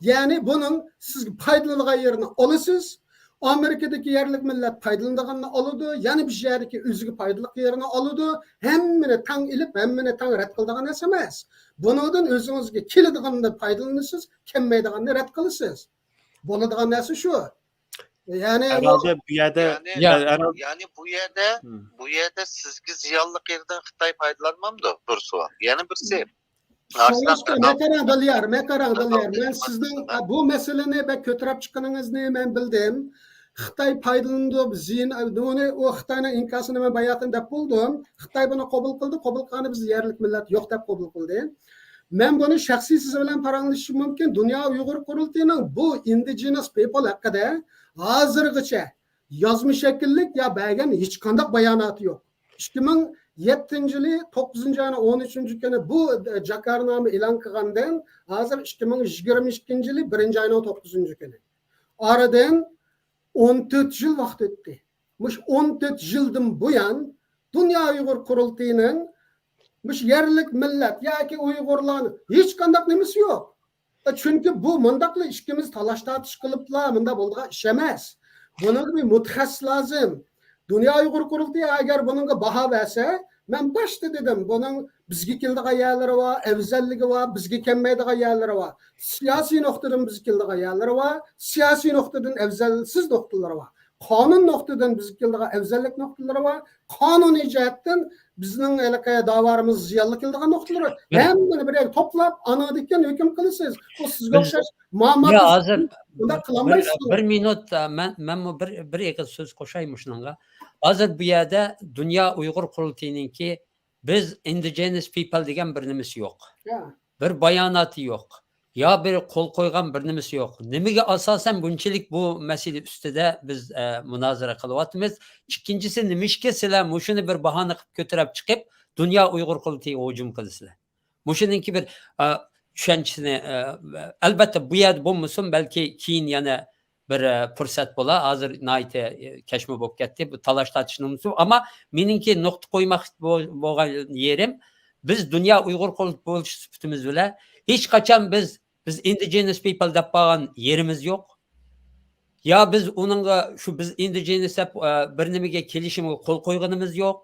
يەنى بۇنىڭ سىزگە پايدىلىنىدىغان يېرىنى ئالىسىز، ئامېرىكىدىكى يەرلىك مىللەت پايدىلىنىدىغاننى ئالىدۇ، يەنە بىر يەردىكى ئۆزىگە پايدىلىق يېرىنى ئالىدۇ، ھەممىنى تەڭ ئېلىپ، ھەممىنى تەڭ رەت قىلىدىغان نەرسە ئەمەس. بۇنىڭدىن ئۆزىڭىزگە كېلىدىغىنىنى پايدىلىنىسىز، كەلمەيدىغىنىنى رەت قىلىسىز. بولىدىغان نەرسە شۇ. يەنى ھەرھالدا بۇ يەردە، يەنى، يەنى بۇ يەردە، بۇ يەردە سىزگە زىيانلىق يېرىدىن خىتاي پايدىلانمامدۇ؟ بىر سوئال. يەنە بىرسى، سوئال، مەن قاراڭ، دىليار، مەن قاراڭ، دىليار. مەن سىزنىڭ بۇ مەسىلىنى بەك كۆتۈرۈپ چىققىنىڭىزنى مەن بىلدىم. خىتاي پايدىلىنىدۇ، زىيىن، بۇنى، ئۇ خىتاينىڭ ئىنكاسىنى مەن باياتىن دەپ بولدۇم. خىتاي بۇنى قوبۇل قىلدى، قوبۇل قىلغاندا بىز يەرلىك مىللەت يوق دەپ قوبۇل قىلدى. مەن بۇنى شەخسىي سىز بىلەن پاراڭلىشىشىم مۇمكىن. دۇنيا ئۇيغۇر قۇرۇلتىيىنىڭ بۇ ئىندىجېنس پېپىل ھەققىدە ھازىرغىچە يازما شەكىللىك يا بەرگەن ھېچقانداق باياناتى يوق. ئىككى مىڭ يەتتىنچى يىلى توققۇزىنچى ئاينىڭ ئون ئۈچىنچى كۈنى بۇ جاكارنامە ئېلان قىلغاندىن ھازىر ئىككى مىڭ يىگىرمە ئىككىنچى يىلى بىرىنچى ئاينىڭ توققۇزىنچى كۈنى. ئارىدىن ئون تۆت يىل ۋاقىت ئۆتتى. مۇشۇ ئون تۆت يىلدىن بۇيان دۇنيا ئۇيغۇر قۇرۇلتىيىنىڭ مۇشۇ يەرلىك مىللەت ياكى ئۇيغۇرلارنى ھېچقانداق نېمىسى يوق. چۈنكى بۇ مۇنداقلا ئىككىمىز تالاش تارتىش قىلىپلا مۇنداق بولىدىغان ئىش ئەمەس. بۇنىڭغا بىر مۇتەخەسسىس لازىم. دۇنيا ئۇيغۇر قۇرۇلتىيى ئەگەر بۇنىڭغا باھا بەرسە، مەن باشتا دېدىم، بۇنىڭ بىزگە كېلىدىغان يەرلىرى بار، ئەۋزەللىكى بار، بىزگە كەلمەيدىغان يەرلىرى بار. سىياسىي نۇقتىدىن بىزگە كېلىدىغان يەرلىرى بار، سىياسىي نۇقتىدىن ئەۋزەلسىز نۇقتىلىرى بار. قانۇن نۇقتىدىن بىزگە كېلىدىغان ئەۋزەللىك نۇقتىلىرى بار. قانۇنىي جەھەتتىن بىزنىڭ ھېلىقى داۋالىرىمىز زىيانلىق كېلىدىغان نۇقتىلىرى. بىر ھەممىنى بىر يەرگە توپلاپ، ئاندىن كېيىن ھۆكۈم قىلىسىز. بۇ سىزگە بىز ئوخشاش ماما يا ھازىر قىلسىڭىز، بۇنداق بىر، قىلالمايسىز. بىر مىنۇت، ئە، مەن، مەنمۇ بىر، بىر ئېغىز سۆز قوشاي مۇشۇنىڭغا. ھازىر بۇ يەردە دۇنيا ئۇيغۇر قۇرۇلتىيىنىڭكى بىز indigenous people دېگەن بىر نېمىسى يوق. يا. بىر باياناتى يوق. يا بىر قول قويغان بىر نېمىسى يوق. نېمىگە ئاساسەن بۇنچىلىك بۇ مەسىلە ئۈستىدە بىز، ئە، مۇنازىرە قىلىۋاتىمىز؟ ئىككىنچىسى، نېمىشقا سىلەر مۇشۇنى بىر باھانە قىلىپ كۆتۈرۈپ چىقىپ، دۇنيا ئۇيغۇر قۇرۇلتىيىغا ھۇجۇم قىلىسىلەر؟ مۇشۇنىڭكى بىر، ئە، چۈشەنچىسىنى، ئە، ئەلبەتتە، بۇ يەردە بولمىسۇن، بەلكى كېيىن يەنە بىر، ئە، پۇرسەت بولا. ھازىر ناھايىتى، ئە، كەچمۇ بولۇپ كەتتى. بۇ تالاش تارتىشنىڭ نېمىسى. ئەمما مېنىڭكى نۇقتا قويماق بو-، بولغان يېرىم، بىز دۇنيا ئۇيغۇر قۇرۇلتىيى بولۇش سۈپىتىمىز بىلەن ھېچقاچان بىز، بىز indigenous people دەپ بارغان يېرىمىز يوق. يا بىز ئۇنىڭغا شۇ بىز indigenous دەپ، ئە، بىر نېمىگە كېلىشىمگە قول قويغىنىمىز يوق.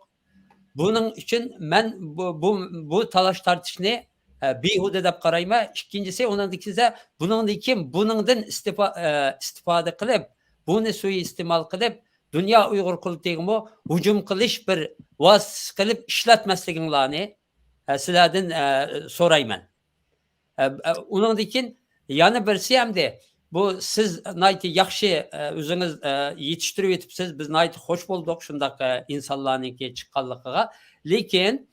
بۇنىڭ ئۈچۈن مەن بۇ، بۇ، بۇ تالاش تارتىشنى، ئە، بىھۇدە دەپ قارايمەن. ئىككىنچىسى، ئۇنىڭدىن كېيىن بۇنىڭدىن كېيىن بۇنىڭدىن ئىستىپا-، ئە، ئىستىپادە قىلىپ، بۇنى سۇيىئىستېمال قىلىپ، دۇنيا ئۇيغۇر قۇرۇلتىيىغىمۇ ھۇجۇم قىلىش بىر ۋاسىتىسى قىلىپ ئىشلەتمەسلىكىڭلارنى، ئە، سىلەردىن، ئە، سورايمەن. ئە، ئە، ئۇنىڭدىن كېيىن يەنە بىرسى ئەمدى، بۇ سىز ناھايىتى ياخشى، ئە، ئۆزىڭىز، ئە، يېتىشتۈرۈۋېتىپسىز. بىز ناھايىتى خوش بولدۇق شۇنداق، ئە، ئىنسانلارنىڭكى چىققانلىقىغا. لېكىن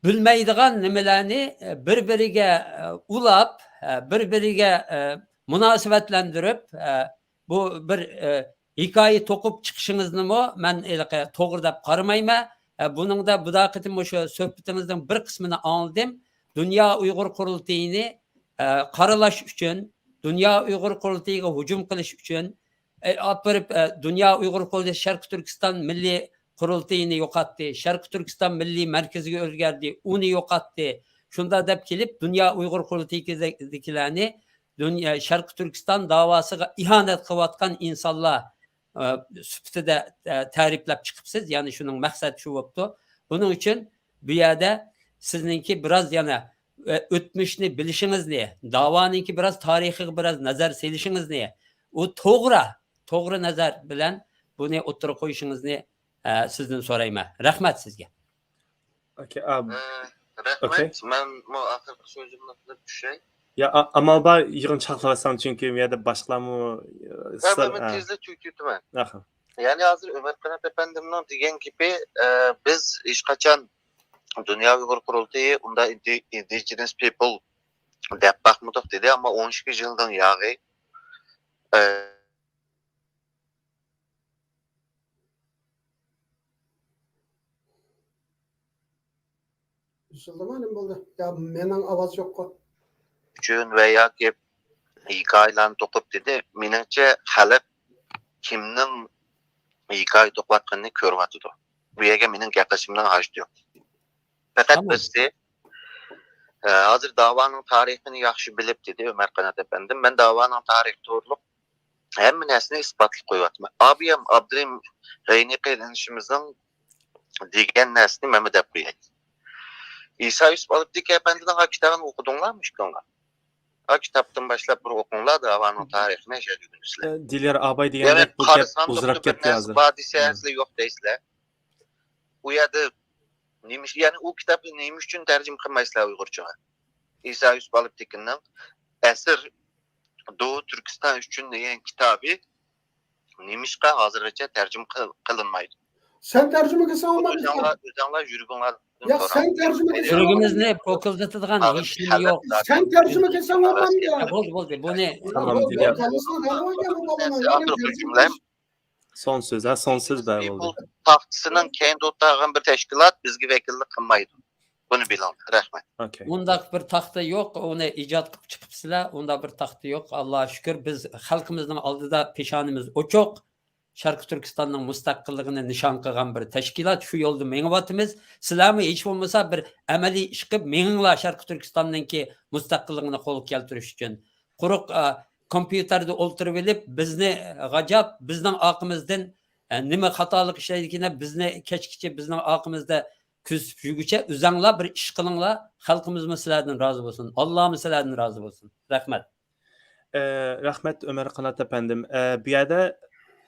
بىلمەيدىغان نېمىلەرنى، ئە، بىر-بىرىگە، ئە، ئۇلاپ، ئە، بىر-بىرىگە، ئە، مۇناسىۋەتلەندۈرۈپ، ئە، بۇ بىر، ئە، ھېكايە توقۇپ چىقىشىڭىزنىمۇ مەن ھېلىقى توغرا دەپ قارىمايمەن. ئە، بۇنىڭدا بۇدا قېتىم مۇشۇ سۆھبىتىڭىزنىڭ بىر قىسمىنى ئاڭلىدىم. دۇنيا ئۇيغۇر قۇرۇلتىيىنى، ئە، قارىلاش ئۈچۈن، دۇنيا ئۇيغۇر قۇرۇلتىيىغا ھۇجۇم قىلىش ئۈچۈن، ئە، ئاپىرىپ، ئە، دۇنيا ئۇيغۇر قۇرۇلتىيى شەرقىي تۈركىستان مىللىي قۇرۇلتىيىنى يوقاتتى، شەرقىي تۈركىستان مىللىي مەركىزىگە ئۆزگەردى، ئۇنى يوقاتتى. شۇندا دەپ كېلىپ، دۇنيا ئۇيغۇر قۇرۇلتىيىدىكىلەرنى دۇنيا، شەرقىي تۈركىستان داۋاسىغا ئىھانەت قىلىۋاتقان ئىنسانلار، ئە، سۈپىتىدە، ئە، تەرىپلەپ چىقىپسىز. يەنى شۇنىڭ مەقسەت شۇ بوپتۇ. بۇنىڭ ئۈچۈن بۇ يەردە سىزنىڭكى بىراز يەنە، ئە، ئۆتمۈشنى بىلىشىڭىزنى، داۋانىڭكى بىراز تارىخىغا بىراز نەزەر سېلىشىڭىزنى، ئۇ توغرا، توغرا نەزەر بىلەن بۇنى ئوتتۇرىغا قويۇشىڭىزنى، ئە، سىزدىن سورايمەن. رەھمەت سىزگە. ئوكەي، ئا، ئە، رەھمەت. ئوكەي. مەنمۇ ئاخىرقى سۆزۈمنى قىلىپ چۈشەي. يا، ئا، ئامال بار يىغىن چاقىرىۋالسام، چۈنكى بۇ يەردە باشقىلارمۇ، ئە، يا، سىلەر، مەن ئا، تېزلا تۈگىتىۋېتىمەن. ئاخىر. يەنى ھازىر ئۆمەر قانات ئەپەندىمنىڭ دېگەن گېپى، ئە، بىز ھېچقاچان دۇنيا ئۇيغۇر قۇرۇلتىيى ئۇنداق ئىندى-، indigenous people دەپ باقمىدۇق دېدى، ئەمما ئون ئىككى يىلدىن ياغى، ئە، ئۈزۈلدىمۇ، نېمە بولدى؟ يا، مېنىڭ ئاۋاز يوققۇ؟ ئۈچۈن ۋە ياكى ھېكايىلەرنى توقۇپ دېدى. مېنىڭچە، خەلق كىمنىڭ ھېكايە توقۇۋاتقىنىنى كۆرۈۋاتىدۇ. بۇ يەرگە مېنىڭ گەپ قىلىشىمنىڭ ھاجىتى يوق. پەقەت تامام. بىرسى، ئە، ھازىر داۋانىڭ تارىخىنى ياخشى بىلىپ دېدى ئۆمەر قانات ئەپەندىم. مەن داۋانىڭ تارىخى توغرۇلۇق ھەممە نەرسىنى ئىسپاتلاپ قويۇۋاتىمەن. ئابىيام ئابدۇرېھىم غەينى قېرىندىشىمىزنىڭ دېگەن نەرسىنى مەنمۇ دەپ قوياي. ئىسا يۈسۈپ ئالپتېكى ئەپەندىنىڭ ئا كىتابىنى ئوقۇدۇڭلارمۇ ئىككىڭلار؟ ئا كىتابتىن باشلاپ بىر ئوقۇڭلار، داۋانىڭ تارىخىنى شەرھلىگۈن سىلەر. ئە، دىليار ئاباي دېگەندەك بۇ گەپ ئۇزىراپ كەتتى ھازىر. بار دېسە، سىلەر يوق دەيسىلەر. ئۇ يەردە نېمە ئىش، يەنى ئۇ كىتابنى نېمە ئۈچۈن تەرجىمە قىلمايسىلەر ئۇيغۇرچىغا؟ ئىسا يۈسۈپ ئالپتېكىننىڭ ئەسىر دو تۈركىستان ئۈچۈن دېگەن كىتابى نېمىشقا ھازىرغىچە تەرجىمە قىل-، قىلىنمايدۇ؟ سەن تەرجىمە قىلساڭ بولمامدۇ؟ ئۆزۈڭلار، ئۆزۈڭلار يۈرىكىڭلار ياق، سەن تەرجىمە قىلساڭ يۈرىكىمىزنى پوكۇلدىتىدىغان ھېچنېمە يوق. سەن تەرجىمە قىلساڭ بولمامدۇ؟ ھە، بولدى، بولدى. بۇنى تامام، دىليار. سون سۆز، ھە، سون سۆز بار بولدى. تاختىسىنىڭ كەينىدە ئولتۇرغان بىر تەشكىلات بىزگە ۋەكىللىك قىلمايدۇ. بۇنى بىلىڭ. رەھمەت. ئوكەي. ئۇنداق بىر تاختا يوق، ئۇنى ئىجاد قىلىپ چىقىپسىلەر. ئۇنداق بىر تاختا يوق. ئاللاغا شۈكۈر، بىز خەلقىمىزنىڭ ئالدىدا پېشانىمىز ئوچۇق. شەرقىي تۈركىستاننىڭ مۇستەقىللىقىنى نىشان قىلغان بىر تەشكىلات، شۇ يولدا مېڭىۋاتىمىز. سىلەرمۇ ھېچ بولمىسا بىر ئەمەلىي ئىش قىلىپ مېڭىڭلار، شەرقىي تۈركىستاننىڭكى مۇستەقىللىقىنى قولغا كەلتۈرۈش ئۈچۈن. قۇرۇق، ئە، كومپيۇتېردا ئولتۇرۇۋېلىپ، بىزنى غاجاپ، بىزنىڭ ئارقىمىزدىن، ئە، نېمە خاتالىق ئىشلەيدىكىنى بىزنى كەچكىچە بىزنىڭ ئارقىمىزدا كۆزىتىپ يۈرگۈچە ئۆزەڭلار بىر ئىش قىلىڭلار، خەلقىمىزمۇ سىلەردىن رازى بولسۇن، ئاللامۇ سىلەردىن رازى بولسۇن. رەھمەت. ئە، رەھمەت، ئۆمەر قانات ئەپەندىم. ئە، بۇ يەردە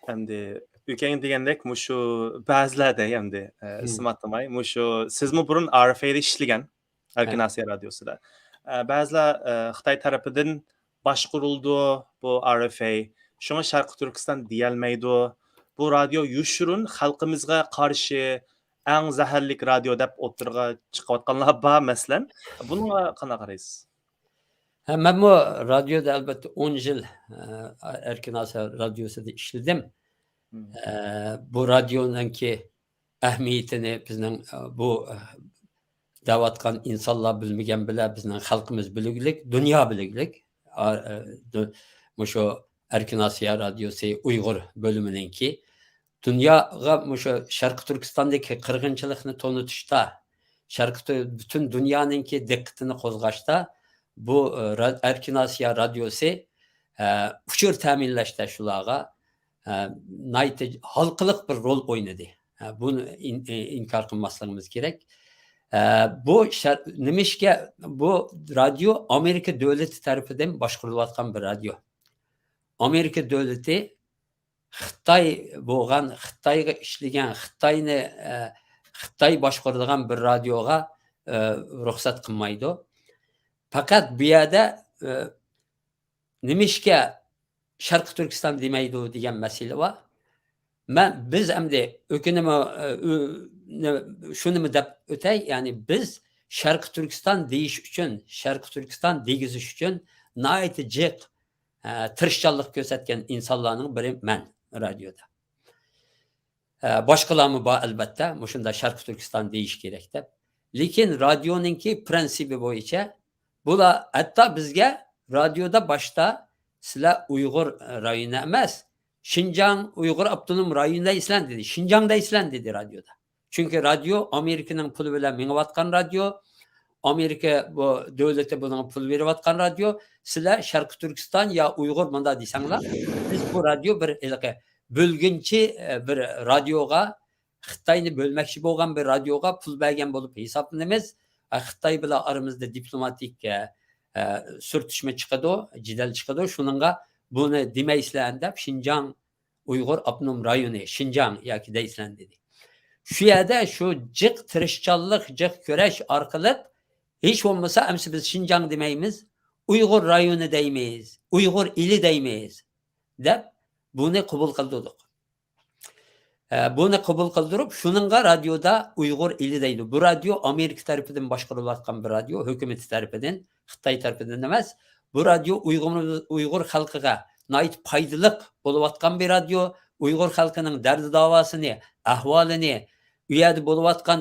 ئەمدى ئۆكەڭ دېگەندەك مۇشۇ بەزىلەردە ئەمدى، ئە، ئىسىم ئاتىماي، مۇشۇ سىزمۇ بۇرۇن ئار ئېف ئەيدا ئىشلىگەن، ئەركىن ئاسىيا رادىيوسىدا. ئە، بەزىلەر، ئە، خىتاي تەرىپىدىن باشقۇرۇلىدۇ بۇ ئار ئېف ئەي. شۇڭا شەرقىي تۈركىستان دېيەلمەيدۇ. بۇ رادىيو يوشۇرۇن خەلقىمىزگە قارشى ئەڭ زەھەرلىك رادىيو دەپ ئوتتۇرىغا چىقىۋاتقانلار بار، مەسىلەن. بۇنىڭغا قانداق قارايسىز؟ ھە، مەنمۇ رادىيودا ئەلۋەتتە ئون يىل، ئە، ئەركىن ئاسىيا رادىيوسىدا ئىشلىدىم. ئە، بۇ رادىيونىڭكى ئەھمىيىتىنى بىزنىڭ، ئە، بۇ، ئە، دەۋاتقان ئىنسانلار بىلمىگەن بىلەن بىزنىڭ خەلقىمىز بىلگۈلۈك، دۇنيا بىلگۈلۈك. ئا-، ئە، دۇ-، مۇشۇ ئەركىن ئاسىيا رادىيوسى ئۇيغۇر بۆلۈمىنىڭكى دۇنياغا مۇشۇ شەرقىي تۈركىستاندىكى قىرغىنچىلىقنى تونۇتۇشتا، شەرقىي تۈ-، پۈتۈن دۇنيانىڭكى دىققىتىنى قوزغاشتا، بۇ، ئە، را-، ئەركىن ئاسىيا رادىيوسى، ئە، ئۇچۇر تەمىنلەشتە شۇلارغا، ئە، ناھايىتى ھالقىلىق بىر رول ئوينىدى. ئە، بۇنى ئىن-، ئىنكار قىلماسلىقىمىز كېرەك. ئە، بۇ شەر-، نېمىشقا بۇ رادىيو ئامېرىكا دۆلىتى تەرىپىدىن باشقۇرۇلۇۋاتقان بىر رادىيو. ئامېرىكا دۆلىتى خىتاي بولغان، خىتايغا ئىشلىگەن، خىتاينى، ئە، خىتاي باشقۇرىدىغان بىر رادىيوغا، ئە، رۇخسەت قىلمايدۇ. پەقەت بۇ يەردە، ئە، نېمىشقا شەرقىي تۈركىستان دېمەيدۇ دېگەن مەسىلە بار. مەن، بىز ئەمدى ئۆكۈنىمۇ، ئە، ئۆ-، نە-، شۇنىمۇ دەپ ئۆتەي، يەنى بىز شەرقىي تۈركىستان دېيىش ئۈچۈن، شەرقىي تۈركىستان دېگۈزۈش ئۈچۈن ناھايىتى جىق، ئە، تىرىشچانلىق كۆرسەتكەن ئىنسانلارنىڭ بىرى مەن رادىيودا. ئە، باشقىلارمۇ بار، ئەلۋەتتە، مۇشۇنداق شەرقىي تۈركىستان دېيىش كېرەك دەپ. لېكىن رادىيونىڭكى پرىنسىپى بويىچە بۇلار ھەتتا بىزگە رادىيودا باشتا سىلەر ئۇيغۇر رايونى ئەمەس، شىنجاڭ ئۇيغۇر ئاپتونوم رايونى دەيسىلەن دېدى، شىنجاڭ دەيسىلەن دېدى رادىيودا. چۈنكى رادىيو ئامېرىكىنىڭ پۇلى بىلەن مېڭىۋاتقان رادىيو، ئامېرىكا بۇ دۆلىتى بۇنىڭغا پۇل بېرىۋاتقان رادىيو، سىلەر شەرقىي تۈركىستان يا ئۇيغۇر مۇنداق دېسەڭلار، بىز بۇ رادىيو بىر ھېلىقى بۆلگۈنچى، ئە، بىر رادىيوغا، خىتاينى بۆلمەكچى بولغان بىر رادىيوغا پۇل بەرگەن بولۇپ ھېسابلىنىمىز. ئە، خىتاي بىلەن ئارىمىزدا دىپلوماتىك، ئە، ئە، سۈرتۈشمە چىقىدۇ، جېدەل چىقىدۇ. شۇنىڭغا بۇنى دېمەيسىلەر دەپ شىنجاڭ ئۇيغۇر ئاپتونوم رايونى، شىنجاڭ ياكى دەيسىلەن دېدى. شۇ يەردە شۇ جىق تىرىشچانلىق، جىق كۈرەش ئارقىلىق ھېچ بولمىسا ئەمسە بىز شىنجاڭ دېمەيمىز، ئۇيغۇر رايونى دەيمىز، ئۇيغۇر ئېلى دەيمىز دەپ بۇنى قوبۇل قىلدۇردۇق. ئە، بۇنى قوبۇل قىلدۇرۇپ، شۇنىڭغا رادىيودا ئۇيغۇر ئېلى دەيدۇ. بۇ رادىيو ئامېرىكا تەرىپىدىن باشقۇرۇلۇۋاتقان بىر رادىيو، ھۆكۈمىتى تەرىپىدىن، خىتاي تەرىپىدىن ئەمەس. بۇ رادىيو ئۇيغۇر، ئۇيغۇر خەلقىگە ناھايىتى پايدىلىق بولۇۋاتقان بىر رادىيو. ئۇيغۇر خەلقىنىڭ دەردى داۋاسىنى، ئەھۋالىنى، ئۇ يەردە بولۇۋاتقان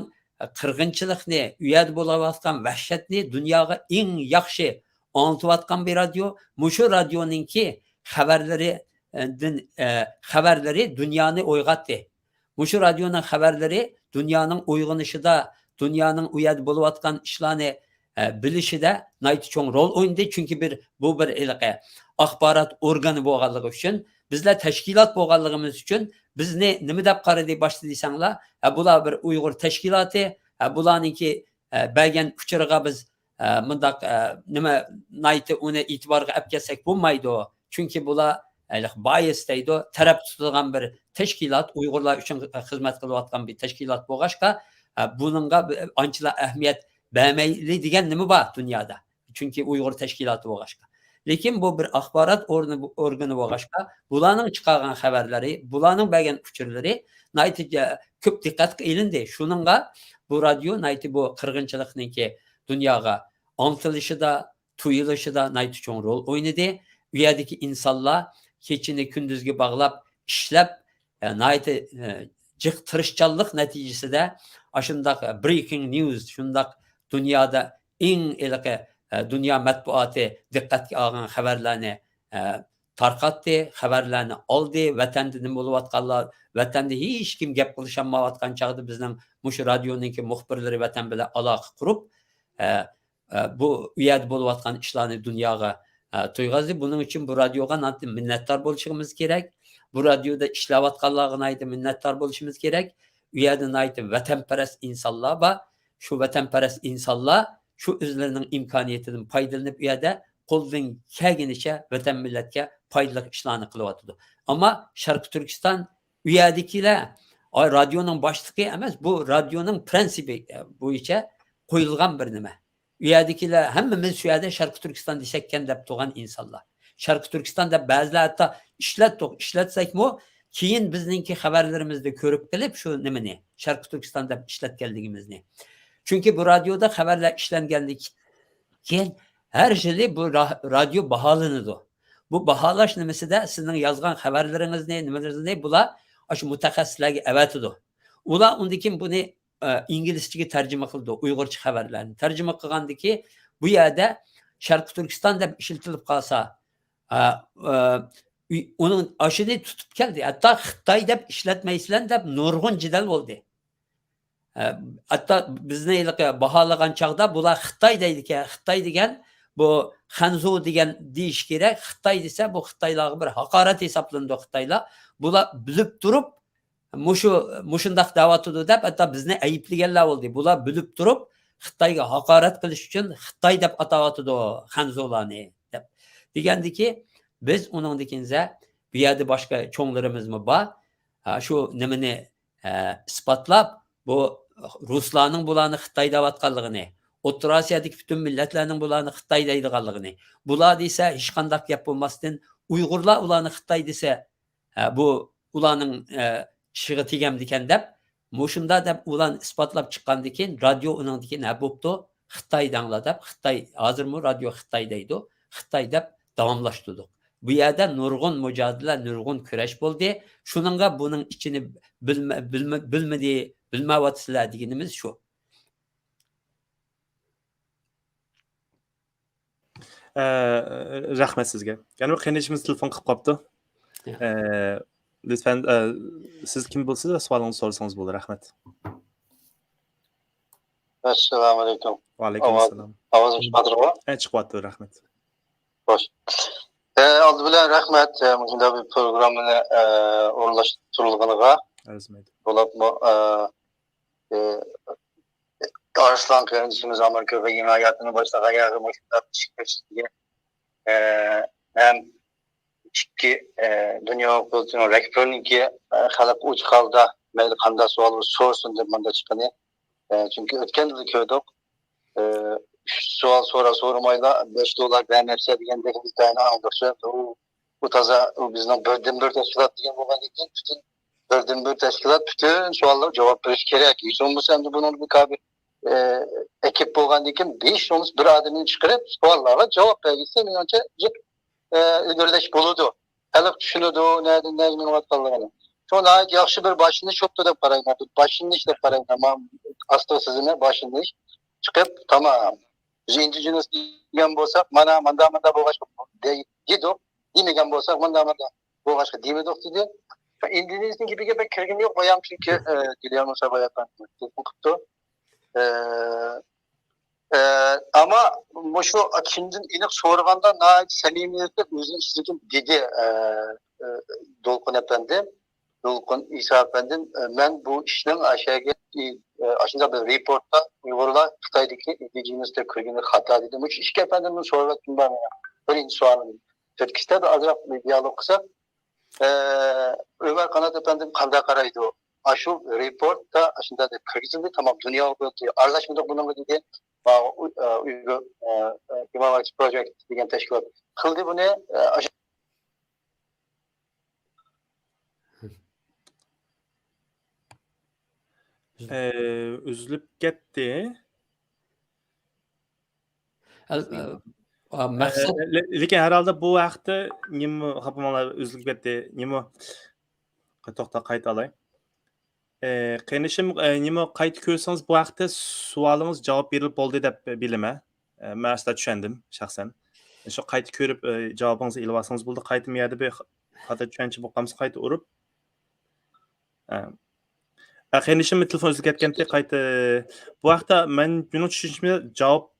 قىرغىنچىلىقنى، ئۇ يەردە بولۇۋاتقان ۋەھشەتنى دۇنياغا ئەڭ ياخشى ئاڭلىتىۋاتقان بىر رادىيو. مۇشۇ رادىيونىڭكى خەۋەرلىرى، ئە، دىن، ئە، خەۋەرلىرى دۇنيانى ئويغاتتى. مۇشۇ رادىيونىڭ خەۋەرلىرى دۇنيانىڭ ئويغىنىشىدا، دۇنيانىڭ ئۇ يەردە بولۇۋاتقان ئىشلارنى، ئە، بىلىشىدە ناھايىتى چوڭ رول ئوينىدى. چۈنكى بىر، بۇ بىر ھېلىقى ئاخبارات ئورگانى بولغانلىقى ئۈچۈن، بىزلەر تەشكىلات بولغانلىقىمىز ئۈچۈن بىزنى نېمە دەپ قارىدى باشتا دېسەڭلار، ھە، بۇلار بىر ئۇيغۇر تەشكىلاتى، ھە، بۇلارنىڭكى، ئە، بەرگەن ئۇچۇرىغا بىز، ئە، مۇنداق، ئە، نېمە، ناھايىتى ئۇنى ئېتىبارغا ئەپ كەتسەك بولمايدۇ. چۈنكى بۇلار، ھېلىقى بايس دەيدۇ، تەرەپ تۇتىدىغان بىر تەشكىلات، ئۇيغۇرلار ئۈچۈن خىزمەت قىلىۋاتقان بىر تەشكىلات بولغاچقا، ئە، بۇنىڭغا بى-، ئانچىلا ئەھمىيەت بەرمەيلى دېگەن نېمە بار دۇنيادا؟ چۈنكى ئۇيغۇر تەشكىلاتى بولغاچقا. لېكىن بۇ بىر ئاخبارات ئورنى، ئورگىنى بولغاچقا، بۇلارنىڭ چىقارغان خەۋەرلىرى، بۇلارنىڭ بەرگەن ئۇچۇرلىرى ناھايىتى جە-، كۆپ دىققەتكە ئېلىندى. شۇنىڭغا بۇ رادىيو ناھايىتى بۇ قىرغىنچىلىقنىڭكى دۇنياغا ئاڭلىتىلىشىدا، تۇيۇلۇشىدا ناھايىتى چوڭ رول ئوينىدى. ئۇ يەردىكى ئىنسانلار كېچىنى كۈندۈزگە باغلاپ ئىشلەپ، ئە، ناھايىتى، ئە، جىق تىرىشچانلىق نەتىجىسىدە ئاشۇنداق برېيكىڭ نيۇز، شۇنداق دۇنيادا ئەڭ ھېلىقى، ئە، دۇنيا مەتبۇئاتى دىققەتكە ئالغان خەۋەرلەرنى، ئە، تارقاتتى، خەۋەرلەرنى ئالدى، ۋەتەندە نېمە بولۇۋاتقانلار، ۋەتەندە ھېچكىم گەپ قىلىشالمايۋاتقان چاغدا بىزنىڭ مۇشۇ رادىيونىڭكى مۇخبىرلىرى ۋەتەن بىلەن ئالاقە قۇرۇپ، ئە، ئە، بۇ، ئۇ يەردە بولۇۋاتقان ئىشلارنى دۇنياغا، ئە، تويغازدى. بۇنىڭ ئۈچۈن بۇ رادىيوغا ناھايىتى مىننەتدار بولۇشىمىز كېرەك. بۇ رادىيودا ئىشلەۋاتقانلارغا ناھايىتى مىننەتدار بولۇشىمىز كېرەك. ئۇ يەردە ناھايىتى ۋەتەنپەرەس ئىنسانلار بار. شۇ ۋەتەنپەرەس ئىنسانلار شۇ ئۆزلىرىنىڭ ئىمكانىيىتىدىن پايدىلىنىپ، ئۇ يەردە قولىدىن كەلگىنىچە ۋەتەن مىللەتكە پايدىلىق ئىشلارنى قىلىۋاتىدۇ. ئەمما شەرقىي تۈركىستان، ئۇ يەردىكىلەر، ئاي، رادىيونىڭ باشلىقى ئەمەس، بۇ رادىيونىڭ پرىنسىپى، ئە، بويىچە قويۇلغان بىر نېمە. ئۇ يەردىكىلەر ھەممىمىز شۇ يەردە شەرقىي تۈركىستان دېسەككەن دەپ تۇرغان ئىنسانلار. شەرقىي تۈركىستان دەپ بەزىلەر ھەتتا ئىشلەتتۇق، ئىشلەتسەكمۇ، كېيىن بىزنىڭكى خەۋەرلىرىمىزدە كۆرۈپ قېلىپ شۇ نېمىنى، شەرقىي تۈركىستان دەپ ئىشلەتكەنلىكىمىزنى. چۈنكى بۇ رادىيودا خەۋەرلەر ئىشلەنگەندىن كېيىن ھەر يىلى بۇ را-، رادىيو باھالىنىدۇ. بۇ باھالاش نېمىسىدە سىزنىڭ يازغان خەۋەرلىرىڭىزنى، نېمىلىرىڭىزنى بۇلار ئاشۇ مۇتەخەسسىسلەرگە ئەۋەتىدۇ. ئۇلار ئۇندىن كېيىن بۇنى، ئە، ئىنگلىزچىگە تەرجىمە قىلىدۇ، ئۇيغۇرچە خەۋەرلەرنى. تەرجىمە قىلغاندىكى بۇ يەردە شەرقىي تۈركىستان دەپ ئىشلىتىلىپ قالسا، ئە، ئە، ئۇنىڭ ئاشۇنى تۇتۇپ كەلدى. ھەتتا خىتاي دەپ ئىشلەتمەيسىلەر دەپ نۇرغۇن جېدەل بولدى. ئە، ھەتتا بىزنى ھېلىقى باھالىغان چاغدا بۇلار خىتاي دەيدىكەن. خىتاي دېگەن بۇ خەنزۇ دېگەن دېيىش كېرەك. خىتاي دېسە بۇ خىتايلارغا بىر ھاقارەت ھېسابلىنىدۇ خىتايلار. بۇلار بىلىپ تۇرۇپ مۇشۇ، مۇشۇنداق دەۋاتىدۇ دەپ ھەتتا بىزنى ئەيىبلىگەنلەر بولدى. بۇلار بىلىپ تۇرۇپ خىتايغا ھاقارەت قىلىش ئۈچۈن خىتاي دەپ ئاتاۋاتىدۇ خەنزۇلارنى دەپ. دېگەندىكى بىز ئۇنىڭدىكىنزە بۇ يەردە باشقا چوڭلىرىمىزمۇ بار. ھا، شۇ نېمىنى، ئە، ئىسپاتلاپ، بۇ رۇسلارنىڭ بۇلارنى خىتاي دەۋاتقانلىقىنى، ئوتتۇرا ئاسىيادىكى پۈتۈن مىللەتلەرنىڭ بۇلارنى خىتاي دەيدىغانلىقىنى، بۇلار دېسە ھېچقانداق گەپ بولماستىن، ئۇيغۇرلار ئۇلارنى خىتاي دېسە، ئە، بۇ ئۇلارنىڭ، ئە، چىشىغا تېگەمدىكەن دەپ، مۇشۇنداق دەپ ئۇلارنى ئىسپاتلاپ چىققاندىن كېيىن، رادىيو ئۇنىڭدىن كېيىن، ھە، بوپتۇ، خىتاي دەڭلار دەپ، خىتاي، ھازىرمۇ رادىيو خىتاي دەيدۇ، خىتاي دەپ داۋاملاشتۇردۇق. بۇ يەردە نۇرغۇن مۇجادىلە، نۇرغۇن كۈرەش بولدى. شۇنىڭغا بۇنىڭ ئىچىنى بىلمە-، بىلمە-، بىلمىدى، بىلمەيۋاتىسىلەر دېگىنىمىز شۇ. ئە، رەھمەت سىزگە. يەنە بىر قېرىندىشىمىز تېلېفون قىلىپ قاپتۇ. يا. ئە، لۈتپەن، ئە، سىز كىم بولىسىز ۋە سوئالىڭىزنى سورىسىڭىز بولىدۇ. رەھمەت. ئەسسالامۇئەلەيكۇم. ۋەئەلەيكۇم ئەسسالام. ئاۋازىم چىقىۋاتىدۇ؟ ئە، چىقىۋاتىدۇ، رەھمەت. خوش. ئە، ئالدى بىلەن رەھمەت، ئە، مۇشۇنداق بىر پروگراممىنى، ئە، ئورۇنلاشتۇرۇلغىنىغا. ئەرزىمەيدۇ. بولۇپمۇ، ئە، ئە، ئارسلان قېرىندىشىمىز ئامېرىكىغا يېڭى ھاياتىنى باشلىغان يەردە مۇشۇنداق ئىشىك ئېچىشىگە، ئە، ھەم ئىككى، ئە، دۇنيا ھوقۇقىنىڭ رەھبىرىنىڭكى، ئە، خەلق ئوچۇق ھالدا مەيلى قانداق سوئال بولسا سورىسۇن دەپ مۇنداق چىققىنى. ئە، چۈنكى ئۆتكەندىلا كۆردۇق. ئە، ئۈچ سوئال سورا سورىمايلا بەش دوللار بەرمەپسەن دېگەندەك ھېكايىنى ئاڭلىدۇق. ئۇ، ئۇ تازا، ئۇ بىزنىڭ بىردىنبىر تەشكىلات دېگەن بولغاندىن كېيىن پۈتۈن بىردىنبىر تەشكىلات پۈتۈن سوئاللارغا جاۋاب بېرىشى كېرەك. ھېچ بولمىسا ئەمدى بۇنىڭ بىر كابى-، ئە، ئېكىپ بولغاندىن كېيىن ھېچ بولمىسا بىر ئادەمنى چىقىرىپ سوئاللارغا جاۋاب بەرگۈزسە مېنىڭچە جىق، ئە، ئىلگىرىلەش بولىدۇ. خەلق چۈشىنىدۇ، نەدىن نەگە مېڭىۋاتقانلىقىنى. شۇ ناھايىتى ياخشى بىر باشلىنىش بوپتۇ دەپ قارايمەن. بىر باشلىنىش دەپ قارايمەن. مانا ئاستىغا سىزىمەن، باشلىنىش. چىقىپ، تامام. بىز ئىندىجېنۇس دېگەن بولساق، مانا ماندا ماندا بولغاچقا دەي-، دېدۇق. دېمىگەن بولساق، ماندا ماندا بولغاچقا دېمىدۇق دېدى. ئىندىجېنۇسنىڭ گېپىگە بەك كىرگۈم يوق، بايام چۈنكى، ئە، گۈليەر مۇسا بايا تېلېفون قىپتۇ. ئە، ئە، ئەمما مۇشۇ كىمدىن ئېنىق سورىغاندا ناھايىتى سەمىمىيەتلىك ئۆزىنىڭ ئىچىدىكىنى دېدى، ئە، ئە، دولقۇن ئەپەندى. دولقۇن ئىسا ئەپەندىم، ئە، مەن بۇ ئىشنىڭ ئاشەگە، ئى، ئە، ئاشۇنداق بىر رېپورتتا ئۇيغۇرلار خىتايدىكى ئىندىجېنۇس دەپ كىرگىنى خاتا دېدىم. مۇشۇ ئىككى ئەپەندىمدىن سورىۋەتكۈم بار مېنىڭ. بىرىنچى سوئالىم. تۈركىستاندا ئازراق دىئالوگ قىلساق، ئە، ئۆمەر قانات ئەپەندىم قانداق قارايدۇ؟ ئاشۇ رېپورتتا ئاشۇنداق دەپ كىرگۈزۈلدى. تامام دۇنيا بولدى. ئارىلاشمىدۇق بۇنىڭغا دېدى. ماۋۇ، ئۇ-، ئە، ئۇيغۇر، ئە، ئە، ھيۇمەن رايتس پروجېكت دېگەن تەشكىلات قىلدى بۇنى. ئە، ئاشۇ ئۈزۈلۈپ كەتتى. ئە، مەقسەت. ئە، لېكىن ھەر ھالدا بۇ ھەقتە نېمە، خاپا بولماڭلار، ئۈزۈلۈپ كەتتى. نېمە؟ توختا، قايتا ئالاي. ئە، قېرىندىشىم، ئە، نېمە، قايتا كۆرسىڭىز، بۇ ھەقتە سوئالىڭىز جاۋاب بېرىلىپ بولدى دەپ بىلىمەن. ئە، مەن ئەسلا چۈشەندىم شەخسەن. شۇ قايتا كۆرۈپ، ئە، جاۋابىڭىزنى ئېلىۋالسىڭىز بولدى. قايتا مۇ يەردە بىر خاتا چۈشەنچە بولۇپ قالمىسا، قايتا ئۇرۇپ. ئە. ئە، قېرىندىشىم تېلېفون ئۈزۈلۈپ كەتكەنتى، قايتا. بۇ ھەقتە مەن، مېنىڭ چۈشىنىشىمچە جاۋاب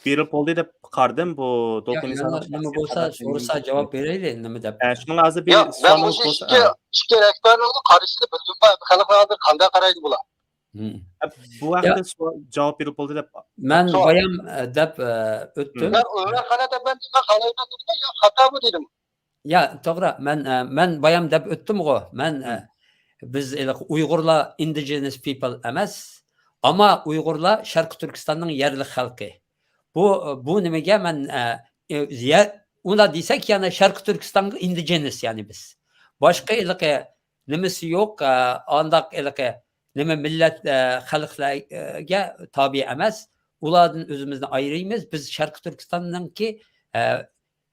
بېرىپ بولدى دەپ قارىدىم. بۇ ياق، دولقۇن ئىسا نېمە بولسا سورىسا جاۋاب بېرەيلى، نېمە دەپ. ئە، شۇنىڭ ھازىر بىر ياق، مەن سوئالىڭىز مۇشۇ بولسا، ئىككى، ئە. ئىككى رەھبەرنىڭ قارىشىنى بىلدىم. خەلق ھازىر قانداق قارايدۇ بۇلار؟ ئە، بۇ ياق. ھەقتە سوئال، جاۋاب بېرىپ بولدى دەپ. مەن سوئال. بايام، ئە، دەپ، ئە، ئۆتتۈم. مەن ئۆمەر خان ئەپەندىمگە قارايمەن دېدىم، ياق، خاتامۇ دېدىم. يا، توغرا. مەن، ئە، مەن بايام دەپ ئۆتتۈمغۇ. مەن، ئە، بىز ھېلىقى ئۇيغۇرلار indigenous people ئەمەس، ئەمما ئۇيغۇرلار شەرقىي تۈركىستاننىڭ يەرلىك خەلقى. بۇ، بۇ نېمىگە مەن، ئە، ئە، يە-، ئۇنداق دېسەك، يەنى شەرقىي تۈركىستانغا indigenous، يەنى بىز. باشقا ھېلىقى نېمىسى يوق، ئە، ئانداق ھېلىقى نېمە مىللەت، ئە، خەلقلەرگە تابىئ ئەمەس. ئۇلاردىن ئۆزىمىزنى ئايرىيمىز. بىز شەرقىي تۈركىستاننىڭكى، ئە،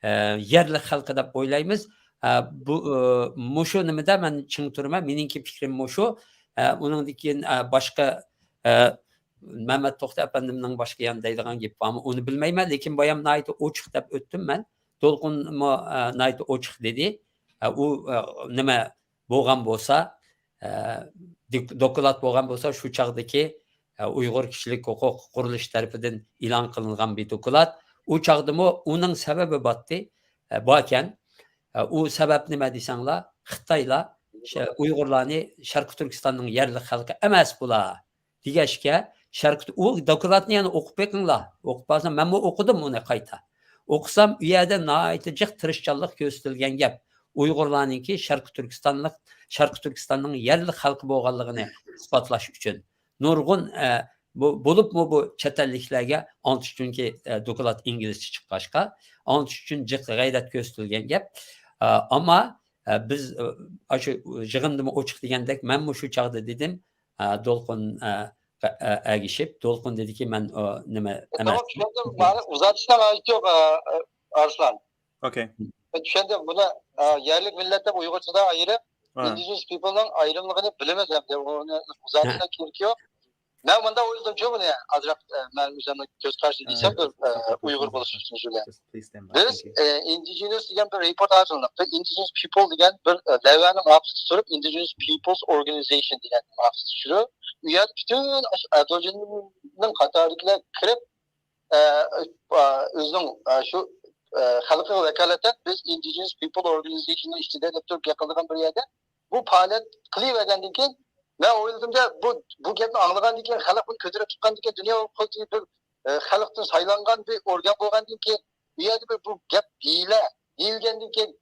ئە، يەرلىك خەلقى دەپ ئويلايمىز. ئە، بۇ، ئە، مۇشۇ نېمىدە مەن چىڭ تۇرىمەن. مېنىڭكى پىكرىم مۇشۇ. ئە، ئۇنىڭدىن كېيىن، ئە، باشقا، ئە، مەمەت توختى ئەپەندىمنىڭ باشقا يەنە دەيدىغان گېپى بارمۇ، ئۇنى بىلمەيمەن. لېكىن بايام ناھايىتى ئوچۇق دەپ ئۆتتۈم مەن. دولقۇنمۇ، ئە، ناھايىتى ئوچۇق دېدى. ئە، ئۇ، ئە، نېمە بولغان بولسا، ئە، دىك-، دوكلات بولغان بولسا، شۇ چاغدىكى، ئە، ئۇيغۇر كىشىلىك ھوقۇق قۇرۇلۇشى تەرىپىدىن ئېلان قىلىنغان بىر دوكلات. ئۇ چاغدىمۇ ئۇنىڭ سەۋەبى باتتى، ئە، باركەن. ئە، ئۇ سەۋەب نېمە دېسەڭلار، خىتايلار شە-، ئۇيغۇرلارنى شەرقىي تۈركىستاننىڭ يەرلىك خەلقى ئەمەس بۇلار دېگەچكە، شەرقىي، ئۇ دوكلاتنى يەنە ئوقۇپ بېقىڭلار. ئوقۇپ بارسام، مەنمۇ ئوقۇدۇم ئۇنى قايتا. ئوقۇسام، ئۇ يەردە ناھايىتى جىق تىرىشچانلىق كۆرسىتىلگەن گەپ. ئۇيغۇرلارنىڭكى شەرقىي تۈركىستانلىق، شەرقىي تۈركىستاننىڭ يەرلىك خەلقى بولغانلىقىنى ئىسپاتلاش ئۈچۈن. نۇرغۇن، ئە، بۇ، بولۇپمۇ بۇ چەت ئەللىكلەرگە ئاڭلىتىش، چۈنكى، ئە، دوكلات ئىنگلىزچە چىققاچقا، ئاڭلىتىش ئۈچۈن جىق غەيرەت كۆرسىتىلگەن گەپ. ئە، ئەمما، ئە، بىز، ئە، ئاشۇ يىغىندىمۇ ئوچۇق دېگەندەك، مەنمۇ شۇ چاغدا دېدىم، ئە، دولقۇن، ئە، ئە، ئە، ئەگىشىپ، دولقۇن دېدىكى، مەن، ئۇ، نېمە ئەمەس. تامام، چۈشەندىم. مانا ئۇزارتىشنىڭ ھاجىتى يوق، ئە، ئە، ئارسلان. ئوكەي. چۈشەندىم. بۇنى، ئە، يەرلىك مىللەت دەپ ئۇيغۇرچىدا ئايرىپ، ئا. ئىندىجېنىس پىپلنىڭ ئايرىملىقىنى بىلىمىز ئەمدى. ئۇنى ئۇزارتىشنىڭ كېرىكى يوق. مەن مۇنداق ئويلىدىمچۇ بۇنى، ئازراق، ئە، مەن ئۆزۈمنىڭ كۆز قارىشى دېسەم، بىر، ئە، ئۇيغۇر بولۇش ئۈچۈن شۇ بىلەن. بىز، ئە، ئىندىجېنىس دېگەن بىر رېپورت ھازىرلىدۇق. بىز ئىندىجېنىس پىپل دېگەن بىر، ئە، دەۋانىڭ ئارقىسىدا تۇرۇپ، ئىندىجېنىس پىپلس ئورگانىزېيشن دېگەن ئارقىسىدا تۇرۇپ، ئۇ يەردە پۈتۈن ئاشۇ ئەبورىجىننىڭ قاتارىدىكىلەر كىرىپ، ئە، ئە، ئۆزىنىڭ، ئە، شۇ، ئە، خەلقىگە ۋاكالىتەن بىز ئىندىجېنىس پىپل ئورگانىزېيشننىڭ ئىچىدە دەپ تۇرۇپ گەپ قىلىدىغان بىر يەردە بۇ پائالىيەت قىلىۋەرگەندىن كېيىن، مەن ئويلىدىمدە، بۇ، بۇ گەپنى ئاڭلىغاندىن كېيىن، خەلق بۇنى كۆتۈرۈپ چىققاندىن كېيىن، دۇنيا قۇرۇلتىيى بىر، ئە، خەلقتىن سايلانغان بىر ئورگان بولغاندىن كېيىن، بۇ يەردە بىر بۇ گەپ دېيىلە، دېيىلگەندىن كېيىن،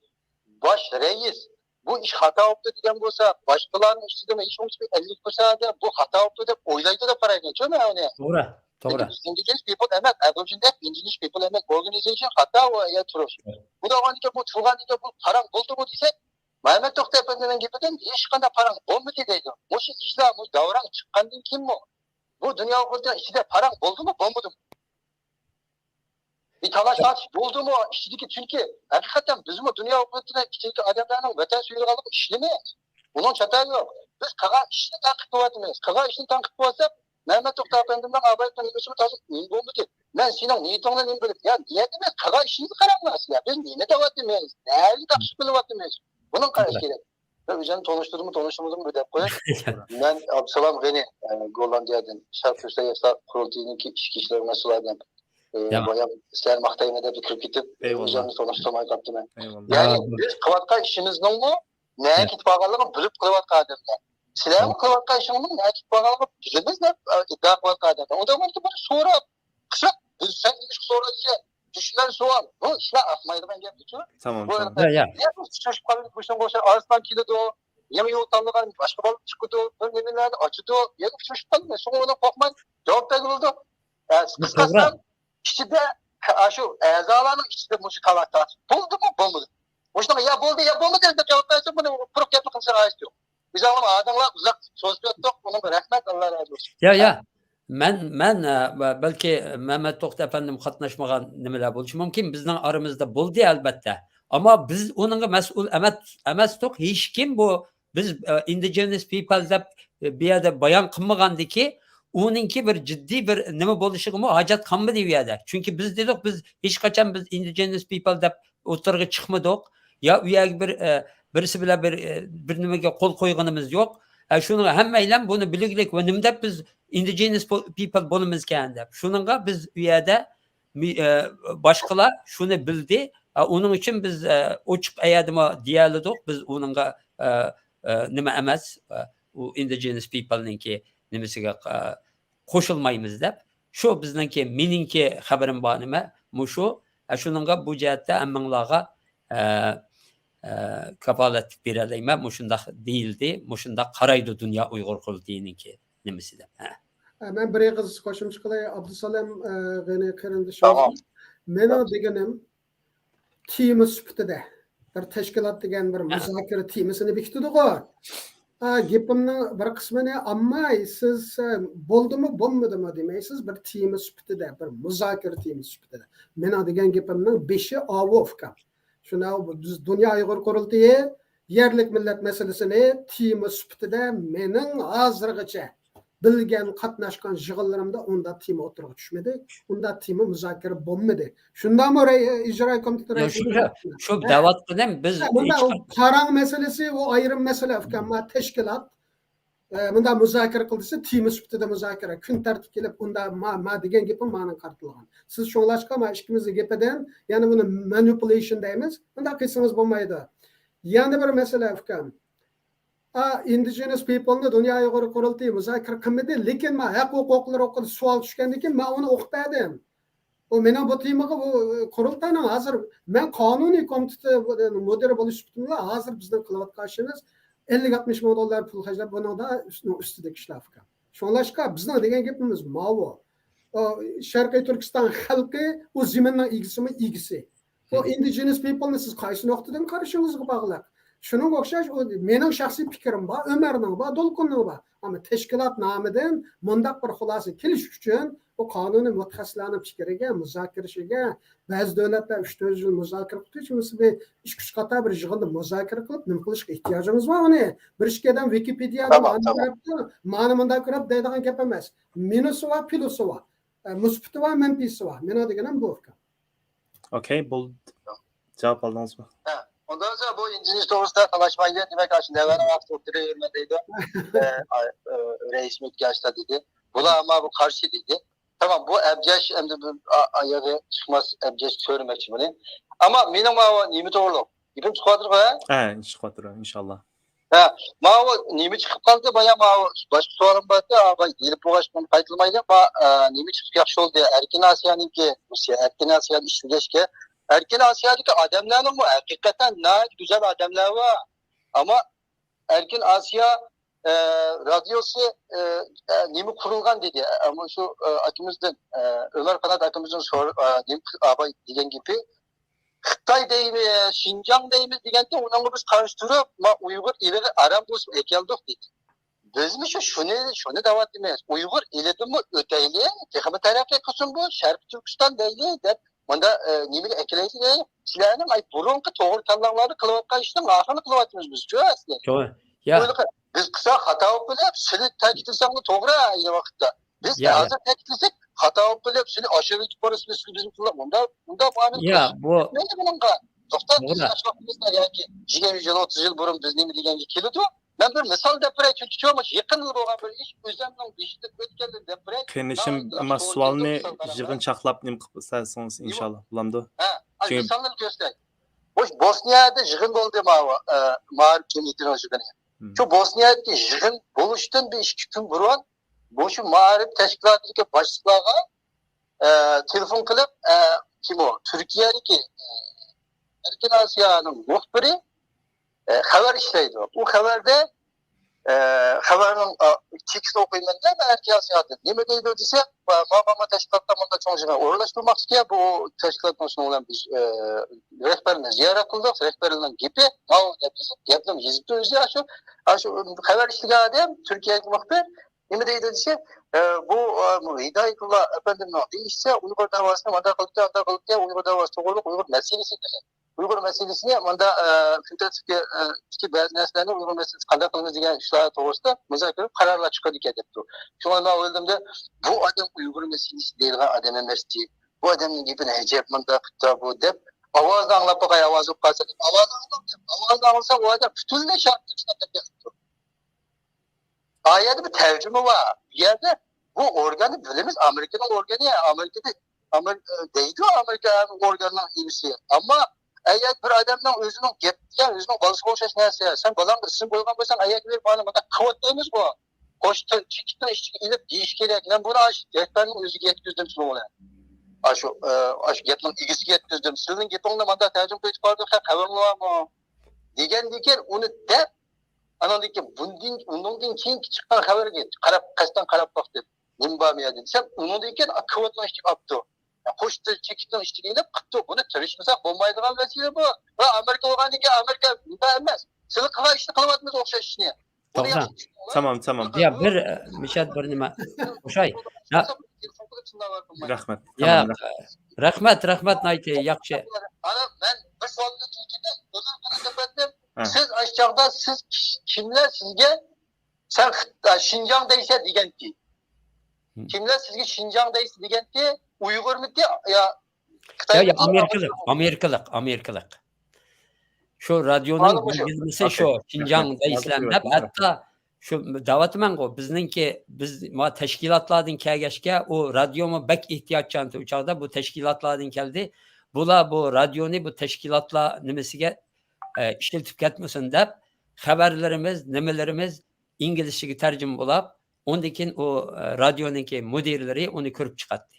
باش رەئىس، بۇ ئىش خاتا بوپتۇ دېگەن بولسا، باشقىلارنىڭ ئۈستىدىن ھېچ بولمىسا بىر ئەللىك پىرسەنت ئادەم بۇ خاتا بوپتۇ دەپ ئويلايدۇ دەپ قارايمەن-چۇ مەن ئۇنى. توغرا، توغرا. ئىندىجېنىس پىپل ئەمەس، ئەبورىجىن دەپ ئىندىجېنىس پىپل ئەمەس، ئورگانىزېيشن خاتا ئۇ يەردە تۇرۇش. بۇ دەۋانىكەن، بۇ تۇرغاندىكەن، بۇ پاراڭ بولدىمۇ دېسەك، مەمەت توختى ئەپەندىنىڭ گېپىدىن ھېچقانداق پاراڭ بولمىدى دەيدۇ. مۇشۇ ئىشلار، مۇشۇ داۋراڭ چىققاندىن كېيىنمۇ بۇ دۇنيا ھوقۇقىنىڭ ئىچىدە پاراڭ بولدىمۇ، بولمىدىمۇ؟ بىر تالاش تارتىش بولدىمۇ ئىچىدىكى؟ چۈنكى ھەقىقەتەن بىزمۇ دۇنيا ھوقۇقىنىڭ ئىچىدىكى ئادەملەرنىڭ ۋەتەن سۆيىدىغانلىقى ئىشىنىمىز. ئۇنىڭ چاتاقى يوق. بىز قىلغان ئىشنى تەنقىد قىلىۋاتىمىز. قىلغان ئىشنى تەنقىد قىلىۋاتساق، مەمەت توختى ئەپەندىمنىڭ ئاۋايتقان نېمىسىمۇ تازا ئۈن بولمىدى. مەن سېنىڭ نىيىتىڭنى نېمە بىلىپ، يا نىيەت ئەمەس، قىلغان ئىشىڭىزغا قاراڭلار سىلەر. بىز نېمە دەۋاتىمىز؟ نەگە تەقسىر قىلىۋاتىمىز؟ بۇنىڭ قاراش كېرەك. بىر ئۆزۈمنى تونۇشتۇردۇممۇ، تونۇشتۇرمىدىممۇ دەپ قويۇڭ. مەن ئابدۇسالام غېنى، ئە، گوللاندىيەدىن، شەرقىي تۈركىستان ياشلار قۇرۇلتىيىنىڭكى ئىچكى ئىشلار مەسئۇلى ئادەم. ئە، يا. بايام سىلەرنى ماختايمەن دەپ كىرىپ كېتىپ، ئەيۋاللا. ئۆزۈمنى تونۇشتۇرماي قاپتىمەن. ئەيۋاللا. يەنى ھا، بىز قىلىۋاتقان ئىشىمىزنىڭمۇ نەگە يا. كېتىپ بارغانلىقىنى بىلىپ قىلىۋاتقان ئادەملەر. سىلەرمۇ ھا. قىلىۋاتقان ئىشىڭلارنىڭ نەگە كېتىپ بارغانلىقىنى بىلىمىز دەپ، ئە، ئىددىئا قىلىۋاتقان ئادەملەر. ئۇنداق بولسا بۇنى سوراپ، قىساق، بىز سەن نېمىشقا سورايسەن؟ دۈشمەن سوئال. بۇ ئىشلار ئاقمايدىغان گەپكىچۇ. تامام، بۇ تامام. يا، يا. نېمە ئۇچرىشىپ قالدى؟ بۇ ئىشنىڭ بولسا ئارسلان كېلىدۇ، يېڭى يول تاللىغان باشقا بالا چىقىدۇ، بىر نېمىلەرنى ئاچىدۇ، يەنە ئۇچرىشىپ قالىمىز. شۇڭا ئۇنىڭ قورقماي جاۋاب بەرگىلى بولىدۇ. ئە، بۇ قىسقارتسام، توغرا. ئىچىدە، ئاشۇ ئەزالارنىڭ ئىچىدە مۇشۇ تالاش تارتىش بولدىمۇ، بولمىدى؟ مۇشۇنىڭغا يا بولدى، يا بولمىدى دەپ جاۋاب بەرسە، بۇنى قۇرۇق گەپنى قىلىشىغا ھاجەت يوق. بىز ئاڭلىماي ئادەملەر ئۇزاق سۆزلەپ ئۆتتۇق، ئۇنىڭغا رەھمەت، ئاللا رازى بولسۇن. يا، يا. مەن، مەن، ئە، بە-، بەلكى مەمەت توختى ئەپەندىم قاتناشمىغان نېمىلەر بولۇشى مۇمكىن. بىزنىڭ ئارىمىزدا بولدى، ئەلبەتتە. ئەمما بىز ئۇنىڭغا مەسئۇل ئەمەت-، ئەمەستۇق. ھېچكىم بۇ، بىز، ئە، ئىندىجېنىس پىپل دەپ، ئە، بۇ يەردە بايان قىلمىغاندىكى، ئۇنىڭكى بىر جىددىي بىر نېمە بولۇشىغىمۇ ھاجەت قالمىدى ئۇ يەردە. چۈنكى بىز دېدۇق، بىز ھېچقاچان بىز indigenous people دەپ ئوتتۇرىغا چىقمىدۇق. يا ئۇ يەرگە بىر، ئە، بىرسى بىلەن بىر، ئە، بىر نېمىگە قول قويغىنىمىز يوق. ئە، شۇنىڭغا ھەممەيلەن بۇنى بىلگىلىك ۋە نېمە دەپ بىز indigenous po-، people بولىمىزكەن دەپ. شۇنىڭغا بىز ئۇ يەردە مى-، ئە، باشقىلار شۇنى بىلدى. ئە، ئۇنىڭ ئۈچۈن بىز، ئە، ئوچۇق ئەيەدىمۇ دېيەلىدۇق. بىز ئۇنىڭغا، ئە، ئە، نېمە ئەمەس، ئە، ئۇ indigenous people نىڭكى نېمىسىگە، ئە، قوشۇلمايمىز دەپ. شۇ بىزنىڭكى، مېنىڭكى خەۋىرىم بار نېمە، مۇشۇ. ئە، شۇنىڭغا بۇ جەھەتتە ھەممىڭلارغا، ئە، ئە، كاپالەتلىك بېرەلەيمەن، مۇشۇنداق دېيىلدى، مۇشۇنداق قارايدۇ دۇنيا ئۇيغۇر قۇرۇلتىيىنىڭكى نېمىسى دەپ. ھە. ئە، مەن بىر ئېغىز قوشۇمچە قىلاي، ئابدۇسالام، ئە، غېنى قېرىندىشىمىز. تامام. مېنىڭ دېگىنىم، تېما سۈپىتىدە بىر تەشكىلات دېگەن بىر ھە. مۇزاكىرە تېمىسىنى بېكىتىدىغۇ. ئا، گېپىمنىڭ بىر قىسمىنى ئالماي، سىز، ئە، بولدىمۇ، بولمىدىمۇ دېمەيسىز، بىر تېما سۈپىتىدە، بىر مۇزاكىرە تېمىسى سۈپىتىدە. مېنىڭ دېگەن گېپىمنىڭ بېشى ئاۋۇ، ئۇكام. شۇنداق، بۇ دۇز-، دۇنيا ئۇيغۇر قۇرۇلتىيى، يەرلىك مىللەت مەسىلىسىنى تېما سۈپىتىدە مېنىڭ ھازىرغىچە بىلگەن، قاتناشقان يىغىنلىرىمدا ئۇنداق تېما ئوتتۇرىغا چۈشمىدى، ئۇنداق تېما مۇزاكىرە بولمىدى. شۇنداقمۇ، رەي-، ئىجرائىي كومىتېت يا، رەئىسى؟ شۇ، شۇ ھە. دەۋاتقىنىم بىز ھە، مۇنداق ھېچ قا- قاراڭ مەسىلىسى، ئۇ ئايرىم مەسىلە، ئۇكام. ما تەشكىلات، ئە، مۇنداق مۇزاكىرە قىل دېسە، تېما سۈپىتىدە مۇزاكىرە، كۈن تەرتىپكە كېلىپ، ئۇنداق ما، ما دېگەن گېپىم مانىڭ قارىتىلغان. سىز شۇڭلاشقا، ما ئىككىمىزنىڭ گېپىدىن، يەنە بۇنى manipulation دەيمىز، مۇنداق قىلسىڭىز بولمايدۇ. يەنە بىر مەسىلە، ئۇكام. ئا، indigenous people نى دۇنيا ئۇيغۇر قۇرۇلتىيى مۇزاكىرە قىلمىدى، لېكىن ما ھەق ھوقۇقلىرى ھەققىدە سوئال چۈشكەندىن كېيىن، ما ئۇنى ئوقۇپ بەردىم. ئۇ مېنىڭ بۇ تېمىغا، بۇ قۇرۇلتاينىڭ ھازىر مەن قانۇنىي كومىتېتى مۇدىرى بولۇش سۈپىتىم بىلەن ھازىر بىزنىڭ قىلىۋاتقان ئىشىمىز ئەللىك ئاتمىش مىڭ دوللار پۇل خەجلەپ، بۇنىڭدا ئۈستىنىڭ ئۈستىدىكى ئىشلار، ئۇكام. شۇڭلاشقا بىزنىڭ دېگەن گېپىمىز ماۋۇ. ئۇ شەرقىي تۈركىستان خەلقى ئۇ زېمىننىڭ ئىگىسىمۇ ئىگىسى. بۇ indigenous people نى سىز قايسى نۇقتىدىن قارىشىڭىزغا باغلىق. شۇنىڭغا ئوخشاش، ئۇ مېنىڭ شەخسىي پىكرىم بار، ئۆمەرنىڭ بار، دولقۇننىڭ بار. ئەمما تەشكىلات نامىدىن مۇنداق بىر خۇلاسە كېلىش ئۈچۈن، ئۇ قانۇنىي مۇتەخەسسىسلەرنىڭ پىكرىگە، مۇزاكىرىسىگە، بەزى دۆلەتلەر ئۈچ تۆت يىل مۇزاكىرە قىلىپ، ھېچ بولمىسا بىر ئىككى ئۈچ قاتار بىر يىغىندا مۇزاكىرە قىلىپ، نېمە قىلىشقا ئېھتىياجىڭىز بار ئۇنى؟ بىر ئىككى ئادەم ۋىكىپېدىيەدە تامام، مانا تامام. مۇنداق كۆرۈپ، مانا مۇنداق كۆرۈپ دەيدىغان گەپ ئەمەس. مىنۇسى بار، پلۇسى بار. ئە، مۇسبىتى بار، مەنپىسى بار. مېنىڭ دېگىنىم بۇ، ئۇكام. ئوكەي، بولدى. جاۋاب ئالدىڭىزمۇ؟ ھە، ئۇنداق بولسا بۇ ئىنجىنىش توغرىسىدا تالاشمايلى، دېمەك، ئاشۇ نەۋەرە ۋاقىت ئولتۇرۇۋېرىمەن دەيدۇ. ئە، ئا-، ئە، رەئىسمۇ ئاشتا دېدى. بۇلار ئەمما بۇ قارشى دېدى. تامام، بۇ ئەبجەش ئەمدى بۇ ئا-، ئايىغى چىقماس ئەبجەش كۆرمەكچى بۇنى. ئەمما مېنىڭ ماۋۇ نېمە توغرۇلۇق؟ گېپىم چىقىۋاتىدىغۇ، ھە؟ ھە، چىقىۋاتىدۇ، ئىنشاللا. ھە، ماۋۇ نېمە چىقىپ قالدى؟ بايا ماۋۇ باشقا سوئالىم بار ئىدى، ئا، بايا ئېلىپ بولغاچ بۇنى قايتىلىمايلى. ما، ئا، نېمە چىقىپ ياخشى بولدى؟ ئەركىن ئاسىيانىڭكى، روسىيە ئەركىن ئاسىيادا ئىشلىگەچكە، ئەركىن ئاسىيادىكى ئادەملەرنىڭمۇ ھەقىقەتەن ناھايىتى گۈزەل ئادەملەر بار. ئەمما ئەركىن ئاسىيا، ئە، رادىيوسى، ئە، ئە، نېمە قۇرۇلغان دېدى. ئە، مۇشۇ، ئە، ئاكىمىزدىن، ئە، ئۆمەر قانات ئاكىمىزدىن سور-، ئە، نېمە، ئاباي دېگەن گېپى، خىتاي دەيمىز، شىنجاڭ دەيمىز دېگەندە، ئۇنىڭغا بىز قارشى تۇرۇپ، ما ئۇيغۇر ئېلىغا ئارام بولسۇن ئەكەلدۇق دېدى. بىزمۇ شۇ، شۇنى، شۇنى دەۋاتىمىز. ئۇيغۇر ئېلىدىنمۇ ئۆتەيلى، تېخىمۇ تەرەققىي قىلسۇن بۇ، شەرقىي تۈركىستان دەيلى دەپ، مۇندا، ئە، نېمىگە ئەكېلەيلى؟ سىلەرنىڭ، ئاي، بۇرۇنقى توغرا كاللاڭلاردا قىلىۋاتقان ئىشنىڭ ئاخىرىنى قىلىۋاتىمىز بىزچۇ ئەسلى. توغرا. يا. بۇنى بىز قىلساق خاتا بولۇپ قېلىپ، سىلى تەكىتلىسەڭلار توغرا ئەينى ۋاقىتتا. بىز يا، يا. ھازىر تەكىتلىسەك خاتا بولۇپ قېلىپ، سىلى ئاشۇرۇۋېتىپ بارىسىلەر، سىلى بىزنى قىلىپ، ئۇنداق، ئۇنداق مۇئامىلە يا، قىلىشىمىز بۇ كەلمەيدۇ بۇنىڭغا. توختاڭ، توغرا. بىز ياش ۋاقتىمىزدا ياكى يىگىرمە يىل، ئوتتۇز يىل بۇرۇن بىز نېمە دېگەنگە كېلىدۇ؟ مەن بىر مىسال دەپ بېرەي، چۈنكى شۇ يېقىندىلا بولغان بىر ئىش، ئۆزۈمنىڭ بېشىدىن ئۆتكەننى دەپ بېرەي. قېرىندىشىم، ناھايىتتى ئەمما ياخشى بولدى، سوئالنى مىسال قىلىپ يىغىنچاقلاپ نېمە قىلىپ بەرسەڭىز، نېمە؟ ئىنشاللا، بولامدۇ؟ ھە، ئاي، چۈنكى مىسالنى كۆرسەتەي. مۇشۇ بوسنىيەدە يىغىن بولدى ماۋۇ، ئە، مائارىپ جەمئىيىتىنىڭ يىغىنى. مم. شۇ بوسنىيەدىكى يىغىن بولۇشتىن بىر ئىككى كۈن بۇرۇن مۇشۇ مائارىپ تەشكىلاتىدىكى باشلىقلارغا، ئە، تېلېفون قىلىپ، ئە، كىم ئۇ؟ تۈركىيەدىكى، ئە، ئەركىن ئاسىيانىڭ مۇخبىرى، ئە، خەۋەر ئىشلەيدۇ. ئۇ خەۋەردە، ئە، خەۋەرنىڭ، ئا، تېكىستىنى ئوقۇيمەن دە، مەن ئەركىن ئاسىيادىن. نېمە دەيدۇ دېسە، ما، ما، ما، ما تەشكىلاتتا مۇنداق چوڭ يىغىن ئورۇنلاشتۇرماقچىكەن، بۇ تەشكىلاتنىڭ شۇنىڭ بىلەن بىز، ئە، رەھبەرلىرىنى زىيارەت قىلدۇق، رەھبەرلىرىنىڭ گېپى، ماۋۇ دەپ يېزىپ، گەپنى يېزىپتۇ ئۆزى، ئاشۇ، ئاشۇ خەۋەر ئىشلىگەن ئادەم، تۈركىيەدىكى مۇخبىر، نېمە دەيدۇ دېسە، ئە، بۇ، ئە، بۇ ھىدايەتۇللا ئەپەندىمنىڭ دېيىشىچە، ئۇيغۇر دەۋاسىنى مانداق قىلىپتۇ، ئانداق قىلىپتۇ، ئۇيغۇر دەۋاسى توغرىلىق، ئۇيغۇر مەسىلىسى دېگەن. ئۇيغۇر مەسىلىسىنى ماندا، ئە، كۈندىلىكتىكى، ئە، بەزى نەرسىلەرنى ئۇيغۇر مەسىلىسى قانداق قىلىمىز دېگەن ئىشلار توغرىسىدا مۇزاكىرە قىلىپ قارارلار چىقىدىكەن دەپتۇ. شۇڭا مەن ئويلىدىمدە، بۇ ئادەم ئۇيغۇر مەسىلىسى دەيدىغان ئادەم ئەمەستى. بۇ ئادەمنىڭ گېپىنى ئەجەب مۇنداق قىپتا بۇ دەپ، ئاۋازنى ئاڭلاپ باقاي، ئاۋازى بولۇپ قالسا دەپ، ئاۋازنى ئاڭلىدىم دەپ، ئاۋازنى ئاڭلىسام، ئۇ ئادەم پۈتۈنلەي شەرقىي تۈركىستان دەپ يازىپتۇ. ئا يەردە بىر تەرجىمە بار. بۇ يەردە بۇ ئورگاننى بىلىمىز، ئامېرىكىنىڭ ئورگانى، ئامېرىكىدا ئامېرىكا دەيدۇ، ئامېرىكا ئورگاننىڭ ئىگىسى. ئەمما ئەگەر بىر ئادەمنىڭ ئۆزىنىڭ گەپ دېگەن ئۆزىنىڭ بالىسىغا ئوخشاش نەرسە. سەن بالاڭ ئىسىم قويغان بولساڭ، ئەگەر بىر بالىنى مۇنداق قىلىۋەت دەيمىزغۇ. قوش تىل چېكىتنىڭ ئىچىگە ئېلىپ دېيىش كېرەك. مەن بۇنى ئاشۇ گەپلەرنىڭ ئۆزىگە يەتكۈزدۈم شۇنىڭ بىلەن. ئاشۇ، ئە، ئاشۇ گەپنىڭ ئىگىسىگە يەتكۈزدۈم. سىلىنىڭ گېپىڭلار مانداق تەرجىمە قىلىپ بارىدۇ، خەۋىرىڭلار بارمۇ؟ دېگەندىن كېيىن ئۇنى دەپ، ئاناندىن كېيىن بۇندىن، ئۇنىڭدىن كېيىنكى چىققان خەۋەرگە قاراپ، قەستەن قاراپ باقتىم. نېمە بارمۇ يەردە دېسەم، ئۇنىڭدىن كېيىن كوۋىدنىڭ ئىچىگە ئاپتۇ. قوش تىل چېكىتنىڭ ئىچىگە ئېلىپ قىپتۇ. بۇنى تىرىشمىساق بولمايدىغان ۋەزىپە بۇ. ۋە ئامېرىكا بولغاندىن كېيىن ئامېرىكا نېمە ئەمەس. سىلەر قىلغان ئىشنى قىلىۋاتىمىز ئوخشاش ئىشنى. بۇنى توغرا. ياخشى چۈشىنىڭلار. تامام، تامام. يا، بىر، ئە، مىشات بىر نېمە قوشاي. يا، رەھمەت. يا، تامام، رەھمەت. رەھمەت، رەھمەت، ناھايىتى ياخشى. ئانا، مەن بىر سوئالنى تۈركىيەدە ئۇدۇر قىلىپ كەتتىم. ھە. سىز ئاشۇ چاغدا سىز كىش-، كىملەر سىزگە سەن خىت-، شىنجاڭ دەيسەن دېگەنتى. ھىم. كىملەر سىزگە شىنجاڭ دەيسەن دېگەنتى؟ ئۇيغۇرمىتى يا خىتاي؟ يا، يا، ئامېرىكىلىق، ئامېرىكىلىق، ئامېرىكىلىق. شۇ رادىيونىڭ بىلگۈزمىسى شۇ، شىنجاڭ دەيسىلەر دەپ، ھەتتا شۇ دەۋاتىمەنغۇ، بىزنىڭكى، بىز ما تەشكىلاتلاردىن كەلگەچكە، ئۇ رادىيومۇ بەك ئېھتىياتچان ئىدى. ئۇ چاغدا بۇ تەشكىلاتلاردىن كەلدى. بۇلار بۇ رادىيونى بۇ تەشكىلاتلار نېمىسىگە، ئە، ئىشلىتىپ كەتمىسۇن دەپ، خەۋەرلىرىمىز، نېمىلىرىمىز ئىنگلىزچىگە تەرجىمە بولاپ، ئۇندىن كېيىن ئۇ، ئە، رادىيونىڭكى مۇدىرلىرى ئۇنى كۆرۈپ چىقاتتى.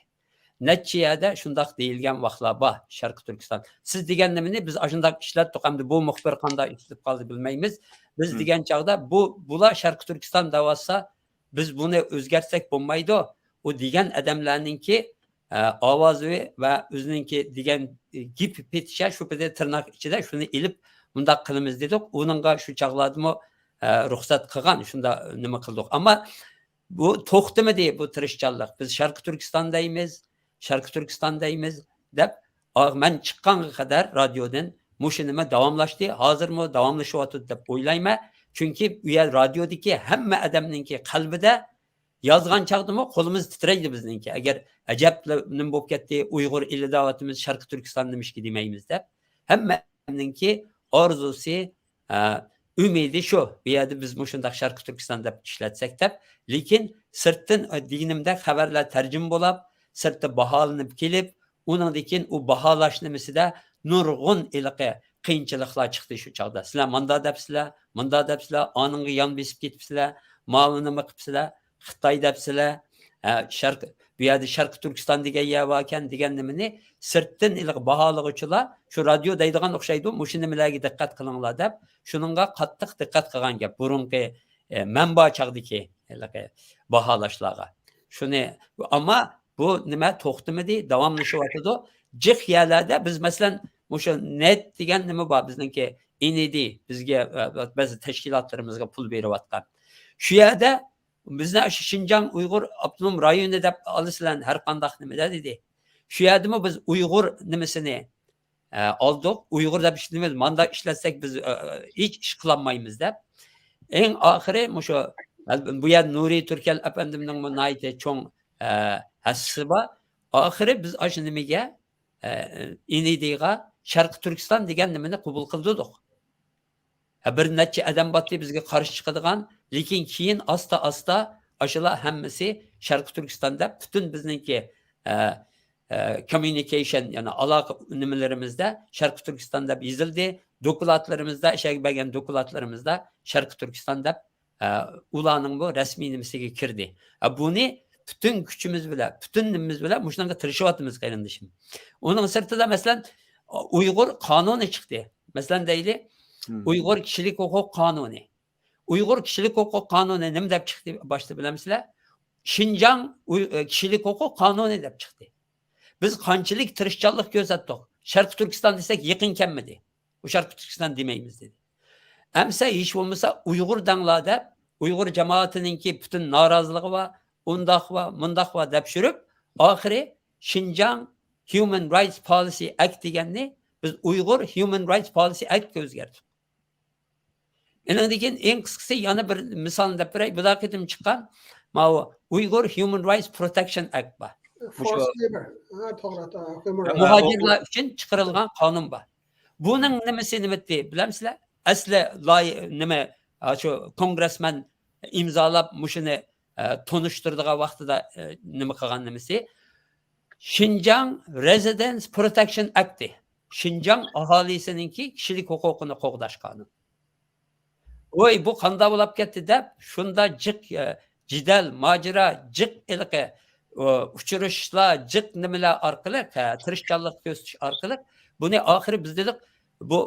نەچچە يەردە شۇنداق دېيىلگەن ۋاقىتلار بار، شەرقىي تۈركىستان. سىز دېگەن نېمىنى بىز ئاشۇنداق ئىشلەتتۇق، ئەمدى بۇ مۇخبىر قانداق ئىشلىتىپ قالدى بىلمەيمىز. بىز دېگەن چاغدا بۇ، بۇلار شەرقىي تۈركىستان دەۋاتسا، بىز بۇنى ئۆزگەرتسەك بولمايدۇ. ئۇ دېگەن ئادەملەرنىڭكى، ئە، ئاۋازى ۋە ئۆزىنىڭكى دېگەن، ئە، گېپى پېتىشە، شۇ پېتى تىرناق ئىچىدە شۇنى ئېلىپ مۇنداق قىلىمىز دېدۇق. ئۇنىڭغا شۇ چاغلاردىمۇ، ئە، رۇخسەت قىلغان، شۇنداق نېمە قىلدۇق. ئەمما بۇ توختىمىدى، بۇ تىرىشچانلىق. بىز شەرقىي تۈركىستان دەيمىز، شەرقىي تۈركىستان دەيمىز دەپ، ئا، مەن چىققانغا قەدەر رادىيودىن مۇشۇ نېمە داۋاملاشتى، ھازىرمۇ داۋاملىشىۋاتىدۇ دەپ ئويلايمەن. چۈنكى ئۇ يەر رادىيودىكى ھەممە ئادەمنىڭكى قەلبىدە يازغان چاغدىمۇ قولىمىز تىترەيدۇ بىزنىڭكى. ئەگەر ئەجەب نېمە بولۇپ كەتتى، ئۇيغۇر ئېلى دەۋاتىمىز، شەرقىي تۈركىستان نېمىشقا دېمەيمىز دەپ. ھەممە ئادەمنىڭكى ئارزۇسى، ئە، ئۈمىدى شۇ. بۇ يەردە بىز مۇشۇنداق شەرقىي تۈركىستان دەپ ئىشلەتسەك دەپ. لېكىن سىرتتىن، ئە، دېگىنىمدەك خەۋەرلەر تەرجىمە بولاپ، سىرتتا باھالىنىپ كېلىپ، ئۇنىڭدىن كېيىن ئۇ باھالاش نېمىسىدە نۇرغۇن ھېلىقى قىيىنچىلىقلار چىقتى شۇ چاغدا. سىلەر ماندا دەپسىلەر، مۇندا دەپسىلەر، ئانىڭغا يان بېسىپ كېتىپسىلەر، ماۋۇ نېمە قىپسىلەر، خىتاي دەپسىلەر، ھە، شەرق، بۇ يەردە شەرقىي تۈركىستان دېگەن يەر باركەن دېگەن نېمىنى سىرتتىن ھېلىقى باھالىغۇچىلار، شۇ رادىيو دەيدىغان ئوخشايدۇ، مۇشۇ نېمىلەرگە دىققەت قىلىڭلار دەپ، شۇنىڭغا قاتتىق دىققەت قىلغان گەپ. بۇرۇنقى، ئە، مەن بار چاغدىكى ھېلىقى باھالاشلارغا. شۇنى، ئەمما بۇ نېمە توختىمىدى، داۋاملىشىۋاتىدۇ. جىق يەرلەردە بىز، مەسىلەن، مۇشۇ نېت دېگەن نېمە بار بىزنىڭكى، ئېن ئى دى، بىزگە، ئە، بەزى تەشكىلاتلىرىمىزغا پۇل بېرىۋاتقان. شۇ يەردە بىزنى شىنجاڭ ئۇيغۇر ئاپتونوم رايونى دەپ ئالىسىلەر ھەر قانداق نېمىدە دېدى. شۇ يەردىمۇ بىز ئۇيغۇر نېمىسىنى، ئە، ئالدۇق. ئۇيغۇر دەپ ئىشلىتىمىز، ماندا ئىشلەتسەك بىز، ئە، ھېچ ئىش قىلالمايمىز دەپ. ئەڭ ئاخىرى مۇشۇ، بۇ يەردە نۇرى تۈركەل ئەپەندىمنىڭمۇ ناھايىتى چوڭ، ئە، ھەسسىسى بار. ئاخىرى بىز ئاشۇ نېمىگە، ئە، ئېن ئى دىغا شەرقىي تۈركىستان دېگەن نېمىنى قوبۇل قىلدۇردۇق. ھە، بىر نەچچە ئادەم باتتى بىزگە قارشى چىقىدىغان، لېكىن كېيىن ئاستا-ئاستا ئاشۇلار ھەممىسى شەرقىي تۈركىستان دەپ پۈتۈن بىزنىڭكى، ئە، ئە، كوممۇنىكېيشن، يەنى ئالاقە نېمىلىرىمىزدە شەرقىي تۈركىستان دەپ يېزىلدى. دوكلاتلىرىمىزدا، ئىشەگە بەرگەن دوكلاتلىرىمىزدا شەرقىي تۈركىستان دەپ، ئە، ئۇلارنىڭ بۇ رەسمىي نېمىسىگە كىردى. ئە، بۇنى پۈتۈن كۈچىمىز بىلەن، پۈتۈن نېمىمىز بىلەن مۇشۇنىڭغا تىرىشىۋاتىمىز، قېرىندىشىم. ئۇنىڭ سىرتىدا، مەسىلەن، ئۇيغۇر قانۇنى چىقتى. مەسىلەن، دەيلى، مم. ئۇيغۇر كىشىلىك ھوقۇق قانۇنى. ئۇيغۇر كىشىلىك ھوقۇق قانۇنى نېمە دەپ چىقتى باشتا بىلەمسىلەر؟ شىنجاڭ ئۇي-، ئە، كىشىلىك ھوقۇق قانۇنى دەپ چىقتى. بىز قانچىلىك تىرىشچانلىق كۆرسەتتۇق. شەرقىي تۈركىستان دېسەك يېقىن كەلمىدى. ئۇ شەرقىي تۈركىستان دېمەيمىز دېدى. ئەمسە ھېچ بولمىسا ئۇيغۇر دەڭلار دەپ، ئۇيغۇر جامائىتىنىڭكى پۈتۈن نارازىلىقى بار، ئۇنداق بار، مۇنداق بار دەپ يۈرۈپ، ئاخىرى شىنجاڭ ھيۇمەن رايتس پالىسى ئەكت دېگەننى بىز ئۇيغۇر Human Rights Policy Act كە ئۆزگەرتتۇق. ئېنىڭدىن كېيىن ئەڭ قىسقىسى يەنە بىر مىسالنى دەپ بېرەي. بۇ قېتىم چىققان ماۋۇ ئۇيغۇر Human Rights Protection Act بار. Forced labor. ھە، توغرا، توغرا. Human rights. مۇھاجىرلار ئۈچۈن چىقىرىلغان قانۇن بار. بۇنىڭ نېمىسى نېمىتى بىلەمسىلەر؟ ئەسلى لاي-، نېمە، ھا، شۇ كونگرېسمېن ئىمزالاپ مۇشۇنى، ئە، تونۇشتۇرىدىغان ۋاقتىدا، ئە، نېمە قىلغان نېمىسى؟ شىنجاڭ Residents Protection Act. شىنجاڭ ئاھالىسىنىڭكى كىشىلىك ھوقۇقىنى قوغداش قانۇنى. ۋوي، بۇ قانداق بولاپ كەتتى دەپ، شۇندا جىق، ئە، جېدەل، ماجىرا، جىق ھېلىقى، ئۇ، ئۇچرىشىشلار، جىق نېمىلەر ئارقىلىق، ھە، تىرىشچانلىق كۆرسىتىش ئارقىلىق بۇنى ئاخىرى بىز دېدۇق، بۇ،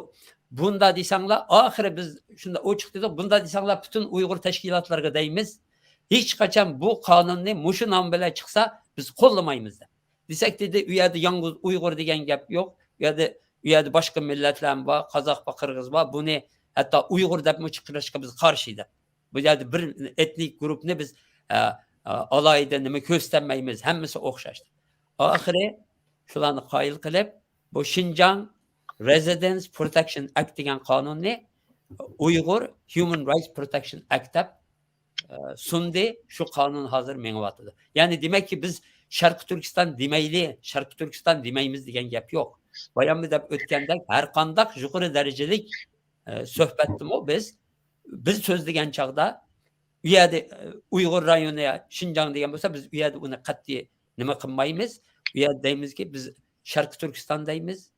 بۇندا دېسەڭلار، ئاخىرى بىز شۇنداق ئوچۇق دېدۇق، بۇندا دېسەڭلار پۈتۈن ئۇيغۇر تەشكىلاتلىرىغا دەيمىز، ھېچقاچان بۇ قانۇننى مۇشۇ نام بىلەن چىقسا، بىز قوللىمايمىز دەپ. دېسەك دېدى، ئۇ يەردە يالغۇز ئۇيغۇر دېگەن گەپ يوق، ئۇ يەردە، ئۇ يەردە باشقا مىللەتلەرمۇ بار، قازاق بار، قىرغىز بار، بۇنى ھەتتا ئۇيغۇر دەپمۇ چىقىرىشقا بىز قارشى دەپ. بۇ يەردە بىر ئېتنىك گۇرۇپنى بىز، ئە، ئە، ئالاھىدە نېمە كۆرسىتەلمەيمىز، ھەممىسى ئوخشاش. ئاخىرى شۇلارنى قايىل قىلىپ، بۇ شىنجاڭ Residents Protection Act دېگەن قانۇننى ئۇيغۇر Human Rights Protection Act دەپ، ئە، سۇندى. شۇ قانۇن ھازىر مېڭىۋاتىدۇ. يەنى دېمەككى، بىز شەرقىي تۈركىستان دېمەيلى، شەرقىي تۈركىستان دېمەيمىز دېگەن گەپ يوق. باياممۇ دەپ ئۆتكەندەك، ھەر قانداق يۇقىرى دەرىجىلىك، ئە، سۆھبەتتىمۇ بىز، بىز سۆزلىگەن چاغدا ئۇ يەردە، ئە، ئۇيغۇر رايونى، شىنجاڭ دېگەن بولسا، بىز ئۇ يەردە ئۇنى قەتئىي نېمە قىلمايمىز. ئۇ يەردە دەيمىزكى، بىز شەرقىي تۈركىستان دەيمىز.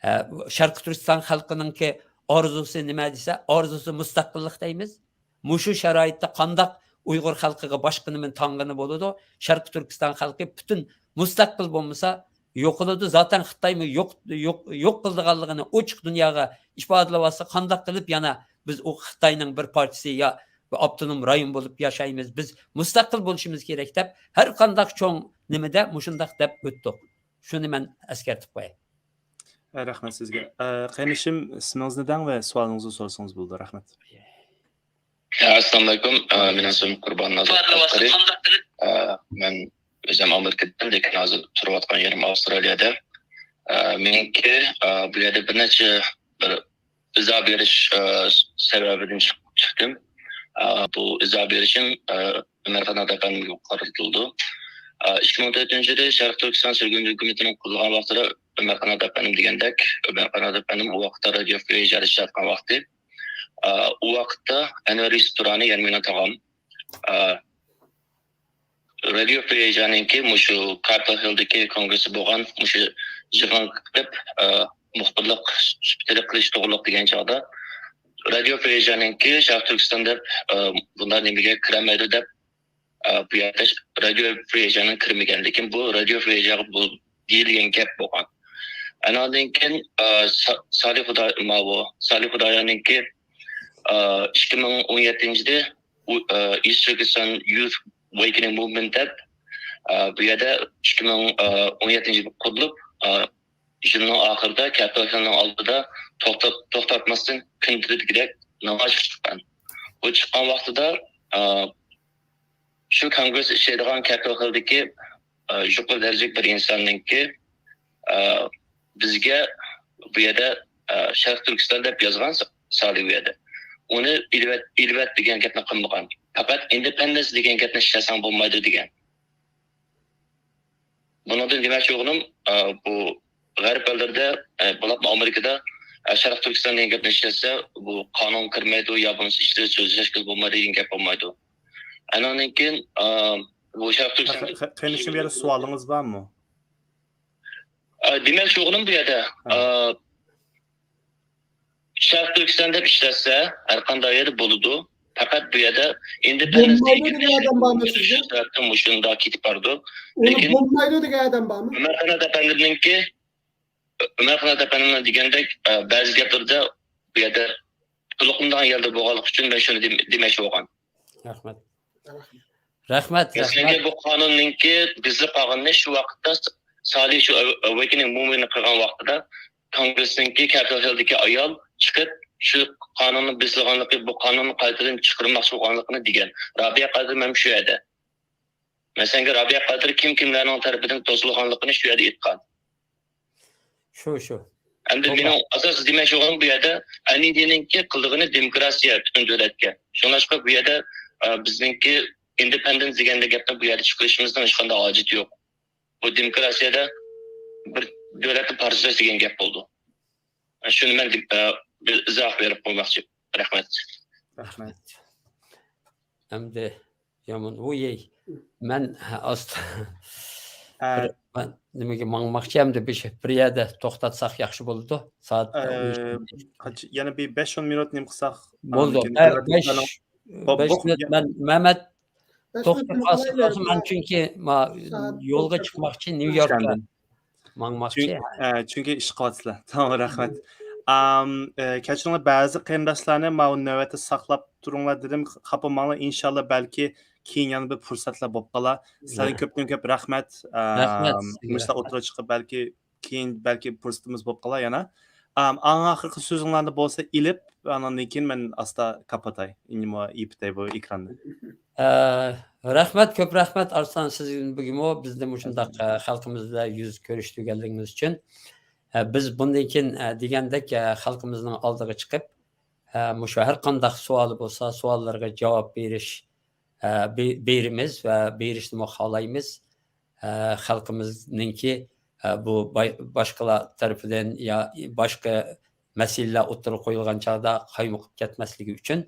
ھە، شەرقىي تۈركىستان خەلقىنىڭكى ئارزۇسى نېمە دېسە، ئارزۇسى مۇستەقىللىق دەيمىز. مۇشۇ شارائىتتا قانداق ئۇيغۇر خەلقىگە باشقا نېمىنى تاڭغىنى بولىدۇ؟ شەرقىي تۈركىستان خەلقى پۈتۈن مۇستەقىل بولمىسا يوقىلىدۇ. زاتەن خىتايمۇ يوق، يوق، يوق قىلىدىغانلىقىنى ئوچۇق دۇنياغا ئىپادىلەۋاتسا، قانداق قىلىپ يەنە بىز ئۇ خىتاينىڭ بىر پارچىسى يا بىر ئاپتونوم رايون بولۇپ ياشايمىز، بىز مۇستەقىل بولۇشىمىز كېرەك دەپ ھەر قانداق چوڭ نېمىدە مۇشۇنداق دەپ ئۆتتۇق. شۇنى مەن ئەسكەرتىپ قوياي. ئە، رەھمەت سىزگە. ئە، قېرىندىشىم، ئىسمىڭىزنى دەڭ ۋە سوئالىڭىزنى سورىسىڭىز بولىدۇ. رەھمەت. ئەسسالامۇئەلەيكۇم. ئە، مېنىڭ ئىسمىم قۇربان نازىر قەشقىرى. ئە، مەن ئۆزۈم ئامېرىكىدىن، لېكىن ھازىر تۇرۇۋاتقان يېرىم ئاۋسترالىيەدە. ئە، مېنىڭكى، ئە، بۇ يەردە بىر نەچچە بىر ئىزا بېرىش، ئە، سەۋەبىدىن چىق-، چىقتىم. ئە، بۇ ئىزا بېرىشىم، ئە، ئۆمەرخان ئەپەندىمگە قارىتىلىدۇ. ئە، ئىككى مىڭ تۆتىنچى يىلى شەرقىي تۈركىستان سۈرگۈن ھۆكۈمىتىنىڭ قۇرۇلغان ۋاقتىدا ئۆمەرخان ئەپەندىم دېگەندەك، ئۆمەرخان ئەپەندىم ئۇ ۋاقىتتا رادىيو فېيجا ئىشلەتكەن ۋاقتى. ئە، ئۇ ۋاقىتتا ئەنۋەر يۈسۈپ تۇرانى، يەنى مېنىڭ تاغام، ئە، رادىيو فېيجانىڭكى مۇشۇ كاپىتال ھىلدىكى كونگرېسسى بولغان مۇشۇ يىغىنغا كىرىپ، ئە، مۇخبىرلىق سۈپىتىدە قىلىش توغرىلىق دېگەن چاغدا، رادىيو فېيجانىڭكى شەرقىي تۈركىستان دەپ، ئە، بۇنداق نېمىگە كىرەلمەيدۇ دەپ، ئە، بۇ يەردە رادىيو فېيجانىڭ كىرمىگەن، لېكىن بۇ رادىيو فېيجاغا بۇ دېيىلگەن گەپ بولغان. ئاناندىن كېيىن، ئە، سا-، سالىھ خۇدا-، ماۋۇ، سالىھ خۇدايارنىڭكى، ئە، ئىككى مىڭ ئون يەتتىنچى يىلى ئۇ، ئە، East Turkestan Youth Awakening Movement دەپ، ئە، بۇ يەردە ئىككى مىڭ ئون يەتتىنچى يىلى قۇرۇلۇپ، ئە، يىلنىڭ ئاخىرىدا كاپىتال ھىلنىڭ ئالدىدا توختاپ، توختاتماستىن كۈندە دېگۈدەك نامايىشقا چىققان. بۇ چىققان ۋاقتىدا، ئە، شۇ كونگرېس ئىشلەيدىغان كاپىتال ھىلدىكى، ئە، يۇقىرى دەرىجىلىك بىر ئىنساننىڭكى، ئە، بىزگە بۇ يەردە، ئە، شەرقىي تۈركىستان دەپ يازغان سا-، سالى بۇ يەردە. ئۇنى ئېلىۋەت، ئېلىۋەت دېگەن گەپنى قىلمىغان. پەقەت ئىندېپېندېنس دېگەن گەپنى ئىشلەتسەڭ بولمايدۇ دېگەن. بۇنىڭدىن دېمەكچى بولغىنىم، ئە، بۇ غەرب ئەللىرىدە، ئە، بولۇپمۇ ئامېرىكىدا، ئە، شەرقىي تۈركىستان دېگەن گەپنى ئىشلەتسە، بۇ قانۇن كىرمەيدۇ يا بولمىسا ئىشلەپ سۆزلەشكىلى بولمايدۇ دېگەن گەپ بولمايدۇ. ئاناندىن كېيىن، ئە، بۇ شەرقىي تۈركىستان قە-، قە-، قېرىندىشىم، بۇ يەردە سوئالىڭىز بارمۇ؟ ئە، دېمەكچى بولغىنىم بۇ يەردە، ھە. ئە، شەرقىي تۈركىستان دەپ ئىشلەتسە، ھەر قانداق يەردە بولىدۇ. پەقەت بۇ يەردە ئىندېپېندېنس بولمايدۇ دېگەن ئادەم بارمۇ سىزگە؟ مۇشۇنداق كېتىپ بارىدۇ. ئۇنى لېكىن بولمايدۇ دېگەن ئادەم بارمۇ؟ ئۆمەر قانات ئەپەندىمنىڭكى، ئۆمەر قانات ئەپەندىمنىڭ دېگەندەك، ئە، بەزى گەپلىرىدە بۇ يەردە تولۇقلىمىغان يەردە بولغانلىقى ئۈچۈن مەن شۇنى دېم-، دېمەكچى بولغان. رەھمەت. رەھمەت، مەسىلەنكى، رەھمەت. بۇ قانۇننىڭكى بېسىلىپ قالغىنىنى شۇ ۋاقىتتا س-، سالى شۇ ئەۋ-، ئەۋەيكېنىڭ موۋمېنتنى قىلغان ۋاقتىدا كونگرېسنىڭكى كاپىتال ھىلدىكى ئايال چىقىپ، شۇ قانۇننىڭ بېسىلغانلىقى، بۇ قانۇننىڭ قايتىدىن چىقىرىلماقچى بولغانلىقىنى دېگەن. رابىيە قادىر مەن شۇ يەردە. مەسىلەنكى، رابىيە قادىر كىم كىملەرنىڭ تەرىپىدىن توسۇلغانلىقىنى شۇ يەردە ئېيتقان. شۇ، شۇ. ئەمدى مېنىڭ ئاساسىي دېمەكچى بولغىنىم، بۇ يەردە ئەنىدىنىڭكى قىلىدىغىنى دېموكراتىيە پۈتۈن دۆلەتكە. شۇڭلاشقا بۇ يەردە، ئە، بىزنىڭكى ئىندېپېندېنس دېگەندەك گەپنى بۇ يەردە چىقىرىشىمىزنىڭ ھېچقانداق ھاجىتى يوق. بۇ دېموكراتىيەدە بىر دۆلەتنى پارچىلاش دېگەن گەپ بولىدۇ. شۇنى مەن دېپ، ئە، بىر ئىزاھ بېرىپ قويماقچى. رەھمەت. رەھمەت. ئەمدى يامان، ۋۇيەي، مەن ئاستا بىر نېمىگە ماڭماقچى، ئەمدى بىر، بىر يەردە توختاتساق ياخشى بولىدۇ. سائەت ئە، قاچ-، يەنە بىر بەش ئون مىنۇت نېمە قىلساق، بولدى. ئانىڭدىن ئە، ئەلۋەتتە بەش، بىزلەرنىڭ بو-، بەش بو-، مىنۇت يە- مەن، مەمەت، بەش توختاپ مىنۇت قالسا قالايلى، بولسا، مەن چۈنكى ما-، سائەت يولغا توختاپ چىقماقچى، نيۇ يوركقا چۈشەندىم. ماڭماقچى. چۈنكى، ئە، چۈنكى ئىش قىلىۋاتىسىلەر. تامام، رەھمەت. ئام، ئە، كەچۈرۈڭلار، بەزى قېرىنداشلارنى ماۋۇ نۆۋەتتە ساقلاپ تۇرۇڭلار دېدىم. خاپا بولماڭلار، ئىنشاللا بەلكى كېيىن يەنە بىر پۇرسەتلەر بولۇپ قالار. سىلەرگە كۆپتىن كۆپ رەھمەت. ئام، رەھمەت سىزگە. مۇشۇنداق ئوتتۇرىغا چىقىپ بەلكى كېيىن بەلكى پۇرسىتىمىز بولۇپ قالار يەنە. ئام، ئەڭ ئاخىرقى سۆزۈڭلارنى بولسا ئېلىپ، ئانىڭدىن كېيىن مەن ئاستا كاپاتاي، ئىنىمۇ يېپىتاي بۇ ئېكراننى. ئە، رەھمەت، كۆپ رەھمەت، ئارسلان، سىزگىمۇ بىزنى مۇشۇنداق، ئە، خەلقىمىز بىلەن يۈز كۆرۈشتۈرگەنلىكىڭىز ئۈچۈن. ئە، بىز بۇندىن كېيىن، ئە، دېگەندەك، ئە، خەلقىمىزنىڭ ئالدىغا چىقىپ، ئە، مۇشۇ ھەر قانداق سوئالى بولسا، سوئاللارغا جاۋاب بېرىش، ئە، بې-، بېرىمىز ۋە بېرىشنىمۇ خالايمىز. ئە، خەلقىمىزنىڭكى، ئە، بۇ باي-، باشقىلار تەرىپىدىن يا باشقا مەسىلىلەر ئوتتۇرىغا قويۇلغان چاغدا قايمۇقۇپ كەتمەسلىكى ئۈچۈن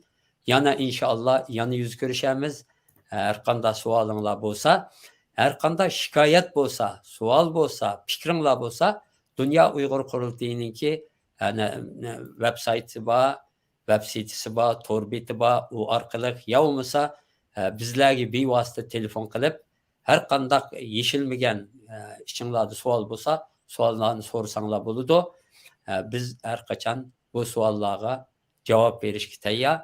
يەنە ئىنشائاللا يەنە يۈز كۆرۈشەرمىز. ئە، ھەر قانداق سوئالىڭلار بولسا، ھەر قانداق شىكايەت بولسا، سوئال بولسا، پىكرىڭلار بولسا، دۇنيا ئۇيغۇر قۇرۇلتىيىنىڭكى، ئە، نە-، نە-، ۋېب سايتى بار، ۋېب سىتىسى بار، تور بېتى بار، ئۇ ئارقىلىق يا بولمىسا، ئە، بىزلەرگە بىۋاسىتە تېلېفون قىلىپ، ھەر قانداق يېشىلمىگەن، ئە، ئىچىڭلاردا سوئال بولسا، سوئاللارنى سورىساڭلار بولىدۇ. ئە، بىز ھەر قاچان بۇ سوئاللارغا جاۋاب بېرىشكە تەييار.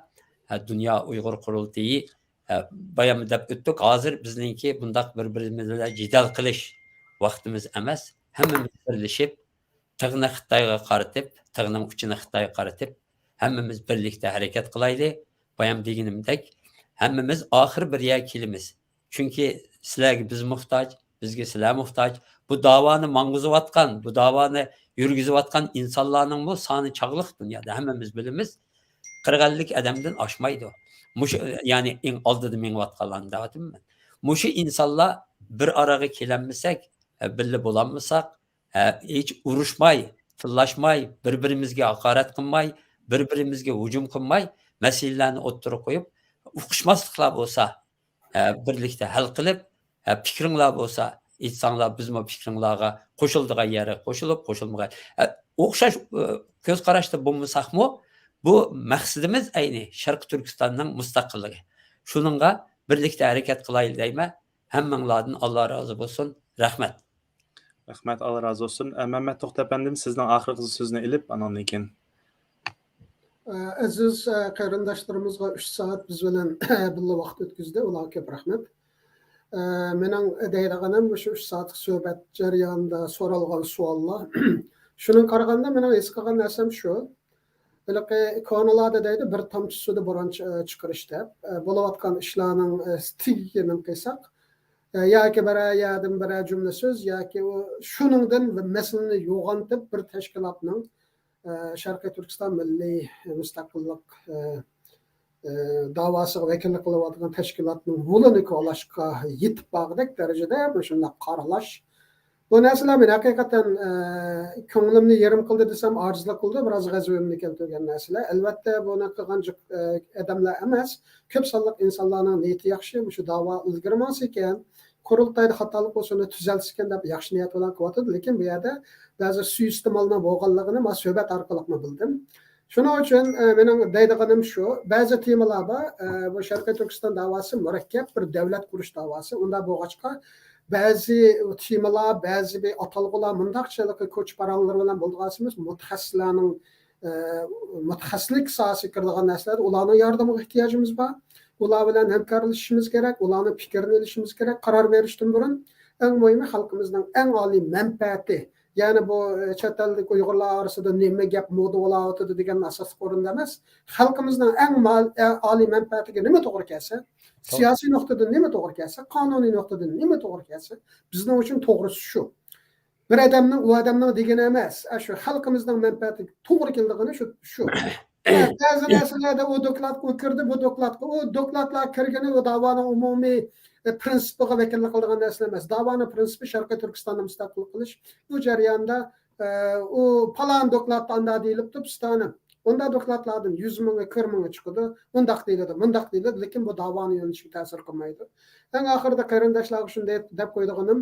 ئە، دۇنيا ئۇيغۇر قۇرۇلتىيى، ئە، بايام دەپ ئۆتتۇق، ھازىر بىزنىڭكى بۇنداق بىر-بىرىمىز بىلەن جېدەل قىلىش ۋاقتىمىز ئەمەس. ھەممىمىز بىرلىشىپ، تىغنى خىتايغا قارىتىپ، تىغنىڭ ئۇچىنى خىتايغا قارىتىپ، ھەممىمىز بىرلىكتە ھەرىكەت قىلايلى. بايام دېگىنىمدەك، ھەممىمىز ئاخىر بىر يەرگە كېلىمىز. چۈنكى سىلەرگە بىز موھتاج، بىزگە سىلەر موھتاج. بۇ داۋانى ماڭغۇزۇۋاتقان، بۇ داۋانى يۈرگۈزۈۋاتقان ئىنسانلارنىڭمۇ سانى چاغلىق دۇنيادا، ھەممىمىز بىلىمىز. قىرىق ئەللىك ئادەمدىن ئاشمايدۇ. مۇشۇ، يەنى ئەڭ ئالدىدا مېڭىۋاتقانلارنى دەۋاتىمەن مەن. مۇشۇ ئىنسانلار بىر ئارىغا كېلەلمىسەك، بىللە بولالمىساق، ھە، ھېچ ئۇرۇشماي، تىللاشماي، بىر-بىرىمىزگە ھاقارەت قىلماي، بىر-بىرىمىزگە ھۇجۇم قىلماي، مەسىلىلەرنى ئوتتۇرىغا قويۇپ، ئۇقۇشماسلىقلار بولسا، ھە، بىرلىكتە ھەل قىلىپ، ھە، پىكرىڭلار بولسا ئېيتساڭلار، بىزمۇ پىكرىڭلارغا قوشۇلىدىغان يەرگە قوشۇلۇپ، قوشۇلمىغان، ھە، ئوخشاش، ئە، كۆز قاراشتا بولمىساقمۇ، بۇ مەقسىتىمىز ئەينى شەرقىي تۈركىستاننىڭ مۇستەقىللىقى. شۇنىڭغا بىرلىكتە ھەرىكەت قىلايلى دەيمەن. ھەممىڭلاردىن ئاللا رازى بولسۇن. رەھمەت. رەھمەت، ئاللا رازى بولسۇن. ئە، مەمەت توختى ئەپەندىم، سىزنىڭ ئاخىرقى سۆزنى ئېلىپ، ئانىڭدىن كېيىن. ئە، ئەزىز، ئە، قېرىنداشلىرىمىزغا ئۈچ سائەت بىز بىلەن بىللە ۋاقىت ئۆتكۈزدى. ئۇلارغا كۆپ رەھمەت. ئە، مېنىڭ دەيدىغىنىم مۇشۇ ئۈچ سائەتلىك سۆھبەت جەريانىدا سورالغان سوئاللار. شۇنىڭغا قارىغاندا مېنىڭ ھېس قىلغان نەرسەم شۇ. ھېلىقى كونىلاردا دەيدۇ، «بىر تامچە سۇدا بوران چ-، چىقىرىش» دەپ. ئە، بولۇۋاتقان ئىشلارنىڭ، ئە، تېگىگە نېمە قىلساق، ئە، ياكى بىرەر يەردىن بىرەر جۈملە سۆز ياكى ئۇ شۇنىڭدىن مەسىلىنى يوغانتىپ، بىر تەشكىلاتنىڭ، ئە، شەرقىي تۈركىستان مىللىي مۇستەقىللىق، ئە، ئە، داۋاسىغا ۋەكىللىك قىلىۋاتقان تەشكىلاتنىڭ ھولىنى كولاشقا يېتىپ بارغۇدەك دەرىجىدە مۇشۇنداق قارىلاش. بۇ نەرسىلەر مېنى ھەقىقەتەن، ئە، كۆڭلۈمنى يېرىم قىلدى دېسەم، ئاجىزلىق قىلدى، بىراز غەزىپىمنى كەلتۈرگەن نەرسىلەر. ئەلۋەتتە، بۇنى قىلغان جىق-، ئە، ئادەملەر ئەمەس، كۆپ سانلىق ئىنسانلارنىڭ نىيىتى ياخشى، مۇشۇ داۋا ئىلگىرى ماڭسا ئىكەن، قۇرۇلتايدا خاتالىق بولسا ئۇنى تۈزەلسىكەن دەپ ياخشى نىيەت بىلەن قىلىۋاتىدۇ. لېكىن بۇ يەردە بەزى سۇيىئىستېمالنىڭ بولغانلىقىنى مانا سۆھبەت ئارقىلىقمۇ بىلدىم. شۇنىڭ ئۈچۈن، ئە، مېنىڭ دەيدىغىنىم شۇ، بەزى تېمىلار بار، ئە، بۇ شەرقىي تۈركىستان داۋاسى مۇرەككەپ بىر دەۋلەت قۇرۇش داۋاسى. ئۇنداق بولغاچقا، بەزى تېمىلار، بەزى بىر ئاتالغۇلار مۇنداقچىلىكى كوچا پاراڭلىرى بىلەن بولىدىغان ئەمەس، مۇتەخەسسىسلەرنىڭ، ئە، مۇتەخەسسىسلىك ساھەسىگە كىرىدىغان نەرسىلەردە ئۇلارنىڭ ياردىمىغا ئېھتىياجىمىز بار. ئۇلار بىلەن ھەمكارلىشىشىمىز كېرەك، ئۇلارنىڭ پىكرىنى ئېلىشىمىز كېرەك. قارار بېرىشتىن بۇرۇن ئەڭ مۇھىمى خەلقىمىزنىڭ ئەڭ ئالىي مەنپەئەتى، يەنى بۇ، ئە، چەت ئەلدىكى ئۇيغۇرلار ئارىسىدا نېمە گەپ مودا بولاۋاتىدۇ دېگەن ئاساسلىق ئورۇندا ئەمەس، خەلقىمىزنىڭ ئەڭ مال-، ئە، ئالىي مەنپەئەتىگە نېمە توغرا كەلسە، توغرا. سىياسىي نۇقتىدىن نېمە توغرا كەلسە، قانۇنىي نۇقتىدىن نېمە توغرا كەلسە، بىزنىڭ ئۈچۈن توغرىسى شۇ. بىر ئادەمنىڭ، ئۇ ئادەمنىڭ دېگىنى ئەمەس. ئە، شۇ خەلقىمىزنىڭ مەنپەئەتىگە توغرا كېلىدىغىنى شۇ، شۇ. ئە، بەزى نەرسىلەردە ئۇ دوكلاتقا ئۇ كىردى، بۇ دوكلاتقا ئۇ دوكلاتلار كىرگىنى، ئۇ داۋانىڭ ئومۇمىي، ئە، پرىنسىپىغا ۋەكىللىك قىلىدىغان نەرسىلەر ئەمەس. داۋانىڭ پرىنسىپى شەرقىي تۈركىستاننى مۇستەقىل قىلىش. بۇ جەرياندا، ئە، ئۇ پالان دوكلاتتا ئاندا دېيىلىپتۇ، پىستانى. ئۇنداق دوكلاتلاردىن يۈز مىڭى، كىرىك مىڭى چىقىدۇ. ئۇنداق دېيىلىدۇ، مۇنداق دېيىلىدۇ، لېكىن بۇ داۋانىڭ يۆنىلىشىگە تەسىر قىلمايدۇ. ئەڭ ئاخىرىدا قېرىنداشلارغا شۇنداق دەپ قويىدىغىنىم،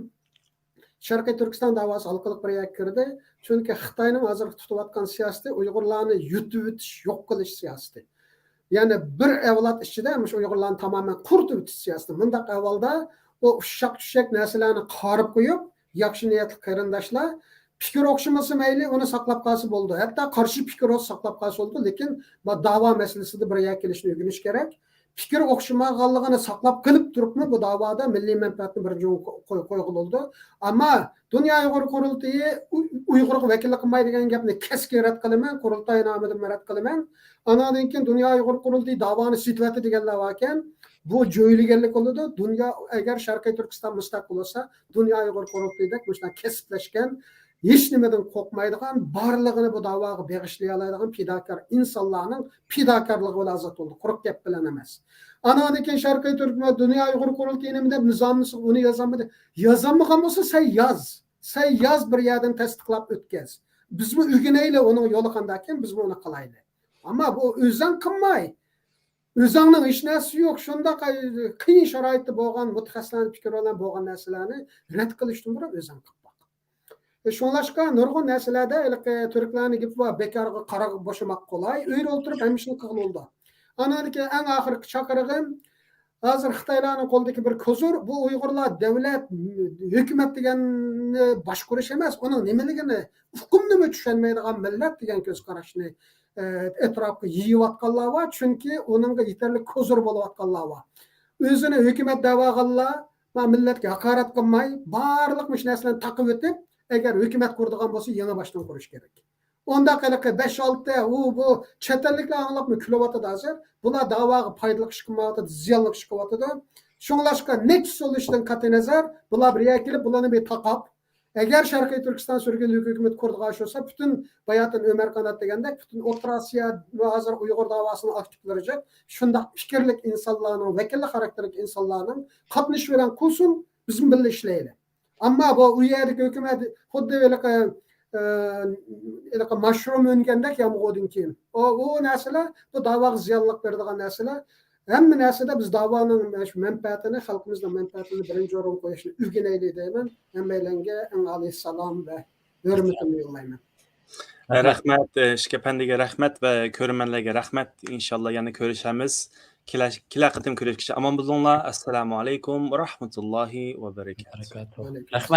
شەرقىي تۈركىستان داۋاسى ھالقىلىق بىر يەرگە كىردى. چۈنكى خىتاينىڭ ھازىرقى تۇتۇۋاتقان سىياسىتى ئۇيغۇرلارنى يۇتۇۋېتىش، يوق قىلىش سىياسىتى. يەنى بىر ئەۋلاد ئىچىدە مۇشۇ ئۇيغۇرلارنى تامامەن قۇرۇتۇۋېتىش سىياسىتى. مۇنداق ئەھۋالدا ئۇ ئۇششاق چۈششەك نەرسىلەرنى قارىپ قويۇپ، ياخشى نىيەتلىك قېرىنداشلار پىكىر ئوخشىمىسا مەيلى، ئۇنى ساقلاپ قالسا بولىدۇ. ھەتتا قارشى پىكىر بولسا ساقلاپ قالسا بولىدۇ، لېكىن بۇ داۋا مەسىلىسىدە بىر يەرگە كېلىشنى ئۆگىنىش كېرەك. پىكىر ئوخشىمىغانلىقىنى ساقلاپ قېلىپ تۇرۇپمۇ بۇ داۋادا مىللىي مەنپەئەتنى بىرىنچى ئورۇنغا قوي-، قويغىلى بولىدۇ. ئەمما دۇنيا ئۇيغۇر قۇرۇلتىيى ئۇ-، ئۇيغۇرغا ۋەكىللىك قىلمايدۇ دېگەن گەپنى كەسكىن رەت قىلىمەن، قۇرۇلتاي نامىدىن رەت قىلىمەن. ئانىڭدىن كېيىن دۇنيا ئۇيغۇر قۇرۇلتىيى داۋانى سېتىۋەتتى دېگەنلەر باركەن، بۇ جۆيلىگەنلىك بولىدۇ. دۇنيا، ئەگەر شەرقىي تۈركىستان مۇستەقىل بولسا، دۇنيا ئۇيغۇر قۇرۇلتىيىدەك مۇشۇنداق كەسىپلەشكەن، ھېچنېمىدىن قورقمايدىغان، بارلىقىنى بۇ داۋاغا بېغىشلىيالايدىغان پىداكار ئىنسانلارنىڭ پىداكارلىقى بىلەن ئازاد بولدى، قۇرۇق گەپ بىلەن ئەمەس. ئانىڭدىن كېيىن شەرقىي تۈركمەن دۇنيا ئۇيغۇر قۇرۇلتىيى نېمە دەپ نىزامنى سىغ-، ئۇنى يازالمىدى. يازالمىغان بولسا سەن ياز. سەن ياز، بىر يەردىن تەستىقلاپ ئۆتكەز. بىزمۇ ئۆگىنەيلى ئۇنىڭ يولى قانداقكەن، بىزمۇ ئۇنى قىلايلى. ئەمما بۇ ئۆزۈڭ قىلماي، ئۆزۈڭنىڭ ھېچ نەرسىسى يوق، شۇنداق قىيىن شارائىتتا بولغان مۇتەخەسسىسلەرنىڭ پىكرى بىلەن بولغان نەرسىلەرنى رەت قىلىشتىن بۇرۇن ئۆزۈڭ قىلىپ باق. شۇڭلاشقا نۇرغۇن نەرسىلەردە ھېلىقى تۈركلەرنىڭ گېپى بار، بىكارغا قارا بوشىماق قولاي، ئۆيدە ئولتۇرۇپ ھەممە ئىشنى قىلغىلى بولىدۇ. ئانىڭدىن كېيىن ئەڭ ئاخىرقى چاقىرىقىم، ھازىر خىتايلارنىڭ قولىدىكى بىر كوزۇر، بۇ ئۇيغۇرلار دۆلەت، ھۆكۈمەت دېگەننى باشقۇرۇش ئەمەس، ئۇنىڭ نېمىلىكىنى، ئۇقۇمنىمۇ چۈشەنمەيدىغان مىللەت دېگەن كۆز قاراشنى، ئە، ئەتراپقا يېيىۋاتقانلار بار، چۈنكى ئۇنىڭغا يېتەرلىك كوزۇر بولۇۋاتقانلار بار. ئۆزىنى ھۆكۈمەت دەۋالغانلار، ما مىللەتكە ھاقارەت قىلماي، بارلىق مۇشۇ نەرسىلەرنى تاقىۋېتىپ، ئەگەر ھۆكۈمەت قۇرىدىغان بولسا، يېڭى باشتىن قۇرۇش كېرەك. ئۇنداق ھېلىقى بەش ئالتە، ئۇ، بۇ چەت ئەللىكلەر ئاڭلاپمۇ كۈلۈۋاتىدۇ ھازىر. بۇلار داۋاغا پايدىلىق ئىش قىلمايۋاتىدۇ، زىيانلىق ئىش قىلىۋاتىدۇ. شۇڭلاشقا نەچچە سولۇشتىن قەتئىينەزەر، بۇلار بىر يەرگە كېلىپ، بۇلارنى بىر تاقاپ، ئەگەر شەرقىي تۈركىستان سۈرگۈنلۈك ھۆكۈمەت قۇرىدىغان بولسا، پۈتۈن باياتىن ئۆمەر قانات دېگەندەك، پۈتۈن ئوتتۇرا ئاسىيا ۋە ھازىر ئۇيغۇر داۋاسىنىڭ ئاكتىپلىرى جىق، شۇنداق پىكىرلىك ئىنسانلارنىڭ، ۋەكىللىك خاراكتېرلىك ئىنسانلارنىڭ قاتنىشىشى بىلەن قۇرسۇن، بىزمۇ بىللە ئىشلەيلى. ئەمما بۇ، ئۇ يەردىكى ھۆكۈمەت خۇددى ھېلىقى، ئە، ھېلىقى ماشروم ئۈنگەندەك يامغۇردىن كېيىن. ئۇ، ئۇ نەرسىلەر، بۇ داۋاغا زىيانلىق بېرىدىغان نەرسىلەر. ھەممە نەرسىدە بىز داۋانىڭ مەنپەئەتىنى، خەلقىمىزنىڭ مەنپەئەتىنى بىرىنچى ئورۇنغا قويۇشنى ئۆگىنەيلى دەيمەن. ھەممەيلەنگە ئەڭ ئالىي سالام ۋە ھۆرمىتىمنى يوللايمەن. رەھمەت، ئە، ئىشىك ئەپەندىگە رەھمەت ۋە كۆرۈرمەنلەرگە رەھمەت. ئىنشاللا يەنە كۆرۈشەرمىز. كېلە-، كېلەر قېتىم كۆرۈشكىچە ئامان بولۇڭلار. ئەسسالامۇ ئەلەيكۇم ۋە رەھمەتۇللاھى ۋە بەرىكاتۇھ. رەھمەت.